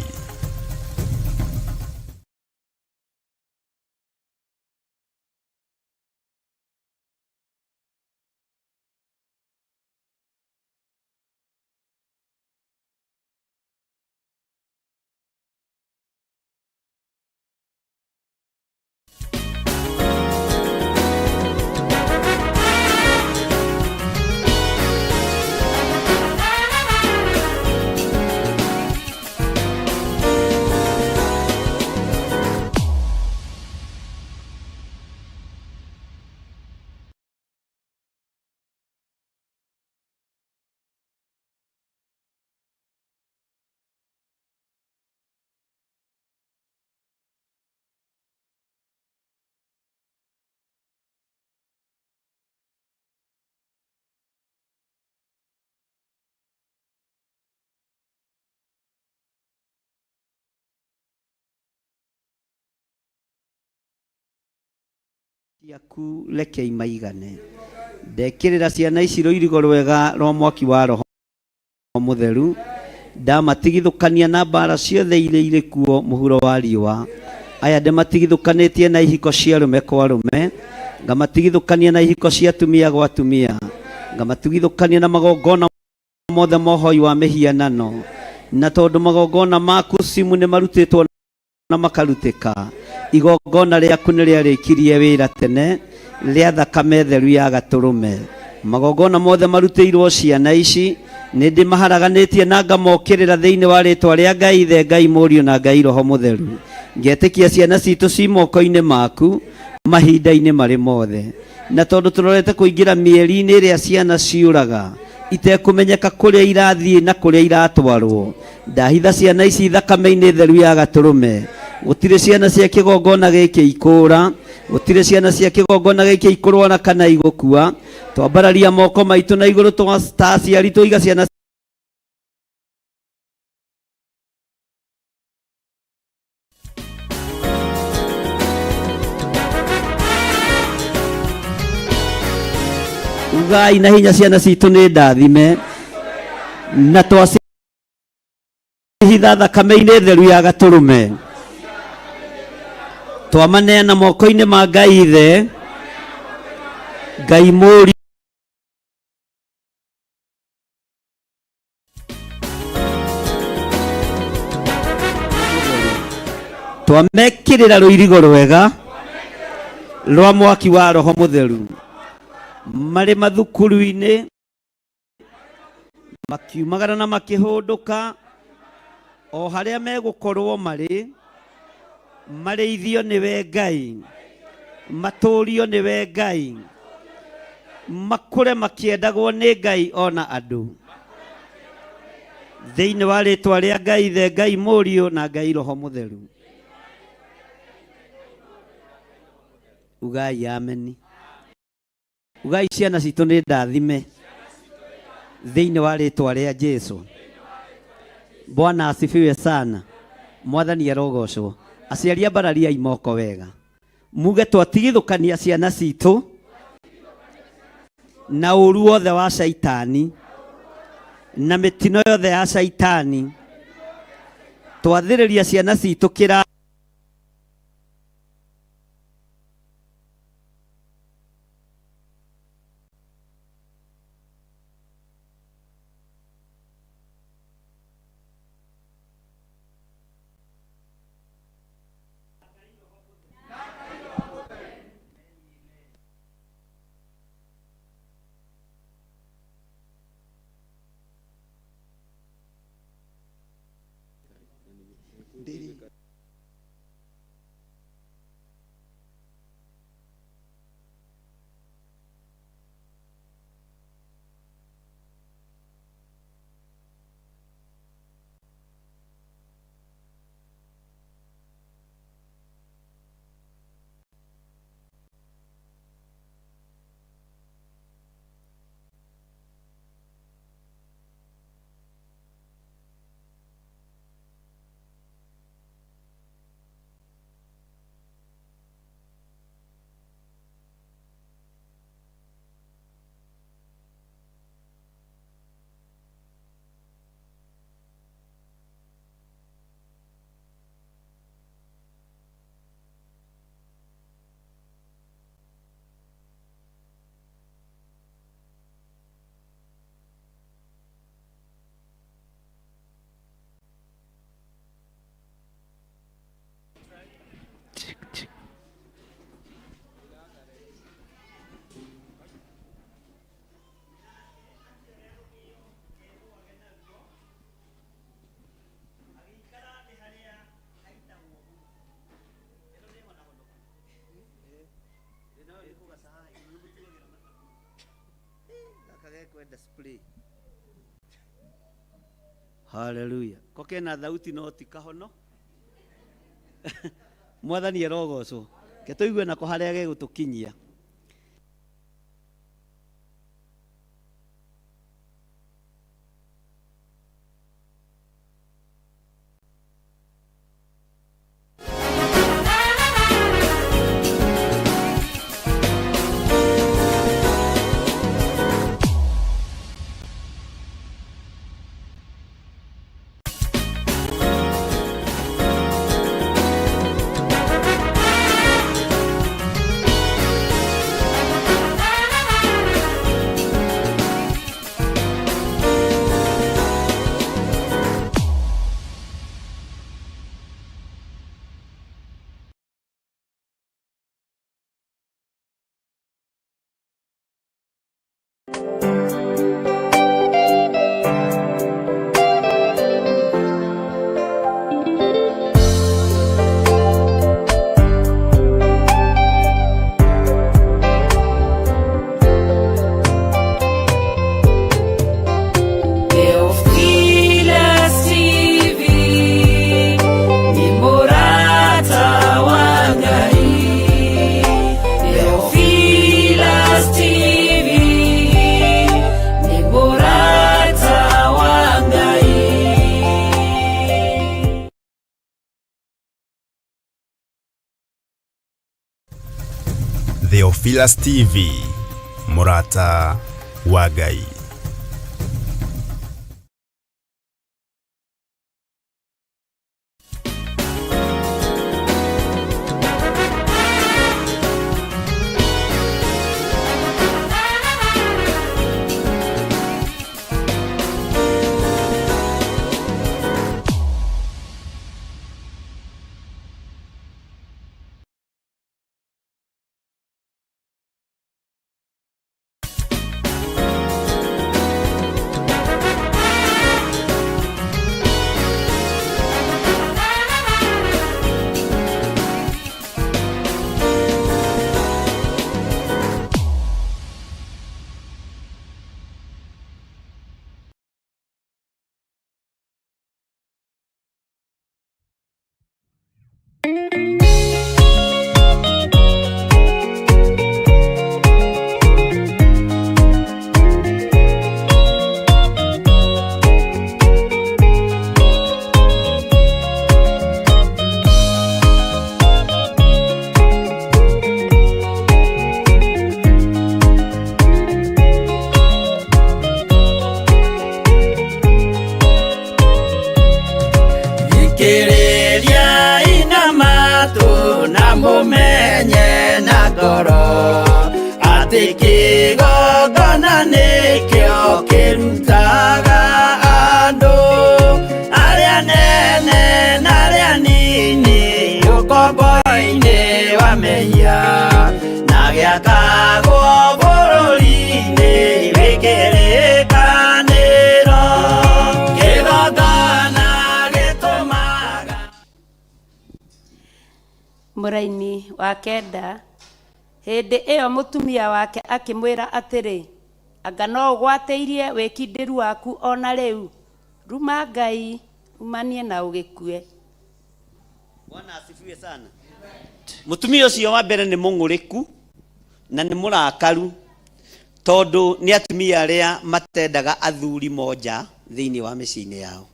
Ciaku reke imaigane. Ndekĩrĩra ciana ici rũirigo rwega rwa mwaki wa roho mũtheru. Ndamatigithũkania na mbara ciothe iria irĩ kuo mũhuro wa riũa. Aya ndĩmatigithũkanĩtie na ihiko cia arũme kwa arũme, ngamatigithũkania na ihiko cia atumia gwa atumia, ngamatigithũkania na magongona mothe ma ũhoi wa mĩhianano. Na tondũ magongona maku simu nĩ marutĩtwo na makarutĩka, igongona rĩaku nĩ rĩarĩkirie wĩra tene rĩa thakame theru ya gatũrũme. Magongona mothe marutĩirwo ciana ici nĩ ndĩmaharaganĩtie na ngamokĩrĩra thĩinĩ wa rĩtwa rĩa Ngai Ithe, Ngai Mũriũ na Ngai Roho Mũtheru. Ngetĩkia ciana citũ ci moko-inĩ maku mahinda-inĩ marĩ mothe. Na tondũ tũrorete kũingĩra mĩeri-inĩ ĩrĩa ciana ciũraga itekũmenyeka kũrĩa irathiĩ na kũrĩa iratwarwo, ndahitha ciana ici thakame-inĩ theru ya gatũrũme. Gũtirĩ ciana cia kĩgongona gĩkĩ ikũũra, gũtirĩ ciana cia kĩgongona gĩkĩ ikũrwara kana igũkua. Twambararia moko maitũ na igũrũ ta aciari tũiga ciana ugai na hinya ciana citũ nĩ ndathime na twacihitha thakame-inĩ theru ya gatũrũme. Twamaneana moko-inĩ ma Ngai Ithe, Ngai Mũriũ twamekĩrĩra rũirigo rwega rwa mwaki wa roho mũtheru marĩ mathukuru-inĩ makiumagara na makĩhũndũka o harĩa megũkorwo marĩ, marĩithio nĩwe Ngai, matũũrio nĩwe Ngai, makũre makĩendagwo nĩ Ngai ona andũ. Thĩinĩ wa rĩtwa rĩa Ngai Ithe, Ngai Mũriũ na Ngai Roho Mũtheru. Ugai ameni. Ugai ciana citũ nĩ ndathime thĩinĩ wa rĩtwa rĩa Jesu. Bwana asifiwe sana. Mwathani arogocwo. Aciari ambarariai moko wega. Muge twatigithũkania ciana citũ na ũru wothe wa caitani na mĩtino yothe ya caitani. Twathĩrĩria ciana citũ kĩra Ndĩrĩ. Kwenda spray. Haleluya. Ko kena thauti no ti kahono. Mwathani arogocwo. Ke tũigue nako harĩa gegũtũkinyia. Theophilus TV ni murata wa Ngai. Theophilus TV ni murata wa Ngai. Theophilus TV, Murata wa Ngai. Thikĩrĩria ina matũ na mũmenye na ngoro atĩ kĩgongona nĩkĩo kĩrutaga andũ arĩa nene na arĩa nini ũkombo-inĩ wa mehia na gĩakagwo bũrũri-inĩ wĩkĩrĩkanĩro kĩgongona. Mũraini wa kenda, hĩndĩ ĩyo mũtumia wake akĩmwĩra atĩrĩ, anga no ũgwatĩirie wĩkindĩru waku o na rĩu? Ruma Ngai, umanie na ũgĩkue. Bwana asifiwe sana. Mũtumia ũcio wa mbere nĩ mũng'ũrĩku na nĩ mũrakaru tondũ nĩ atumia arĩa matendaga athuri monja thĩinĩ wa mĩciĩ-inĩ yao.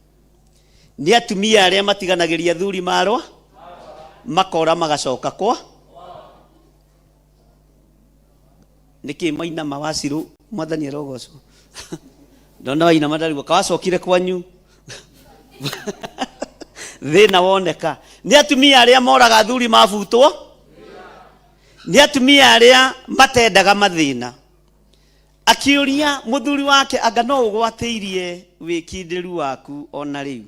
Nĩ atumia arĩa matiganagĩria athuri marwa makora magacoka kwa nĩkĩ mainama wacirũ mwathani arogocwo ndona wainama ndarigwo kawacokire kwanyu thĩna woneka nĩ atumia arĩa moraga athuri mabutwo nĩ atumia arĩa matendaga mathĩna akiũria mũthuri wake anga no ũgwatĩirie wĩkindĩru waku ona rĩu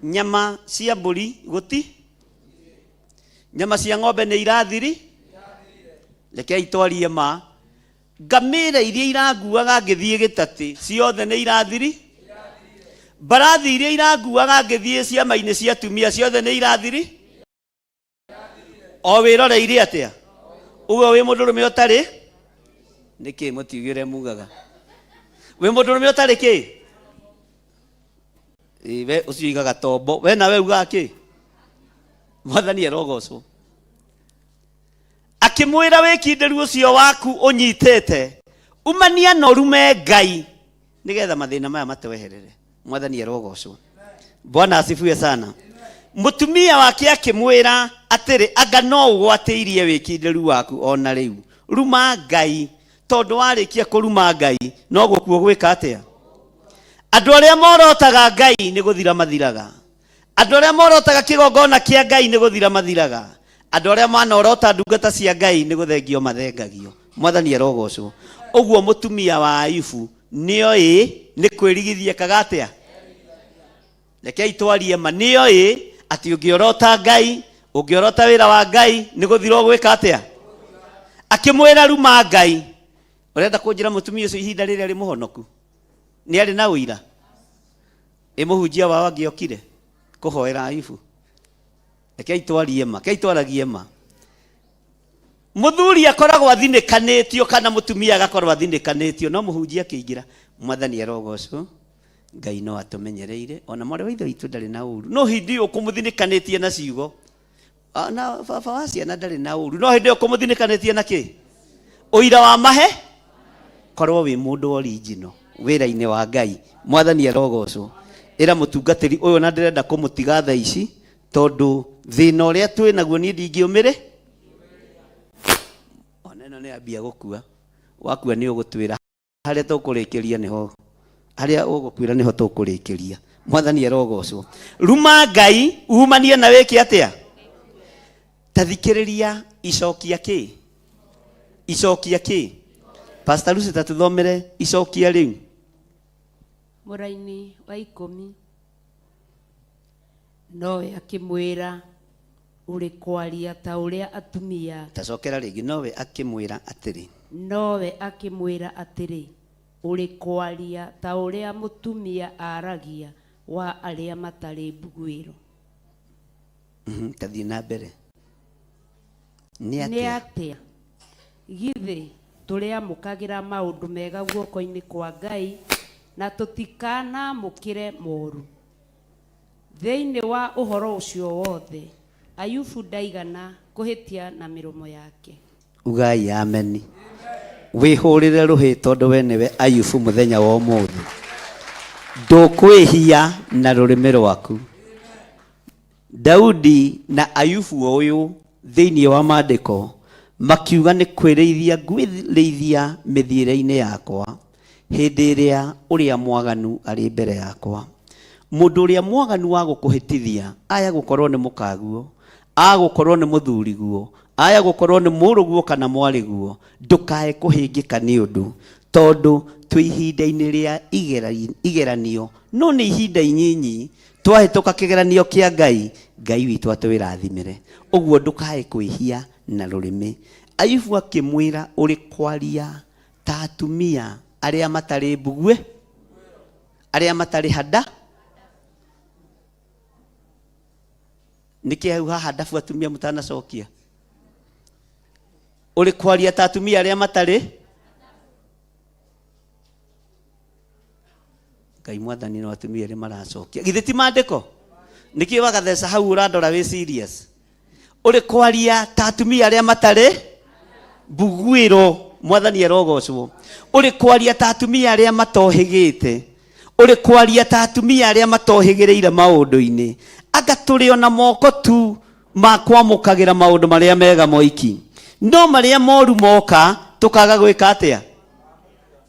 nyama cia mbũri gũti nyama cia ng'ombe nĩ irathiri rekei twarie ma ngamĩra iria iranguaga ngĩthiĩ gĩtatĩ ciothe nĩ irathiri mbarathi iria iranguaga ngĩthiĩ ciama-inĩ cia atumia ciothe nĩ irathiri o wĩroreire atĩa uge wĩ mũndũrũme ũtarĩ nĩkĩ mũtiuge ũrĩa mugaga wĩ mũndũrũme ũtarĩ kĩ Ĩ, we ũcio ugaga tombo we nawe ugaga kĩ mwathani arogocwo akĩmwĩra wĩkindĩru ũcio waku ũnyitĩte umania na ũrume ngai nĩgetha mathĩna maya matweherere mwathani arogocwo bwana asifiwe sana mũtumia wake akĩmwĩra atĩrĩ anga no ũgwatĩirie wĩkindĩru waku ona rĩu ruma ngai tondũ warĩkia kũruma ngai no gũkua gwĩka atĩa andũ arĩa morotaga ngai nĩ gũthira mathiraga andũ arĩa morotaga kĩgongona kĩa ngai nĩ gũthira mathiraga andũ arĩa manorota ndungata cia ngai nĩ gũthengio mathengagio mwathani arogocwo ũguo mũtumia wa ayubu nĩoĩ nĩ kwĩrigithia kaga atĩa rekei twarie ma nĩoĩ atĩ ũngĩorota ngai ũngĩorota wĩra wa ngai nĩ gũthira ũgwĩka atĩa akĩmwĩra ruma ngai ũrenda kũnjĩra mũtumia ũcio ihinda rĩrĩa arĩ mũhonoku nĩ arĩ na ũira ĩ mũhunjia wao angĩokire kũhoera ayubu rekei twarie ma rekei twaragie ma muthuri akoragwo athinĩkanĩtio kana mũtumia agakorwo athinĩkanĩtio no mũhunjia akĩingĩra mwathani arogocwo ngai no atũmenyereire ona mwarĩ wa ithe witũ ndarĩ na ũru no hĩndĩ ĩyo ũkũmũthinĩkanĩtie na ciugo ona baba wa ciana ndarĩ na ũru no hĩndĩ ĩyo ũkũmũthinĩkanĩtie na kĩ ũira wa mahe korwo wĩ mũndũ original wĩra-inĩ wa ngai mwathani arogocwo ĩra mũtungatĩri ũyũ na ndĩrenda kũmũtiga thaa ici tondũ thĩna ũrĩa twĩ naguo niĩ ndingĩũmĩrĩ ona ĩno nĩ ambia gũkua wakua nĩ ũgũtwĩra harĩa tũkũrĩkĩria nĩho harĩa ũgũkuĩra nĩho tũkũrĩkĩria mwathani arogocwo ruma ngai umanie na wĩke atĩa ta thikĩrĩria icokia kĩ icokia kĩ pastor Lucy tatuthomere icokia rĩu Mũraini wa ikũmi nowe akĩmwĩra ũrĩ kwaria ta ũrĩa atumia tacokera rĩngĩ nowe akĩmwĩra atĩrĩ nowe akĩmwĩra atĩrĩ ũrĩ kwaria ta ũrĩa mũtumia aragia wa arĩa matarĩ mbuguĩro tathiĩ na mbere nĩ nĩ atĩa atĩa githĩ tũrĩamũkagĩra maũndũ mega guoko-inĩ kwa ngai na tũtikanamũkĩre moru thĩinĩ wa ũhoro ũcio wothe ayubu ndaigana kũhĩtia na mĩromo yake ugai ameni wĩhũrĩre rũhĩ tondũ we nĩwe ayubu mũthenya wa ũmũthĩ ndũkwĩhia na rũrĩmĩ rwaku daudi na ayubu ũyũ thĩinĩ wa maandĩko makiuga nĩ kwĩrĩithia ngwĩrĩithia mĩthiĩre-inĩ yakwa hĩndĩ ĩrĩa ũrĩa mwaganu arĩ mbere yakwa mũndũ ũrĩa mwaganu wa gũkũhĩtithia aya gũkorwo nĩ mũkaguo agũkorwo nĩ mũthuriguo aya gũkorwo nĩ mũrũguo kana mwarĩguo ndũkae kũhĩngĩka nĩ ũndũ tondũ twĩ ihinda-inĩ rĩa igeranio no nĩ ihinda inyinyi twahĩtũka kĩgeranio kĩa ngai ngai witũ atwĩrathimĩre ũguo ndũkae kwĩhia na rũrĩmĩ ayubu akĩmwĩra ũrĩ kwaria ta atumia arĩa matarĩ mbugue arĩa matarĩ hada Nĩkĩ hau haha ndabu atumia mũtanacokia? Ũrĩ kwaria ta atumia arĩa matarĩ Ngai mwathani no atumia erĩ maracokia. Githĩ ti maandĩko? Nĩkĩ wagatheca hau ũrandora wĩ serious? Ũrĩ kwaria ta atumia arĩa matarĩ mbuguĩro, mwathani arogocwo. Ũrĩ kwaria ta atumia arĩa matohĩgĩte. Ũrĩ kwaria ta atumia arĩa matohĩgĩrĩire maũndũ-inĩ. Anga tũrĩ ona moko tu ma kwamũkagĩra maũndũ marĩa mega moiki. No marĩa moru moka tũkaga gwĩka atĩa?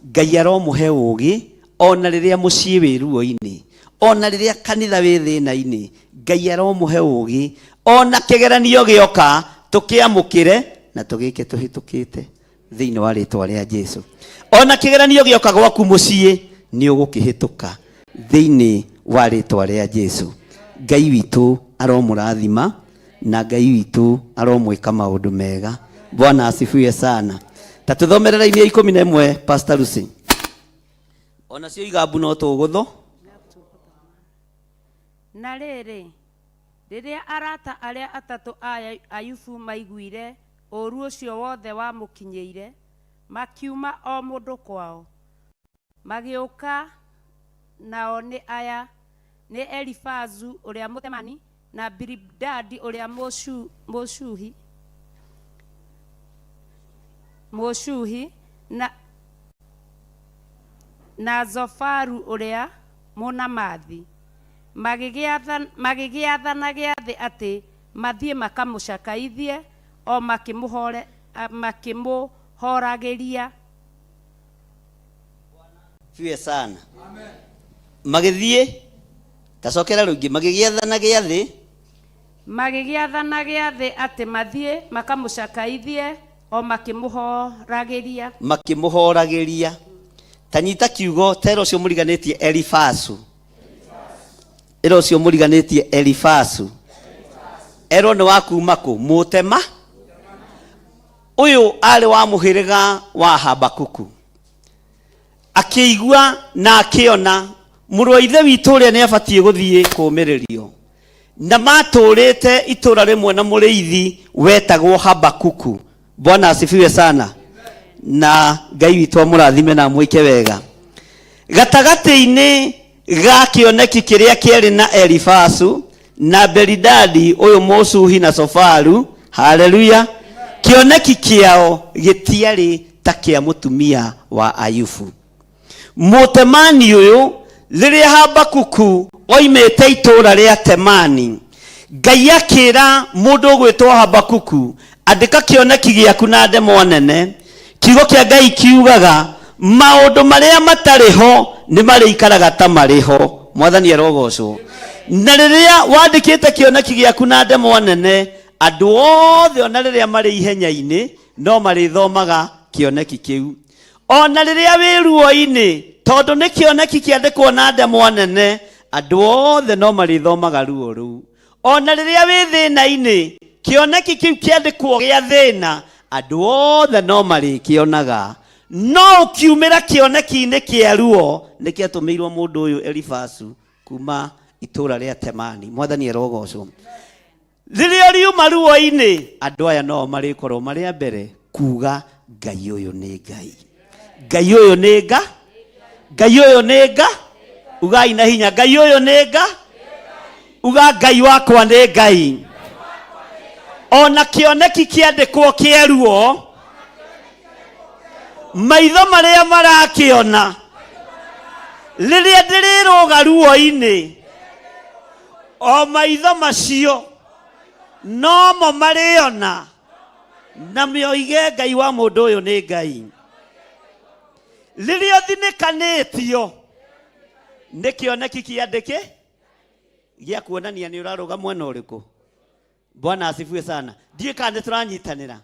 Ngai aromũhe ũũgĩ ona rĩrĩa mũciĩ wĩ ruo-inĩ, ona rĩrĩa kanitha wĩ thĩna-inĩ. Ngai aromũhe ũũgĩ ona kĩgeranio gĩoka tũkĩamũkĩre na tũgĩke tũhĩtũkĩte thĩinĩ wa rĩtwa rĩa Jesu. Ona kĩgeranio gĩoka gwaku mũciĩ nĩ ũgũkĩhĩtũka thĩinĩ wa rĩtwa rĩa Jesu. Ngai witũ aromũrathima na Ngai witũ aromwĩka maũndũ mega. Bwana asifiwe sana. Ta tũthomere raini ya 11, Pastor Lucy. Onacio igambu no tũgũtho. Na rĩrĩ, rĩrĩa arata arĩa atatũ a Ayubu maiguire ũũru ũcio wothe wamũkinyĩire, makiuma o mũndũ kwao. Magĩũka nao nĩ aya, nĩ Elifazu ũrĩa Mũtemani, na Bilidadi ũrĩa Mũshuhi, na Zofaru ũrĩa Mũnamathi. Magĩgĩathana gĩathĩ atĩ mathiĩ makamũcakaithie o makĩmũhoragĩria. Fiwe sana. Magĩthiĩ, tacokera rũngĩ, magĩgĩathana gĩathĩ. Magĩgĩathana gĩathĩ atĩ mathiĩ makamũcakaithie o makĩmũhoragĩria. Makĩmũhoragĩria. Ta nyita kiugo tera ũcio mũriganĩtie Elifasu. Ĩra ũcio mũriganĩtie Elifasu. Erwo nĩ wa kuma kũ? Mũtema. Ũyũ arĩ wa mũhĩrĩga wa Habakuku. Akĩigua na akĩona mũrũ wa ithe witũ ũrĩa nĩ abatiĩ gũthiĩ kũũmĩrĩrio. Na matũũrĩte itũũra rĩmwe na mũrĩithi wetagwo Habakuku. Bwana asifiwe sana. Na Ngai witũ amũrathime na amwĩke wega. Gatagatĩ-inĩ ga kĩoneki kĩrĩa kĩarĩ na Elifasu na Belidadi ũyũ Mũsuhi na Sofaru, haleluya, kĩoneki kĩao gĩtiarĩ ta kĩa mũtumia wa Ayubu. Mũtemani ũyũ rĩrĩa Habakuku oimĩte itũũra rĩa Temani, Ngai akĩra mũndũ ũgwĩtwo Habakuku, andĩka kĩoneki gĩaku na ndemwa nene. Kiugo kĩa Ngai kiugaga maũndũ marĩa matarĩ ho nĩ marĩikaraga ta marĩ ho. Mwathani arogocwo. Na rĩrĩa wandĩkĩte kĩoneki gĩaku na ndemwa nene, andũ othe ona rĩrĩa marĩ ihenya-inĩ no marĩthomaga kĩoneki kĩu. Ona rĩrĩa wĩ ruo-inĩ, tondũ nĩ kĩoneki kĩandĩkwo na ndemwa nene, andũ othe no marĩthomaga ruo rũu. Ona rĩrĩa wĩ thĩna-inĩ, kĩoneki kĩu kĩandĩkwo gĩa thĩna, andũ othe no marĩkĩonaga. No ũkiumĩra kĩoneki-inĩ kĩa ruo, nĩ kĩatũmĩirwo mũndũ ũyũ Elifasu kuma itũũra rĩa Temani. Mwathani arogocwo. Rĩrĩa riuma ruo-inĩ, andũ aya no marĩkorwo marĩ a mbere kuga Ngai ũyũ nĩ Ngai. Ngai ũyũ nĩ Nga. Ngai ũyũ nĩ Nga. Ugai na hinya, Ngai ũyũ nĩ Nga. Uga Ngai wakwa nĩ Ngai. Ona kĩoneki kĩandĩkwo kĩa ruo, maitho marĩa marakĩona rĩrĩa ndĩrĩrũga ruo-inĩ, o maitho macio nomo marĩona na mĩoige Ngai wa mũndũ ũyũ nĩ Ngai. Rĩrĩa ũthinĩkanĩtio nĩ kĩoneki kĩandĩke gĩa kuonania nĩ ũrarũga mwena ũrĩkũ. Bwana asifiwe sana. Ndiũĩ kana nĩ tũranyitanĩra.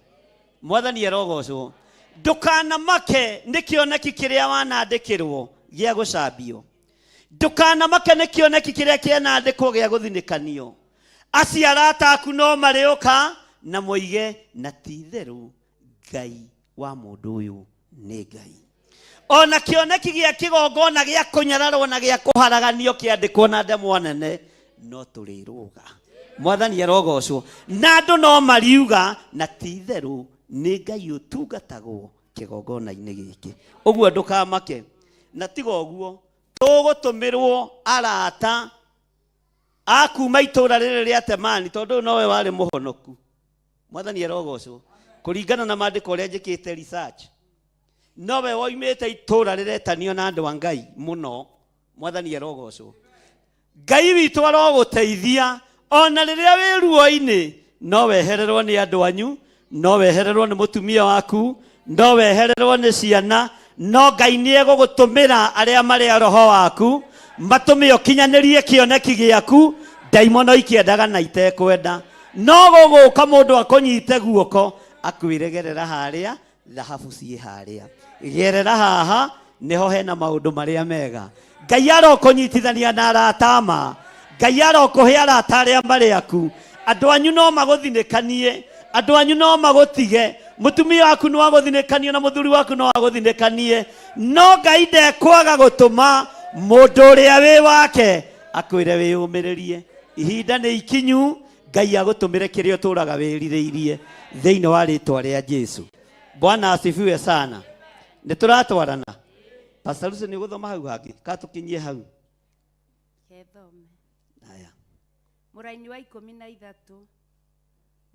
Mwathani arogocwo. Ndũkanamake nĩ kĩoneki kĩrĩa wanandĩkĩrwo gĩa gũcambio. Ndũkanamake nĩ kĩoneki kĩrĩa kĩanandĩkwo gĩa gũthinĩkanio. Acio arata aku no marĩũka na moige na ti itherũ Ngai wa mũndũ ũyũ nĩ Ngai. Ona kĩoneki gĩa kĩgongona gĩa kũnyararwo na gĩa kũharaganio kĩandĩkwo na ndemwa nene, no tũrĩrũga. Mwathani arogocwo. Na andũ no mariuga na ti itherũ nĩ Ngai ũtungatagwo kĩgongona-inĩ gĩkĩ. Ũguo ndũkamake. Na tiga ũguo, tũgũtũmĩrwo arata a kuma itũũra rĩrĩ rĩa Temani, tondũ ũyũ nowe warĩ mũhonoku. Mwathani arogocwo. Kũringana na maandĩko ũrĩa njĩkĩte research, nowe woimĩte itũũra rĩretanio na andũ a Ngai mũno. Mwathani arogocwo. Ngai witũ arogũteithia ona rĩrĩa wĩ ruo-inĩ, no wehererwo nĩ andũ anyu, no wehererwo nĩ mũtumia waku, no wehererwo nĩ ciana, no Ngai nĩ egũgũtũmĩra arĩa marĩ a roho waku matũme ũkinyanĩrie kĩoneki gĩaku. Ndaimono ikĩendaga na itekwenda, no gũgũka mũndũ akũnyite guoko akwĩre gerera harĩa thahabu ciĩ harĩa, gerera haha nĩho hena maũndũ marĩa mega. Ngai arokũnyitithania na arata ma, Ngai arokũhe arata arĩa marĩ aku. Andũ anyu no magũthinĩkanie, andũ anyu no magũtige, mũtumia waku no agũthinĩkanie na mũthuri waku no agũthinĩkanie, no Ngai ndekwaga gũtũma mũndũ ũrĩa wĩ wake akwĩre wĩyũmĩrĩrie. Ihinda nĩ ikinyu Ngai agũtũmĩre kĩrĩa ũtũraga wĩrirĩirie thĩinĩ wa rĩtwa rĩa Jesu. Bwana asifiwe sana. Nĩ tũratwarana. Pastor Lucy, nĩ ũgũthoma hau hangĩ ka tũkinyie hau? Kethome. Haya. Mũraini wa 13.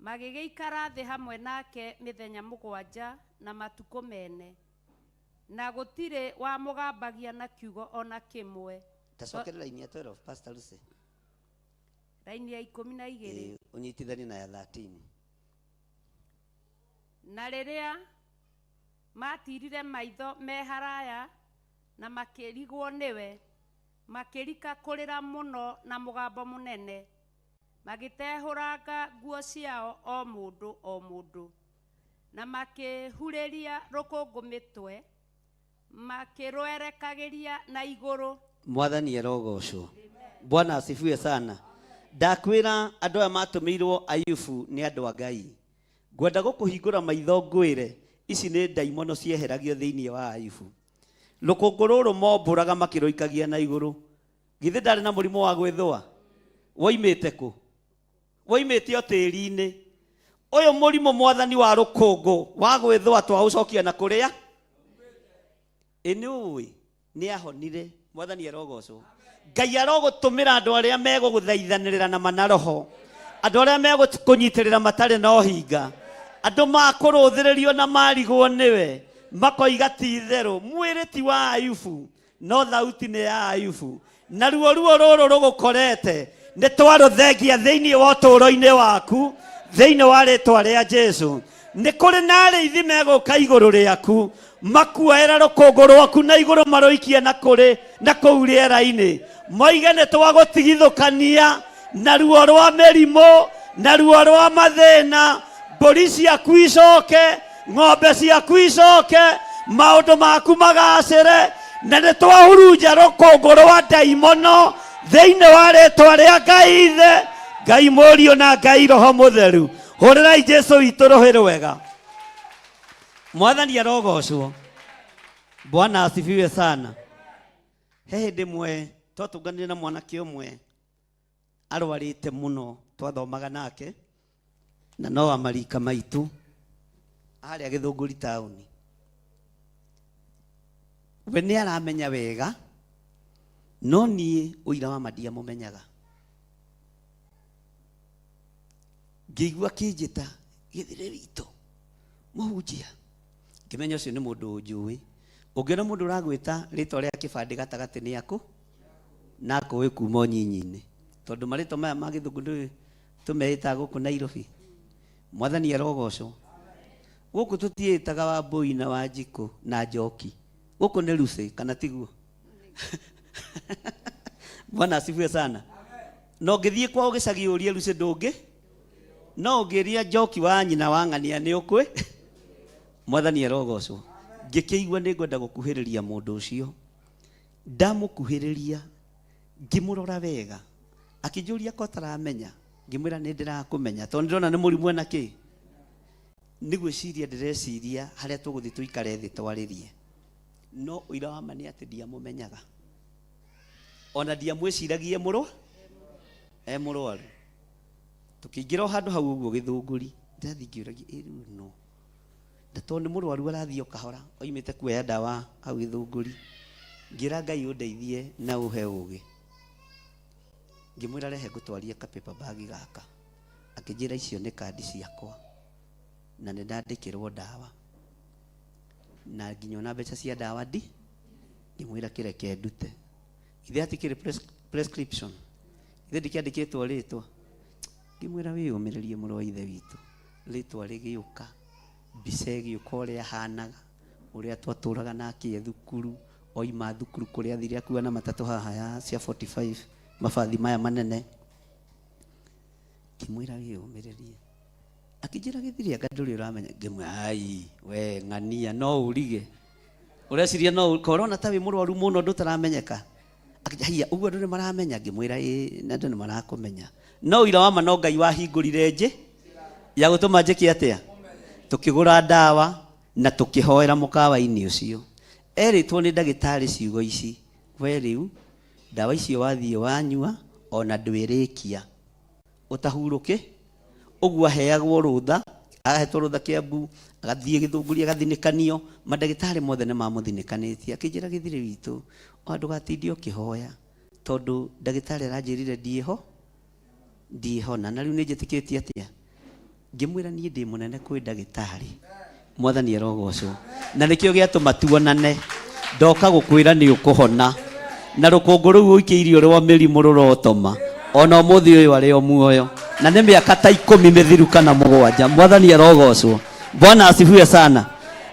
Magĩgĩikara thĩ hamwe nake mĩthenya 7 na matukũ mene, na gũtirĩ wamũgambagia na kiugo ona kĩmwe. Tacokere raini ya 12, Pastor Lucy. Raini ya 12. Ũnyitithanie na ya 13. Na rĩrĩa matirire maitho me haraya na makĩrigwo nĩwe, makĩrika kũrĩra mũno na mũgambo mũnene, magĩtehũranga nguo ciao o mũndũ o mũndũ, na makĩhurĩria rũkũngũ mĩtwe, makĩrwerekagĩria na igũrũ. Mwathani arogocwo. Bwana asifiwe sana. Ndakwĩra andũ aya matũmĩirwo Ayubu nĩ andũ a Ngai. Ngwenda gũkũhingũra maitho ngwĩre ici nĩ ndaimono cieheragio thĩinĩ wa Ayubu. Rũkũngũ rũrũ mombũraga makĩrũikagia na igũrũ. Githĩ ndarĩ na mũrimũ wa gwĩthũa? Woimĩte kũ? Woimĩte o tĩri-inĩ. Ũyũ mũrimũ mwathani wa rũkũngũ wa gwĩthũa twaũcokia na kũrĩa? Ĩ nĩ ũĩ nĩ ahonire. Mwathani arogocwo. Ngai arogũtũmĩra andũ arĩa megũgũthaithanĩrĩra na manaroho, andũ arĩa megũkũnyitĩrĩra matarĩ na ũhinga, andũ makũrũthĩrĩrio na marigwo nĩwe, makoiga ti itherũ mwĩrĩ ti wa Ayubu no thauti nĩ ya Ayubu. Na ruo ruo rũrũ rũgũkorete nĩ twarũthengia thĩinĩ wa ũtũũro-inĩ waku thĩinĩ wa rĩtwa rĩa Jesu. Nĩ kũrĩ na arĩithi megũka igũrũ rĩaku makuoera rũkũngũ rwaku na igũrũ marũikie na kũrĩ na kũu rĩera-inĩ, moige nĩ twagũtigithũkania na ruo rwa mĩrimũ na ruo rwa mathĩna, mbũri ciaku icoke, ng'ombe ciaku icoke, maũndũ maku magacĩre, na nĩ twahurunja rũkũngũ rwa ndaimono thĩinĩ wa rĩtwa rĩa Ngai Ithe, Ngai Mũriũ na Ngai Roho Mũtheru. Hũrĩrai Jesu witũ rũhĩ rwega. Mwathani arogocwo. Bwana asifiwe sana. He hĩndĩ ĩmwe twatũnganire na mwanake ũmwe arwarĩte mũno, twathomaga nake na no wa marika maitũ harĩa Gĩthũngũri taũni. We nĩ aramenya wega, no niĩ ũira wa ma ndiamũmenyaga. Ngĩigua akĩnjĩta, gĩthĩre witũ mũhunjia. Ngĩmenya ũcio nĩ mũndũ ũnjũĩ. Ũngĩona mũndũ ũragwĩta rĩtwa rĩa kĩbandĩ gatagatĩ nĩ akũ na akũĩ kuma ũnyinyi-inĩ, tondũ marĩtwa maya ma gĩthũngũ ndũĩ tũmeĩtaga gũkũ Nairobi. Mwathani arogocwo. Gũkũ tũtiĩtaga Wambũi na Wanjikũ na Njoki, gũkũ nĩ Lucy, kana tiguo? Bwana asifiwe sana. Na ũngĩthiĩ kwao gĩcagi ũrie Lucy ndũngĩ, no ũngĩria Njoki wa nyina wa ng'ania nĩ ũkwĩ. Mwathani arogocwo. Ngĩkĩigua nĩ ngwenda gũkuhĩrĩria mũndũ ũcio. Ndamũkuhĩrĩria ngĩmũrora wega, akĩnjũria ko taramenya, ngĩmwĩra nĩ ndĩrakũmenya tondũ ndĩrona nĩ mũrimũ ena kĩ. Nĩ gwĩciria ndĩreciria harĩa tũgũthiĩ tũikare thĩ twarĩrie, no ũira wa ma nĩ atĩ ndiamũmenyaga, ona ndiamwĩciragia e mũrwaru. Tũkĩingĩra o handũ hau ũguo Gĩthũngũri, ndĩrathiĩ ngĩũragia, ĩ rĩu no na tondũ nĩ mũrwaru arathiĩ o kahora oimĩte kuoya ndawa hau Gĩthũngũri. Ngĩra Ngai ũndeithie na ũhe ũgĩ. Ngĩmwĩra rehe ngũtwarie ka paper bag gaka. Akĩnjĩra icio nĩ kandi ciakwa na nĩ ndandĩkĩrwo ndawa na nginya ona mbeca cia ndawa ndi. Ngĩmwĩra kĩreke ndute. Ithe hatikĩrĩ prescription, ithe ndikĩandĩkĩtwo rĩtwa. Ngĩmwĩra wĩyũmĩrĩrie mũrũ wa ithe witũ. Rĩtwa rĩgĩũka, mbica ĩgĩũka ũrĩa ahanaga, ũrĩa twatũraga nake e thukuru, oima thukuru kũrĩa athire akua na matatũ haha ya cia 45 mabathi maya manene. Ngĩmwĩra wĩyũmĩrĩrie. Akĩnjĩra gĩthiri anga ndũrĩ ũramenya. Ngĩmwĩra ai we ng'ania no ũrige. Ũreciria no korona ta wĩ mũrwaru mũno ndũtaramenyeka. Akĩnjĩra haiya ũguo andũ nĩ maramenya. Ngĩmwĩra ĩĩ na andũ nĩ marakũmenya. No ũira wa ma no Ngai wahingũrire njĩ ya gũtũma njĩke atĩa? Tũkĩgũra ndawa na tũkĩhoera mũkawa-inĩ ũcio. Erĩtwo nĩ ndagĩtarĩ ciugo ici, we rĩu ndawa icio wathiĩ wanyua ona ndwĩrĩkia ũtahurũke. Ũguo aheagwo rũtha, ahetwo rũtha Kiambu, agathiĩ Gĩthũngũri agathinĩkanio, mandagĩtarĩ mothe nĩ mamũthinĩkanĩtie. Akĩnjĩra gĩthirĩ witũ, ona ndũgatinde ũkĩhoya tondũ ndagĩtarĩ aranjĩrire ndiĩho ndiĩhona na rĩu nĩ njĩtĩkĩtie atĩa. Ngĩmwĩra niĩ ndĩ mũnene kwĩ ndagĩtarĩ. Mwathani arogocwo. Na nĩkĩo gĩatũma tuonane. Ndoka gũkwĩra nĩ ũkũhona. Na rũkũngũ rũu ũikĩirio rwa mĩrimũ rũrotoma. Ona ũmũthĩ ũyũ arĩ o muoyo. Na nĩ mĩaka ta ikũmi mĩthiru kana mũgwanja. Mwathani arogocwo. Bwana asifiwe sana.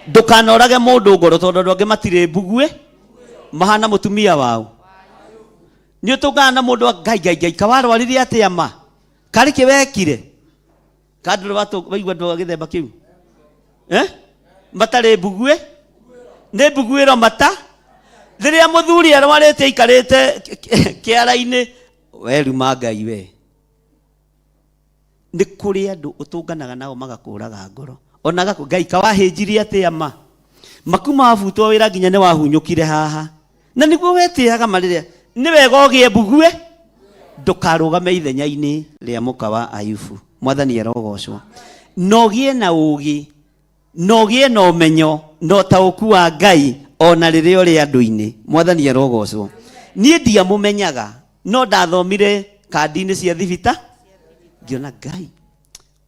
Ndũkanorage mũndũ ngoro tondũ andũ angĩ matirĩ mbuguĩ mahana mũtumia wao. Nĩ ũtũngana na mũndũ wa ngai ngai ngai kawarwarire atĩa ma? Karĩ kĩ wekire? Ka ndũrĩ waigua andũ a gĩthemba kĩu? Eh? Matarĩ mbuguĩ? Nĩ mbuguĩro mata? Rĩrĩa mũthuri arwarĩte aikarĩte kĩara-inĩ, weruma Ngai we. Nĩ kũrĩ andũ ũtũnganaga nao magakũraga ngoro. Ona gakũ, Ngai kawahĩnjirie atĩa ma? Makuma wabutwo wĩra nginya nĩ wahunyũkire haha. Na nĩguo wetĩaga ma rĩrĩa nĩ wega ũgĩe mbugue, ndũkarũgame ithenya-inĩ rĩa mũka wa Ayubu. Mwathani arogocwo. Na ũgĩe na ũũgĩ, na ũgĩe na ũmenyo na ũtaũku wa Ngai ona rĩrĩa ũrĩ andũ-inĩ. Mwathani arogocwo. Niĩ ndiamũmenyaga, no ndathomire kandi-inĩ cia thibita, ngĩona Ngai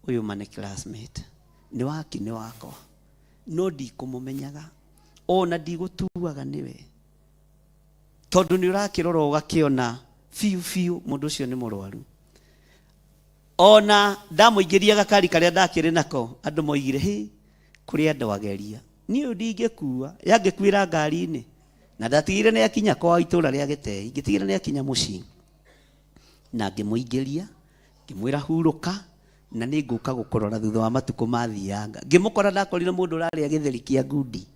ũyũ ma nĩ classmate, nĩ waki nĩ wakwa, no ndikũmũmenyaga ona ndigũtuaga nĩwe, tondũ nĩ ũrakĩrora ũgakĩona biũ biũ mũndũ ũcio nĩ mũrwaru. Ona ndamũingĩria gakari karĩa ndakĩrĩ nako, andũ moigire hĩ, kũrĩ andũ ageria, niĩ ũyũ ndingĩkua, yangĩkuĩra ngari-inĩ. Na ndatigire nĩ akinya kwao itũra rĩa Gĩtei, ngĩtigĩra nĩ akinya mũciĩ. Na ngĩmũingĩria, ngĩmwĩra hurũka, na nĩ ngũka gũkũrora thutha wa matukũ mathianga. Ngĩmũkora ndakorire mũndũ ũrarĩa gĩtheri kĩa ngundi.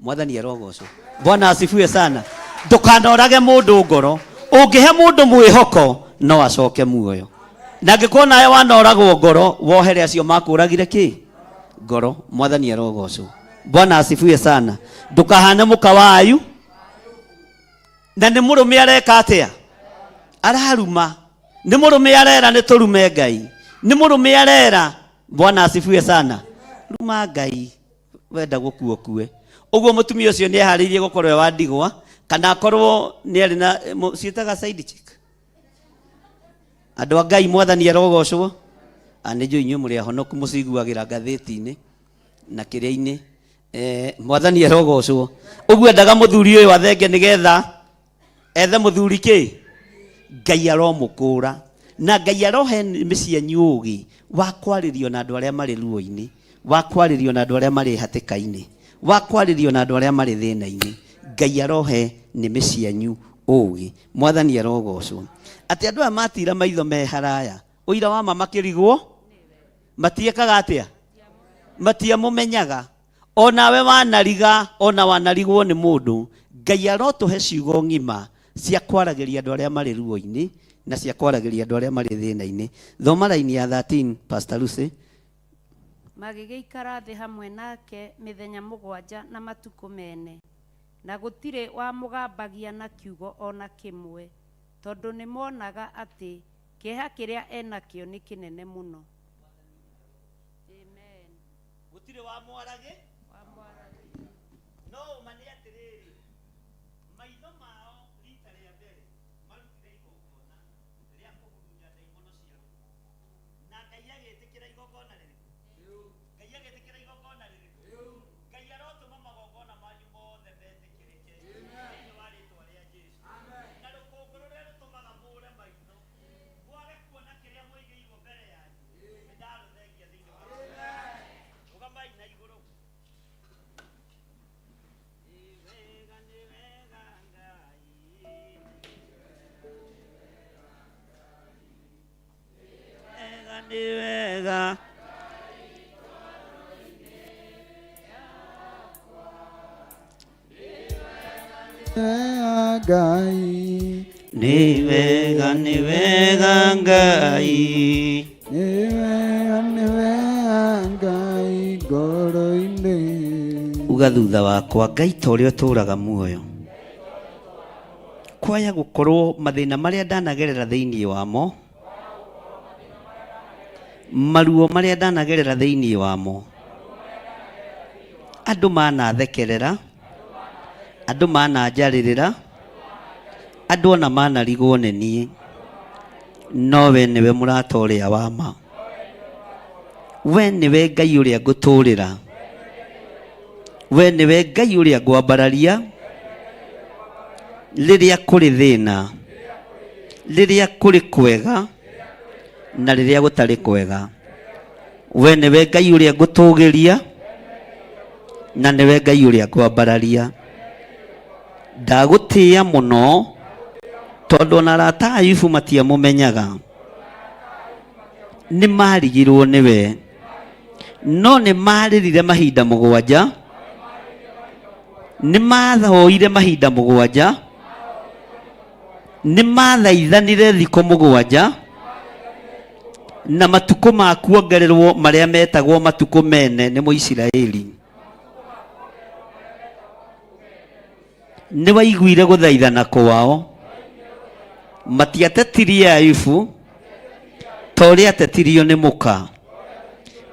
Mwathani arogocwo. Bwana asifiwe sana. Ndũkanorage mũndũ ngoro. Ũngĩhe mũndũ mwĩhoko no acoke muoyo. Na angĩkorwo nawe wanoragwo ngoro, wohere acio makũragire kĩ? Ngoro. Mwathani arogocwo. Bwana asifiwe sana. Ndũkahane mũka wa Ayu. Na nĩ mũrũme areka atĩa? Araruma. Nĩ mũrũme arera nĩ tũrume Ngai. Nĩ mũrũme arera. Bwana asifiwe sana. Ruma Ngai. Wenda gũkua ũkue. Ũguo mũtumia ũcio nĩ eharĩirie gũkorwo e wa ndigwa, kana akorwo nĩ arĩ na, ciĩtaga side chick. Andũ a Ngai mwathani arogocwo. Nĩ njũĩ inyuĩ mũrĩ ahonoku mũciguagĩra ngathĩti-inĩ na kĩrĩa-inĩ. Mwathani arogocwo. Ũguo endaga mũthuri ũyũ athenge nĩgetha ethe mũthuri kĩ? Ngai aromũkũra. Na Ngai arohe nĩmĩ cianyu ũgĩ wa kwarĩrio na andũ arĩa marĩ ruo-inĩ, wa kwarĩrio na andũ arĩa marĩ hatĩka-inĩ, wa kwarĩrio na andũ arĩa marĩ thĩna-inĩ. Ngai arohe nĩmĩ cianyu ũgĩ. Mwathani arogocwo. Atĩ andũ aya matira maitho me haraya, ũira wa ma makĩrigwo, matiekaga atĩa? Matiamũmenyaga. Onawe wanariga, ona wanarigwo nĩ mũndũ, Ngai arotũhe ciugo ng'ima cia kwaragĩria andũ arĩa marĩ ruo-inĩ na cia kwaragĩria andũ arĩa marĩ thĩna-inĩ. Thoma raini ya 13, Pastor Lucy. Magĩgĩikara thĩ hamwe nake mĩthenya mũgwanja na matukũ mene, na gũtirĩ wamũgambagia na kiugo o na kĩmwe, tondũ nĩmonaga atĩ Kĩeha kĩrĩa enakĩo nĩ kĩnene mũno. Amen. Gũtirĩ wa mwaragĩ no ũma nĩ atĩrĩrĩ, maitho mao rita rĩa mbere marutire igongona rĩa kũhurunja ndaimono cia rũkũngũ, na Ngai agĩtĩkĩra igongona rĩrĩkũ? Ngai agĩtĩkĩra igongona rĩrĩkũ? Ngai arotũma magongona manyu mothe metĩkĩrĩke thĩinĩ wa rĩtwa rĩa Jesu. Na rũkũngũ rũrĩa rũtũmaga mũre maitho mwage kuona kĩrĩa mũigĩirwo mbere yanyu, nĩ ndarũthengia thĩinĩ wa rũgamai na igũrũ. Nĩ wega, nĩ wega Ngai. Wega, nĩ wega. Ngai. Nĩ wega, nĩ wega Ngai. Nĩ wega, nĩ wega Ngai ngoro-inĩ. Uga thutha wakwa, Ngai ta ũrĩa ũtũũraga muoyo, kwaya gũkorwo mathĩna marĩa ndanagerera thĩinĩ wamo, maruo marĩa ndanagerera thĩinĩ wamo, andũ manathekerera, andũ mananjarĩrĩra, andũ ona manarigwo nĩ niĩ, no we nĩwe mũrata ũrĩa wa ma, we nĩwe Ngai ũrĩa ngũtũũrĩra, we nĩwe Ngai ũrĩa ngwambararia rĩrĩa kũrĩ thĩna, rĩrĩa kũrĩ kwega na rĩrĩa gũtarĩ kwega. We nĩwe Ngai ũrĩa ngũtũgĩria na nĩwe Ngai ũrĩa ngwambararia. Ndagũtĩĩa mũno tondũ ona arata a Ayubu matiamũmenyaga, nĩ marigirwo nĩwe, no nĩ marĩrire mahinda mũgwanja, nĩ mathoire mahinda mũgwanja, nĩ mathaithanire thikũ mũgwanja, na matukũ ma kuongererwo marĩa metagwo matukũ mene nĩ Mũisiraeli. Nĩ waiguire gũthaithana kwao, matiatetirie Ayubu ta ũrĩa atetirio nĩ mũka,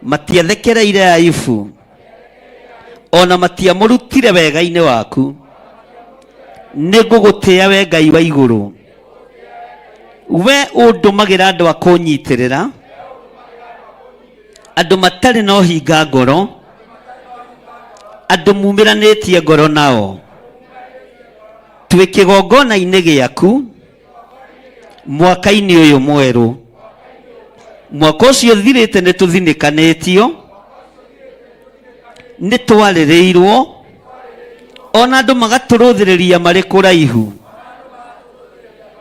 matiathekereire Ayubu, ona matiamũrutire wega-inĩ waku. Nĩ ngũgũtĩĩa we Ngai wa igũrũ, we ũndũmagĩra andũ a kũnyitĩrĩra, andũ matarĩ na ũhinga ngoro, andũ mumĩranĩtie ngoro nao. Twĩ kĩgongona-inĩ gĩaku mwaka-inĩ ũyũ mwerũ, mwaka ũcio ũthirĩte nĩ tũthinĩkanĩtio, nĩ twarĩrĩirwo, ona andũ magatũrũthĩrĩria marĩ kũraihu,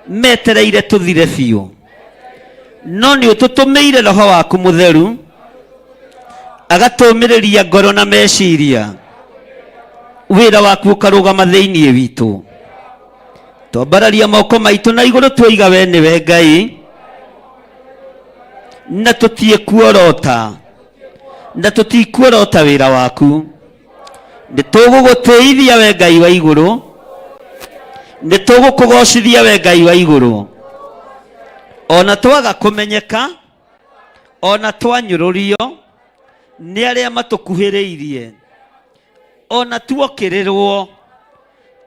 metereire tũthire biũ, no nĩ ũtũtũmĩire roho waku mũtheru agatũmĩrĩria ngoro na meciria, wĩra waku ũkarũgama thĩinĩ witũ. Twambararia moko maitũ na igũrũ, twoiga we nĩwe Ngai na tũtie kuorota, na tũtikuorota wĩra waku. Nĩ tũgũgũtĩithia we Ngai wa igũrũ, nĩ tũgũkũgocithia we Ngai wa igũrũ, ona twaga kũmenyeka, ona twanyũrũrio nĩ arĩa matũkuhĩrĩirie, ona tuokĩrĩrwo,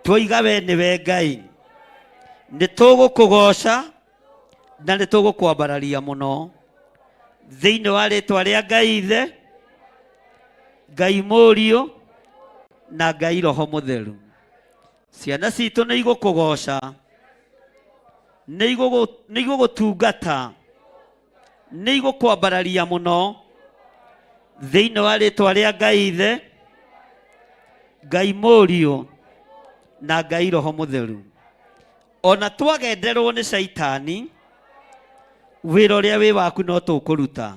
twoiga we nĩwe Ngai. Nĩ tũgũkũgoca na nĩ tũgũkwambararia mũno thĩinĩ wa rĩtwa rĩa Ngai Ithe, Ngai Mũriũ na Ngai Roho Mũtheru. Ciana citũ nĩ igũkũgoca, nĩ igũgũtungata, nĩ igũkwambararia mũno thĩinĩ wa rĩtwa rĩa Ngai Ithe, Ngai Mũriũ na Ngai Roho Mũtheru. Ona twagenderwo nĩ Caitani, wĩra ũrĩa wĩ waku no tũkũruta.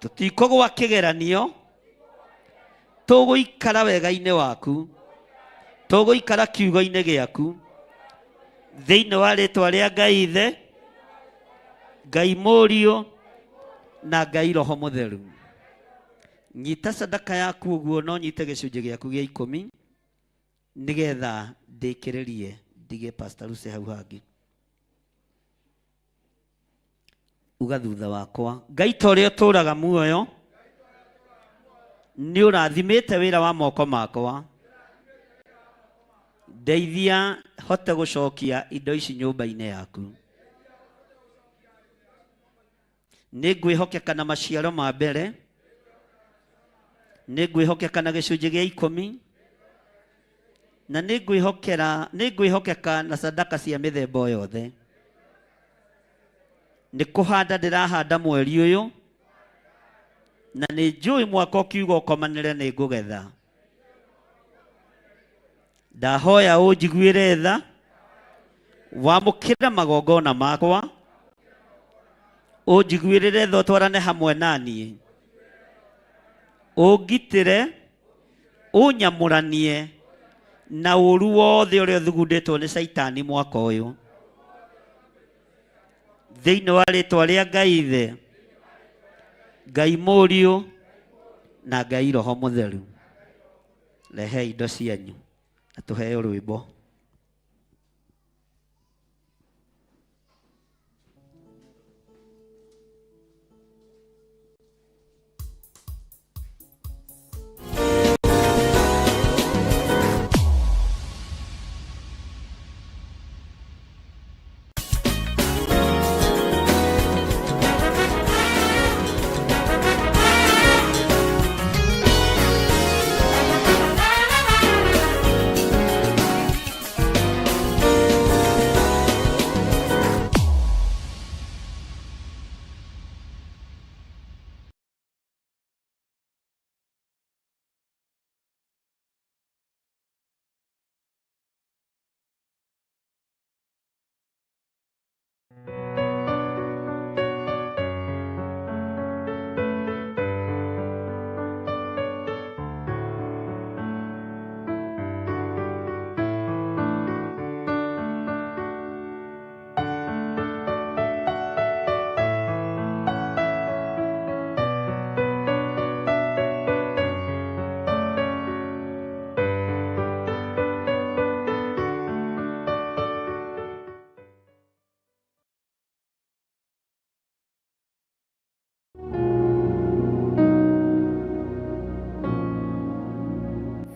Tũtikũgwa kĩgeranio, tũgũikara wega-inĩ waku, tũgũikara kiugo-inĩ gĩaku thĩinĩ wa rĩtwa rĩa Ngai Ithe, Ngai Mũriũ na Ngai Roho Mũtheru. Nyita sadaka yaku ũguo, no nyite gĩcunjĩ gĩaku gĩa ikũmi nĩgetha ndĩkĩrĩrie ndige Pastor Lucy hau hangĩ. Uga thutha wakwa, Ngai ta ũrĩa ũtũũraga muoyo, nĩ ũrathimĩte wĩra wa moko makwa, ndeithia hote gũcokia indo ici nyũmba-inĩ yaku. Nĩ ngwĩhokeka na maciaro ma mbere, nĩ ngwĩhokeka na gĩcunjĩ gĩa ikũmi, na nĩ ngwĩhokera nĩ ngwĩhokeka na sadaka cia mĩthemba o yothe. Nĩ kũhanda ndĩrahanda mweri ũyũ, na nĩ njũĩ mwaka ũkiuga ũkomanĩre nĩ ngũgetha. Ndahoya ũnjiguĩre tha, wamũkĩre magongona makwa, ũnjiguĩrĩre tha ũtwarane hamwe na niĩ, ũngitĩre, ũnyamũranie na ũru wothe ũrĩa ũthugundĩtwo nĩ Caitani mwaka ũyũ. Thĩinĩ wa rĩtwa rĩa Ngai Ithe, Ngai Mũriũ na Ngai Roho Mũtheru. Rehei indo cianyu na tũheo rwĩmbo.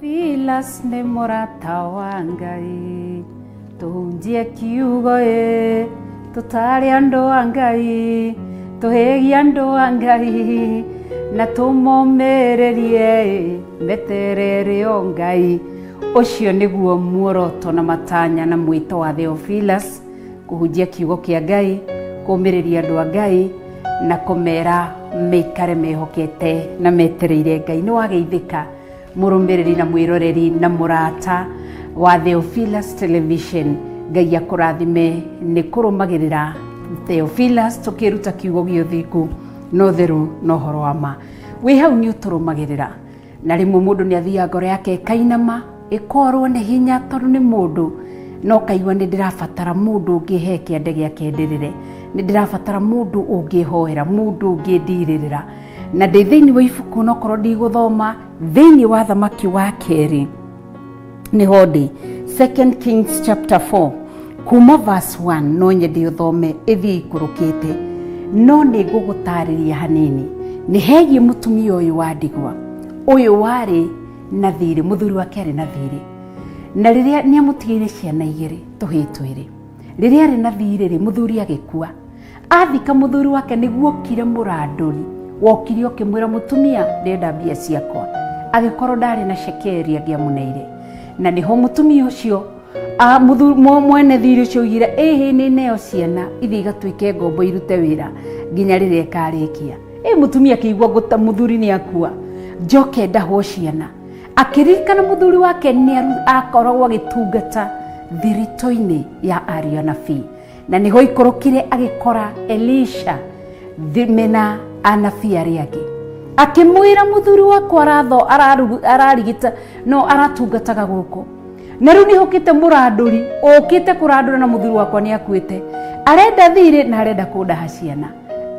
Silas nĩ mũrata wa Ngai, tũhunjie kiugo ĩ, tũtare andũ a Ngai, tũhĩgie andũ a Ngai, na tũmomĩrĩrie ĩ, meterere o Ngai. Ũcio nĩguo muoroto na matanya na mwĩto wa Theophilus, kũhunjia kiugo kĩa Ngai, kũmĩrĩria andũ a Ngai, na kũmera meikare mehokete na metereire Ngai. Nĩ wageithĩka mũrũmĩrĩri na mwĩroreri na mũrata wa Theophilus Television. Ngai akũrathime nĩ kũrũmagĩrĩra Theophilus tũkĩruta kiugo gĩa ũthingu na ũtheru na ũhoro wa ma. Wĩ hau nĩ ũtũrũmagĩrĩra, na rĩmwe mũndũ nĩ athiaga ngoro yake ĩkainama, ĩkorwo nĩ hinya tondũ nĩ mũndũ, na ũkaigua nĩ ndĩrabatara mũndũ ũngĩhe kĩande gĩake ndĩrĩre, nĩ ndĩrabatara mũndũ ũngĩhoera, mũndũ ũngĩndirĩrĩra. Na ndĩ thĩinĩ wa ibuku, na okorwo ndigũthoma thĩinĩ wa Thamaki wa Kerĩ nĩho ndĩ, Second Kings chapter 4 kuma verse 1, no nyende ũthome ĩthiĩ ikũrũkĩte, no nĩ ngũgũtarĩria hanini. Nĩ hegiĩ mũtumia ũyũ wa ndigwa, ũyũ warĩ na thirĩ, mũthuri wake arĩ na thirĩ, na rĩrĩa nĩ amũtigĩire ciana igĩrĩ, tũhĩĩ twĩrĩ. Rĩrĩa arĩ na thirĩ rĩ, mũthuri agĩkua. Athika mũthuri wake, nĩguo okire mũrandũri wokire ũkĩmwĩra, mũtumia, ndĩrenda mbia ciakwa. Agĩkorwo ndarĩ na cekeri angĩamũneire, na nĩho mũtumia ũcio mwene thirĩ ũcio oigire, ĩhĩ, nĩ neo ciana ithiĩ igatuĩke ngombo irute wĩra nginya rĩrĩa ĩkarĩkia. Ĩ mũtumia akĩigua ngũta mũthuri nĩ akua, njoke ndahwo ciana. Akĩririkana mũthuri wake nĩ akoragwo agĩtungata thiritũ-inĩ ya ariũ anabii, na nĩho ikũrũkire agĩkora Elisha mena anabii arĩa angĩ. Akĩmwĩra, mũthuri wakwa aratho ararigita no aratungataga gũkũ, na rĩu nĩhũkĩte mũrandũri ũkĩte kũrandũra, na mũthuri wakwa nĩ akuĩte, arenda thirĩ na arenda kũndaha ciana.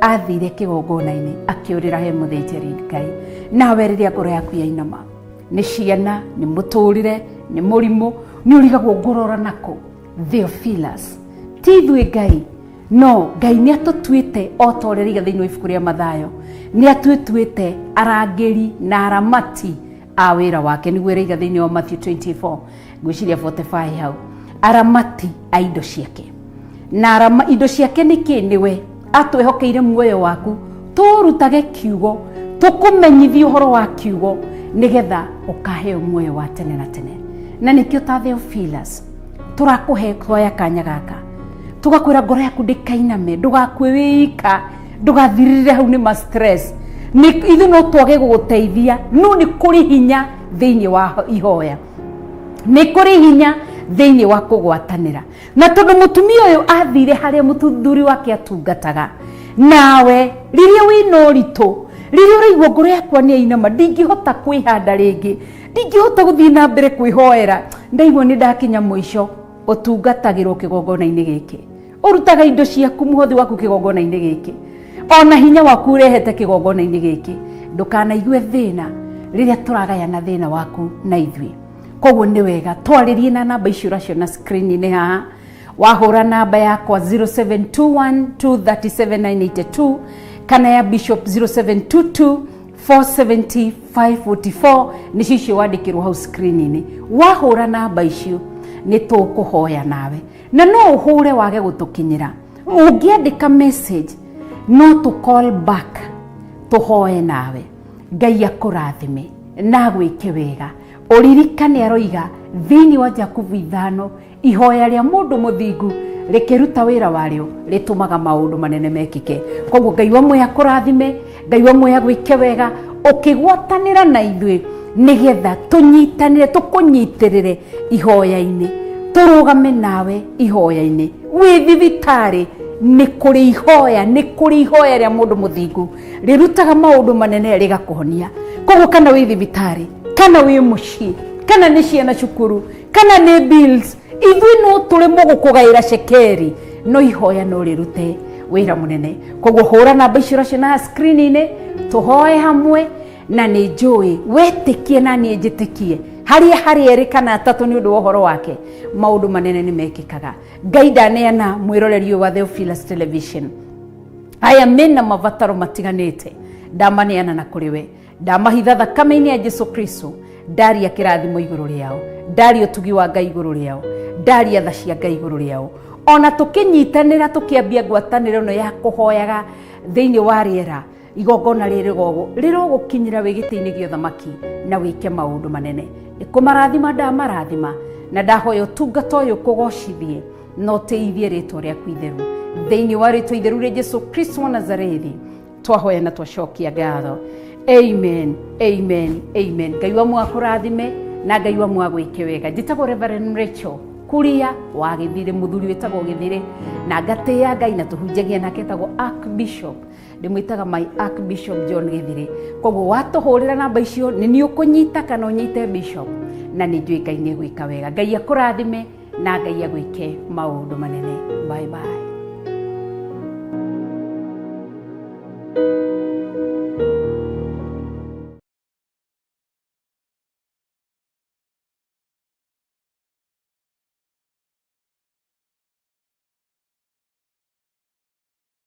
Athire kĩgongona-inĩ akĩũrĩra he mũthĩnjĩri Ngai. Nawe rĩrĩa ngoro yaku yainama nĩ ciana, nĩ mũtũrĩre, nĩ mũrimũ, nĩ ũrigagwo ngũrora nako, Theophilus ti ithuĩ Ngai. No Ngai nĩ atũtuĩte o ta ũrĩa rĩiga thĩinĩ wa ibuku rĩa Mathayo, nĩ atũtuĩte arangĩri na aramati a wĩra wake, nĩguo ĩraiga thĩinĩ wa Matthew 24 ngwĩciria 45 hau, aramati a indo ciake. Na arama, indo ciake nĩ kĩ? Nĩwe atwĩhokeire muoyo waku, tũrutage kiugo, tũkũmenyithie ũhoro wa kiugo, nĩgetha ũkaheo muoyo wa tene na tene. Na nĩkĩo ta Theophilus tũrakũhe kuoya kanya gaka, tugakwĩra ngoro yaku ndĩkainame, ndũgakue wĩika, ndũgathirĩrĩre hau nĩ ma stress. Nĩ ithuĩ no twage gũgũteithia, no nĩ kũrĩ hinya thĩinĩ wa ihoya, nĩ kũrĩ hinya thĩinĩ wa kũgwatanĩra. Na tondũ mũtumia ũyũ athire harĩa mũthuri wake atungataga, nawe rĩrĩa wĩna ũritũ, rĩrĩa ũraigua ngoro yakwa nĩ yainama, ndingĩhota kwĩhanda rĩngĩ, ndingĩhota gũthiĩ na mbere kwĩhoera, ndaigua nĩ ndakinya mũico, ũtungatagĩrwo kĩgongona-inĩ gĩkĩ, ũrutaga indo ciaku, mũhothi waku kĩgongona-inĩ gĩkĩ, ona hinya waku ũrehete kĩgongona-inĩ gĩkĩ. Ndũkanaigue thĩna rĩrĩa tũragayana thĩna waku na ithuĩ. Koguo nĩ wega twarĩrie na namba icio ũraciona screen-inĩ haha. Wahũra namba yakwa 0721237982 kana ya Bishop 0722 470 544, nĩcio icio wandĩkĩrwo hau screen-inĩ. Wahũra namba icio nĩ tũkũhoya nawe, na no ũhũre wage gũtũkinyĩra, ũngĩandĩka message no tũ call back tũhoe nawe. Ngai akũrathime na agwĩke wega. Ũririkane aroiga thĩinĩ wa Jakubu 5, ihoya rĩa mũndũ mũthingu rĩkĩruta wĩra warĩo rĩtũmaga maũndũ manene mekĩke. Koguo Ngai wa muoyo akũrathime, Ngai wa muoyo agwĩke wega ũkĩgwatanĩra na ithuĩ, nĩgetha tũnyitanĩre, tũkũnyitĩrĩre ihoya-inĩ, tũrũgame nawe ihoya-inĩ. Wĩ thibitarĩ nĩ kũrĩ ihoya, nĩ kũrĩ ihoya rĩa mũndũ mũthingu rĩrutaga maũndũ manene rĩgakũhonia. Koguo kana wĩ thibitarĩ, kana wĩ mũciĩ, kana nĩ ciana cukuru, kana nĩ bills, ithuĩ no tũremwo gũkũgaĩra cekeri, no ihoya no rĩrute wĩra mũnene. Koguo hũra namba icio ũraciona screen-inĩ, tũhoe hamwe, na nĩ njũĩ wetĩkie na niĩ njĩtĩkie, harĩa harĩ erĩ kana atatũ nĩ ũndũ wa ũhoro wake, maũndũ manene nĩ mekĩkaga. Ngai ndaneana mwĩroreri ũyũ wa Theophilus Television, aya mena mabataro matiganĩte, ndamaneana na kũrĩ we, ndamahitha thakame-inĩ ya Jesu Kristo, ndaria kĩrathimo igũrũ rĩao, ndaria ũtugi wa Ngai igũrũ rĩao, ndaria tha cia Ngai igũrũ rĩao. Ona tũkĩnyitanĩra, tũkĩambia ngwatanĩro ĩno ya kũhoyaga thĩinĩ wa rĩera, igongona rĩrĩ rĩrogũkinyĩra wĩ gĩtĩ-inĩ gĩa ũthamaki na wĩke maũndũ manene. Nĩ kũmarathima ndamarathima, na ndahoya ũtungata ũyũ kũgocithie na ũtĩithie rĩtwa rĩaku itheru. Thĩinĩ wa rĩtwa itheru rĩa Jesu Kristo wa Nazarethi twahoya na twacokia ngatho. Amen, amen, amen. Ngai wa muoyo akũrathime na Ngai wa muoyo agwĩke wega. Njĩtagwo Reverend Rachel Kuria wa Gĩthirĩ, mũthuri wĩtagwo Gĩthirĩ, na ngatĩĩa Ngai na tũhunjagia nake, etagwo Archbishop, ndĩmwĩtaga my Archbishop John Gĩthirĩ. Koguo watũhũrĩra namba icio nĩ niĩ ũkũnyita kana ũnyite Bishop, na nĩ njũĩ Ngai nĩ egwĩka wega. Ngai akũrathime na Ngai agwĩke maũndũ manene. Bye bye.